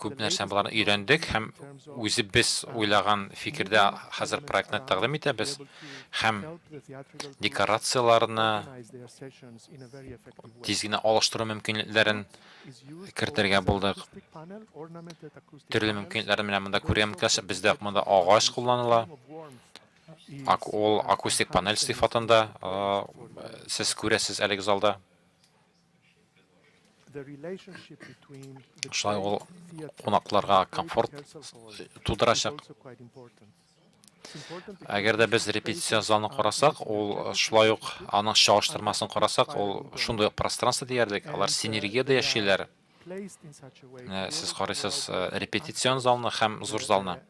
күп нәрсә боларны өйрәндек һәм үзебез уйлаган фикердә хәзер проектны тәкъдим итәбез һәм декорацияләрне тиз генә алыштыру мөмкинлекләрен кертергә булдык. Төрле мөмкинлекләрне менә монда күрергә мөмкин. Бездә монда агач кулланыла. Ул акустик панель сыйфатында сез күрәсез әлеге залда. Шулай ул кунакларга комфорт тудырачак. Әгәр дә без репетиция залын карасак, ул шулай ук аның чагыштырмасын карасак, ул шундый ук пространство диярлек, алар синергиядә яшиләр. Сез карыйсыз репетицион залны һәм зур залны.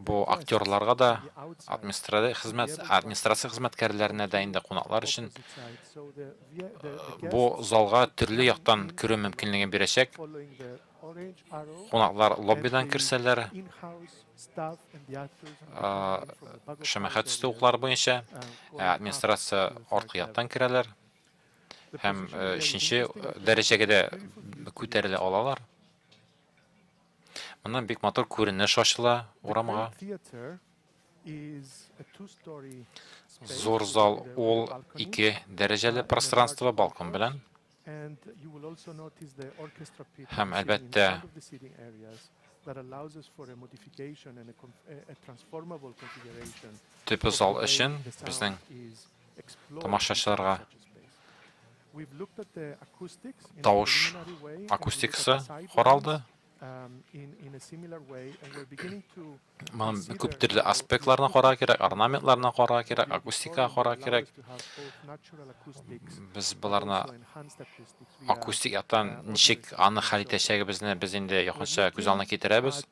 Бу актерларга да, администрация хезмәткәрләренә дә инде кунаклар өчен бу залга төрле яктан керү мөмкинлеген бирәчәк. Кунаклар лоббидан керсәләр, шәмәхә төсле уклар буенча, администрация арткы яктан керәләр һәм өченче дәрәҗәгә дә күтәрелә алалар. Моннан бик матур күренеш ачыла урамга. Зур зал ул ике дәрәҗәле пространство балкон белән. Һәм әлбәттә төп зал өчен безнең тамашачыларга тавыш акустикасы каралды. Моның күп төрле аспектларына карарга кирәк, орнаментларына карарга кирәк, акустикага карарга кирәк. Без боларны акустик яктан ничек аны хәл итәчәгебезне без инде якынча күз алдына китерәбез.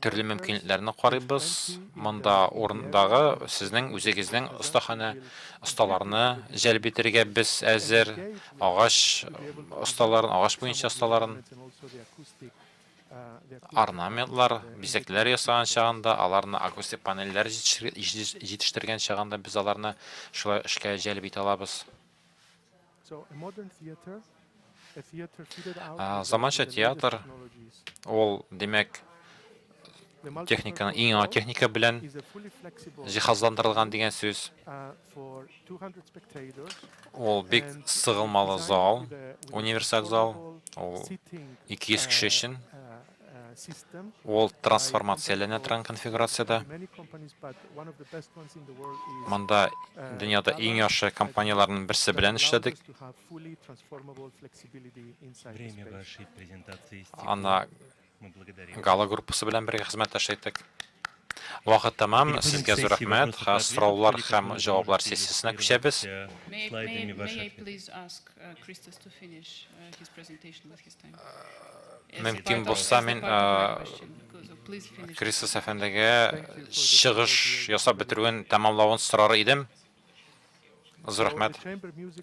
Төрле мөмкинлекләрне карыйбыз. Монда урындагы сезнең үзегезнең остаханә осталарны җәлеп итәргә без әзер. Агач осталарын, агач буенча осталарын, орнаментлар, бизәкләр ясаган чагында, аларны акустик панельләр җитештергән чагында без аларны шулай эшкә җәлеп итә алабыз. Заманча театр ул, димәк, техниканың иң яңа техника белән җиһазландырылган дигән сүз. Ул бик сыгылмалы зал, универсаль зал, ул 200 кеше өчен. Ул трансформацияләнә торган конфигурациядә. Монда дөньяда иң яхшы компанияләрнең берсе белән эшләдек. Анда Гала группасы белән бергә хезмәттәшлек иттек. Вакыт тәмам. Сезгә зур рәхмәт. Хәзер сораулар һәм җаваплар сессиясенә күчәбез. Мөмкин булса, мин Кристос әфәндегә чыгыш ясап бетерүен тәмамлавын сорар идем. Зур рәхмәт.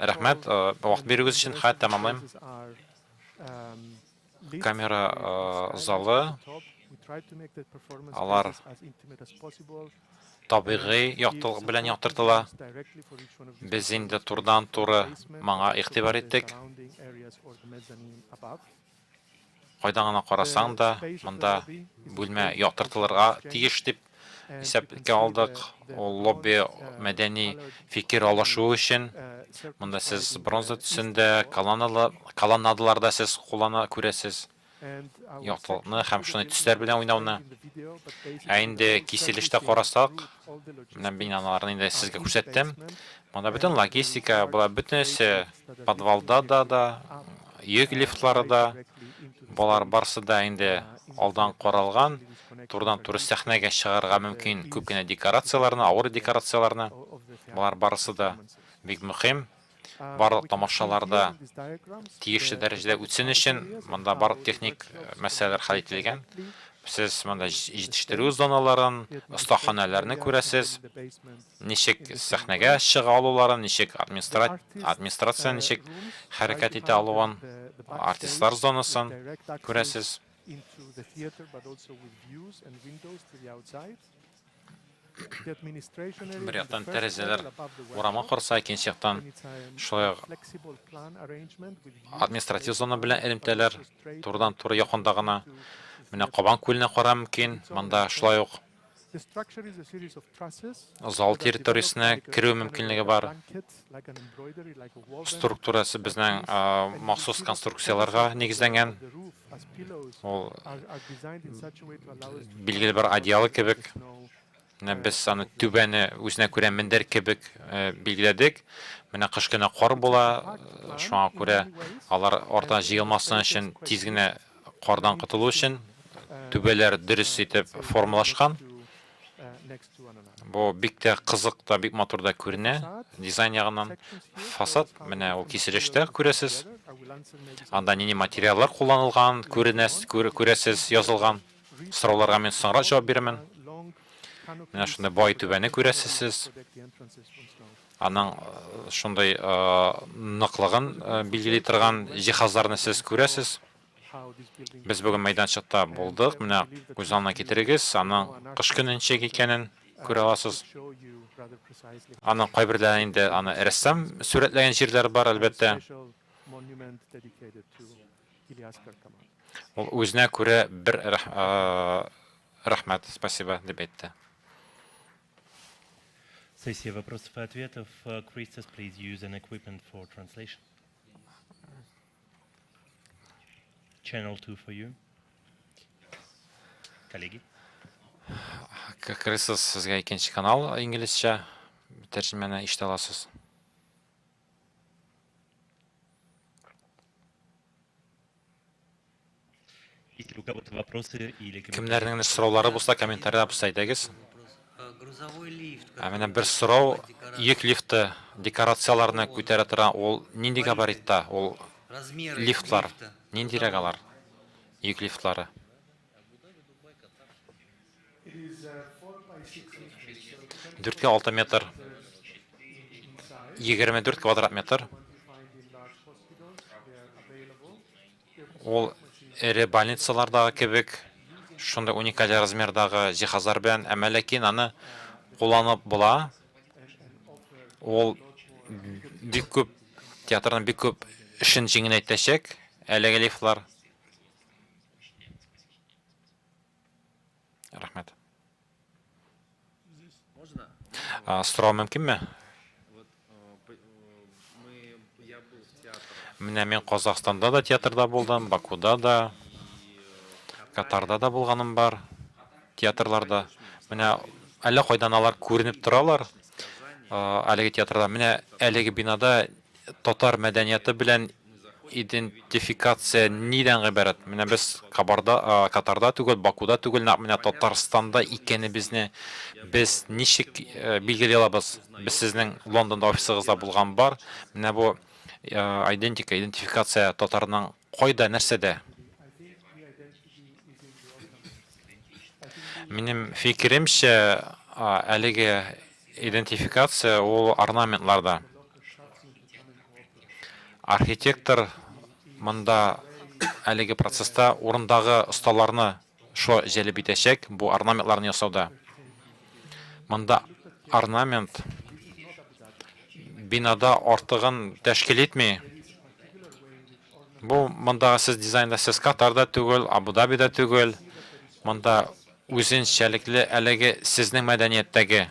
Рәхмәт, вакыт бирүегез өчен. Хәзер тәмамлыйм. Камера залы, алар табигый яктылык белән яктыртыла. Без инде турыдан-туры моңа игътибар иттек. Кайдан гына карасаң да, монда бүлмә яктыртылырга тиеш дип исәпкә алдык. Ул лобби мәдәни фикер алышу өчен. Монда сез бронза төсендә, колоннадаларда сез куллана күрәсез яктылыкны һәм шундый төсләр белән уйнауны. Ә инде киселештә карасак, менә мин аларны инде сезгә күрсәттем. Монда бөтен логистика була, бөтенесе подвалда да, йөк лифтлары да, болар барысы да инде алдан каралган, турыдан-туры сәхнәгә чыгарга мөмкин күп кенә декорацияләрне, авыр декорацияләрне. Болар барысы да бик мөһим. Барлык тамашаларда тиешле дәрәҗәдә үтсен өчен монда барлык техник мәсьәләләр хәл ителгән. Сез монда җитештерү зоналарын, остаханәләрне күрәсез, ничек сәхнәгә чыга алуларын, ничек администрация ничек хәрәкәт итә алуын, артистлар зонасын күрәсез. Бер яктан тәрәзәләр урамга караса, икенче яктан шулай ук административ зона белән элемтәләр турыдан-туры якында гына. Менә Кабан күленә карау мөмкин. Монда шулай ук зал территориясенә керү мөмкинлеге бар. Структурасы безнең махсус конструкцияләргә нигезләнгән. Ул билгеле бер одеяло кебек. Менә без аны түбәне үзенә күрә мендәр кебек билгеләдек. Менә кыш көне кар була, шуңа күрә алар арта җыелмасын өчен, тиз генә кардан котылу өчен түбәләр дөрес итеп формалашкан. Бу бик тә кызык та, бик матур да күренә дизайн ягыннан. Фасад, менә ул киселештә күрәсез. Анда нинди материаллар кулланылган, күренәс, күрәсез, язылган. Сорауларга мин соңрак җавап бирермен. Менә шундый бай түбәне күрәсез сез. Аның шундый ныклыгын билгели торган җиһазларны сез күрәсез. Без бүген мәйданчыкта булдык. Менә күз алдына китерегез, аның кыш көне ничек икәнен күрә аласыз. Аның кайберләрен инде аны рәссам сурәтләгән җирләр бар, әлбәттә. Ул үзенә күрә бер рәхмәт, спасибо, дип әйтте. Сессия вопросов и ответов. Christos, please use an equipment for translation. Channel 2 for you. Коллеги. Christos, сезгә икенче канал инглизчә тәрҗемәне ишетә аласыз. Если у кого-то вопросы или Кемнәрнең сораулары булса, комментарийлар булса әйтегез. Ә менә бер сорау, йөк лифты декорацияләрне күтәрә торган, ул нинди габаритта? Ул лифтлар, ниндирәк алар? Йөк лифтлары. 4-6 метр. 24 квадрат метр. Ул эре больницалардагы кебек шундый уникаль размердагы җиһазлар белән, әмма ләкин аны кулланып була. Ул бик күп театрның бик күп эшен җиңеләйтәчәк әлеге лифтлар. Рәхмәт. Сорау мөмкинме? Менә мин Казахстанда да театрда булдым, Бакуда да. Катарда да булганым бар, театрларда. Менә әллә кайдан алар күренеп торалар. Әлеге театрда. Менә әлеге бинада татар мәдәнияты белән идентификация нидән гыйбарәт? Менә без Кабарда, Катарда түгел, Бакуда түгел, нәкъ менә Татарстанда икәнебезне без ничек билгели алабыз? Без сезнең Лондонда офисыгызда булган бар. Менә бу айдентика, идентификация татарның кайда, нәрсәдә? Минем фикеремчә, әлеге идентификация ул орнаментларда. Архитектор монда әлеге процесста урындагы осталарны шо җәлеп итәчәк бу орнаментларны ясауда. Монда орнамент бинада артыгын тәшкил итми. Бу мондагы сез дизайнда сез Катарда түгел, Абу-Дабида түгел. Монда үзенчәлекле әлеге сезнең мәдәнияттәге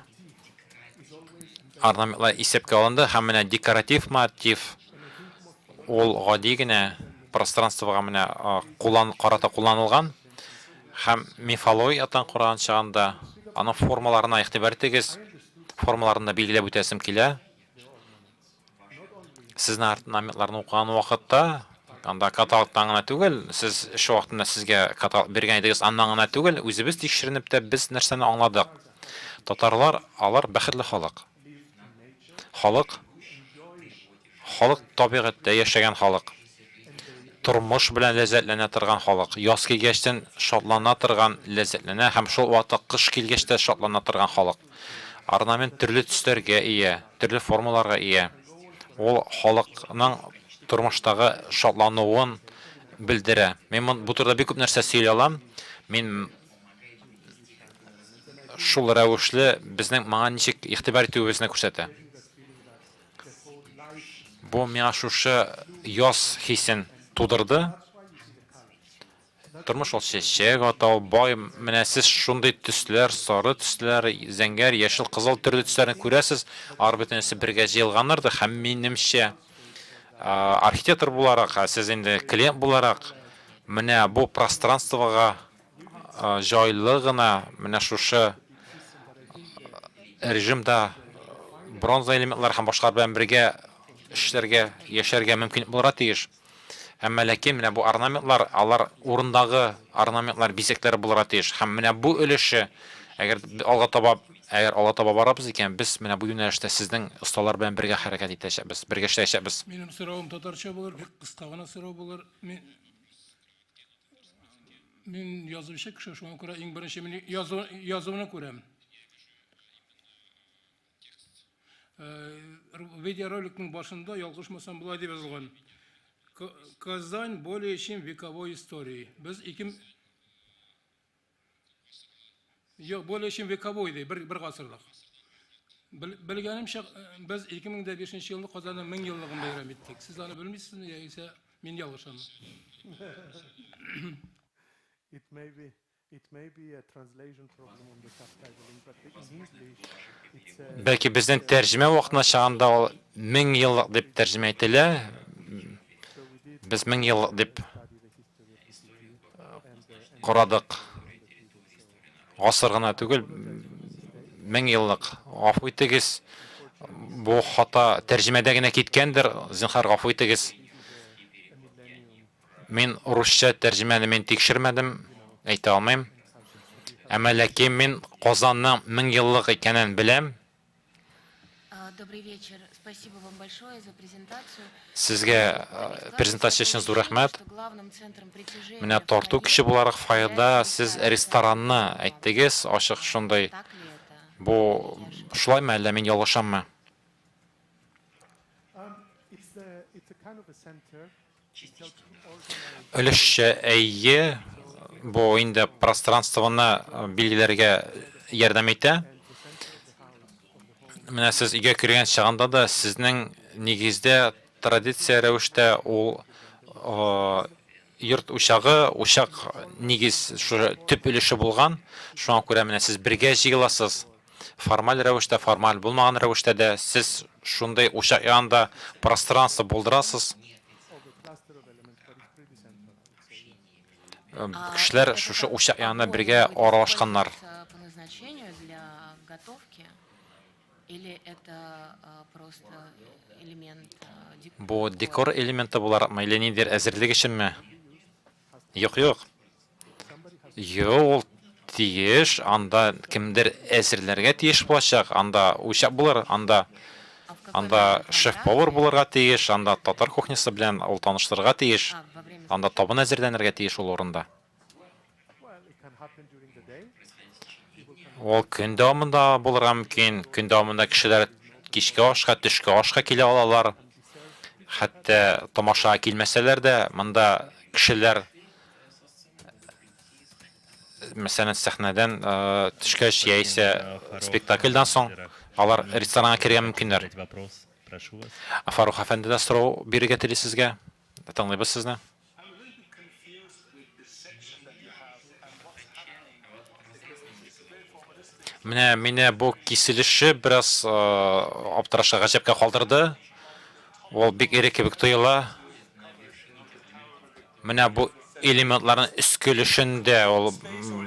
орнаментлар исәпкә алынды һәм менә декоратив мотив ул гади генә пространствога менә куллан карата кулланылган һәм мифологик яктан караган чагында аның формаларына игътибар итегез, формаларын да билгеләп үтәсем килә. Сезнең орнаментларны укыган вакытта, анда каталогтан гына түгел, сез эш вакытында сезгә каталог биргән идегез, аннан гына түгел, үзебез тикшеренеп тә без нәрсәне аңладык. Татарлар, алар бәхетле халык. Халык, халык табигатьтә яшәгән халык. Тормыш белән ләззәтләнә торган халык. Яз килгәчтен шатлана торган, ләззәтләнә һәм шул вакытта кыш килгәч тә шатлана торган халык. Орнамент төрле төсләргә ия, төрле формаларга ия. Ул халыкның тормыштагы шатлануын белдерә. Мин бу турыда бик күп нәрсә сөйли алам. Мин шул рәвешле безнең моңа ничек игътибар итүебезне күрсәтә. Бу миңа шушы яз хисен тудырды. Тормыш ул чәчәк ата, ул бай. Менә сез шундый төсләр, сары төсләр, зәңгәр, яшел, кызыл төрле төсләрне күрәсез. Алар бөтенесе бергә җыелганнар да һәм минемчә, архитектор буларак, ә сез инде клиент буларак, менә бу пространствога җайлы гына менә шушы режимда бронза элементлар һәм башкалар белән бергә эшләргә, яшәргә мөмкин булырга тиеш. Әмма ләкин менә бу орнаментлар, алар урындагы орнаментлар, бизәкләр булырга тиеш. Һәм менә бу өлеше, әгәр алга таба, әгәр алга таба барабыз икән, без менә бу юнәлештә сезнең осталар белән бергә хәрәкәт итәчәкбез, бергә эшләячәкбез. Минем соравым татарча булыр, бик кыска гына сорау булыр. Мин мин язучы кеше, шуңа күрә иң беренче мин язу язуны күрәм. Видеороликның башында, ялгышмасам, болай дип язылган. Казань более чем вековой истории. Без ике Юк, более чем вековой ди, бер, бер гасырлык. Белгәнемчә, без 2005 елны Казанның 1000 еллыгын бәйрәм иттек. Сез аны белмисезме, яисә мин ялгышаммы? It may be Бәлки безнең тәрҗемә вакытына чагында ул 1000 еллык дип тәрҗемә ителә. Без 1000 еллык дип карадык. Гасыр гына түгел, 1000 еллык. Гафу итегез, бу хата тәрҗемәдә генә киткәндер, зинһар гафу итегез. Мин русча тәрҗемәне мин тикшермәдем, әйтә алмыйм. Әмма ләкин мин Казанның 1000 еллык икәнен беләм. Добрый вечер. Спасибо вам большое за презентацию. Сезгә презентация өчен зур рәхмәт. Менә тарту көче буларак фойеда сез ресторанны әйттегез, ачык шундый. Бу шулаймы, әллә мин ялгышаммы? Өлешчә әйе, бу инде пространствоны билгеләргә ярдәм итә. Менә сез өйгә кергән чагында да сезнең нигездә традиция рәвештә ул йорт учагы, учак нигез шушы төп өлеше булган. Шуңа күрә менә сез бергә җыеласыз. Формаль рәвештә, формаль булмаган рәвештә дә сез шундый учак янында пространство булдырасыз. Кешеләр шушы учак янында бергә аралашканнар. Бу декор элементы буларакмы или ниндидер әзерлек өченме? Юк, юк. Юк, ул тиеш, анда кемдер әзерләргә тиеш булачак, анда учак булыр, анда анда шеф-повар булырга тиеш, анда татар кухнясы белән ул таныштырырга тиеш, анда табын әзерләнергә тиеш ул урында. Ул көн дәвамында булырга мөмкин. Көн дәвамында кешеләр кичке ашка, төшке ашка килә алалар. Хәтта тамашага килмәсәләр дә, монда кешеләр мәсәлән, сәхнәдән төшкәч яисә спектакльдән соң алар ресторанга керергә мөмкиннәр. Фарух әфәнде дә сорау бирергә тели сезгә. Тыңлыйбыз сезне. Менә мине бу киселеше бераз аптырашка, гаҗәпкә калдырды. Ул бик эре кебек тоела. Менә бу элементларның өске өлешендә, ул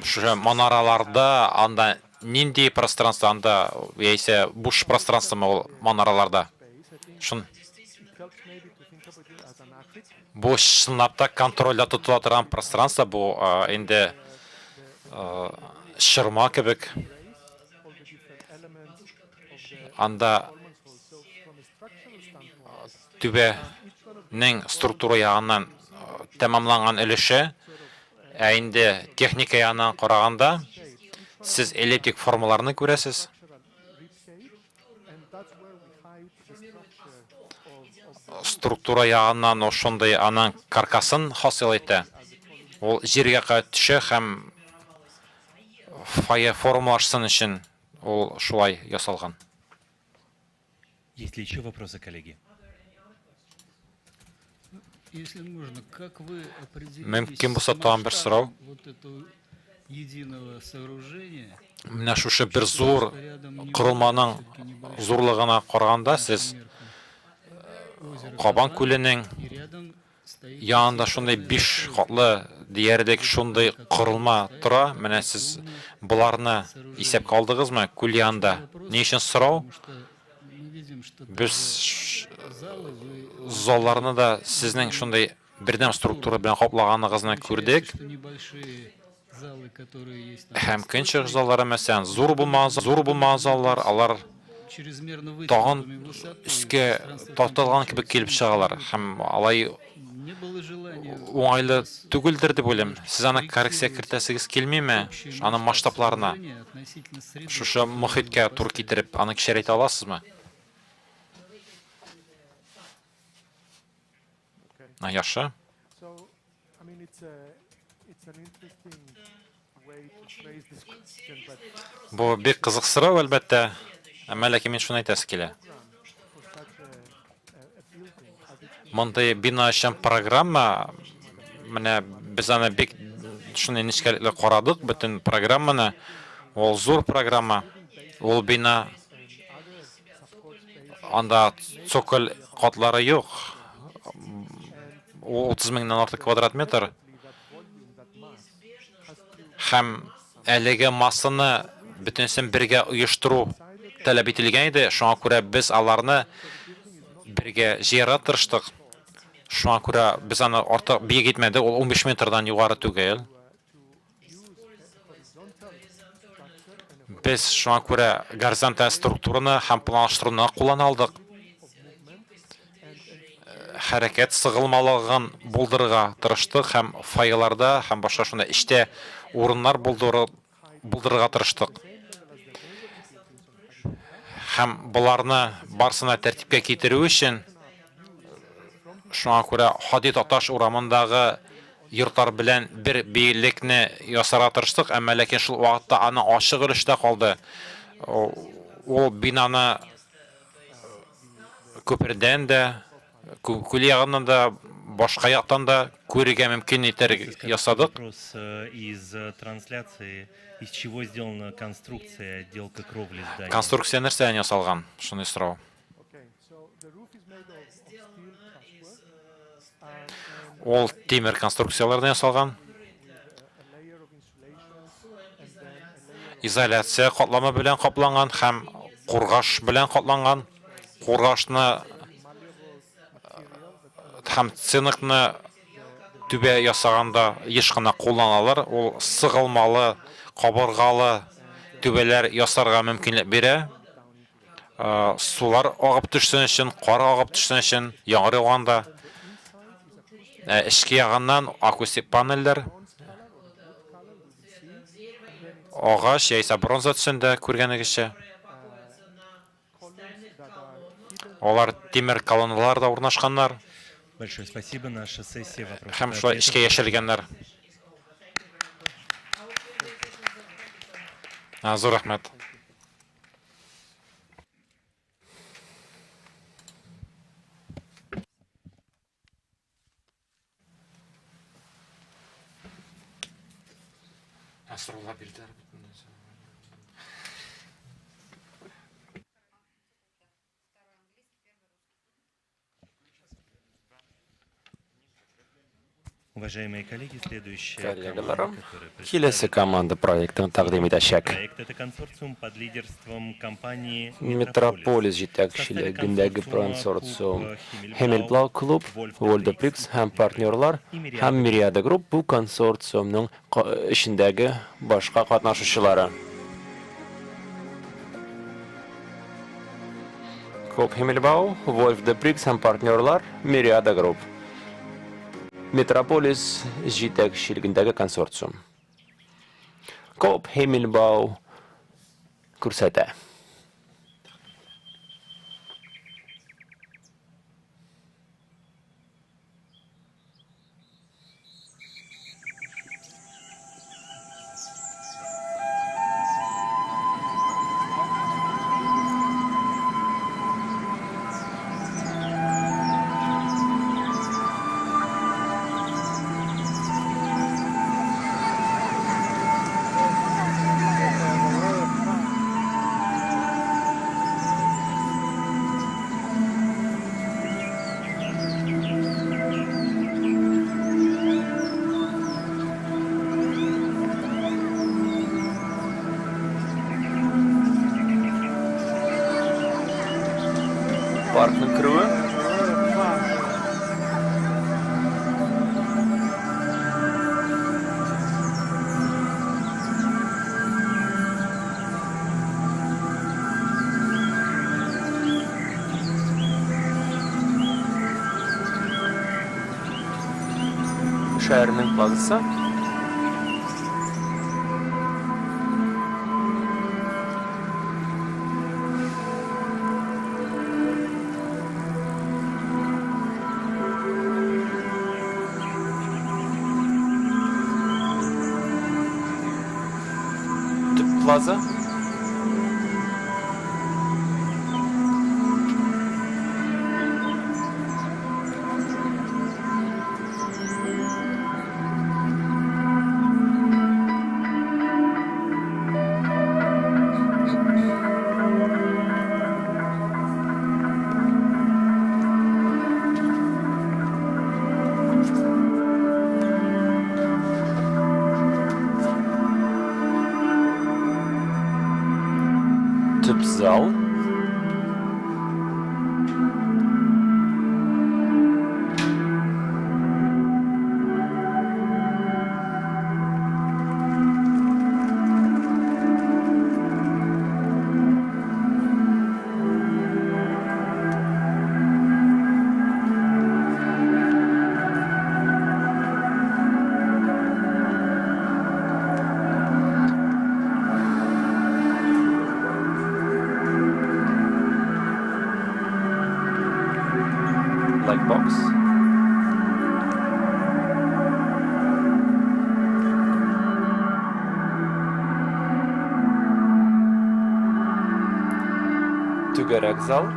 шушы манараларда, анда нинди пространство, анда яисә буш пространствомы ул манараларда? Шун Бу чынлап та контрольдә тотыла торган пространство, бу инде чорма кебек. Анда түбәнең структура ягыннан тәмамланган өлеше, ә инде техника ягыннан караганда, сез эллиптик формаларны күрәсез. Структура ягыннан ул шундый аның каркасын хасил итә. Ул җиргә кадәр төшә һәм фойе формалашсын өчен ул шулай ясалган. Есть ли еще вопросы, коллеги? Если можно, как вы определились Мөмкин булса, тагын бер сорау. вот этого единого сооружения? Менә шушы бер зур корылманың зурлыгына караганда сез Кабан күленең янында шундый биш катлы диярлек шундый корылма тора. Менә сез боларны исәпкә алдыгызмы күл янында? Ни өчен сорау? Без залларны да сезнең шундый бердәм структура белән каплаганыгызны күрдек. Һәм көнчыгыш заллары, мәсәлән, зур булмаган, зур булмаган заллар, алар тагын өскә тартылган кебек килеп чыгалар. Һәм алай уңайлы түгелдер дип уйлыйм. Сез аны коррекция кертәсегез килмиме? Аның масштабларына шушы мохиткә туры китереп, аны кечерәйтә аласызмы? Яхшы. Бу бик кызык сорау, әлбәттә. Әмма ләкин мин шуны әйтәсе килә. Мондый бина өчен программа, менә без аны бик шундый нечкәлекле карадык, бөтен программаны. Ул зур программа. Ул бина анда цоколь катлары юк. Ул 30 меңнән артык квадрат метр. Һәм әлеге массаны бөтенесен бергә оештыру таләп ителгән иде. Шуңа күрә без аларны бергә җыярга тырыштык. Шуңа күрә без аны артык биек итмәдек, ул 15 метрдан югары түгел. Без шуңа күрә горизонталь структураны һәм планлаштыруны куллана алдык. Хәрәкәт сыгылмалыгын булдырырга тырыштык һәм фойеларда һәм башка шунда эчтә урыннар булдыру булдырырга тырыштык. Һәм боларны барсына тәртипкә китерү өчен шуңа күрә Һади Такташ урамындагы йортлар белән бер биеклекне ясарга тырыштык, әмма ләкин шул вакытта аның ачык өлеше дә калды. Ул бинаны күпердән дә, күл ягыннан да, башка яктан да күрергә мөмкин итәр ясадык. Вопрос из трансляции. Из чего сделана конструкция отделка кровли здания? Конструкция нәрсәдән ясалган? Шундый сорау. Ул тимер конструкцияләрдән ясалган. Изоляция катламы белән капланган һәм кургаш белән капланган. Кургашны һәм цинкны түбә ясаганда еш кына кулланалар. Ул сыгылмалы, кабыргалы түбәләр ясарга мөмкинлек бирә. Сулар агып төшсен өчен, кар агып төшсен өчен, яңгыр яуганда. Эчке ягыннан акустик панельләр, агач яисә бронза төсендә, күргәнегезчә. Алар тимер колонналарда урнашканнар. Большое спасибо. Наша сессия вопросов Һәм и шулай ответов эчкә яшерелгәннәр. Зур рәхмәт. Сораулар бирделәр бөтен. Уважаемые коллеги, следующая команда, Коллегаларым, которая киләсе команда проектын тәкъдим итәчәк. проект, это консорциум под лидерством компании Метрополис җитәкчелегендәге консорциум Химмельбау Клуб, Вольдеприкс һәм партнерлар һәм Мириада Групп бу консорциумның эчендәге башка катнашучылары. Клуб Химмельбау, Вольф-де-Прикс һәм партнерлар, Мириада Групп. Метрополис җитәкчелегендәге консорциум. Коп Химмельбау күрсәтә. Паркның керүе. Шәһәрнең плазасы. Төп плаза. Төп зал. Black box. Түгәрәк зал.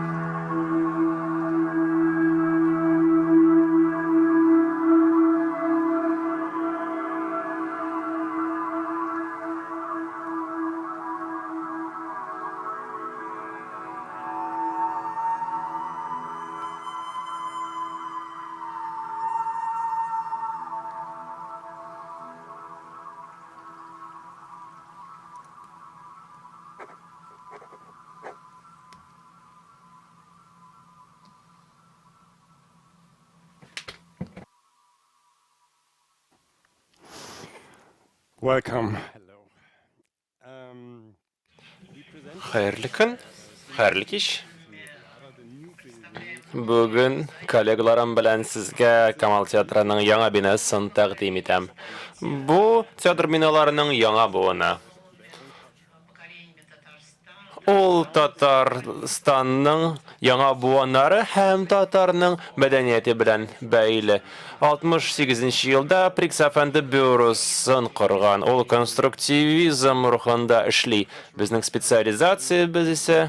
Welcome. Хәерле көн, хәерле кич. Бүген коллегаларым белән сезгә Камал театрының яңа бинасын тәкъдим итәм. Бу театр биналарының яңа буыны. Ул Татарстанның яңа буыннары һәм татарның мәдәнияте белән бәйле. 68 нче елда Прикс әфәнде бюросын корган. Ул конструктивизм рухында эшли. Безнең специализациябез исә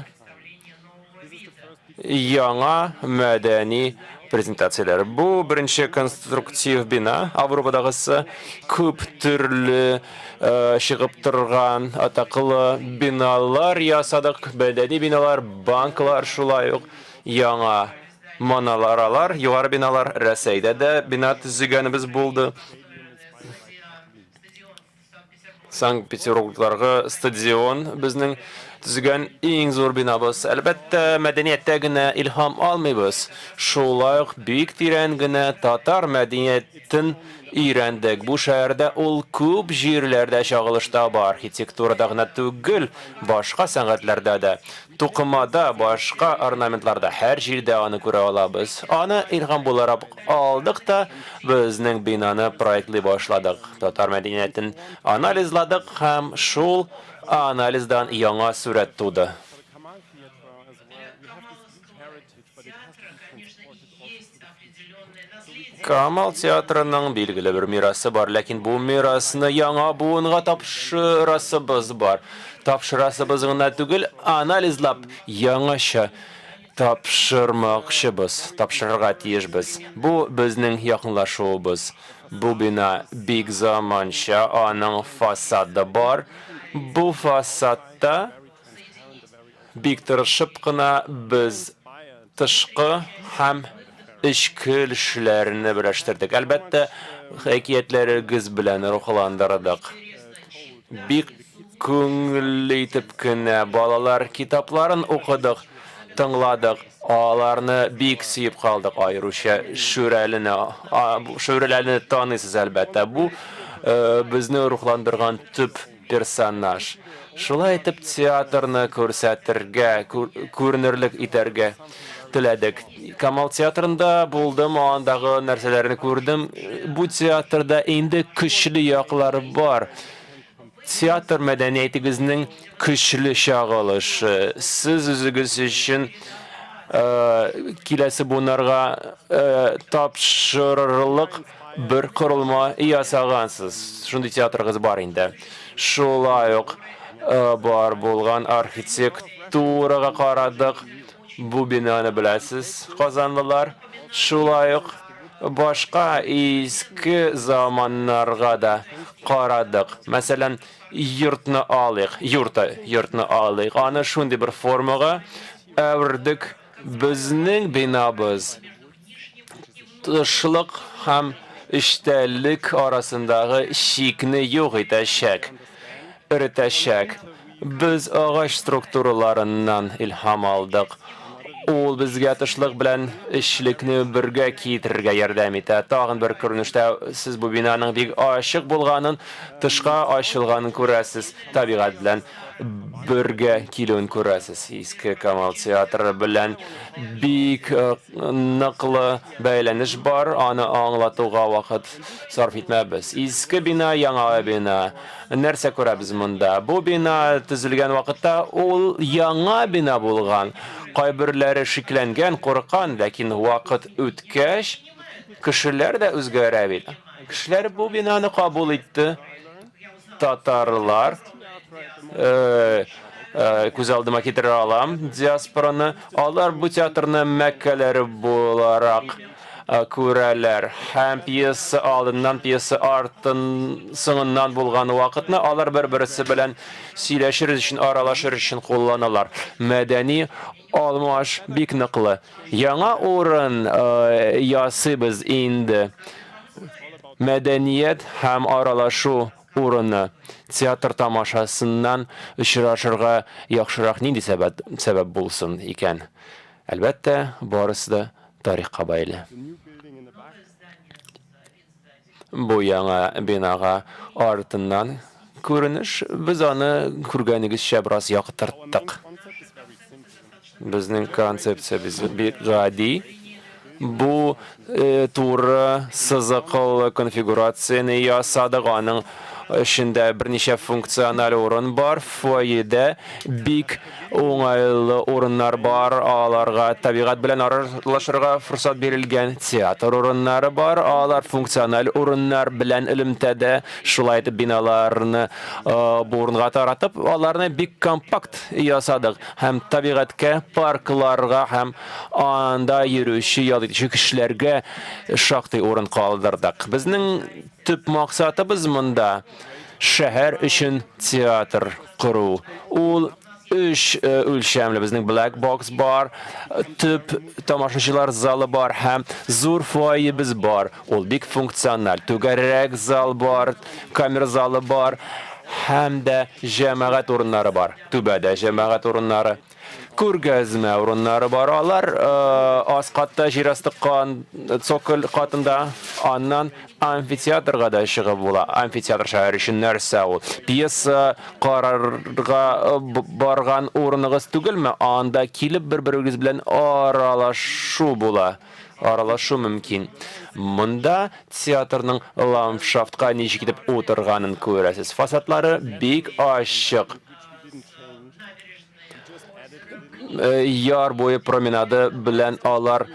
яңа мәдәни презентацияләр. Бу беренче конструктив бина, Авропадагысы, күп төрле чыгып торган атаклы биналар ясадык, мәдәни биналар, банклар шулай ук яңа манаралар, югары биналар, Рәсәйдә дә бина төзегәнебез булды. Санкт-Петербургтагы стадион безнең төзегән иң зур бинабыз. Әлбәттә, мәдәнияттә генә илһам алмыйбыз. Шулай ук бик тирән генә татар мәдәниятен өйрәндек. Бу шәһәрдә ул күп җирләрдә чагылыш таба, архитектурада гына түгел, башка сәнгатьләрдә дә. Тукымада, башка орнаментларда, һәр җирдә аны күрә алабыз. Аны илһам буларак алдык та, безнең бинаны проектлый башладык. Татар мәдәниятен анализладык һәм шул анализдан яңа сурәт туды. Камал театрының билгеле бер мирасы бар, ләкин бу мирасны яңа буынга тапшырасыбыз бар. Тапшырасыбыз гына түгел, анализлап, яңача тапшырмакчыбыз, тапшырырга тиешбез. Бу безнең якынлашуыбыз. Бу бина бик заманча, аның фасады бар. Бу фасадта Бик тырышып кына без тышкы һәм эчке өлешләрне берләштердек. Әлбәттә, әкиятләрегез белән рухландырдык. Бик күңелле итеп кенә балалар китапларын укыдык, тыңладык. Аларны бик сөеп калдык, аеруча Шүрәлене. Шүрәлене таныйсыз, әлбәттә. Бу безне рухландырган төп персонаж. Шулай итеп театрны күрсәтергә, күренерлек итәргә теләдек. Камал театрында булдым, андагы нәрсәләрне күрдем. Бу театрда инде көчле яклар бар. Театр мәдәниятегезнең көчле чагылышы. Сез үзегез өчен киләсе буыннарга тапшырырлык Бер корылма ясагансыз, шундый театрыгыз бар инде. Шулай ук бар булган архитектурага карадык. Бу бинаны беләсез, казанлылар. Шулай ук башка иске заманнарга да карадык. Мәсәлән, йортны алыйк, юрта, йортны алыйк. Аны шундый бер формага әвердек. Безнең бинабыз Тышлык һәм эчтәлек арасындагы чикне юк итәчәк, эретәчәк. Без агач структураларыннан илһам алдык. Ул безгә тышлык белән эчлекне бергә китерергә ярдәм итә. Тагын бер күренештә сез бу бинаның бик ачык булганын, тышка ачылганын күрәсез, табигать белән бергә килүен күрәсез. Иске Камал театры белән бик э, ныклы бәйләнеш бар, аны аңлатуга вакыт сарыф итмәбез. Иске бина, яңа бина. Нәрсә күрәбез монда? Бу бина төзелгән вакытта ул яңа бина булган. Кайберләре шикләнгән, курыккан, ләкин вакыт үткәч, кешеләр дә үзгәрә бит. Кешеләр бу бинаны кабул итте. Татарлар э, э, күз алдыма китерә алам диаспораны. Алар бу театрны Мәккәләре буларак э, күрәләр. Һәм пьеса алдыннан, пьеса артын, соңыннан булган вакытны алар бер-берсе белән сөйләшер өчен, аралашыр өчен кулланалар. Мәдәни алмаш бик ныклы. Яңа урын ясыйбыз инде. Мәдәният һәм аралашу урыны. Театр тамашасыннан очрашырга яхшырак нинди сәбәп, сәбәп булсын икән? Әлбәттә, барысы да тарихка бәйле. Бу яңа бинага артыннан күренеш. Без аны күргәнегезчә бераз яктырттык. Безнең концепциябез бик гади. Бу туры сызыклы конфигурацияне ясадык, аның эчендә берничә функциональ урын бар. Фойеда бик уңайлы урыннар бар, аларга табигать белән аралашырга форсат бирелгән. Театр урыннары бар, алар функциональ урыннар белән элемтәдә. Шулай итеп биналарны бу урынга таратып, аларны бик компакт ясадык һәм табигатькә, паркларга һәм анда йөрүче, ял итүче кешеләргә шактый урын калдырдык. Безнең төп максатыбыз монда шәһәр өчен театр кору. Ул өч үлчәмле, безнең black box бар, төп тамашачылар залы бар һәм зур фойебез бар. Ул бик функциональ. Түгәрәк зал бар, камера залы бар һәм дә җәмәгать урыннары бар. Түбәдә җәмәгать урыннары. Күргәзмә урыннары бар. Алар ас катта, җир асты кан, цоколь катында, аннан амфитеатрга да чыгып була. Амфитеатр шәһәр өчен нәрсә ул? Пьеса карарга барган урыныгыз түгелме? Анда килеп бер-берегез белән аралашу була. Аралашу мөмкин. Монда театрның ландшафтка ничек итеп утырганын күрәсез. Фасадлары бик ачык. Яр буе променады белән алар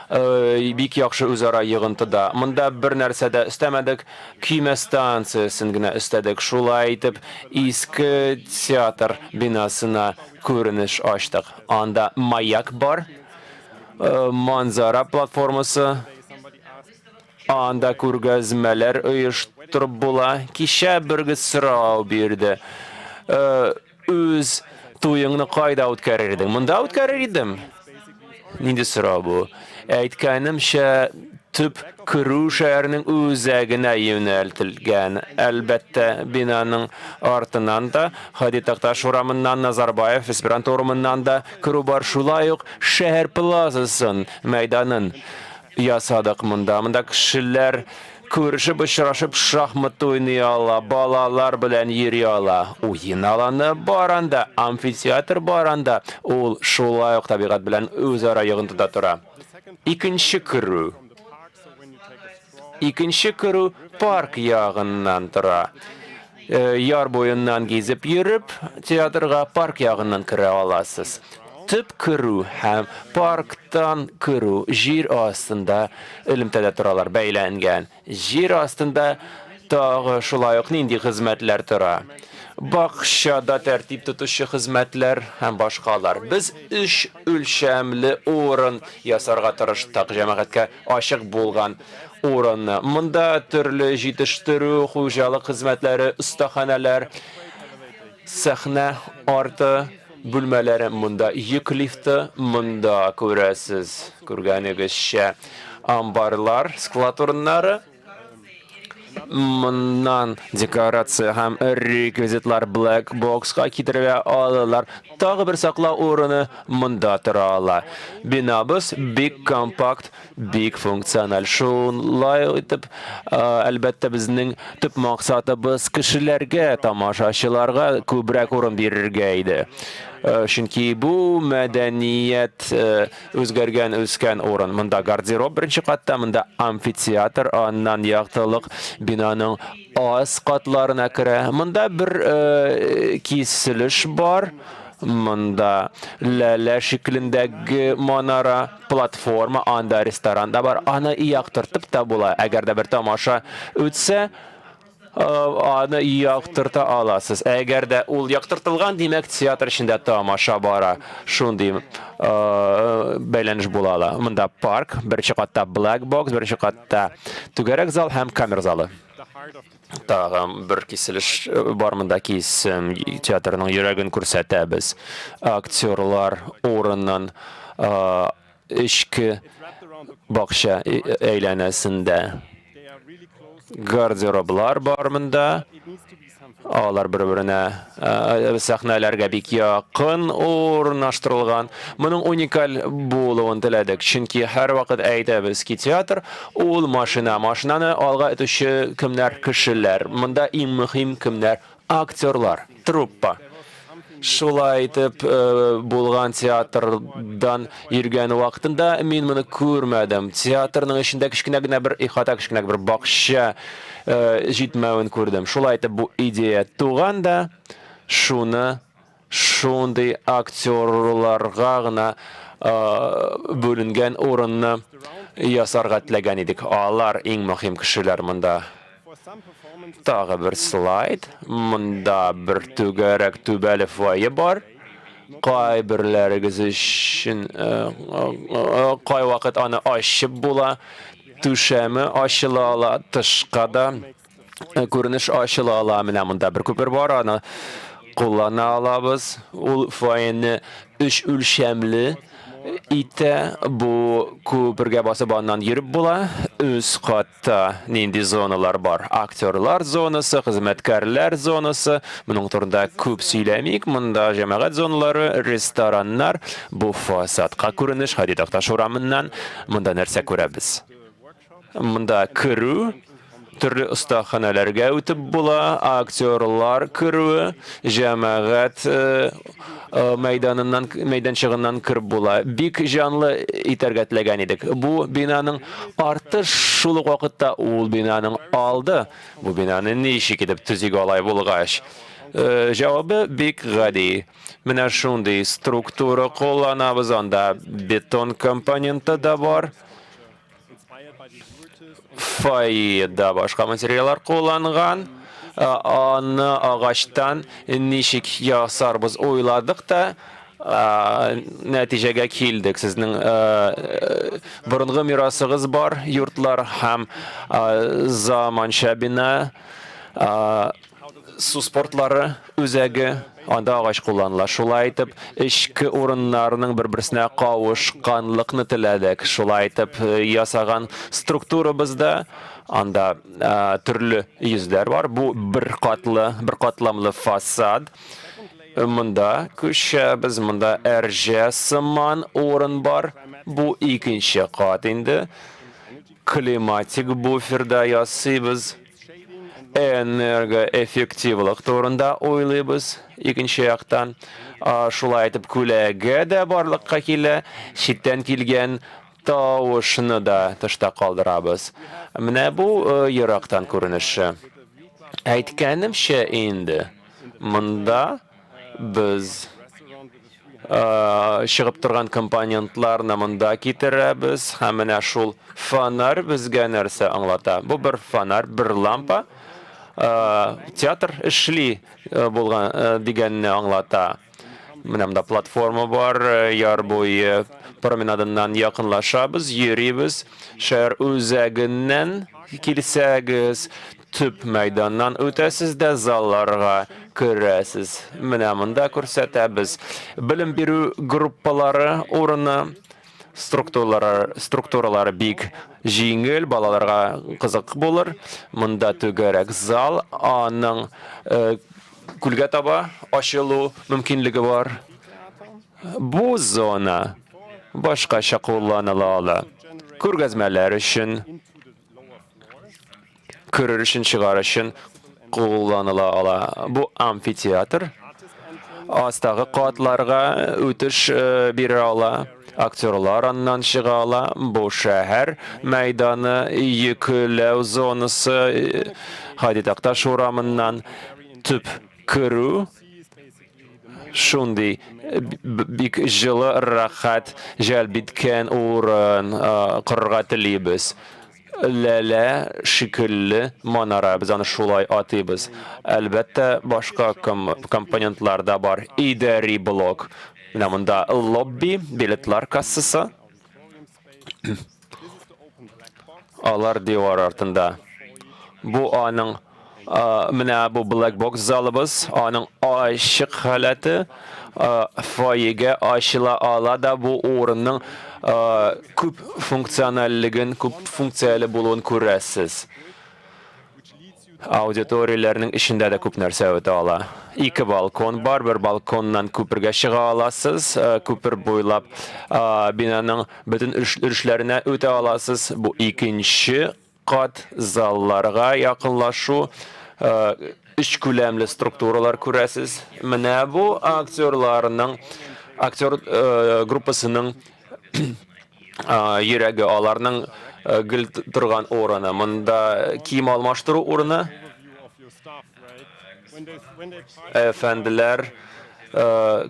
бик яхшы үзара йогынтыда. Монда бер нәрсә дә өстәмәдек, көймә станциясен генә өстәдек. Шулай итеп, иске театр бинасына күренеш ачтык. Анда маяк бар, манзара платформасы, анда күргәзмәләр оештырып була. Кичә бер сорау бирде. Үз туеңны кайда үткәрер идең? Монда үткәрер идем. Нинди сорау бу? Әйткәнемчә, төп керү шәһәрнең үзәгенә юнәлтелгән. Әлбәттә, бинаның артыннан да, Һади Такташ урамыннан, Назарбаев, Эсперанто урамыннан да керү бар. Шулай ук шәһәр плазасын, мәйданын ясадык монда. Монда кешеләр күрешеп, очрашып шахмат уйный ала, балалар белән йөри ала. Уен аланы бар анда, амфитеатр бар анда. Ул шулай ук табигать белән үзара йогынтыда тора. Икенче керү. Икенче керү парк ягыннан тора. Яр буеннан гизеп йөреп, театрга парк ягыннан керә аласыз. Төп керү һәм парктан керү җир астында элемтәдә торалар, бәйләнгән. Җир астында тагы шулай ук нинди хезмәтләр тора? Бакчада тәртип тотучы хезмәтләр һәм башкалар. Без өч үлчәмле урын ясарга тырыштык, җәмәгатькә ачык булган урынны. Монда төрле җитештерү, хуҗалык хезмәтләре, остаханәләр, сәхнә арты бүлмәләре, монда йөк лифты, монда күрәсез, күргәнегезчә, амбарлар, склад урыннары. Моннан декорация һәм реквизитлар Black Box-ка китерелә алалар. Тагы бер саклау урыны монда тора ала. Бинабыз бик компакт, бик функциональ. Шулай итеп, әлбәттә, безнең төп максатыбыз кешеләргә, тамашачыларга күбрәк урын бирергә иде. Чөнки бу мәдәният үзгәргән, үскән урын. Монда гардероб беренче катта, монда амфитеатр, аннан яктылык бинаның ас катларына керә. Монда бер киселеш бар. Монда ләлә шикелендәге манара, платформа, анда ресторан да бар. Аны яктыртып та була. Әгәр дә бер тамаша үтсә, аны яктырта аласыз. Әгәр дә ул яктыртылган, димәк, театр эчендә тамаша бара. Шундый бәйләнеш була ала. Монда парк, беренче катта Black Box, беренче катта түгәрәк зал һәм камера залы. Тагын бер киселеш бар монда, кисем театрының йөрәген күрсәтәбез. Актерлар урынын эчке бакча әйләнәсендә. Гардероблар бар монда. Алар бер-беренә сәхнәләргә бик якын урнаштырылган. Моның уникаль булуын теләдек, чөнки һәрвакыт әйтәбез ки, театр ул машина. Машинаны алга этүче кемнәр? Кешеләр. Монда иң мөһим кемнәр? Актерлар, труппа. Шулай итеп, булган театрдан йөргән вакытында мин моны күрмәдем. Театрның эчендә кечкенә генә бер ихата, кечкенә бер бакча җитмәвен күрдем. Шулай итеп, бу идея туган да, шуны шундый актерларга гына бүленгән урынны ясарга теләгән идек. Алар иң мөһим кешеләр монда. Тагы бер слайд. Монда бер түгәрәк түбәле фойе бар. Кайберләрегез өчен кайвакыт аны ачып була. Түшәме ачыла ала, тышка да күренеш ачыла ала. Менә монда бер күпер бар, аны куллана алабыз. Ул фойены өч үлчәмле итә. Бу күпергә басып аннан йөреп була. Өс кат Та нинди зоналар бар? Актерлар зонасы, хезмәткәрләр зонасы. Моның турында күп сөйләмик. Монда җәмәгать зоналары, рестораннар. Бу фасадка күренеш Һади Такташ урамыннан. Монда нәрсә күрәбез? Монда керү, төрле остаханәләргә үтеп була, актерлар керүе, җәмәгать мәйданыннан, мәйданчыгыннан кереп була. Бик җанлы итәргә теләгән идек. Бу бинаның арты, шул ук вакытта ул бинаның алды. Бу бинаны ничек итеп төзик алай булгач? Җавабы бик гади. Менә шундый структура кулланабыз, анда бетон компоненты да бар. Фойеда башка материаллар кулланган. Аны агачтан ничек ясарбыз уйладык та, нәтиҗәгә килдек. Сезнең борынгы мирасыгыз бар, йортлар һәм заманча бина. Су спортлары үзәге, анда агач кулланыла. Шулай итеп, эчке урыннарның бер-берсенә кавышканлыкны теләдек. Шулай итеп, ясаган структурабызда анда төрле йөзләр бар. Бу бер катлы, бер катламлы фасад. Монда күчәбез, монда әрҗә сыман урын бар. Бу икенче кат инде. Климатик буфер да ясыйбыз. Энергоэффективлык турында уйлыйбыз, икенче яктан. Шулай итеп, күләгә дә барлыкка килә, читтән килгән тавышны да тышта калдырабыз. Менә бу ерактан күренеше. Әйткәнемчә инде, монда без чыгып торган компонентларны монда китерәбез һәм менә шул фонарь безгә нәрсә аңлата? Бу бер фонарь, бер лампа театр эшли булган дигәнне аңлата. Менә монда платформа бар, яр буе променадыннан якынлашабыз, йөрибез. Шәһәр үзәгеннән килсәгез, Төп мәйданнан үтәсез дә залларга керәсез. Менә монда күрсәтәбез. Белем бирү группалары урыны, структуралары, структуралары бик җиңел, балаларга кызык булыр. Монда түгәрәк зал, аның э, күлгә таба ачылу мөмкинлеге бар. Бу зона башкача кулланыла ала. Күргәзмәләр өчен Керер өчен, чыгар өчен кулланыла ала. Бу амфитеатр астагы катларга үтеш э, бирә ала. Актерлар аннан чыга ала. Бу шәһәр мәйданы, йөкләү зонасы, э, Һади Такташ урамыннан төп керү шундый э, бик җылы, рәхәт, җәлп иткән урын корырга телибез. Ләлә шикелле манара, без аны шулай атыйбыз. Әлбәттә, башка компонентлар да бар. Идари блок. Менә монда лобби, билетлар кассасы. Алар дивар артында. Бу аның менә бу Black Box залыбыз, аның ачык халәте фойега ачыла ала да бу урынның күп функциональлеген, күп функцияле булуын күрәсез. Аудиторияләрнең эчендә дә күп нәрсә үтә ала. Ике балкон бар, бер балконнан күпергә чыга аласыз, күпер буйлап бинаның бөтен өлешләренә үтә аласыз. Бу икенче кат залларга якынлашу, өч күләмле структуралар күрәсез. Менә бу актерларның, актер группасының йөрәге, аларның гел торган урыны. Монда кием алмаштыру урыны. Әфәнделәр,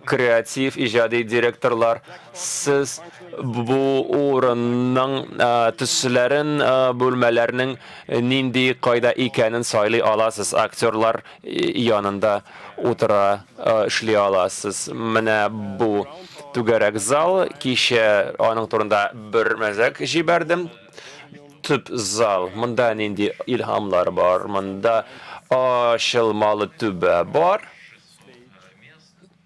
креатив, иҗади директорлар, сез бу урынның төсләрен, бүлмәләрнең нинди, кайда икәнен сайлый аласыз. Актерлар янында утыра, эшли аласыз. Менә бу түгәрәк зал. Кичә аның турында бер мәзәк җибәрдем. Төп зал. Монда нинди илһамлар бар? Монда ачылмалы түбә бар.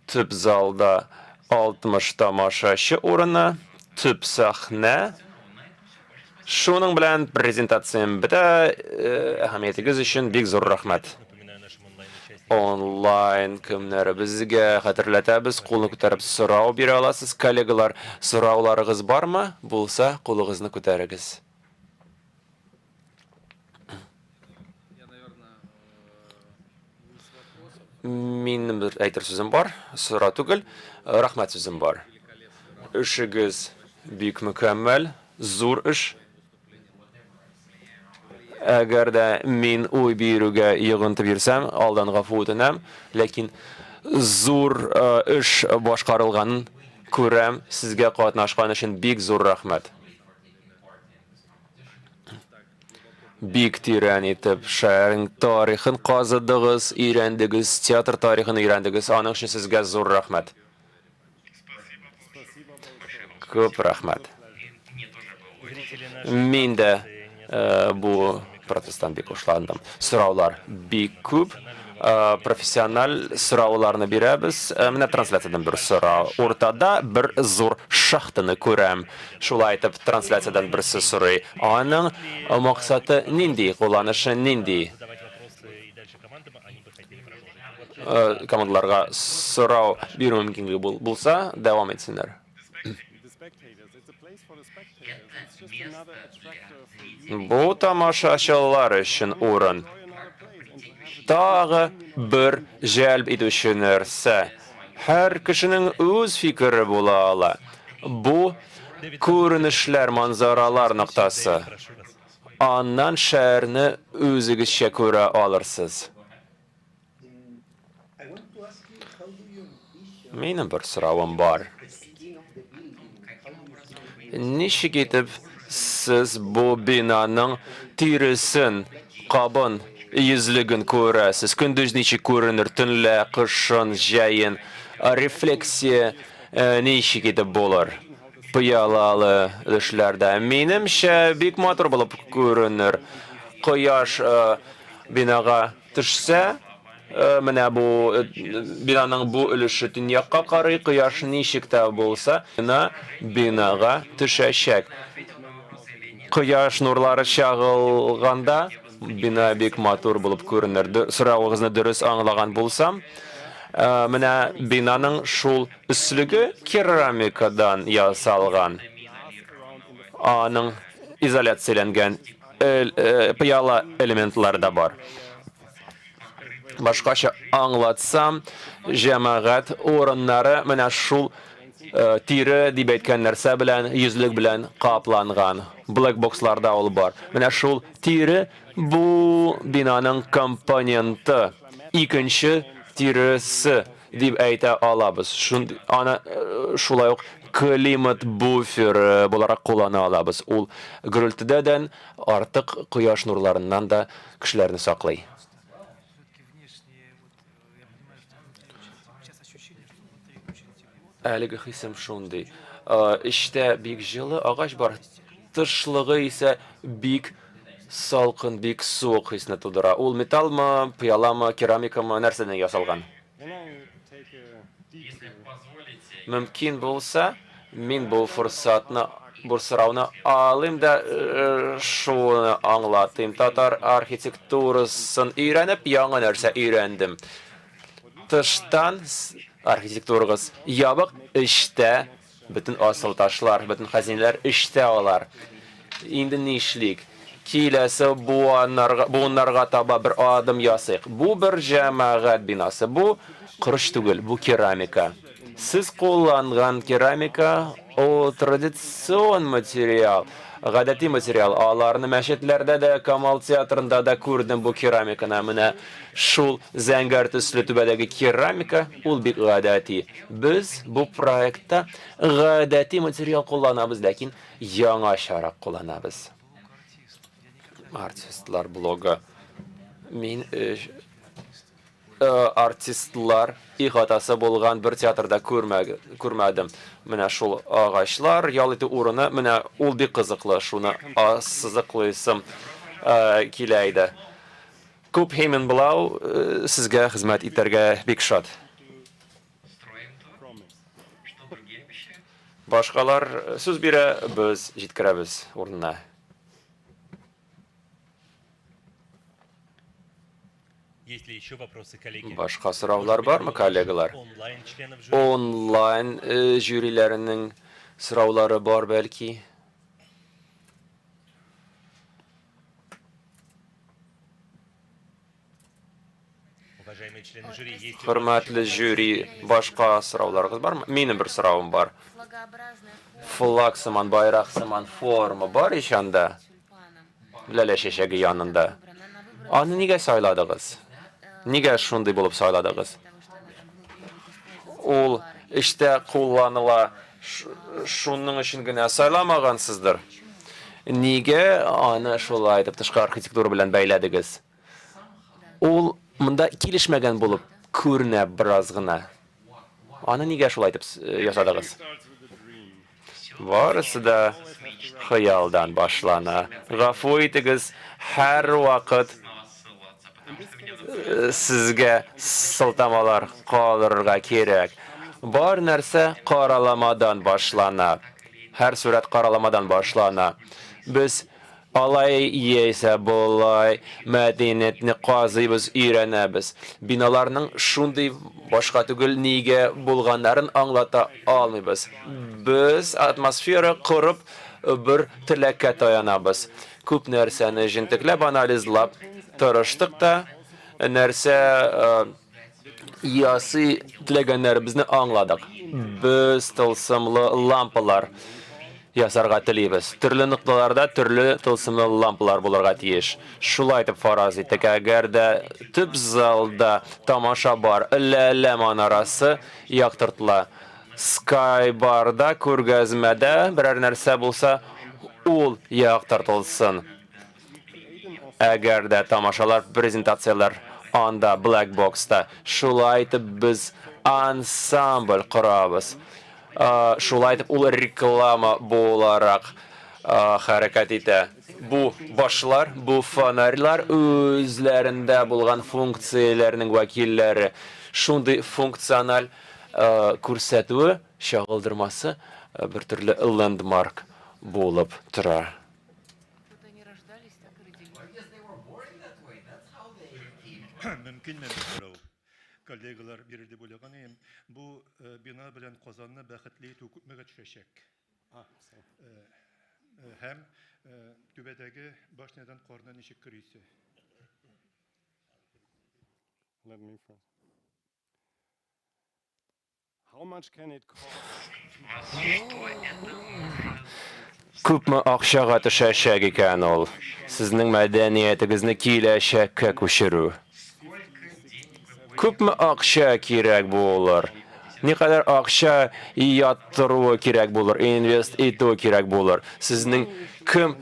Төп залда 60 тамашачы урыны, төп сәхнә. Шуның белән презентациям бетә. Әһәмиятегез өчен бик зур рәхмәт. Онлайн кемнәребезгә хәтерләтәбез, кулны күтәреп сорау бирә аласыз. Коллегалар, сорауларыгыз бармы? Булса, кулыгызны күтәрегез. Минем бер әйтер сүзем бар, сорау түгел, рәхмәт сүзем бар. Эшегез бик мөкәммәл, зур эш. Әгәр дә мин уй бирүгә йогынты бирсәм, алдан гафу үтенәм, ләкин зур эш башкарылганын күрәм. Сезгә катнашкан өчен бик зур рәхмәт. Бик тирән итеп шәһәрнең тарихын казыдыгыз, өйрәндегез, театр тарихын өйрәндегез. Аның өчен сезгә зур рәхмәт. Күп рәхмәт. Мин дә бу процесстан бик хушландым. Сораулар бик күп. Профессиональ сорауларны бирәбез. Менә трансляциядән бер сорау. Уртада бер зур шахтаны күрәм. Шулай итеп, трансляциядән берсе сорый. Аның максаты нинди, кулланышы нинди? Командаларга сорау бирү мөмкинлеге булса, дәвам итсеннәр. Бу тамашачылар өчен урын. Тагы бер җәлеп итүче нәрсә. Һәр кешенең үз фикере була ала. Бу күренешләр, манзаралар ноктасы. Аннан шәһәрне үзегезчә күрә алырсыз. Минем бер соравым бар. Ничек итеп сез бу бинаның тиресен, кабын, йөзлеген күрәсез? Көндез ничек күренер, төнлә, кышын, җәен? Рефлексия ничек итеп булыр? Пыялалы өлешләрдә. Минемчә, бик матур булып күренер. Кояш бинага төшсә, менә бу бинаның бу өлеше төньякка карый, кояш ничек тә булса, бинага төшәчәк. Кояш нурлары чагылганда бина бик матур булып күренер. Соравыгызны дөрес аңлаган булсам, менә бинаның шул өслеге керамикадан ясалган. Аның изоляцияләнгән пыяла элементлары да бар. Башкача аңлатсам, җәмәгать урыннары менә шул тире дип әйткән нәрсә белән, йөзлек белән капланган. Black boxларда ул бар. Менә шул тире бу бинаның компоненты, икенче тиресе дип әйтә алабыз. Аны шулай ук климат буферы буларак куллана алабыз. Ул гөрелтедән артык кояш нурларыннан да кешеләрне саклый. Әлеге хисем шундый. Эчтә бик җылы агач бар, тышлыгы исә бик салкын, бик суык хисне тудыра. Ул металлмы, пыяламы, керамикамы, нәрсәдән ясалган? Мөмкин булса, Мин бу форсатны, бу сорауны алыйм да шуны аңлатыйм. Татар архитектурасын өйрәнеп, яңа нәрсә өйрәндем. Тыштан архитектурагыз ябык, эчтә бөтен асыл ташлар, бөтен хәзинәләр эчтә алар. Инде нишлик? Киләсе буыннарга, буыннарга таба бер адым ясыйк. Бу бер җәмәгать бинасы. Бу корыч түгел, бу керамика. Сез кулланган керамика ул традицион материал, гадәти материал. Аларны мәчетләрдә дә, Камал театрында да күрдем бу керамиканы. Менә шул зәңгәр төсле түбәдәге керамика, ул бик гадәти. Без бу проектта гадәти материал кулланабыз, ләкин яңачарак кулланабыз. Артистлар блогы. Мин артистлар ихатасы булган бер театрда күрмәдем. Менә шул агачлар, ял итү урыны, менә ул бик кызыклы, шуны ассызыклыйсым килә иде. Күп Хейменблау сезгә хезмәт итәргә бик шат. Башкалар сүз бирә, без җиткерәбез урынына. Башка сораулар бармы, коллегалар? Онлайн жюриләренең сораулары бар, бәлки? Хөрмәтле жюри, башка сорауларыгыз бармы? Минем бер соравым бар. Флаг сыман, байрак сыман форма бар ич анда. Ләлә чәчәге янында. Аны нигә сайладыгыз? Нигә шундый булып сайладыгыз? Ул эштә кулланыла, шуның өчен генә сайламагансыздыр. Нигә аны шулай итеп тышкы архитектура белән бәйләдегез? Ул монда килешмәгән булып күренә бераз гына. Аны нигә шулай итеп ясадыгыз? Барысы да хыялдан башлана. Гафу итегез, һәрвакыт сезгә сылтамалар калдырырга кирәк. Бар нәрсә караламадан башлана. Һәр сурәт караламадан башлана. Без Алай яисә болай мәдәниятне казыйбыз, өйрәнәбез. Биналарның шундый башка түгел нигә булганнарын аңлата алмыйбыз. Без атмосфера корып бер теләккә таянабыз. Күп нәрсәне җентекләп анализлап тырыштык та, нәрсә ясый теләгәннәребезне аңладык. Без тылсымлы лампалар ясарга телибез. Төрле нокталарда төрле тылсымлы лампалар булырга тиеш. Шулай итеп фараз иттек, әгәр дә төп залда тамаша бар, Ләлә манарасы яктыртыла. Скайбарда күргәзмәдә берәр нәрсә булса, ул яктыртылсын. Әгәр дә тамашалар, презентацияләр анда, Black Box-та. Шулай итеп без ансамбль корабыз. Шулай итеп ул реклама буларак хәрәкәт итә. Бу башлар, бу фонарьлар үзләрендә булган функцияләрнең вәкилләре. Шундый функциональ күрсәтүе, чагылдырмасы бер төрле лендмарк булып тора. Мөмкинме бу сорау? Коллегалар бирер дип уйлаган идем. Бу бина белән Казанны бәхетле итү күпмегә төшәчәк? Һәм түбәдәге башнядан карны ничек көрисе? Let me first. Күпме акчага төшәчәк икән ул, сезнең мәдәниятегезне киләчәккә күчерү? Күпме акча кирәк булыр? Никадәр акча яттыруы кирәк булыр, инвест итүе кирәк булыр? Сезнең кем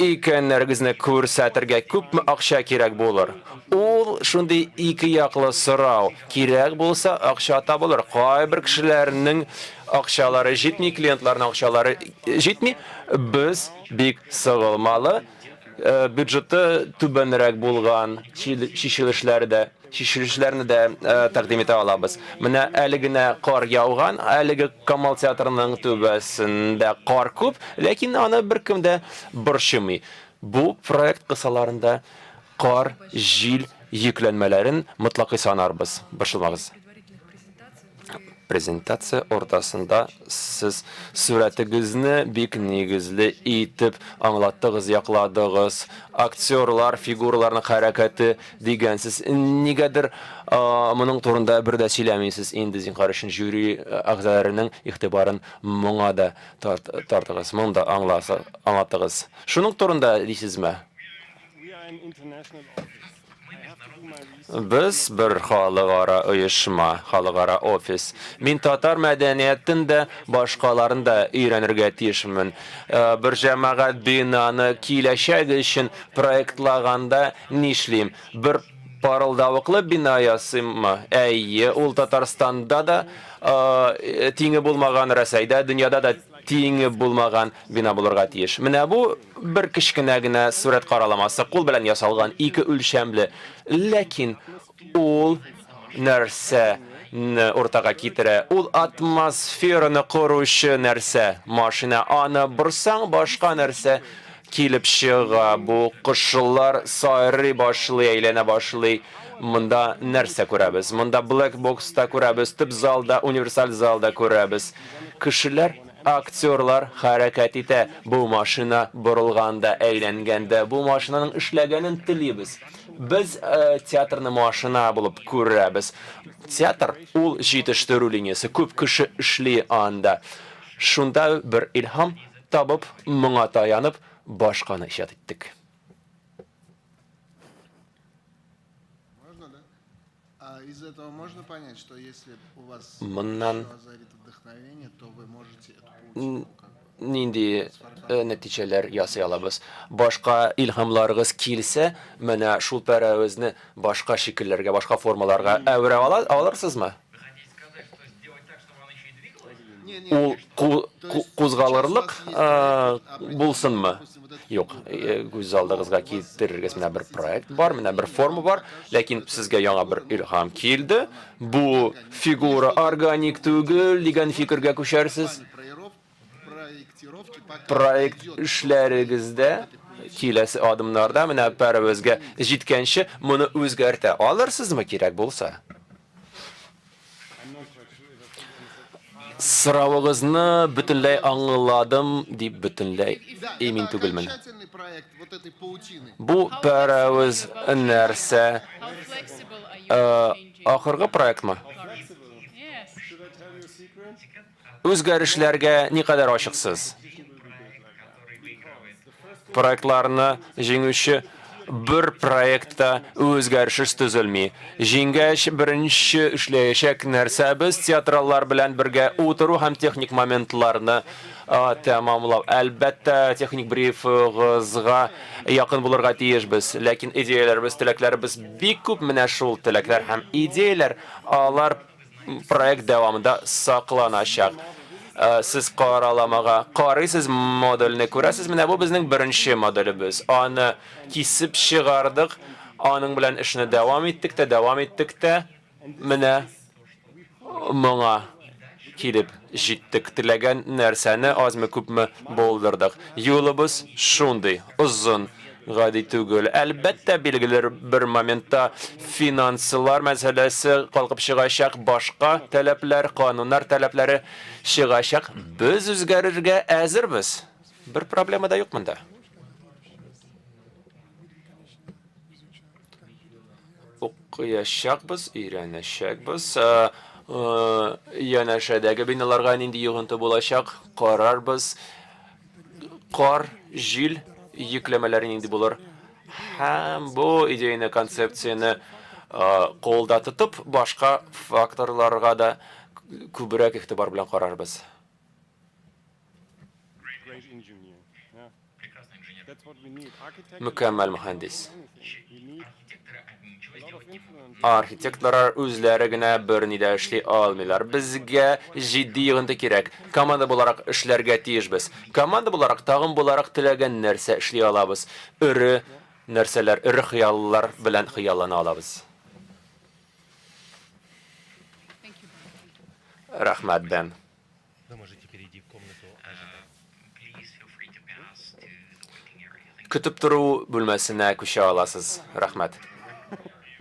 икәннәрегезне күрсәтергә күпме акча кирәк булыр? Ул шундый ике яклы сорау. Кирәк булса, акча табылыр. Кайбер кешеләрнең акчалары җитми, клиентларның акчалары җитми. Без бик сыгылмалы, бюджеты түбәнрәк булган чишелешләр дә. чишелешләрне дә тәкъдим итә алабыз. Менә әле генә кар яуган, әлеге Камал театрының түбәсендә кар күп, ләкин аны беркем дә борчымый. Бу проект кысаларында кар, җил йөкләнмәләрен мотлакый санарбыз, борчылмагыз. Презентация уртасында сез сурәтегезне бик нигезле итеп аңлаттыгыз, якладыгыз. Актерлар, фигураларның хәрәкәте дигәнсез. Нигәдер моның турында бер дә сөйләмисез. Инде зинһар өчен жюри әгъзаларының игътибарын моңа да тартыгыз, моны да аңлатыгыз. Шуның турында дисезме? Без бер халыкара оешма, халыкара офис. Мин татар мәдәниятен дә, башкаларын да өйрәнергә тиешмен. Бер җәмәгать бинаны киләчәк өчен проектлаганда нишлим? Бер парылдавыклы бина ясыйммы? Әйе, ул Татарстанда да тиңе булмаган, Рәсәйдә, дөньяда да тиңе булмаган бина булырга тиеш. Менә бу бер кечкенә генә сурәт караламасы, кул белән ясалган, ике үлчәмле. Ләкин ул нәрсәне уртага китерә? Ул атмосфераны коручы нәрсә, машина. Аны борсаң, башка нәрсә килеп чыга. Бу кошлар сайрый башлый, әйләнә башлый. Монда нәрсә күрәбез? Монда black box та күрәбез, төп залда, универсаль залда күрәбез. Кешеләр, актерлар хәрәкәт итә. Бу машина борылганда, әйләнгәндә, бу машинаның эшләгәнен телибез. Без театрны машина булып күрәбез. Театр ул җитештерү линиясе, күп кеше эшли анда. Шунда бер илһам табып, моңа таянып, башканы иҗат иттек. Можно, да? А из этого можно понять, что если у вас Моннан еще озарит вдохновение, то вы можете эту паутину как бы нинди нәтиҗәләр ясый алабыз? Башка илһамларыгыз килсә, менә шул пәрәвезне башка шикелләргә, башка формаларга әверә ала алырсызмы? Ул кузгалырлык булсынмы? Юк, күз алдыгызга китерергез, менә бер проект бар, менә бер форма бар, ләкин сезгә яңа бер илһам килде. Бу фигура органик түгел дигән фикергә күчәрсез. Проект эшләрегездә киләсе адымнарда менә пәрәвезгә җиткәнче моны үзгәртә алырсызмы кирәк булса? Соравыгызны бөтенләй аңладым дип бөтенләй имин түгелмен. Бу пәрәвез нәрсә? Ахыргы проектмы? Үзгәрешләргә никадәр ачыксыз? Проектларны җиңүче бер проект та үзгәрешсез төзелми. Җиңгәч, беренче эшләячәк нәрсәбез, театраллар белән бергә утыру һәм техник моментларны тәмамлау. Әлбәттә, техник брифыгызга якын булырга тиешбез, ләкин идеяләребез, теләкләребез бик күп, менә шул теләкләр һәм идеяләр, алар проект дәвамында сакланачак. Сез караламага карыйсыз, модульне күрәсез. Менә бу безнең беренче модулебез. Аны кисеп чыгардык, аның белән эшне дәвам иттек тә, дәвам иттек тә, менә моңа килеп җиттек. Теләгән нәрсәне азмы-күпме булдырдык. Юлыбыз шундый озын. Гади түгел. Әлбәттә, билгеле бер моментта финанслар мәсьәләсе калкып чыгачак, башка таләпләр, кануннар таләпләре чыгачак. Без үзгәрергә әзербез. Бер проблема да юк монда. Укыячакбыз, өйрәнәчәкбез. Янәшәдәге биналарга нинди йогынты булачак, карарбыз. Кар, җил йөкләмәләре нинди булыр? Һәм бу идеяне, концепцияне кулда тотып, башка факторларга да күбрәк игътибар белән карарбыз. Мөкәммәл мөһәндис. Архитекторлар үзләре генә берни дә эшли алмыйлар. Безгә җитди йогынты кирәк. Команда буларак эшләргә тиешбез. Команда буларак, тагын буларак теләгән нәрсә эшли алабыз. Эре нәрсәләр, эре хыяллар белән хыяллана алабыз. Рәхмәт, Бен. Көтеп тору бүлмәсенә күчә аласыз. Рәхмәт.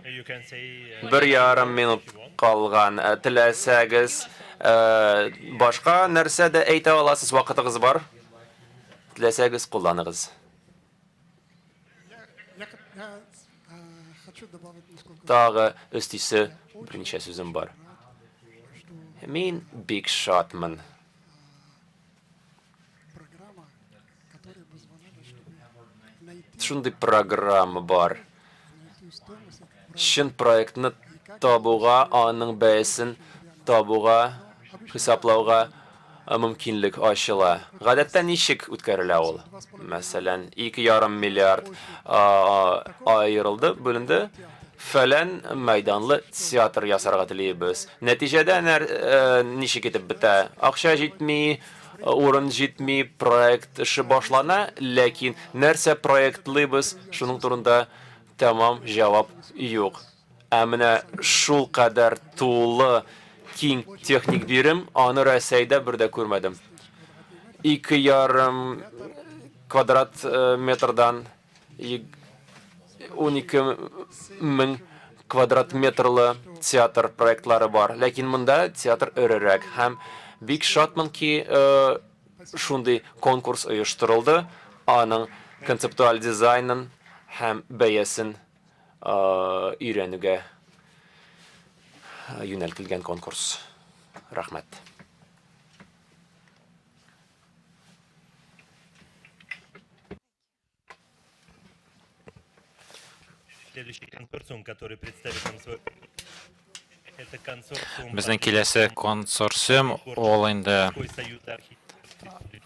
1,5 минут калган. Теләсәгез, башка нәрсә дә әйтә аласыз, вакытыгыз бар. Теләсәгез, кулланыгыз. Тагы өстисе берничә сүзем бар. Мин бик шатмын. Шундый программа бар. Чын проектны табуга, аның бәясен табуга, хисаплауга мөмкинлек ачыла. Гадәттә ничек үткәрелә ул? Мәсәлән, 2,5 миллиард аерылды, бүленде. Фәлән мәйданлы театр ясарга телибез. Нәтиҗәдә ничек итеп бетә? Акча җитми, урын җитми, проект эше башлана, ләкин нәрсә проектлыйбыз, шуның турында тәмам җавап юк. Ә менә шул кадәр тулы киң техник бирем, аны Рәсәйдә бер дә күрмәдем. 2,5 квадрат метрдан 12 мең квадрат метрлы театр проектлары бар. Ләкин монда театр өрерәк һәм бик шатмын ки, шундый конкурс оештырылды. Аның концептуаль дизайнын һәм бәясен өйрәнүгә юнәлтелгән конкурс. Рәхмәт. Следующий консорциум, который представит нам свой... Это консорциум... Безнең киләсе консорциум ул инде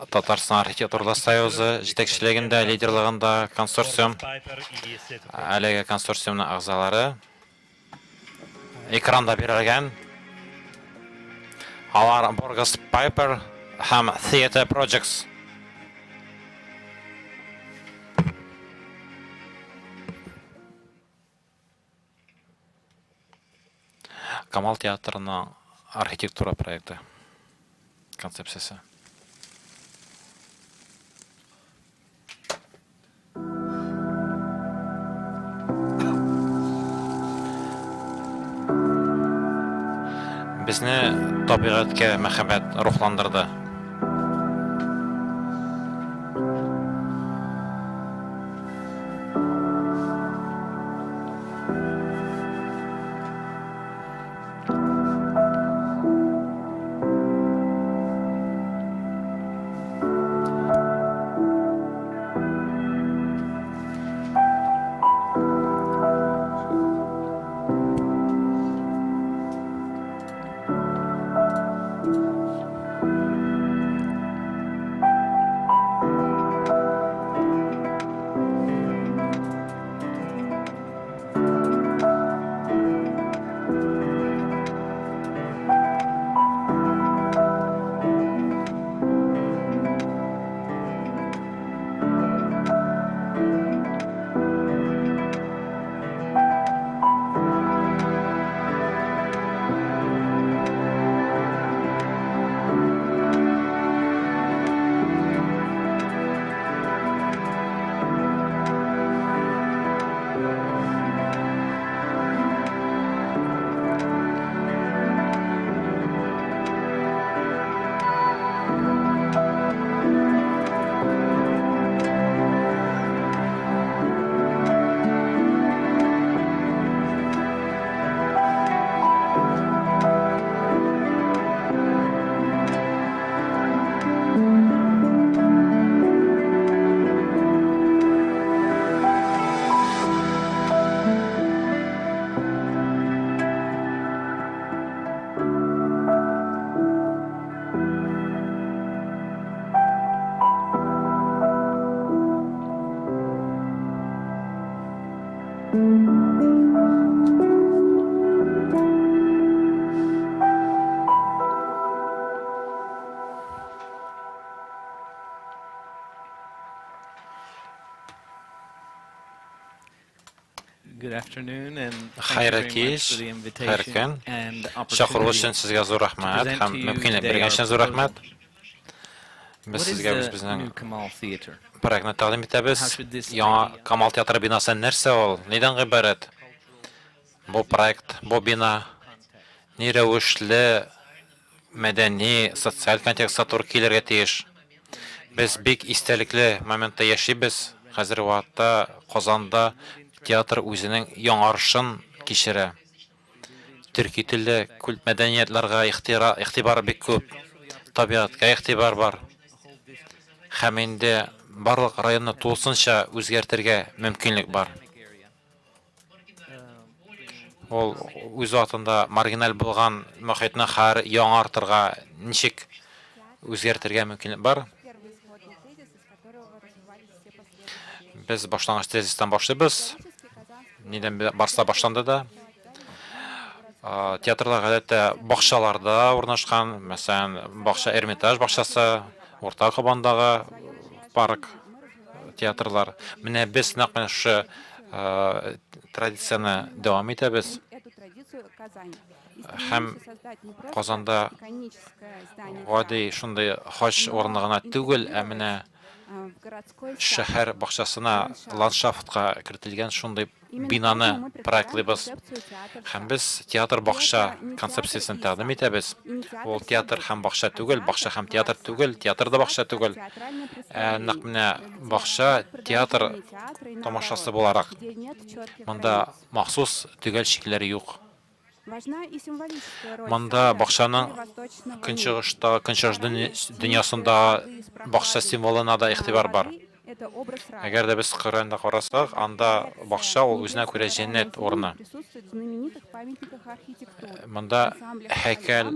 Татарстан архитектура союзы җитәкчелегендә, лидерлыгында консорциум. Әлеге консорциумның әгъзалары экранда бирелгән. Алар Borges Piper һәм Theater Projects. Камал театрының архитектура проекты концепциясе. Безне табигатькә мәхәббәт рухландырды. Хәерле кич, хәерле көн. Чакыру өчен сезгә зур рәхмәт һәм мөмкинлек биргән өчен зур рәхмәт. Без сезгә үзебезнең проектны тәкъдим итәбез. Яңа Камал театры бинасы нәрсә ул? Нидән гыйбарәт? Бу проект, бу бина ни рәвешле мәдәни, социаль контекстка туры килергә тиеш? Без бик истәлекле моментта яшибез. Хәзерге вакытта Казанда театр үзенең яңарышын кичерә. Төрки телле культ мәдәниятларга игътибар бик күп, табигатькә игътибар бар. Һәм инде барлык районны тулысынча үзгәртергә мөмкинлек бар. Ул үз вакытында маргиналь булган мохитне хәер яңартырга, ничек үзгәртергә мөмкинлек бар. Без башлангыч тезистан башлыйбыз. Нидән барса башланды да. Театрлар гадәттә бакчаларда урнашкан, мәсәлән, бакча Эрмитаж бакчасы, Урта Кабандагы парк театрлар. Менә без нәкъ менә шушы традицияне дәвам итәбез. Һәм Казанда гади шундый хаҗ урыны гына түгел, ә менә шәһәр бакчасына, ландшафтка кертелгән шундый бинаны проектлыйбыз. Һәм без театр-бакча концепциясен тәкъдим итәбез. Ул театр һәм бакча түгел, бакча һәм театр түгел, театр да бакча түгел. Ә нәкъ менә бакча театр тамашасы буларак. Монда махсус төгәл чикләр юк. Монда бакчаның көнчыгышта, көнчыгыш дөньясында бакча символына да игътибар бар. Әгәр дә без Коръәндә карасак, анда бакча ул үзенә күрә җәннәт урыны. Монда һәйкәл,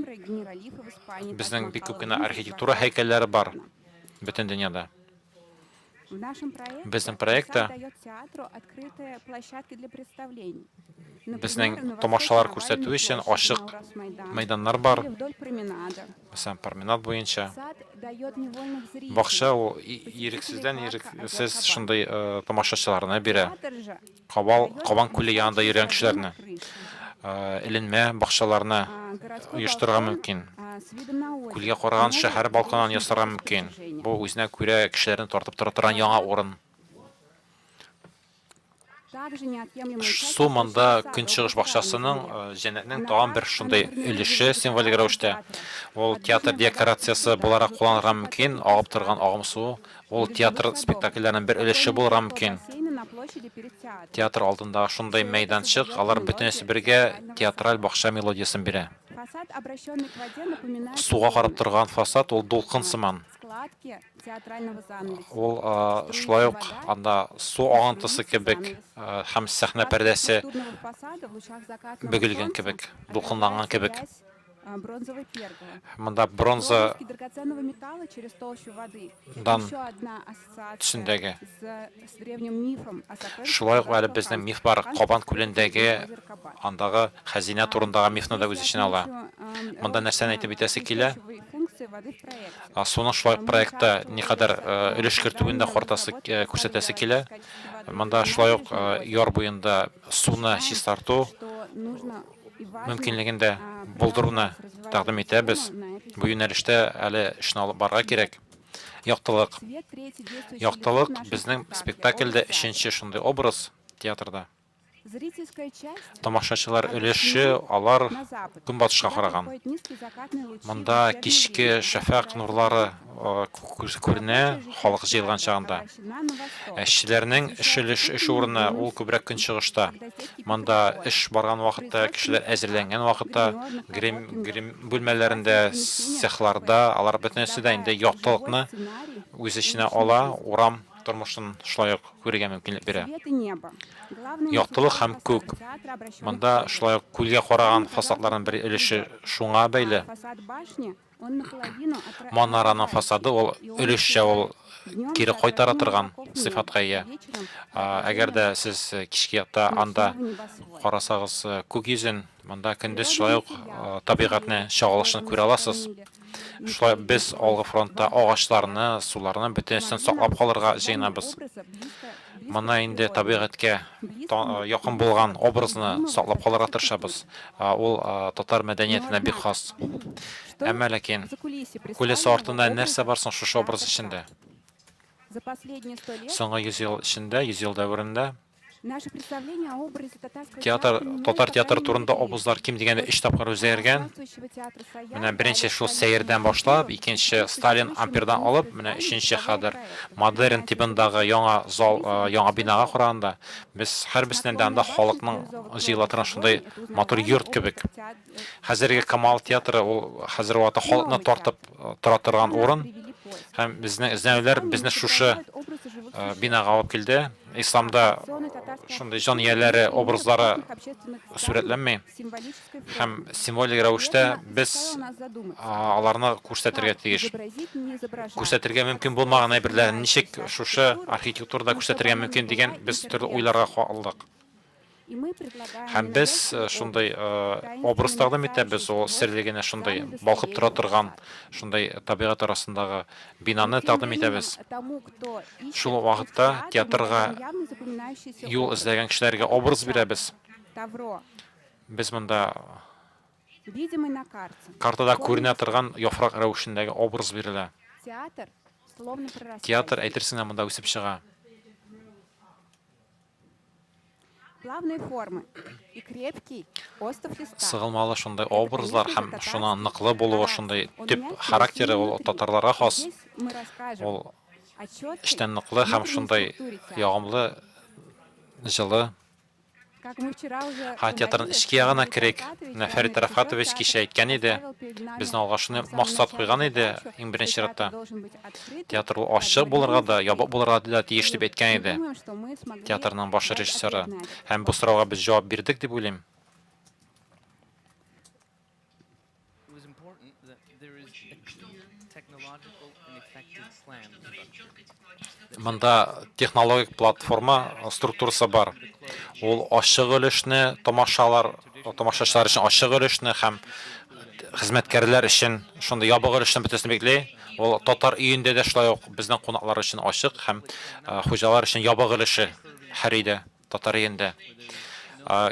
безнең бик күп кенә архитектура һәйкәлләре бар бөтен дөньяда. Безнең проектта безнең тамашалар күрсәтү өчен ачык мәйданнар бар. Мәсәлән, променад буенча. Бакча ул ирексездән ирексез шундый э, тамашачыларны бирә. Кабал, Кабан күле янында йөргән кешеләрне, эленмә бакчаларны оештырырга мөмкин. Күлгә караган шәһәр балконын ясарга мөмкин. Бу үзенә күрә кешеләрне тартып тора торган яңа урын. Су монда Көнчыгыш бакчасының, җәннәтнең тагын бер шундый өлеше символик рәвештә. Ул театр декорациясе буларак кулланырга мөмкин, агып торган агым су Ул театр спектакльләренең бер өлеше булырга мөмкин. Театр алдында шундый мәйданчык, алар бөтенесе бергә театраль бакча мелодиясен бирә. Суга карап торган фасад ул дулкын сыман. Ул шулай ук анда су агынтысы кебек һәм сәхнә пәрдәсе бөгелгән кебек, дулкынланган кебек. Монда бронза дан төсендәге. Шулай ук әле безнең миф бар, Кабан күлендәге андагы хәзинә турындагы мифны да үз эченә ала. Монда нәрсәне әйтеп үтәсе килә? Суның шулай ук проектта никадәр өлеш кертүен дә картасы күрсәтәсе килә. Монда шулай ук яр буенда суны чистарту мөмкинлеген дә булдыруны тәкъдим итәбез. Бу юнәлештә әле эшне алып барырга кирәк. Яктылык. Яктылык безнең спектакльдә өченче шундый образ театрда. Тамашачылар өлеше алар көнбатышка караган. Монда кичке шәфәкъ нурлары күренә, халык җыелган чагында. Эшчеләрнең эш өлеш эш урыны ул күбрәк көнчыгышта. Монда эш барган вакытта, кешеләр әзерләнгән вакытта, грим грим бүлмәләрендә, цехларда алар бөтенесе дә инде яктылыкны үз эченә ала, урам тормышын шулай ук күрергә мөмкинлек бирә. Яктылык һәм күк. Монда шулай ук күлгә караган фасадларның бер өлеше шуңа бәйле. Манараның фасады ул өлешчә ул кире кайтара торган сыйфатка ия. Әгәр дә сез кичке якта анда карасагыз күк йөзен, монда көндез шулай ук табигатьне чагылышын күрә аласыз. Шулай без алгы фронтта агачларны, суларны бөтенесен саклап калырга җыенабыз. Моны инде табигатькә якын булган образны саклап калырга тырышабыз. Ул татар мәдәниятенә бик хас. Әмма ләкин кулиса артында нәрсә бар соң шушы образ эчендә? Соңгы 100 ел эчендә, 100 ел дәверендә Театр, татар театры турында образлар ким дигәндә өч тапкыр үзгәргән. Менә беренче шул сәердән башлап, икенче Сталин ампердан алып, менә өченче хәзер модерн тибындагы яңа зал, яңа бинага караганда, без һәрберсеннән дә анда халыкның җыела торган шундый матур йорт кебек. Хәзерге Камал театры ул хәзерге вакытта халыкны тартып тора торган урын. Һәм безнең эзләнүләр безне шушы бинага алып килде. Исламда шундый җан ияләре образлары сурәтләнми һәм символик рәвештә без аларны күрсәтергә тиеш. Күрсәтергә мөмкин булмаган әйберләрне ничек шушы архитектурада күрсәтергә мөмкин дигән без төрле уйларга калдык. Һәм без шундый образ тәкъдим итәбез, ул серле генә шундый балкып тора торган шундый табигать арасындагы бинаны тәкъдим итәбез. Шул ук вакытта театрга юл эзләгән кешеләргә образ бирәбез. Без монда картада күренә торган яфрак рәвешендәге образ бирелә. Театр, әйтерсең лә, монда үсеп чыга. Сыгылмалы шундый образлар һәм шуның ныклы булуы, шундый төп характеры ул татарларга хас. Ул эчтән ныклы һәм шундый ягымлы, җылы. Һәм театрның эчке ягына керик. Менә Фәрит Рафкатович кичә әйткән иде, безнең алга шуны максат куйган иде, иң беренче чиратта. Театр ул ачык булырга да, ябык булырга да тиеш дип әйткән иде театрның баш режиссеры. Һәм бу сорауга без җавап бирдек дип уйлыйм. Монда технологик платформа структурасы бар. Ул ачык өлешне тамашалар, тамашачылар өчен ачык өлешне һәм хезмәткәрләр өчен шундый ябык өлешне бөтенесен билгели. Ул татар өендә дә шулай ук безнең кунаклар өчен ачык һәм хуҗалар өчен ябык өлеше һәр өйдә, татар өендә.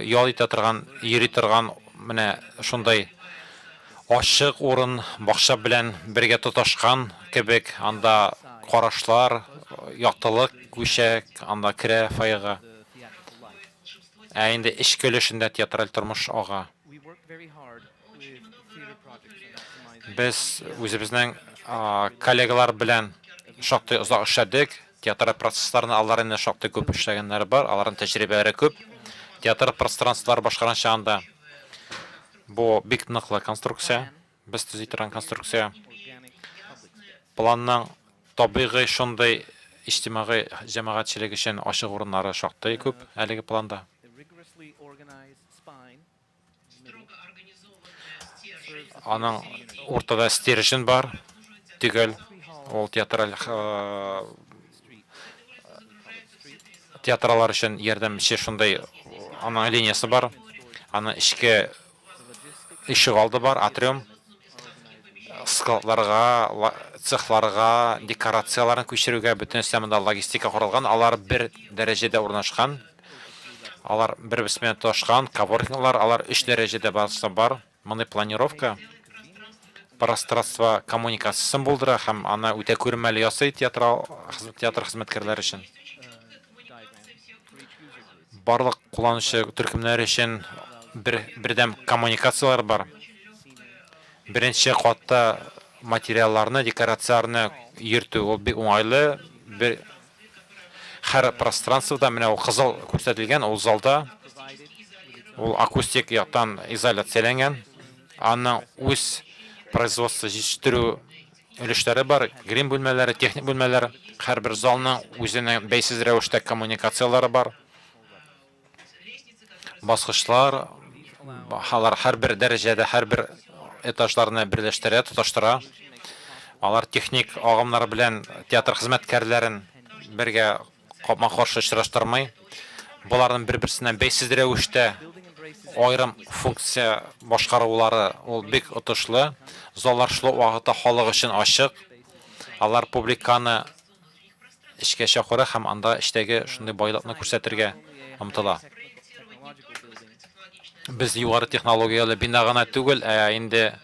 Ял итә торган, йөри торган менә шундый ачык урын, бакча белән бергә тоташкан кебек, анда карашлар, яктылык күчә, анда керә фойега. Ә инде эчке өлешендә театраль тормыш ага. Без үзебезнең коллегалар белән шактый озак эшләдек. Театраль процессларны алар инде шактый күп эшләгәннәре бар, аларның тәҗрибәләре күп. Театр пространстволары башкарган чагында бу бик ныклы конструкция, без төзи торган конструкция. Планның табигый шундый иҗтимагый җәмәгатьчелек өчен ачык урыннары шактый күп әлеге планда. Аның уртада стержень бар, төгәл. Ул театраль театралар өчен ярдәмче шундый аның линиясе бар. Аның эчке ишегалды бар, атриум. Складларга, цехларга, декорацияләрне күчерүгә бөтенесе монда логистика корылган. Алар бер дәрәҗәдә урнашкан. Алар бер-берсе белән тоташкан, коворкинглар, алар өч дәрәҗәдә барысы бар. Мондый планировка пространство коммуникациясен булдыра һәм аны үтә күренмәле ясый театрал театр хезмәткәрләре өчен. Барлык кулланучы төркемнәр өчен бер бердәм коммуникацияләр бар. Беренче катта материалларны, декорацияләрне йөртү ул бик уңайлы. Бер һәр пространствода менә ул кызыл күрсәтелгән, ул залда ул акустик яктан изоляцияләнгән. Аның үз производство җитештерү өлешләре бар, грим бүлмәләре, техник бүлмәләр. Һәрбер залның үзенең бәйсез рәвештә коммуникацияләре бар. Баскычлар, алар һәрбер дәрәҗәдә, һәрбер этажларны берләштерә, тоташтыра. Алар техник агымнар белән театр хезмәткәрләрен бергә капма-каршы очраштырмый. Боларның бер-берсеннән бәйсез рәвештә аерым функция башкарулары ул бик отышлы. Заллар шул ук вакытта халык өчен ачык. Алар публиканы эчкә чакыра һәм анда эчтәге шундый байлыкны күрсәтергә омтыла. Без югары технологияле бина гына түгел, ә инде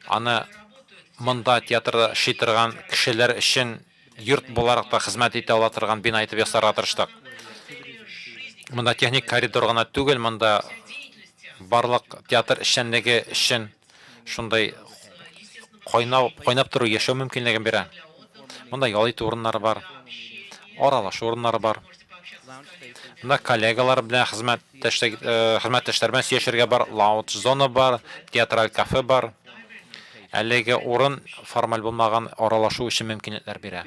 аны монда театрда эшли торган кешеләр өчен йорт буларак та хезмәт итә ала торган бина итеп ясарга тырыштык. Монда техник коридор гына түгел, монда барлык театр эшчәнлеге өчен шундый кайнау, кайнап тору, яшәү мөмкинлеген бирә. Монда ял итү урыннары бар, аралашу урыннары бар. Монда коллегалар белән хезмәттәшлек, хезмәттәшләр белән сөйләшергә бар, лаунж-зона бар, театраль кафе бар. Әлеге урын формаль булмаган аралашу өчен мөмкинлекләр бирә.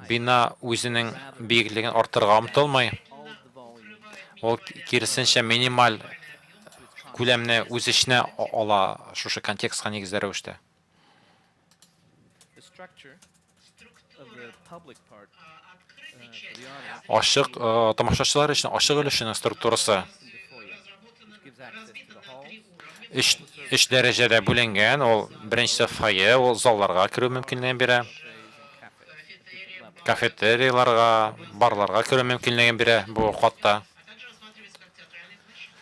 Бина үзенең биеклеген арттырырга омтылмый. Ул киресенчә минималь күләмне үз эченә ала шушы контекстка нигезле рәвештә. Ачык тамашачылар өчен ачык өлешенең структурасы өч дәрәҗәдә бүленгән. Ул беренчесе фойе, ул залларга керү мөмкинлеген бирә. Кафетерийларга, барларга керү мөмкинлеген бирә бу катта.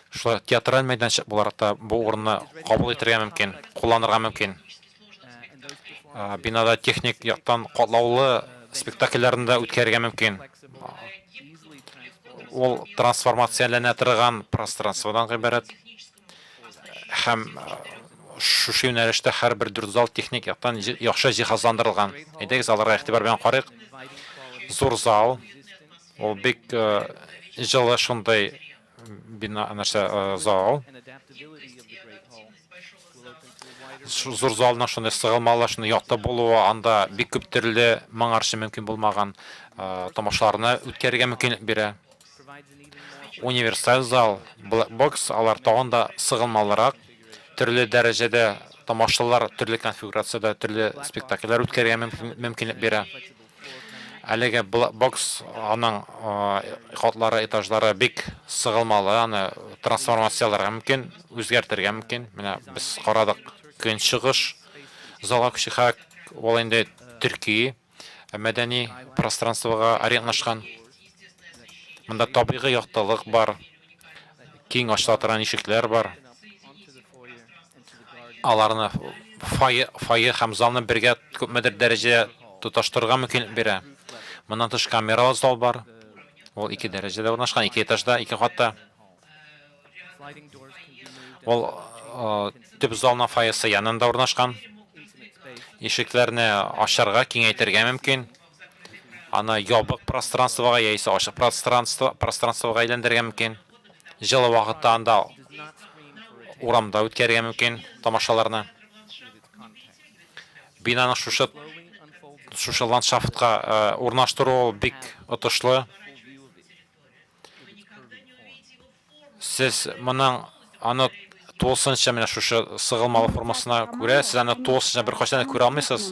Шулай театраль мәйданчык буларак та бу урынны кабул итәргә мөмкин, кулланырга мөмкин. Бинада техник яктан катлаулы спектакльләрне дә үткәрергә мөмкин. Ул трансформацияләнә торган пространстводан гыйбарәт. Һәм шушы юнәлештә һәрбер дүрт зал техник яктан яхшы җиһазландырылган. Әйдәгез, аларга игътибар белән карыйк. Зур зал, ул бик җылы шундый бина, нәрсә, зал. Зур залның шундый сыгылмалы, шундый якты булуы, анда бик күп төрле моңарчы мөмкин булмаган тамашаларны үткәрергә мөмкинлек бирә. Универсаль зал, Black Box, алар тагын да сыгылмалырак, төрле дәрәҗәдә тамашалар, төрле конфигурациядә төрле спектакльләр үткәрергә мөмкинлек бирә. Әлеге Black Box аның катлары, этажлары бик сыгылмалы, аны трансформацияләргә мөмкин, үзгәртергә мөмкин. Менә без карадык көнчыгыш залга күчү, ул инде төрки мәдәни пространствога ориентлашкан. Монда табигый яктылык бар, киң ачыла торган ишекләр бар. Аларны фойе, фойе һәм залны бергә күпмедер дәрәҗәдә тоташтырырга мөмкинлек бирә. Моннан тыш камералы зал бар. Ул ике дәрәҗәдә урнашкан, ике этажда, ике катта. Ул төп залның фойесы янында урнашкан. Ишекләрне ачарга, киңәйтергә мөмкин. Аны ябык пространствога яисә ачык пространство пространствога әйләндерергә мөмкин. Җылы вакытта анда урамда үткәрергә мөмкин тамашаларны. Бинаның шушы ландшафтка урнаштыру бик отышлы. Сез моның аны тулысынча менә шушы сыгылмалы формасына күрә, сез аны тулысынча беркайчан да күрә алмыйсыз.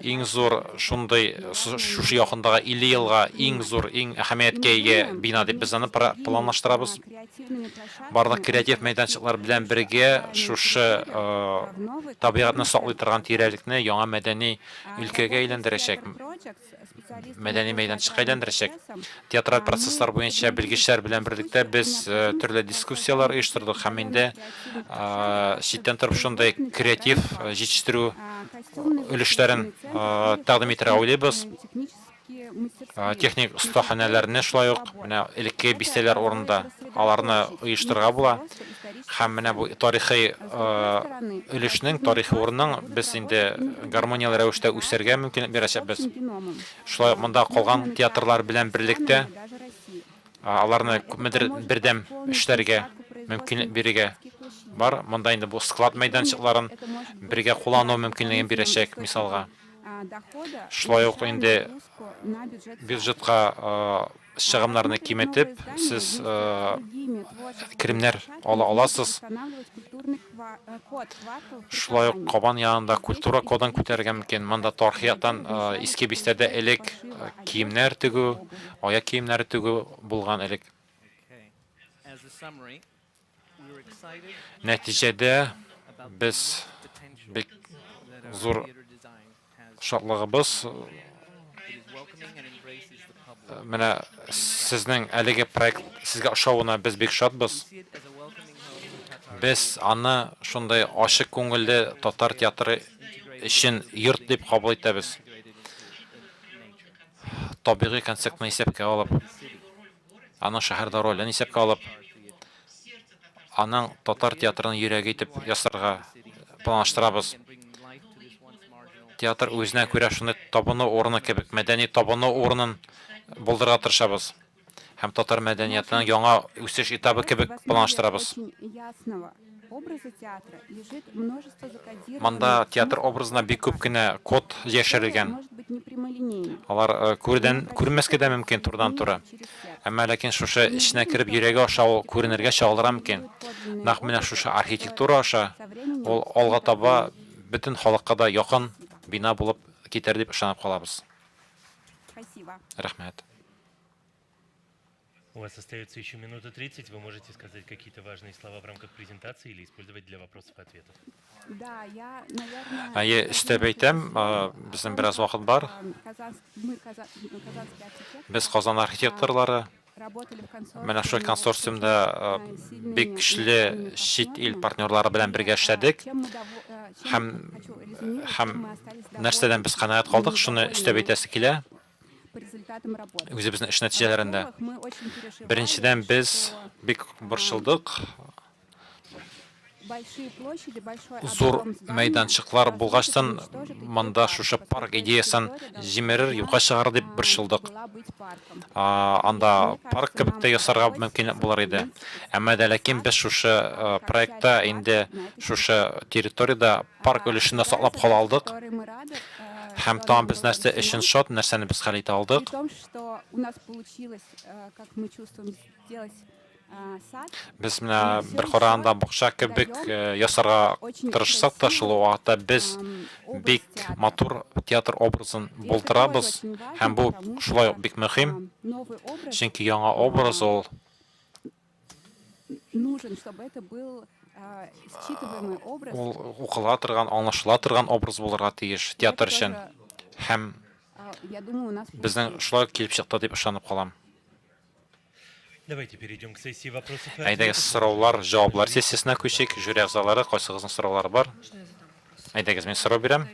Иң зур шундый шушы якындагы 50 елга иң зур, иң әһәмияткә ия бина дип без аны планлаштырабыз. Барлык креатив мәйданчыклар белән бергә шушы табигатьне саклый торган тирәлекне яңа мәдәни өлкәгә әйләндерәчәк. Мәдәни мәйданчыкка әйләндерәчәк. Театраль процесслар буенча белгечләр белән берлектә без төрле дискуссияләр оештырдык һәм инде читтән торып шундый креатив җитештерү өлешләрен тәкъдим итәргә уйлыйбыз. Техник остаханәләрне шулай ук менә элекке бистәләр урынында аларны оештырырга була. Һәм менә бу тарихи өлешнең, тарихи урынның без инде гармонияле рәвештә үсәргә мөмкинлек бирәчәкбез. Шулай ук монда калган театрлар белән берлектә аларны күпмедер бердәм эшләргә мөмкинлек бирергә бар. Монда инде бу склад мәйданчыкларын бергә куллану мөмкинлеген бирәчәк, мисалга. Шулай ук инде бюджетка чыгымнарны киметеп, сез керемнәр ала аласыз. Шулай ук Кабан янында культура кодын күтәрергә мөмкин. Монда тарихи яктан Иске бистәдә элек киемнәр тегү, аяк киемнәре тегү булган элек. Нәтиҗәдә без бик зур шатлыгыбыз менә сезнең әлеге проект сезгә ошавына без бик шатбыз. Без аны шундый ачык күңелле татар театры өчен йорт дип кабул итәбез. Табигый концертны исәпкә алып, аның шәһәрдә ролен исәпкә алып, аның татар театрының йөрәге итеп ясарга планлаштырабыз. Театр үзенә күрә шундый табыну урыны кебек, мәдәни табыну урынын булдырырга тырышабыз. Һәм татар мәдәниятының яңа үсеш этабы кебек планлаштырабыз. Монда театр образына бик күп кенә код яшерелгән. Алар күрдән күренмәскә дә мөмкин турыдан-туры. Әмма ләкин шушы эченә кереп йөрәге аша ул күренергә, чагылырга мөмкин. Нәкъ менә шушы архитектура аша ул алга таба бөтен халыкка да якын бина булып китәр дип ышанып калабыз. Рәхмәт. У вас остается еще минута 30. Вы можете сказать какие-то важные слова в рамках презентации или использовать для вопросов и ответов. Да, я, наверное, Әйе, өстәп әйтәм, безнең бераз вакыт бар. Без Казан архитекторлары менә шул консорциумда бик көчле чит ил партнерлары белән бергә эшләдек. Һәм һәм нәрсәдән без канәгать калдык, шуны өстәп әйтәсе килә. Үзебезнең эш нәтиҗәләрендә. Беренчедән, без бик борчылдык. Зур мәйданчыклар булгачтын, монда шушы парк идеясын җимерер, юкка чыгарыр дип борчылдык. Анда парк кебек тә ясарга мөмкин булыр иде. Әмма дә ләкин без шушы проектта инде шушы территориядә парк өлешен дә саклап кала алдык. Һәм тагын без нәрсә өчен шат, нәрсәне без хәл итә алдык? Без менә бер караганда бакча кебек ясарга тырышсак та, шул ук вакытта без бик матур театр образын булдырабыз. Һәм бу шулай ук бик мөһим, чөнки яңа образ ул ул укыла торган, аңлашыла торган образ булырга тиеш театр өчен. Һәм безнең шулай ук килеп чыкты дип ышанып калам. Давайте перейдем к сессии вопросов и Әйдәгез, ответов. сораулар, җаваплар сессиясенә күчик. Жюри әгъзалары, кайсыгызның сораулары бар? Әйдәгез, мин сорау бирәм.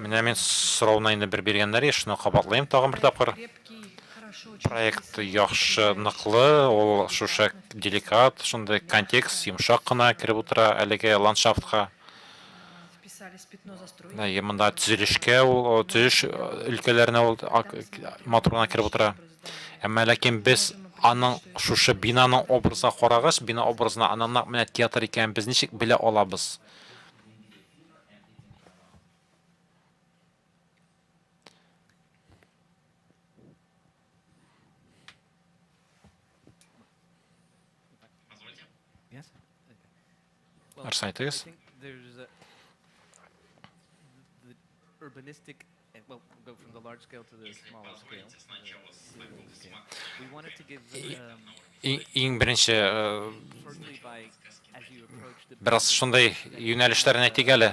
Менә мин сорауны инде бер биргәннәр, шуны кабатлыйм тагын бер тапкыр. Проект яхшы, ныклы, ул шушы деликат, шундый контекст, йомшак кына кереп утыра әлеге ландшафтка. Әйе, монда төзелешкә ул, төзелеш өлкәләренә ул матур гына кереп утыра. Әмма ләкин без аның шушы бинаның образына карагач, бина образына аның нәкъ менә театр икәнен без ничек белә алабыз? Арсен, әйтегез. Иң беренче бераз шундый юнәлешләрен әйтик әле.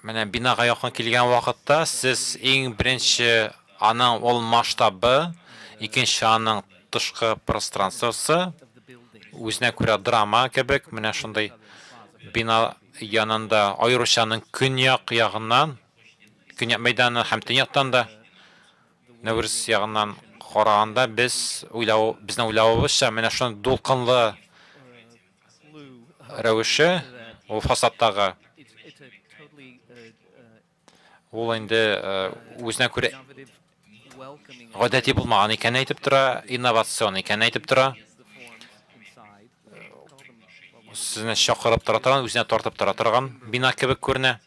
Менә бинага якын килгән вакытта сез иң беренче аның ул масштабы, икенче аның тышкы пространствосы, үзенә күрә драма кебек, менә шундый бина янында, аеруча аның көньяк ягыннан, көньяк мәйданы һәм төньяктан да, Нәүрүз ягыннан караганда без уйлау, безнең уйлавыбызча, менә шундый дулкынлы рәвеше, ул фасадтагы, ул инде үзенә күрә гадәти булмаган икәнен әйтеп тора, инновацион икәнен әйтеп тора. Сезне чакырып тора торган, үзенә тартып тора торган бина кебек күренә.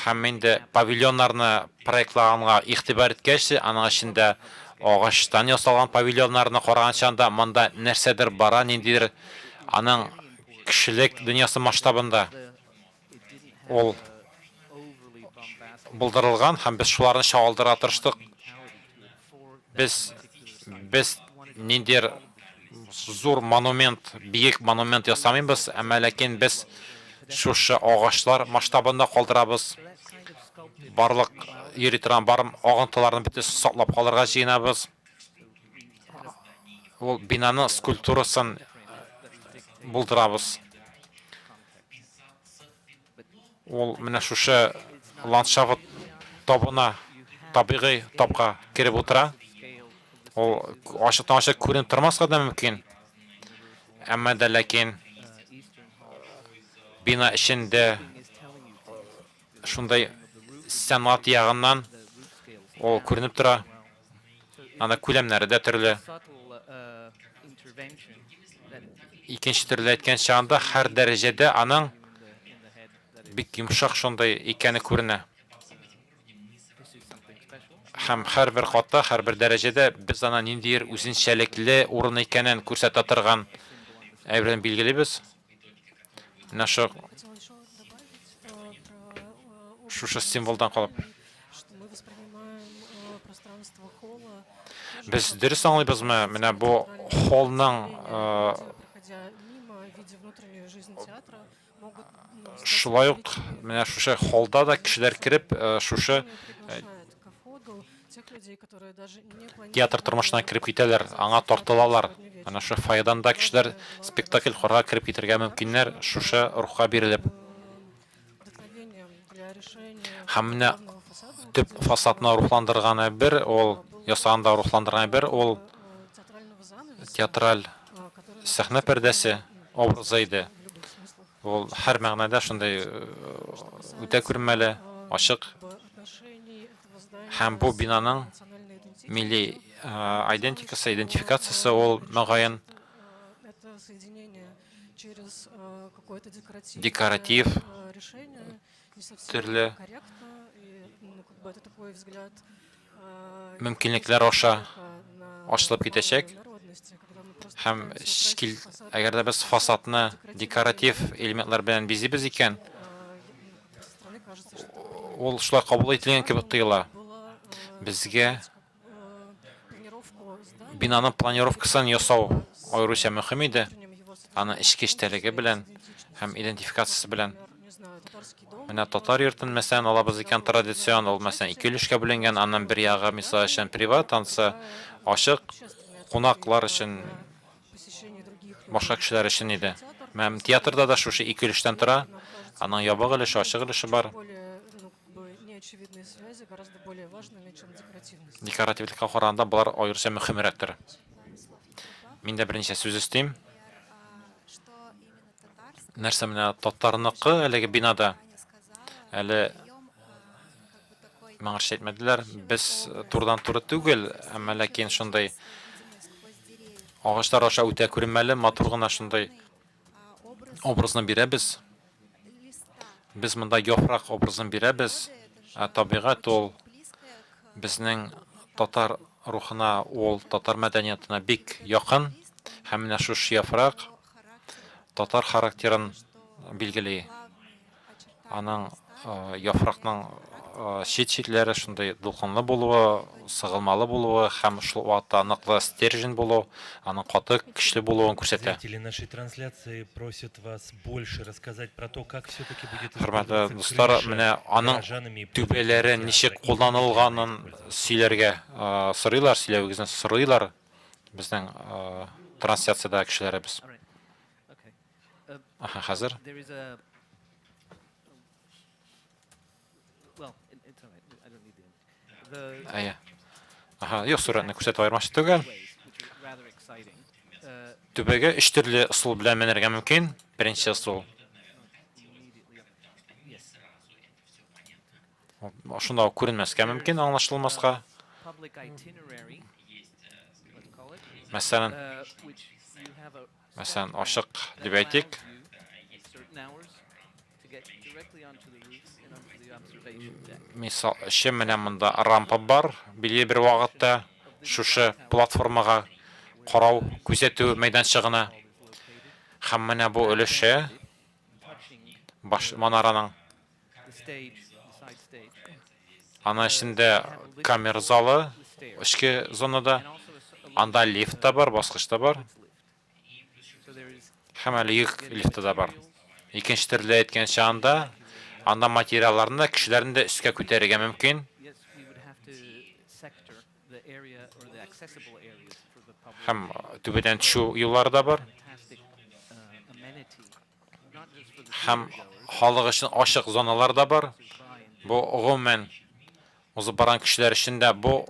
Һәм инде павильоннарны проектлаганга игътибар иткәч, аның эчендә агачтан ясалган павильоннарны караган чагында монда нәрсәдер бара, ниндидер аның кешелек дөньясы масштабында ул булдырылган, һәм без шуларны чагылдырырга тырыштык. Без ниндидер зур монумент, биек монумент ясамыйбыз, әмма ләкин без шушы агачлар масштабында калдырабыз. Барлык йөри торган бар агынтыларны бөтенесен саклап калырга җыенабыз. Ул бинаның скульптурасын булдырабыз. Ул менә шушы ландшафт табына, табигый тапка кереп утыра. Ул ачыктан-ачык күренеп тормаска да мөмкин. Әмма дә ләкин бина эчендә шундай сәнгать ягыннан ул күренеп тора. Анда күләмнәре дә төрле. Икенче төрле әйткән чагында һәр дәрәҗәдә аның бик йомшак шундай икәне күренә. Һәм һәрбер катта, һәрбер дәрәҗәдә без ана ниндидер үзенчәлекле урын икәнен күрсәтә торган әйберне билгелибез. Менә шушы символдан калып. Без дөрес аңлыйбызмы? Менә бу холлның шулай ук менә шушы холлда да кешеләр кереп, шушы театр тормышына кереп китәләр, аңа тартылалар. Менә шушы фойедан да кешеләр спектакль карарга кереп китәргә мөмкиннәр, шушы рухка бирелеп. Һәм менә төп фасадны рухландырган бер, ул ясаганда рухландырган бер, ул театраль сәхнә пәрдәсе образы иде. Ул һәр мәгънәдә шундый үтә күренмәле, ачык. Һәм бу бинаның милли идентикасы, идентификациясе ул мөгаен декоратив төрле мөмкинлекләр аша ачылып китәчәк. Һәм әгәр дә без фасадны декоратив элементлар белән бизибез икән, ул шулай кабул ителгән кебек тоела. Безгә бинаның планировкасын ясау аеруча мөһим иде. Аның эчке эчтәлеге белән һәм идентификациясе белән. Менә татар йортын, мәсәлән, алабыз икән традицион, ул, мәсәлән, ике өлешкә бүленгән, аннан бер ягы, мисал өчен, приват, ансы ачык кунаклар өчен, башка кешеләр өчен иде. Мәм театрда да шушы ике өлештән тора. Аның ябык өлеше, ачык өлеше бар. Декоративлыкка караганда болар аеруча мөһимрәктер. Мин дә берничә сүз өстим. Нәрсә менә татарныкы әлеге бинада әле моңарчы әйтмәделәр. Без турыдан-туры түгел, әмма ләкин шундый агачлар аша үтә күренмәле, матур гына шундый образны бирәбез. Без монда яфрак образын бирәбез. Ә табигать ул безнең татар рухына, ул татар мәдәниятына бик якын. Һәм менә шушы яфрак татар характерын билгели. Аның яфракның чит-читләре шундый дулкынлы булуы, сыгылмалы булуы һәм шул вакытта ныклы стержень булу, аның каты көчле булуын күрсәтә. Зрители нашей трансляции просят вас больше рассказать про то, как все-таки будет Хөрмәтле использоваться дуслар, крыша менә аның горожанами и түбәләре пользователями ничек театра и кулланылганын сөйләргә сорыйлар, сөйләвегезне сорыйлар безнең трансляциядә кешеләребез. Аха, хәзер. Әйе. Аха, юк, сурәтне күрсәтеп аермакчы түгел. Түбәгә өч төрле ысул белән менәргә мөмкин. Беренче ысул. Шунда ук күренмәскә мөмкин, аңлашылмаска. Мәсәлән, ачык дип әйтик. Мисал өчен, менә монда рампа бар, билгеле бер вакытта шушы платформага карау, күзәтү мәйданчыгына. Һәм менә бу өлеше баш манараның. Аның эчендә камера залы, эчке зонада. Анда лифт та бар, баскыч та бар. Һәм әле йөк лифты да бар. Икенче төрле әйткәнчә, анда анда материалларны да, кешеләрне дә өскә күтәрергә мөмкин. Һәм түбәдән төшү юллары да бар. Һәм халык өчен ачык зоналар да бар. Бу гомумән узып барган кешеләр өчен дә бу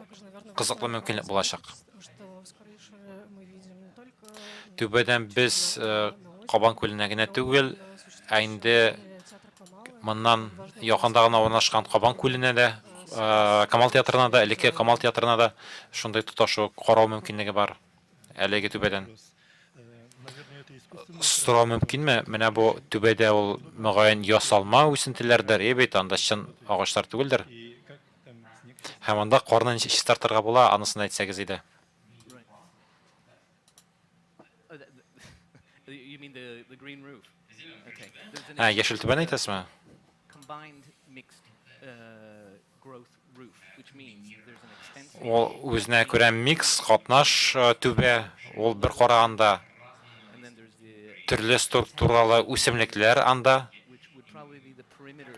кызыклы мөмкинлек булачак. Түбәдән без Кабан күленә генә түгел, ә инде моннан якында гына урнашкан Кабан күленә дә, Камал театрына да, элекке Камал театрына да шундый тоташу карау мөмкинлеге бар әлеге түбәдән. Сорау мөмкинме? Менә бу түбәдә ул мөгаен ясалма үсентеләрдер, е бит, анда чын агачлар түгелдер. Һәм анда карны ничек чистартырга була, анысын әйтсәгез иде. Ә, яшел түбәне әйтәсезме? Ул үзенә күрә микс, катнаш түбә, ул бер караганда төрле структуралы үсемлекләр анда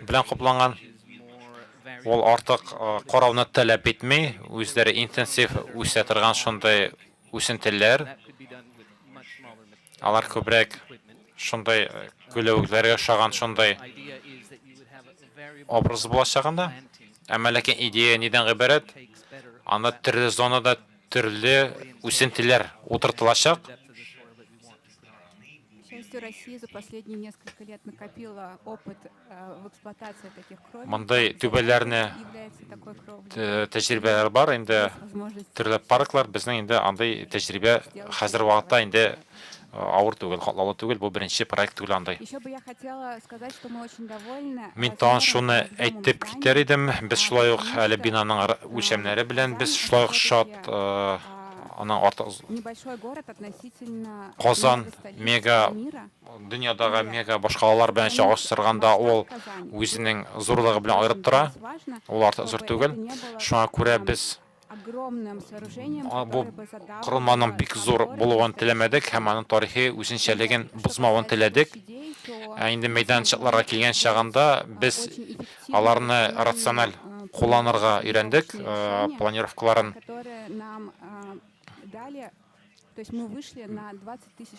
белән капланган. Ул артык карауны таләп итми, үзләре интенсив үсә торган шундый үсентеләр. Алар күбрәк шундый гөләвекләргә ошаган шундый образ булачак анда. Әмма ләкин идея нидән гыйбарәт? Анда төрле зонада төрле үсентеләр утыртылачак. Мондый түбәләрне тәҗрибәләр бар инде, төрле парклар, безнең инде андый тәҗрибә хәзер вакытта инде авыр түгел, катлаулы түгел, бу беренче проект түгел андый. Мин тагын шуны әйтеп китәр идем, без шулай ук әле бинаның үлчәмнәре белән без шулай ук шат, аның артык Казан мега дөньядагы мега башкалалар белән чагыштырганда ул үзенең зурлыгы белән аерып тора. Ул артык зур түгел. Шуңа күрә без бу корылманың бик зур булуын теләмәдек һәм аның тарихи үзенчәлеген бозмавын теләдек. Ә инде мәйданчыкларга килгән чагында без аларны рациональ кулланырга өйрәндек, планировкаларын.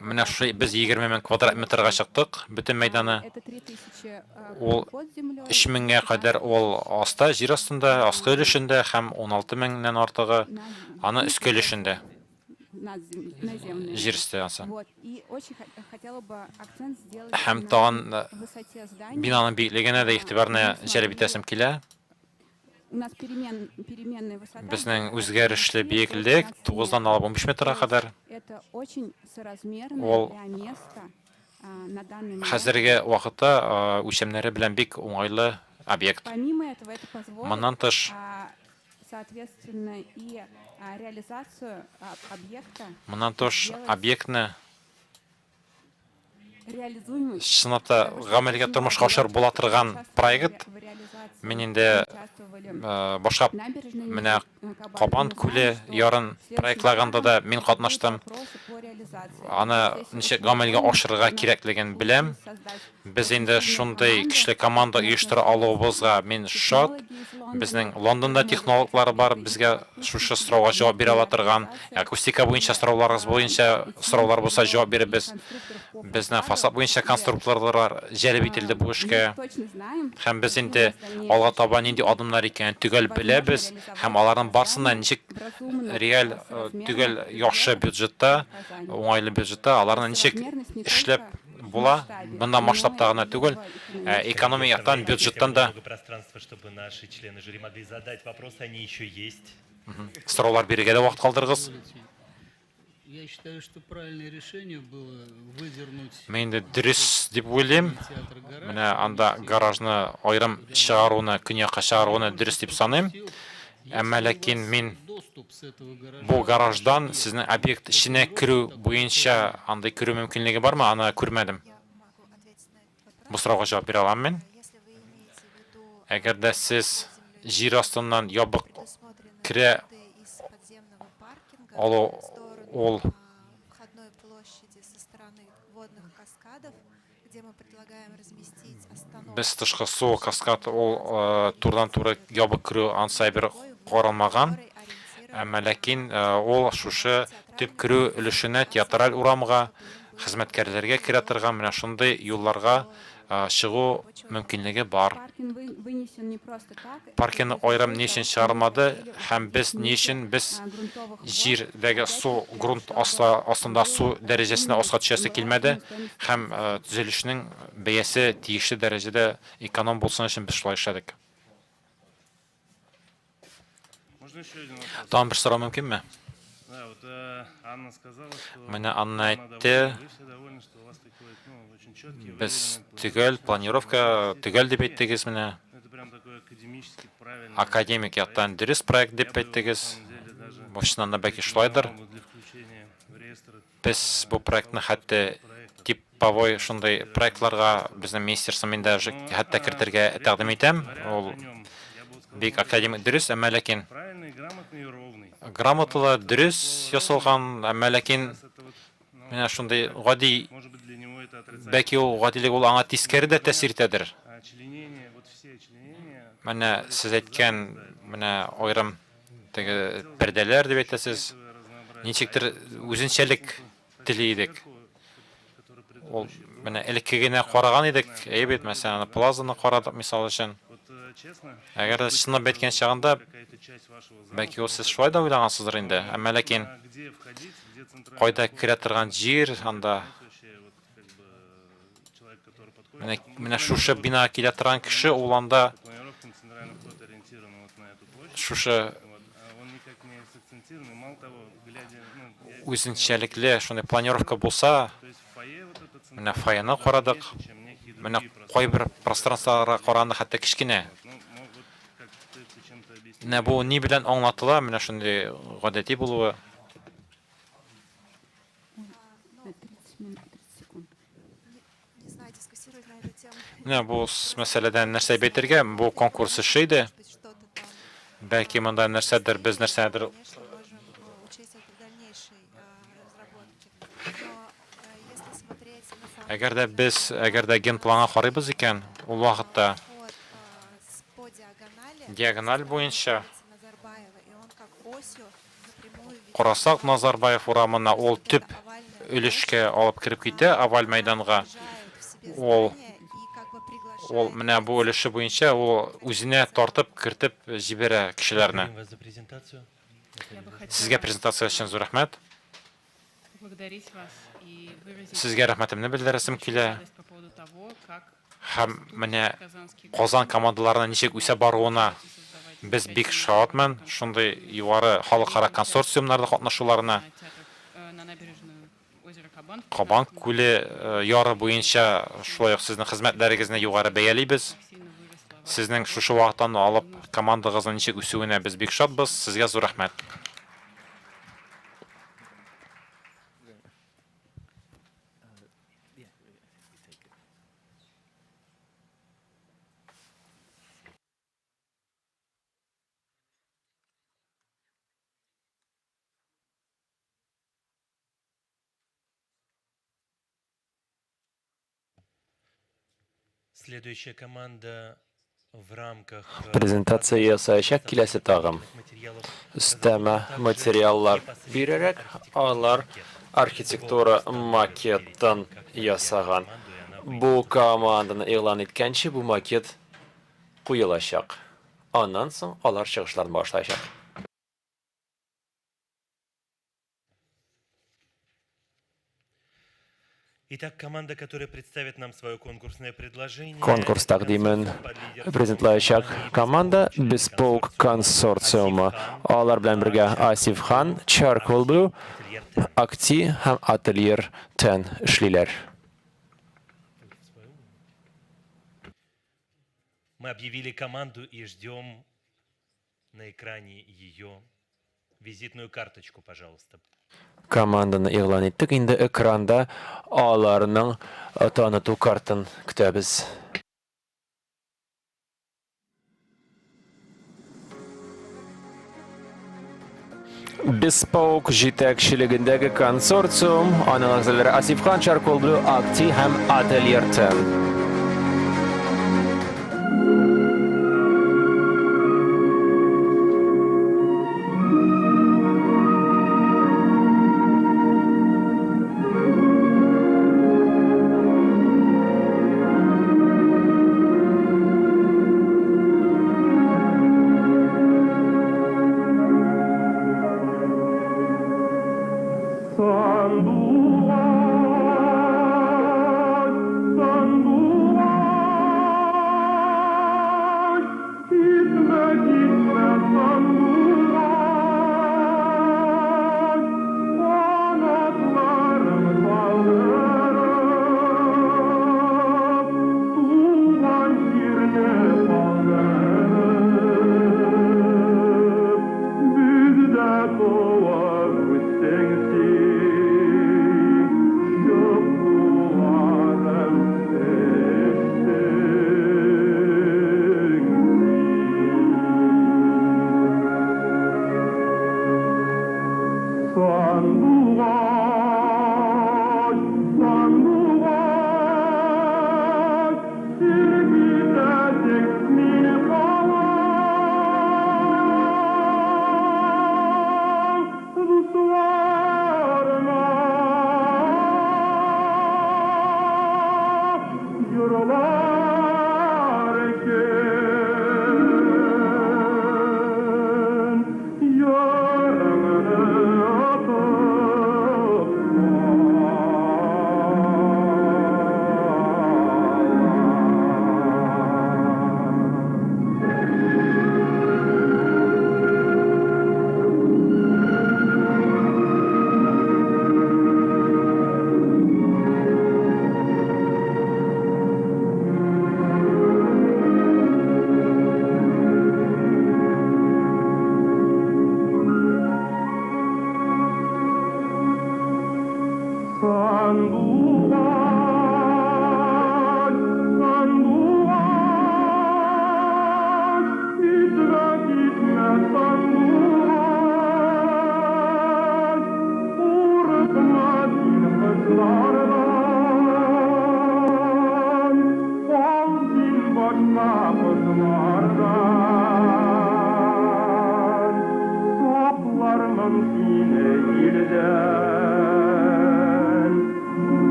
Менә шушы без 20 мең квадрат метрга чыктык, бөтен мәйданы. Ул 3 меңгә кадәр ул аста, җир астында, аскы өлешендә һәм 16 меңнән артыгы аны өске өлешендә. Җир өсте ансы. Һәм тагын бинаның биеклегенә дә игътибарны җәлеп итәсем килә. Безнең үзгәрешле биеклек 9-дан алып 15 метрга кадәр. Ул хәзерге вакытта үлчәмнәре белән бик уңайлы объект. Моннан тыш, моннан тыш объектны Чынлап та гамәлгә тормышка ашырып була торган проект. Мин инде башка менә Кабан күле ярын проектлаганда да мин катнаштым. Аны ничек гамәлгә ашырырга кирәклеген беләм. Без инде шундый көчле команда оештыра алуыбызга мин шат. Безнең Лондонда технологлар бар, безгә шушы сорауга җавап бирә ала торган. Акустика буенча сорауларыгыз буенча сораулар булса җавап бирербез. Безнең фасад буенча конструкторлар җәлеп ителде бу эшкә. Һәм без инде алга таба нинди адымнар икәнен төгәл беләбез һәм аларның барысын да ничек реаль, төгәл яхшы бюджетта, уңайлы бюджетта аларны ничек эшләп була. Монда масштабта гына түгел, ә экономик яктан, бюджеттан да. Сораулар бирергә дә вакыт калдырыгыз. Я считаю, что правильное решение было выдернуть. Мин инде дөрес дип уйлыйм. Менә анда гаражны аерым чыгаруны, көньякка чыгаруны дөрес дип саныйм. Әмма ләкин мин бу гараждан сезнең объект эченә керү буенча андый керү мөмкинлеге бармы, аны күрмәдем. Бу сорауга җавап бирә алам мин. Әгәр дә сез җир астыннан ябык керә алу ул без тышкы су каскад ул турыдан-туры ябык керү ансы әйбер каралмаган. Әмма ләкин ул шушы төп керү өлешенә театраль урамга хезмәткәрләргә керә торган менә шундый юлларга чыгу мөмкинлеге бар. Паркинг аерым ни өчен чыгарылмады һәм без ни өчен без җирдәге су грунт астында су дәрәҗәсенә аска төшәсе килмәде һәм төзелешнең бәясе тиешле дәрәҗәдә эконом булсын өчен без шулай эшләдек. Тагын бер сорау мөмкинме? Менә Анна әйтте, без төгәл планировка, төгәл дип әйттегез менә. Академик яктан дөрес проект дип әйттегез. Бу чыннан да бәлки шулайдыр. Без бу проектны хәтта типовой шундый проектларга безнең министерство мин даже хәтта кертергә тәкъдим итәм. Ул бик академик дөрес, әмма ләкин грамоталы, дөрес ясалган, әмма ләкин менә шундый гади, бәлки ул гадилек ул аңа тискәре дә тәэсир итәдер. Менә сез әйткән менә аерым теге пәрдәләр дип әйтәсез. Ничектер үзенчәлек тели идек. Ул менә элеккегенә караган идек, әйе бит, мәсәлән, аны плазаны карадык, мисал өчен. Әгәр дә чынлап әйткән чагында, бәлки ул сез шулай да уйлагансыздыр инде, әмма ләкин кайда керә торган җир анда менә менә шушы бинага килә торган кеше ул анда шушы үзенчәлекле шундый планировка булса, менә фойены карадык, менә кайбер пространстволарга караганда хәтта кечкенә. Менә бу ни белән аңлатыла, менә шундый гадәти булуы. Менә бу мәсьәләдән нәрсә дип әйтергә, бу конкурс эше иде. Бәлки монда нәрсәдер, без нәрсәдер Әгәр дә без, әгәр дә генпланга карыйбыз икән, ул вакытта диагональ буенча карасак, Назарбаев урамына ул төп өлешкә алып кереп китә, оваль мәйданга. Ул ул менә бу өлеше буенча ул үзенә тартып кертеп җибәрә кешеләрне. Сезгә презентация өчен зур рәхмәт. Сезгә рәхмәтемне белдерәсем килә. Һәм менә Казан командаларының ничек үсә баруына без бик шатмын, шундый югары халыкара консорциумнарда катнашуларына. Кабан күле яры буенча шулай ук сезнең хезмәтләрегезне югары бәялибез. Сезнең шушы вакыттан алып командагызның ничек үсүенә без бик шатбыз. Сезгә зур рәхмәт. Следующая команда в рамках Презентация ясаячак киләсе тагым. Өстәмә материаллар бирерәк, алар архитектура макетын ясаган. Бу команданы игълан иткәнче бу макет куелачак. Аннан соң алар чыгышларын башлаячак. Итак, команда, которая представит нам свое конкурсное предложение, Конкурс тәкъдимен презентлаячак команда Bespoke консорциумы. Алар белән бергә Асиф Хан, Charcoal Blue, Акти һәм Atelier 10 эшлиләр. Мы объявили команду и ждем на экране ее визитную карточку, пожалуйста. Команданы игълан иттек, инде экранда аларның таныту картын көтәбез. Bespoke җитәкчелегендәге консорциум, аның әгъзалары Асифхан, Charcoal Blue, Акти һәм Atelier 10.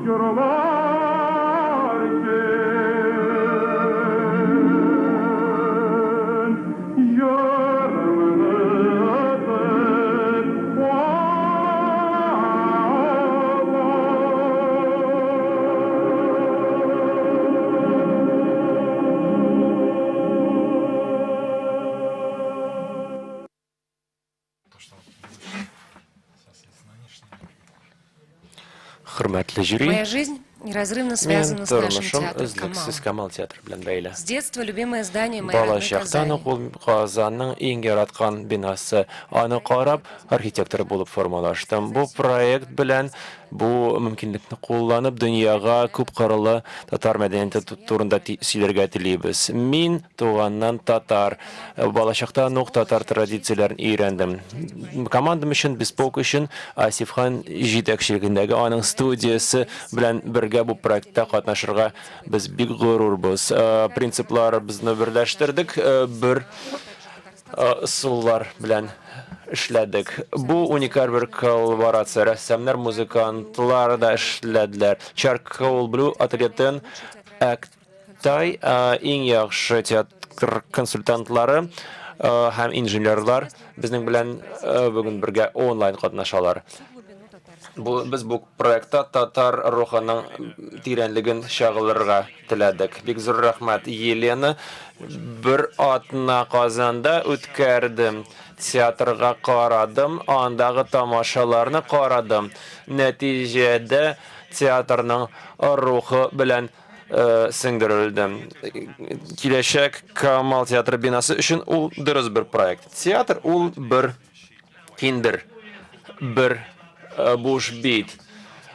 Җырларсың, җырыңны тып Хөрмәтле жюри, Моя жизнь неразрывно минем связана с нашим тормышым театром өзлексез «Камал». Камал театры белән бәйле. С детства любимое здание моей родной Балачактан Казани. ук ул Казанның иң яраткан бинасы. Аны карап, архитектор булып формалаштым. Бу проект белән бу мөмкинлекне кулланып, дөньяга күп кырлы татар мәдәнияте турында сөйләргә телибез. Мин туганнан татар, балачактан ук татар традицияләрен өйрәндем. Командам өчен, Bespoke өчен Асифхан җитәкчелегендәге аның студиясе белән бергә бу проектта катнашырга без бик горурбыз. Принципларыбызны берләштердек, бер ысуллар белән эшләдек. Бу уникаль бер коллаборация. Рәссамнар, музыкантлар да эшләделәр. Charcoal Blue ательетын Әктай иң яхшы театр консультантлары һәм инженерлар безнең белән бүген бергә онлайн катнашалар. Бу, без бу проектта татар рухының тирәнлеген чагылырга теләдек. Бик зур рәхмәт, Елена. Бер атна Казанда үткәрдем. Театрга карадым, андагы тамашаларны карадым. Нәтиҗәдә театрның рухы белән сеңдерелдем. Киләчәк Камал театры бинасы өчен ул дөрес бер проект. Театр ул бер киндер, бер буш бит.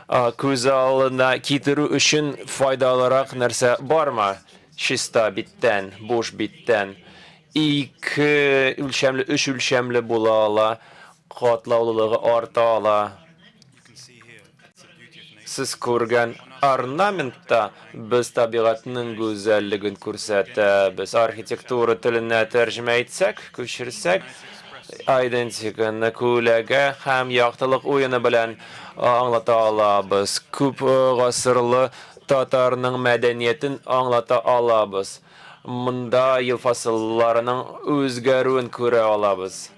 Күз алдына китерү өчен файдалырак нәрсә бармы? Чиста биттән, буш биттән. Ике үлчәмле, өч үлчәмле була ала, катлаулылыгы арта ала. Сез күргән орнаментта без табигатьнең гүзәллеген күрсәтәбез. Архитектура теленә тәрҗемә итсәк, күчерсәк, айдентиканы күләгә һәм яктылык уены белән аңлата алабыз. Күп гасырлы татарның мәдәниятен аңлата алабыз. Монда ел фасылларының үзгәрүен күрә алабыз.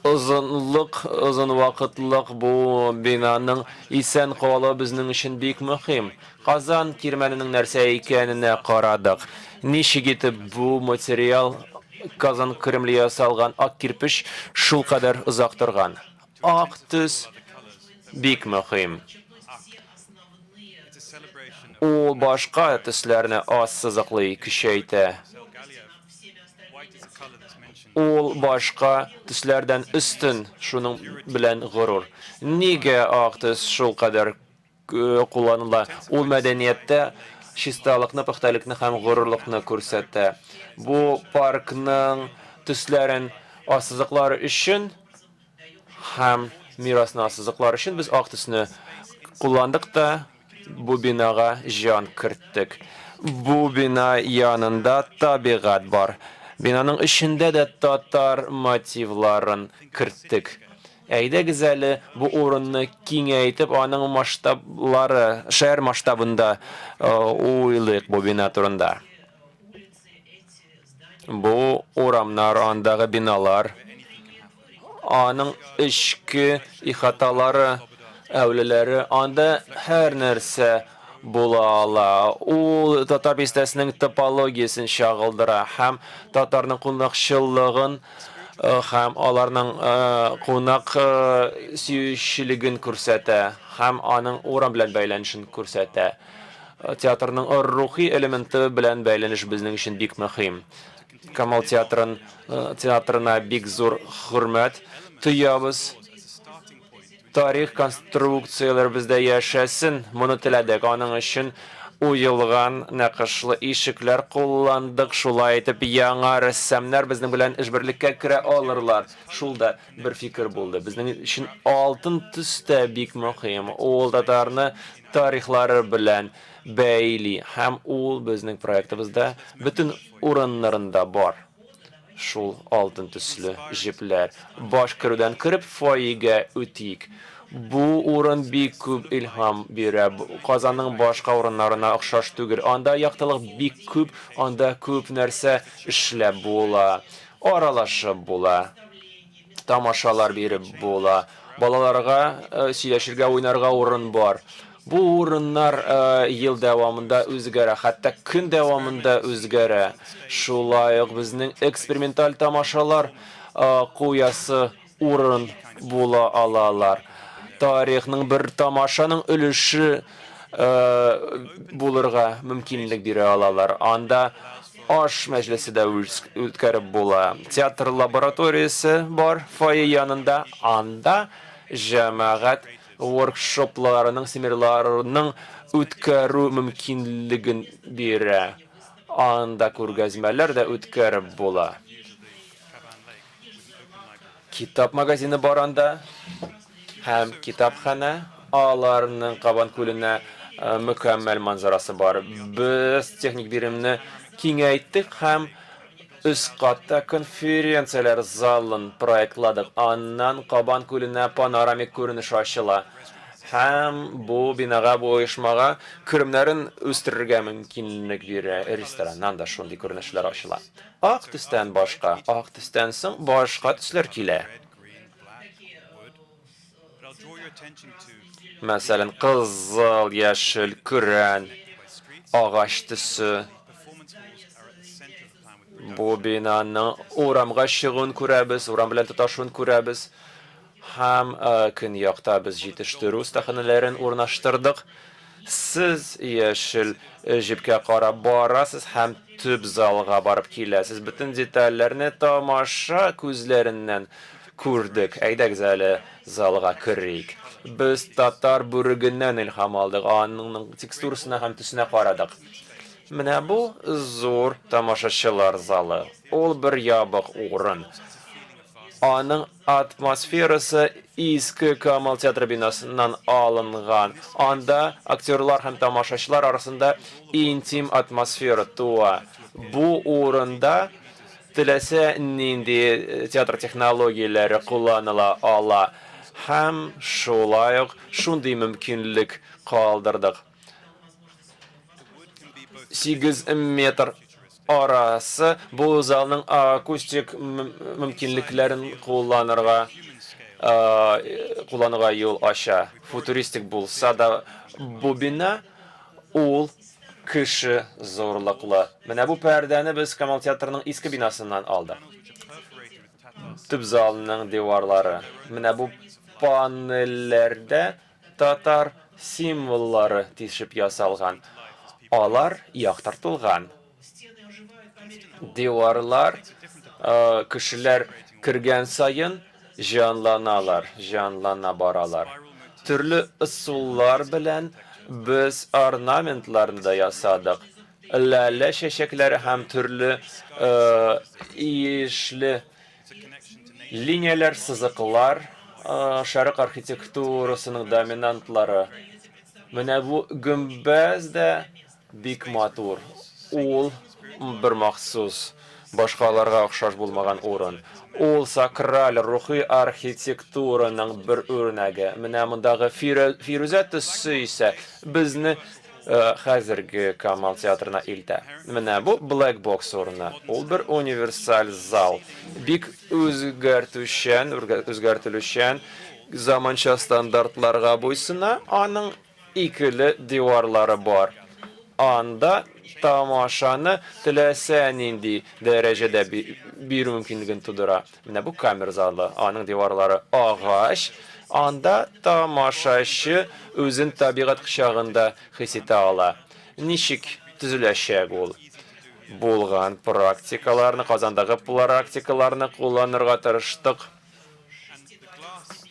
Озынлык, озын вакытлык бу бинаның исән калуы безнең өчен бик мөһим. Казан кирмәненең нәрсә икәненә карадык. Ничек итеп бу материал Казан Кремле ясалган ак кирпеч шулкадәр озак торган. Ак төс бик мөһим. Ул башка төсләрне ассызыклый, көчәйтә. Ул башка төсләрдән өстен, шуның белән горур. Нигә ак төс шулкадәр кулланыла? Ул мәдәнияттә чисталыкны, пөхтәлекне һәм горурлыкны күрсәтә. Бу паркның төсләрен ассызыклар өчен һәм мирасны ассызыклар өчен без ак төсне кулландык та бу бинага җан керттек. Бу бина янында табигать бар. Бинаның эчендә дә татар мотивларын керттек. Әйдәгез әле бу урынны киңәйтеп, аның масштаблары, шәһәр масштабында уйлыйк бу бина турында. Бу урамнар, андагы биналар, аның эчке ихаталары, әүлеләре, анда һәр нәрсә була ала. Ул татар бистәсенең топологиясен чагылдыра һәм татарның кунакчыллыгын һәм аларның кунак сөючелеген күрсәтә һәм аның урам белән бәйләнешен күрсәтә. Театрның рухи элементы белән бәйләнеш безнең өчен бик мөһим. Камал театрын, театрына бик зур хөрмәт тоябыз. Тарих конструкцияләр бездә яшәсен, моны теләдек. Аның өчен уелган нәкышлы ишекләр кулландык. Шулай итеп, яңа рәссамнар безнең белән эшберлеккә керә алырлар. Шул да бер фикер булды. Безнең өчен алтын төс тә бик мөһим. Ул татарны тарихлары белән бәйли һәм ул безнең проектыбызда бөтен урыннарында бар. Шул алтын төсле җепләр. Баш керүдән кереп фойега үтик. Бу урын бик күп илһам бирә. Казанның башка урыннарына охшаш түгел. Анда яктылык бик күп, анда күп нәрсә эшләп була, аралашып була, тамашалар биреп була. Балаларга сөйләшергә, уйнарга урын бар. Бу урыннар ел дәвамында үзгәрә, хәтта көн дәвамында үзгәрә. Шулай ук безнең эксперименталь тамашалар куясы урын була алалар. Тарихның бер тамашаның өлеше булырга мөмкинлек бирә алалар. Анда аш мәҗлесе дә үткәреп була. Театр лабораториясе бар фойе янында. Анда җәмәгать воркшопларының, семинарларының үткәрү мөмкинлеген бирә. Анда күргәзмәләр дә үткәреп була. Китап магазины бар анда һәм китапханә. Аларның Кабан күленә мөкәммәл манзарасы бар. Без техник биремне киңәйттек һәм өс катта конференцияләр залын проектладык. Аннан Кабан күленә панорамик күренеш ачыла. Һәм бу бинага, бу оешмага керемнәрен үстерергә мөмкинлек бирә. Рестораннан да шундый күренешләр ачыла. Ак төстән башка, ак төстән соң башка төсләр килә. Мәсәлән, кызыл, яшел, көрән, агач төсе. Бу бинаның урамга чыгуын күрәбез, урам белән тоташуын күрәбез. Һәм көньякта без җитештерү остаханәләрен урнаштырдык. Сез яшел җепкә карап барасыз һәм төп залга барып киләсез. Бөтен детальләрне тамаша күзләреннән күрдек. Әйдәгез әле залга керик. Без татар бүрегеннән илһам алдык, аның текстурасына һәм төсенә карадык. Менә бу зур тамашачылар залы. Ул бер ябык урын. Аның атмосферасы иске Камал театры бинасыннан алынган. Анда актерлар һәм тамашачылар арасында интим атмосфера туа. Бу урында теләсә нинди театр технологияләре кулланыла ала. Һәм шулай ук шундый мөмкинлек калдырдык. 8 метр арасы бу залның акустик мөмкинлекләрен кулланырга куллануга юл ача. Футуристик булса да, бу бина ул кеше зурлыклы. Менә бу пәрдәне без Камал театрының иске бинасыннан алдык. Төп залның диварлары. Менә бу панельләрдә татар символлары тишеп ясалган. Алар яктыртылган. Диварлар кешеләр кергән саен җанланалар, җанлана баралар. Төрле ысуллар белән без орнаментларны да ясадык. Ләлә чәчәкләре һәм төрле иешле линияләр, сызыклар, шәрык архитектурасының доминантлары. Менә бу гөмбәз дә бик матур. Ул бер махсус, башкаларга охшаш булмаган урын. Ул сакраль рухи архитектураның бер үрнәге. Менә мондагы фирүзә төсе исә безне хәзерге Камал театрына илтә. Менә бу Black Box урыны. Ул бер универсаль зал. Бик үзгәртүчән, үзгәртелүчән, заманча стандартларга буйсына, аның икеле диварлары бар. Анда тамашаны теләсә нинди дәрәҗәдә бирү мөмкинлеген тудыра. Менә бу камера залы, аның диварлары агач, анда тамашачы үзен табигать кочагында хис итә ала. Ничек төзеләчәк ул? Булган практикаларны, Казандагы практикаларны кулланырга тырыштык.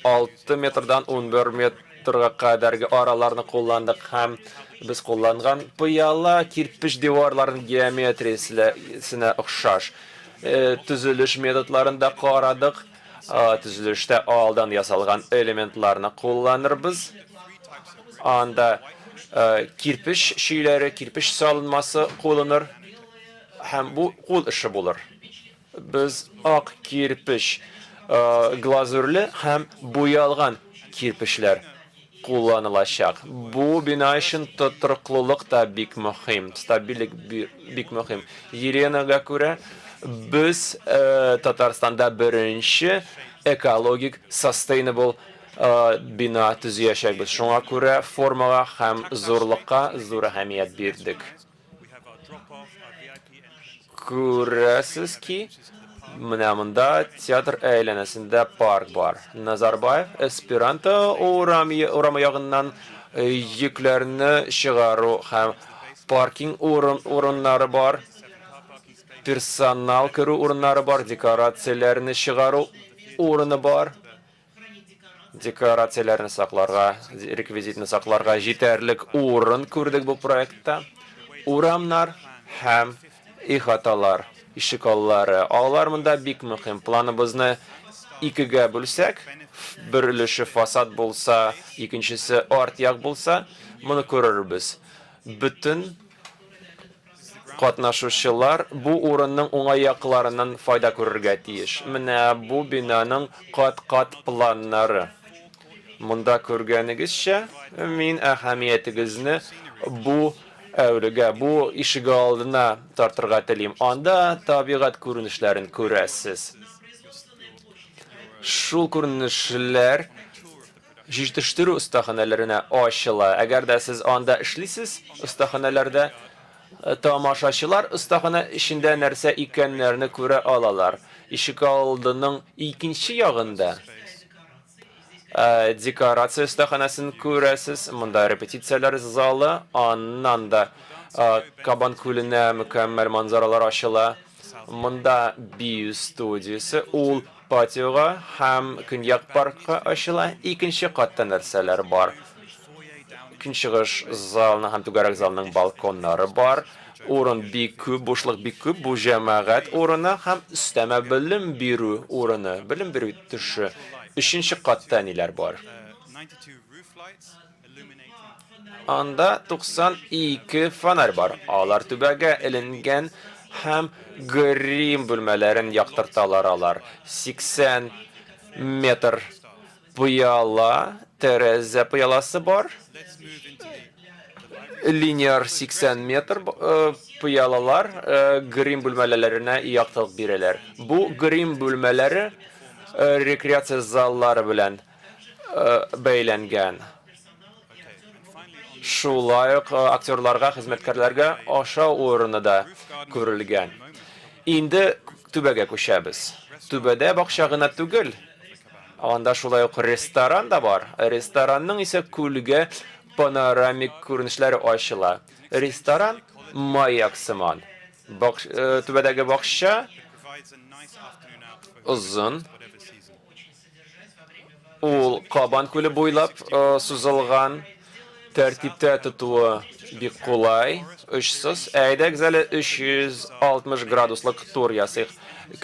6 метрдан 11 метрга кадәрге араларны кулландык һәм без кулланган пыяла кирпеч диварларының геометриясенә охшаш. Төзелеш методларын да карадык. Төзелештә алдан ясалган элементларны кулланырбыз. Анда кирпеч чөйләре, кирпеч салынмасы кулланыр һәм бу кул эше булыр. Без ак кирпеч, глазурьле һәм буялган кирпечләр кулланылачак. Бу бина өчен тотрыклылык та бик мөһим, стабильлек бик мөһим. Еленага күрә, без Татарстанда беренче экологик sustainable бина төзиячәкбез. Шуңа күрә формага һәм зурлыкка зур әһәмият бирдек. Күрәсез ки, менә монда театр әйләнәсендә парк бар. Назарбаев Эсперанто урамы ягыннан йөкләрне чыгару һәм паркинг урыннары бар, персонал керү урыннары бар, декорацияләрне чыгару урыны бар. Декорацияләрне сакларга, реквизитны сакларга җитәрлек урын күрдек бу проектта. Урамнар һәм ихаталар, ишек аллары. Алар монда бик мөһим. Планыбызны икегә бүлсәк, бер өлеше фасад булса, икенчесе арт як булса, моны күрербез. Бөтен Катнашучылар бу урынның уңай якларыннан файда күрергә тиеш. Менә бу бинаның кат-кат планнары. Монда күргәнегезчә, мин әһәмиятегезне бу әүлегә, бу ишегалдына тартырга телим. Анда табигать күренешләрен күрәсез. Шул күренешләр җитештерү остаханәләренә ачыла. Әгәр дә сез анда эшлисез, остаханәләрдә, тамашачылар остаханә эчендә нәрсә икәннәрне күрә алалар. Ишегалдының икенче ягында декорация остаханәсен күрәсез. Монда репетицияләр залы, аннан да Кабан күленә мөкәммәл манзаралар ачыла. Монда бию студиясе, ул патиога һәм Көньяк паркка ачыла. Икенче катта нәрсәләр бар? Көнчыгыш залның һәм түгәрәк залның балконнары бар. Урын бик күп, бушлык бик күп. Бу җәмәгать урыны һәм өстәмә белем бирү урыны, белем бирү төше. Өченче катта ниләр бар? Анда 92 фонарь бар. Алар түбәгә эленгән һәм грим бүлмәләрен яктырталар алар. 80 метр пыяла, тәрәзә пыяласы бар. Линеар 80 метр пыялалар грим бүлмәләренә яктылык бирәләр. Бу грим бүлмәләре рекреация заллары белән бәйләнгән. Шулай ук актерларга, хезмәткәрләргә ашау урыны да күрелгән. Инде түбәгә күчәбез. Түбәдә бакча гына түгел, анда шулай ук ресторан да бар. Ресторанның исә күлгә панорамик күренешләре ачыла. Ресторан маяк сыман. Түбәдәге бакча озын. Ул Кабан күле буйлап сузылган, тәртиптә тотуы бик кулай, очсыз. Әйдәгез әле 360 градуслык тур ясыйк.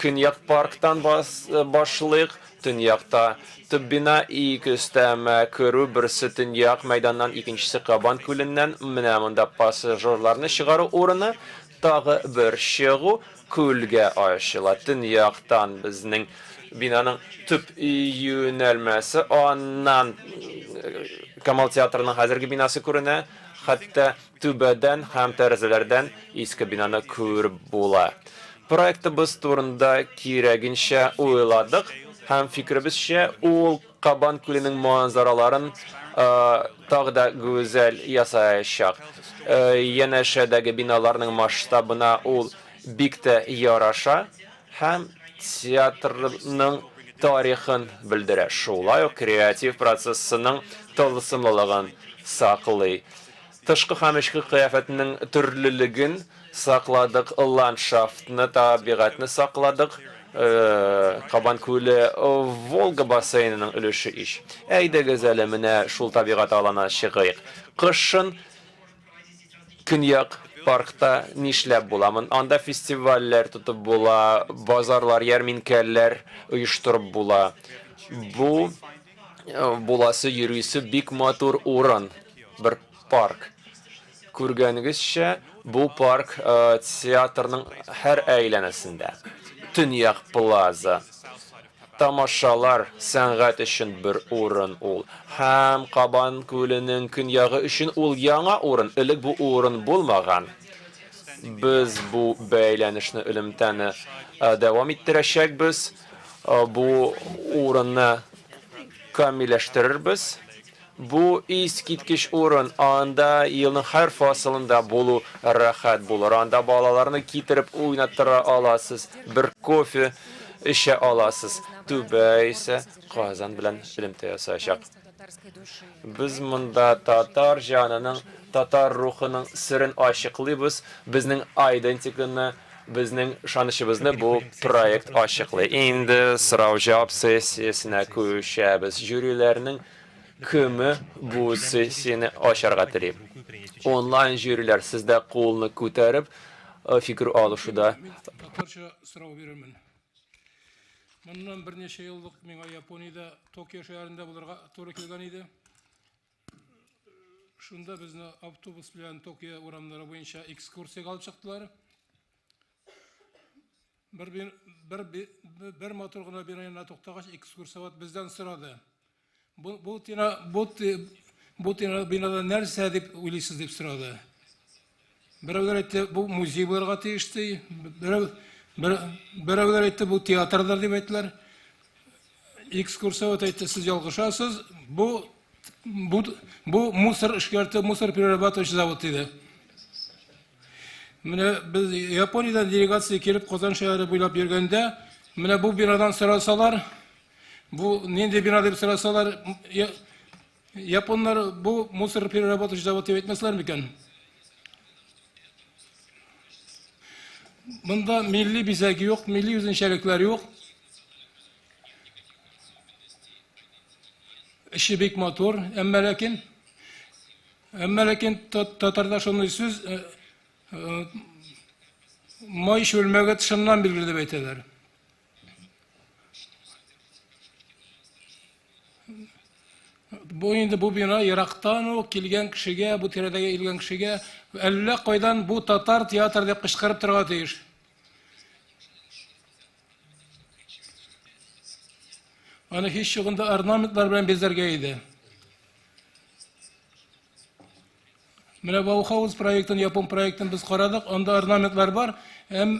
Көньяк парктан башлыйк, төньякта төп бина, ике өстәмә керү, берсе төньяк мәйданнан, икенчесе Кабан күленнән. Менә монда пассажирларны чыгару урыны, тагы бер чыгу күлгә ачыла. Төньяктан безнең бинаның төп юнәлмәсе, аннан Камал театрының хәзерге бинасы күренә, хәтта түбәдән һәм тәрәзәләрдән иске бинаны күреп була. Проектыбыз турында кирәгенчә уйладык һәм, фикеребезчә, ул Кабан күленең манзараларын тагы да гүзәл ясаячак. Янәшәдәге биналарның масштабына ул бик тә яраша һәм театрның тарихын белдерә, шулай ук креатив процессының тылсымлылыгын саклый. Тышкы һәм эчке кыяфәтнең төрлелеген сакладык, ландшафтны, табигатьне сакладык. Кабан күле Волга бассейнының өлеше ич. Әйдәгез әле менә шул табигать аланына чыгыйк. Кышын Көньяк паркта нишләп була? Анда фестивальләр тотып була, базарлар, ярминкәләр оештырып була. Бу буласы йөрисе бик матур урын, бер парк. Күргәнегезчә, бу парк театрның һәр әйләнәсендә. Төньяк Плаза. Тамашалар, сәнгать өчен бер урын ул. Һәм Кабан күленең көньягы өчен ул яңа урын, элек бу урын булмаган. Без бу бәйләнешне, элемтәне дәвам иттерәчәкбез, бу урынны камилләштерербез. Бу искиткеч урын, анда елның һәр фасылында булу рәхәт булыр. Анда балаларны китереп уйнаттыра аласыз, бер кофе эчә аласыз. Түбә исә Казан белән элемтә ясаячак. Без монда татар җанының, татар рухының серен ачыклыйбыз, безнең айдентиканы, безнең ышанычыбызны бу проект ачыклый. Инде сорау-җавап сессиясенә күчәбез. Жюриләрнең кеме бу сессияне ачарга тели? Онлайн жюриләр, сез дә кулны күтәреп, фикер алышуда. Татарча сорау бирермен. Моннан берничә еллык миңа Япониядә, Токио шәһәрендә булырга туры килгән иде. Шунда безне автобус белән Токио урамнары буенча экскурсиягә алып чыктылар. Бер, бер, бер, матур гына бина янына туктагач, экскурсовод бездән сорады. Бу, бу, тина, бу, бу тина, бинада нәрсә дип уйлыйсыз дип сорады. Берәүләр әйтте, бу музей булырга тиеш ди. Берәү, бер, берәүләр әйтте, бу театрдыр дип әйттеләр. Экскурсовод әйтте, сез ялгышасыз, бу бу бу мусор эшкәртү, мусор перерабатывающий завод диде. Менә без Япониядән делегация килеп Казан шәһәре буйлап йөргәндә, менә бу бинадан сорасалар, бу нинди бина дип сорасалар, японнар бу мусор перерабатывающий завод дип әйтмәсләр микән? Монда милли бизәк юк, милли үзенчәлекләр юк. Эше бик матур, әмма ләкин әмма ләкин татарда шундый сүз май чүлмәге тышыннан билгеле дип әйтәләр. Бу инде бу бина ерактан ук килгән кешегә, бу тирәдәге килгән кешегә әллә кайдан бу татар театр дип кычкырып торырга тиеш. Аны һич югында орнаментлар белән бизәргә иде. Менә Баухаус проектын, япон проектын без карадык, анда орнаментлар бар, әм,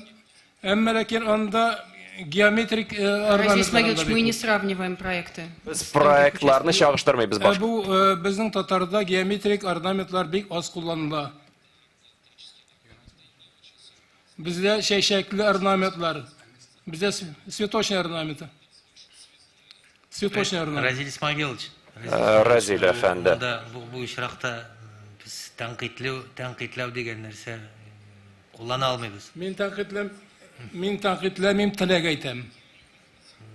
әмма ләкин анда геометрик Разиль Исмагилович, мы не сравниваем проекты. Без проектларны чагыштырмыйбыз баш. Бу безнең татарда геометрик орнаментлар бик аз кулланыла. Бездә чәчәкле орнаментлар. Бездә цветочный орнаменты. Цветочный орнамент. Разиль Исмагилович. Разиль әфәнде. Монда бу, бу очракта без тәнкыйтьләү, тәнкыйтьләү дигән нәрсә куллана алмыйбыз. Мин тәнкыйтьләм, мин тәнкыйтьләмим, теләк әйтәм.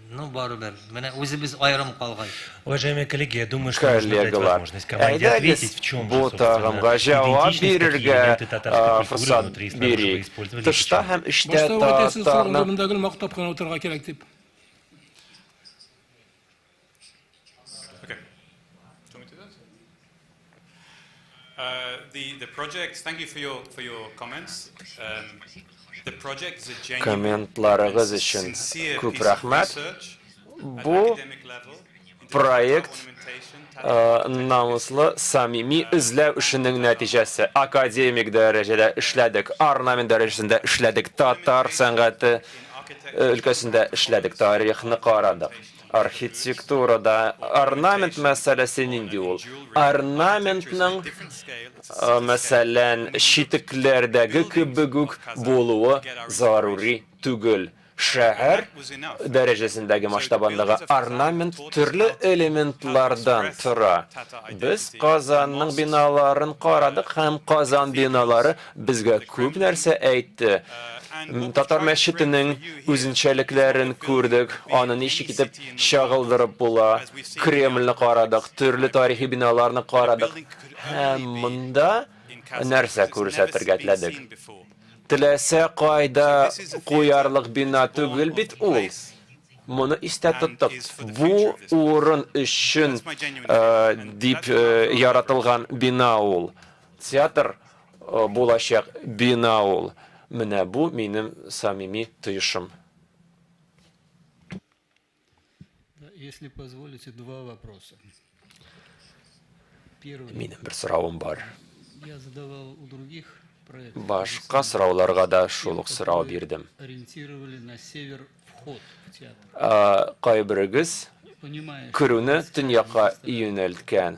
Ну, барыбер. Менә үзебез аерым калгач. Уважаемые коллеги, я думаю, что нужно дать Коллегалар, возможность команде әйдәгез ответить, в чем же, бу собственно, тагымга җавап идентичность, какие бирергә элементы татарской культуры форсат внутри снаружи вы бирик. использовали, Тышта почему? һәм эчтә Башта ук әйтәсез, татарның монда гел мактап кына утырырга кирәк дип. Okay. Do you want me to do that? The project, thank you for your comments. The project is a genuine Комментларыгыз өчен күп рәхмәт. Бу проект намуслы, самими эзләү эшенең нәтиҗәсе. Академик дәрәҗәдә эшләдек, орнамент дәрәҗәсендә эшләдек, татар сәнгате өлкәсендә эшләдек, тарихны карадык. Архитектурада орнамент мәсьәләсе нинди ул? Орнаментның, мәсәлән, читекләрдәге кебек үк булуы зарури түгел. Шәһәр дәрәҗәсендәге масштабындагы орнамент төрле элементлардан тора. Без Казанның биналарын карадык һәм Казан биналары безгә күп нәрсә әйтте. Татар мәчетенең үзенчәлекләрен күрдек, аны ничек итеп чагылдырып була. Кремльне карадык, төрле тарихи биналарны карадык. Һәм монда нәрсә күрсәтергә теләдек? Теләсә кайда куярлык бина түгел бит ул. Моны истә тоттык. Бу урын өчен дип яратылган бина ул. Театр булачак бина ул. Менә бу минем самими тоешым. Если позволите, два вопроса. Первый. Минем бер соравым бар. Я задавал у других проектов. Башка сорауларга да шул ук сорау бирдем. Ориентировали на север вход в театр. Кайберегез Понимая, керүне төньякка юнәлткән.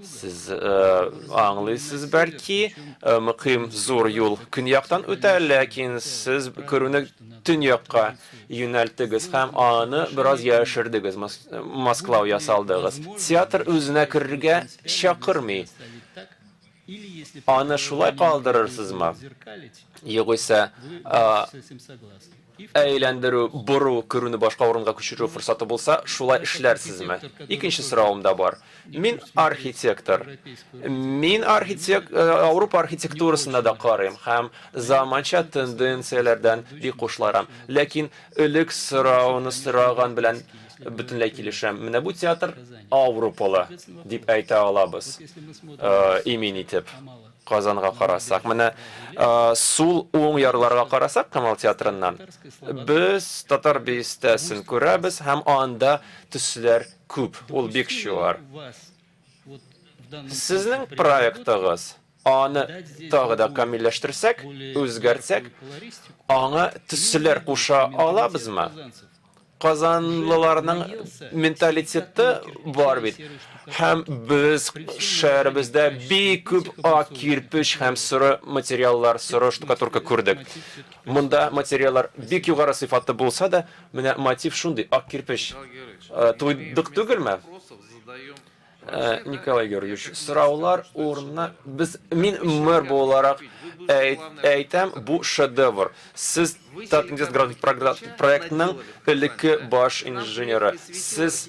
Сез аңлыйсыз, бәлки, мөһим зур юл көньяктан үтә, ләкин сез керүне төньякка юнәлттегез һәм аны бераз яшердегез, масклау ясалдыгыз. Театр үзенә керергә чакырмый. Аны шулай калдырырсызмы? Югыйсә, әйләндерү, бору, керүне башка урынга күчерү форсаты булса, шулай эшләрсезме? Икенче соравым да бар. Мин архитектор. Мин архитек, Ауропа архитектурасына да карыйм һәм заманча тенденцияләрдән бик хушланам. Ләкин элек сорауны сораган белән бөтенләй килешәм. Менә бу театр Ауропалы дип әйтә алабыз. Имин итеп. Казанга карасак, менә сул уң ярларга карасак Камал театрыннан, без Татар бистәсен күрәбез һәм анда төсләр күп, ул бик чуар. Сезнең проектыгыз, аны тагы да камилләштерсәк, үзгәртсәк, аңа төсләр куша алабызмы? Казанлыларның менталитеты бар бит. Һәм без шәһәребездә бик күп ак кирпеч һәм соры материаллар, соры штукатурка күрдек. Монда материаллар бик югары сыйфатлы булса да, менә мотив шундый, ак кирпеч. Туйдык түгелме? Николай Георгиевич, сораулар урынына без, мин мэр буларак әйтәм, бу шедевр. Сез Татинвестград проектының элекке баш инженеры. Сез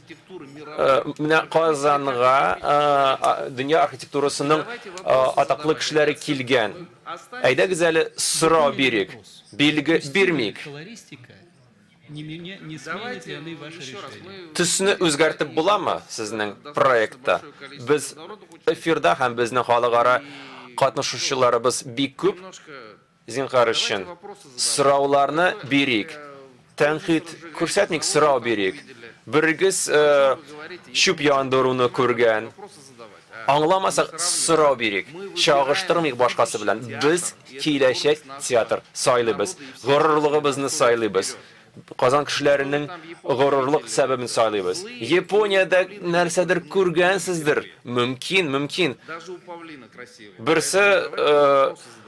менә Казанга дөнья архитектурасының атаклы кешеләре килгән. Әйдәгез әле сорау бирик, билге бирмик. Төсне үзгәртеп буламы сезнең проектта? Без эфирда һәм безнең халыкара катнашучыларыбыз бик күп. Зинһар өчен, сорауларны бирик. Тәнкыйть күрсәтмик, сорау бирик. Берегез чүп яндыруны күргән. Аңламасак, сорау бирик. Чагыштырмыйк башкасы белән. Без киләчәк театр сайлыйбыз. Горурлыгыбызны сайлыйбыз. Казан кешеләренең горурлык сәбәбен сайлыйбыз. Япониядә нәрсәдер күргәнсездер. Мөмкин, мөмкин. Берсе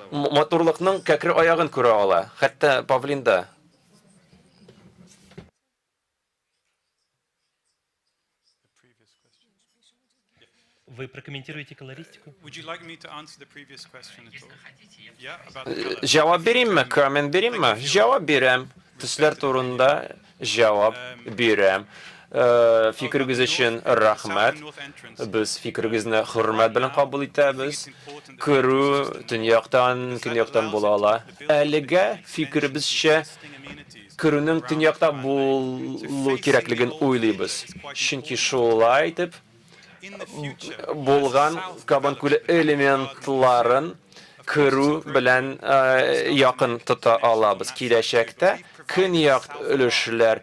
матурлыкның кәкре аягын күрә ала. Хәтта павлинда. Вы прокомментируете колористику? Җавап биримме? Коммент биримме? Җавап бирәм. Төсләр турында җавап бирәм. Фикерегез өчен рәхмәт. Без фикерегезне хөрмәт белән кабул итәбез. Керү төньяктан, көньяктан була ала. Әлегә фикеребезчә, керүнең төньякта булу кирәклеген уйлыйбыз. Чөнки шулай итеп булган Кабан күле элементларын керү белән якын тота алабыз. Киләчәктә көньяк өлешләр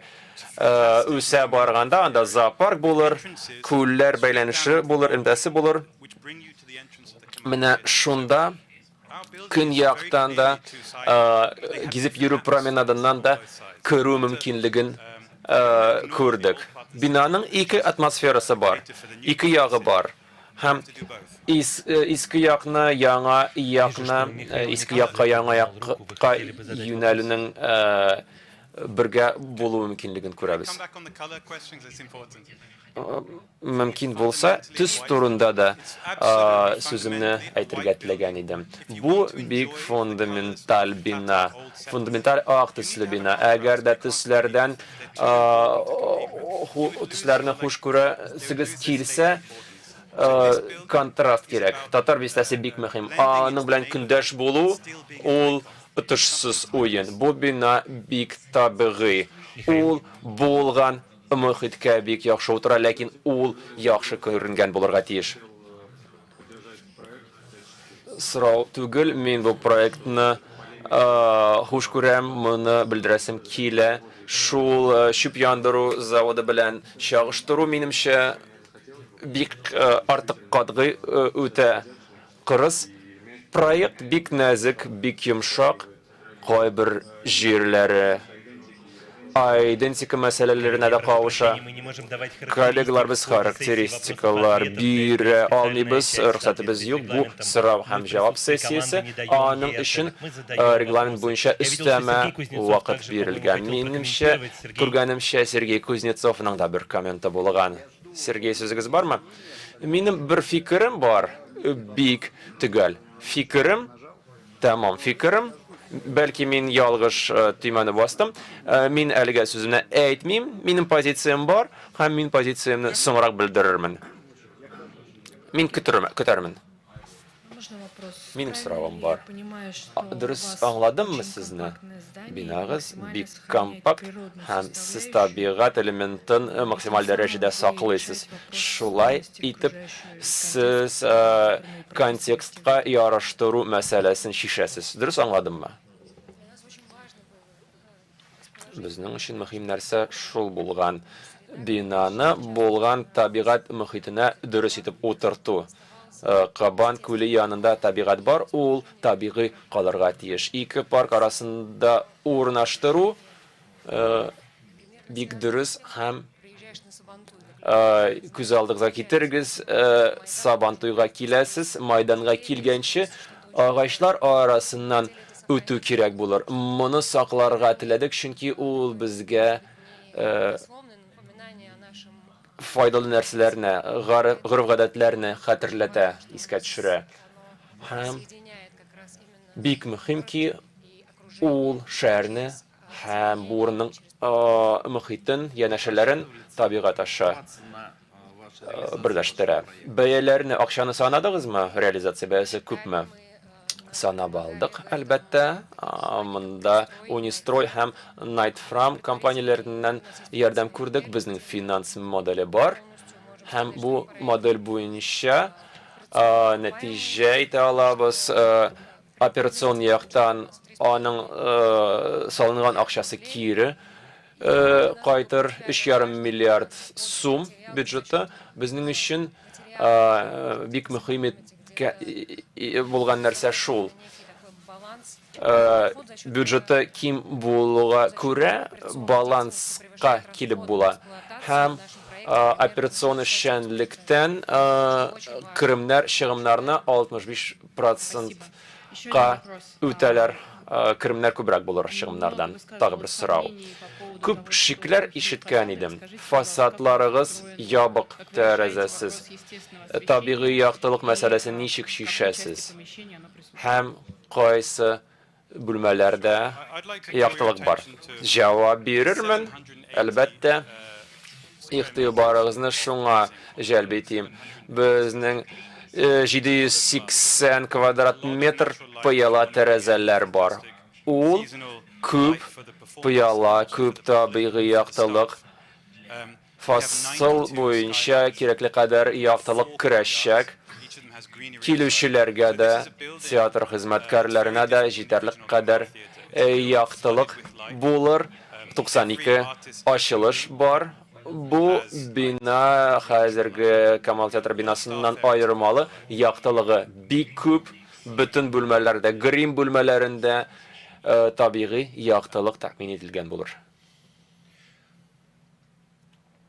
үсә барганда, анда зоопарк булыр, күлләр бәйләнеше булыр, элемтәсе булыр. Менә шунда көньяктан да, гизеп йөрү променадыннан да керү мөмкинлеген күрдек. Бинаның ике атмосферасы бар, ике ягы бар. Һәм иске якны, яңа якны, иске якка, яңа якка юнәлүнең бергә булу мөмкинлеген күрәбез. Мөмкин булса, төс турында да сүземне әйтергә теләгән идем. Бу бик фундаменталь бина, фундаменталь ак төсле бина. Әгәр дә төсләрдән төсләрне хуш күрәсегез килсә, контраст кирәк. Татар бистәсе бик мөһим. Аның белән көндәш булу ул отышсыз уен. Бу бина бик табигый. Ул булган мөхиткә бик яхшы утыра, ләкин ул яхшы күренгән булырга тиеш. Сорау түгел, мин бу проектны Хуш күрәм, моны белдерәсем килә. Шул чүп яндыру заводы белән чагыштыру, минемчә, бик артык катгый, үтә кырыс. Проект бик нәзек, бик йомшак. Кайбер җирләре айдентика мәсьәләләренә дә кавыша. Коллегалар, без характеристикалар бирә алмыйбыз, рөхсәтебез юк. Бу сорау һәм җавап сессиясе, аның өчен регламент буенча өстәмә вакыт бирелгән. Минемчә, күргәнемчә, Сергей Кузнецовның да бер комменты булган. Сергей, сүзегез бармы? Минем бер фикерем бар, бик төгәл фикерем. Тәмам фикерем. Бәлки мин ялгыш төймәне бастым. Мин әлегә сүземне әйтмим. Минем позициям бар һәм мин позициямне соңрак белдерермен. Мин көтәрмен. Минем соравым бар. Дөрес аңладыммы сезне? Бинагыз бик компакт һәм сез табигать элементын максималь дәрәҗәдә саклыйсыз. Шулай итеп, Сез контекстка яраштыру мәсьәләсен чишәсез. Дөрес аңладыммы? Безнең өчен мөһим нәрсә шул булган. Бинаны булган табигать мохитенә дөрес итеп утырту. Кабан күле янында табигать бар, ул табигый калырга тиеш. Ике парк арасында урнаштыру бик дөрес һәм күз алдыгызга китерегез, Сабантуйга киләсез, майданга килгәнче агачлар арасыннан үтү кирәк булыр. Моны сакларга теләдек, чөнки ул безгә файдалы нәрсәләрне, гореф-гадәтләрне хәтерләтә, искә төшерә. Һәм бик мөһим ки, ул шәһәрне Һәм бу урынның мохитен, янәшәләрен табигать аша берләштерә. Бәяләрне, акчаны санадыгызмы? Реализация бәясе күпме? Санап алдык, әлбәттә. Монда Унистрой һәм Найтфрам компанияләреннән ярдәм күрдек. Безнең финанс моделе бар. Һәм бу модель буенча нәтиҗә әйтә алабыз. Операцион яктан аның салынган акчасы кире кайтыр, 3,5 миллиард сум бюджеты безнең өчен бик мөһим булган нәрсә шул. Бюджеты ким булуга күрә баланска килеп була һәм операцион эшчәнлектән керемнәр чыгымнарны 65 процентка үтәләр, керемнәр күбрәк булыр чыгымнардан. Тагы бер сорау. Күп шикләр ишеткән идем. Фасадларыгыз ябык, тәрәзәсез. Табигый яктылык мәсьәләсен ничек чишәсез? Һәм кайсы бүлмәләрдә яктылык бар? Җавап бирермен, әлбәттә. Игътибарыгызны шуңа җәлеп итим. Безнең 780 квадрат метр пыяла тәрәзәләр бар. Ул күп пыяла, күп табигый яктылык. Фасыл буенча кирәкле кадәр яктылык керәчәк. Килүчеләргә дә, театр хезмәткәрләренә дә җитәрлек кадәр яктылык булыр. 92 ачылыш бар. Бу бина хәзерге Камал театры бинасыннан аермалы, яктылыгы бик күп, бөтен бүлмәләрдә, грим бүлмәләрендә табигый яктылык тәэмин ителгән булыр.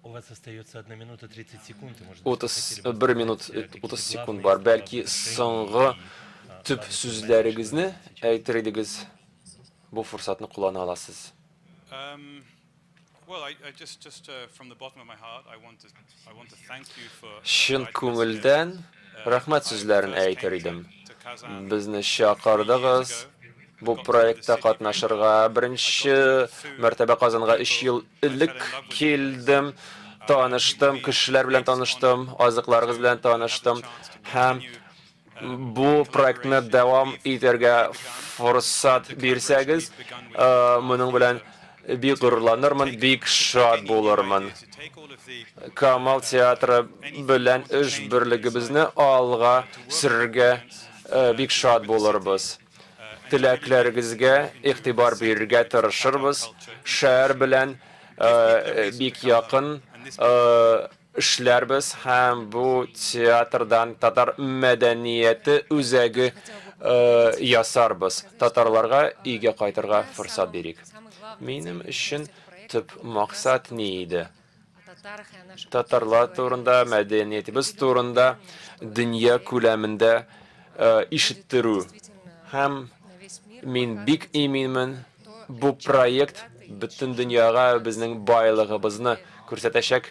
У вас остается 1 минута 30 секунд, и, может быть, вы хотели бы 31 минут сказать, 30 какие-то секунд главные бар. слова Бәлки, в отношении соңгы и төп главных сүзләрегезне сейчас. әйтер идегез. Бу форсатны куллана аласыз. Чын күңелдән рәхмәт сүзләрен әйтер идем. Безне чакырдыгыз бу проектта катнашырга. Беренче мәртәбә Казанга өч ел элек килдем, таныштым, кешеләр белән таныштым, азыкларыгыз белән таныштым һәм бу проектны дәвам итәргә форсат бирсәгез, моның белән бик горурланырмын, бик шат булырмын. Камал театры белән эш берлегебезне алга сөрергә бик шат булырбыз. Теләкләрегезгә игътибар бирергә тырышырбыз. Шәһәр белән бик якын эшләрбез һәм бу театрдан татар мәдәнияте үзәге ясарбыз. Татарларга өйгә кайтырга форсат бирик. Минем өчен төп максат ни иде? Татарлар турында, мәдәниятебез турында дөнья күләмендә ишеттерү. Һәм мин бик иминмен, бу проект бөтен дөньяга безнең байлыгыбызны күрсәтәчәк,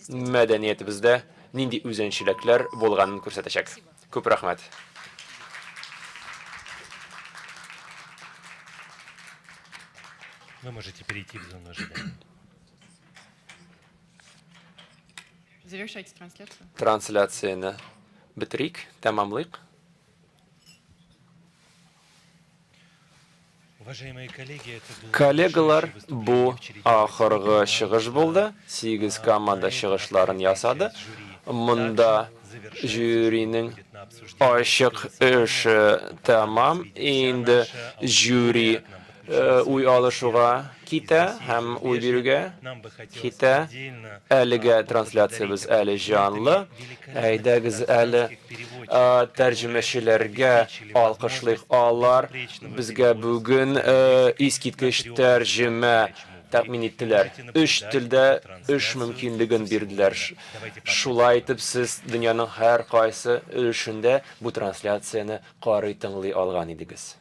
мәдәниятебездә нинди үзенчәлекләр булганын күрсәтәчәк. Күп рәхмәт. Вы можете перейти в зону ожидания. Завершайте трансляцию. Трансляцияне бетерик, тәмамлыйк. Уважаемые коллеги, это было Коллегалар, бу ахыргы чыгыш булды. 8 команда чыгышларын ясады. Монда жюриның ачык эше тәмам. Инде жюри уй алышуга китә һәм уй бирүгә китә. Әлегә трансляциябез әле җанлы. Әйдәгез әле тәрҗемәчеләргә алкышлыйк. Алар безгә бүген искиткеч тәрҗемә тәэмин иттеләр. Өч телдә эш мөмкинлеген бирделәр. Шулай итеп, сез дөньяның һәр кайсы өлешендә бу трансляцияне карый, тыңлый алган идегез.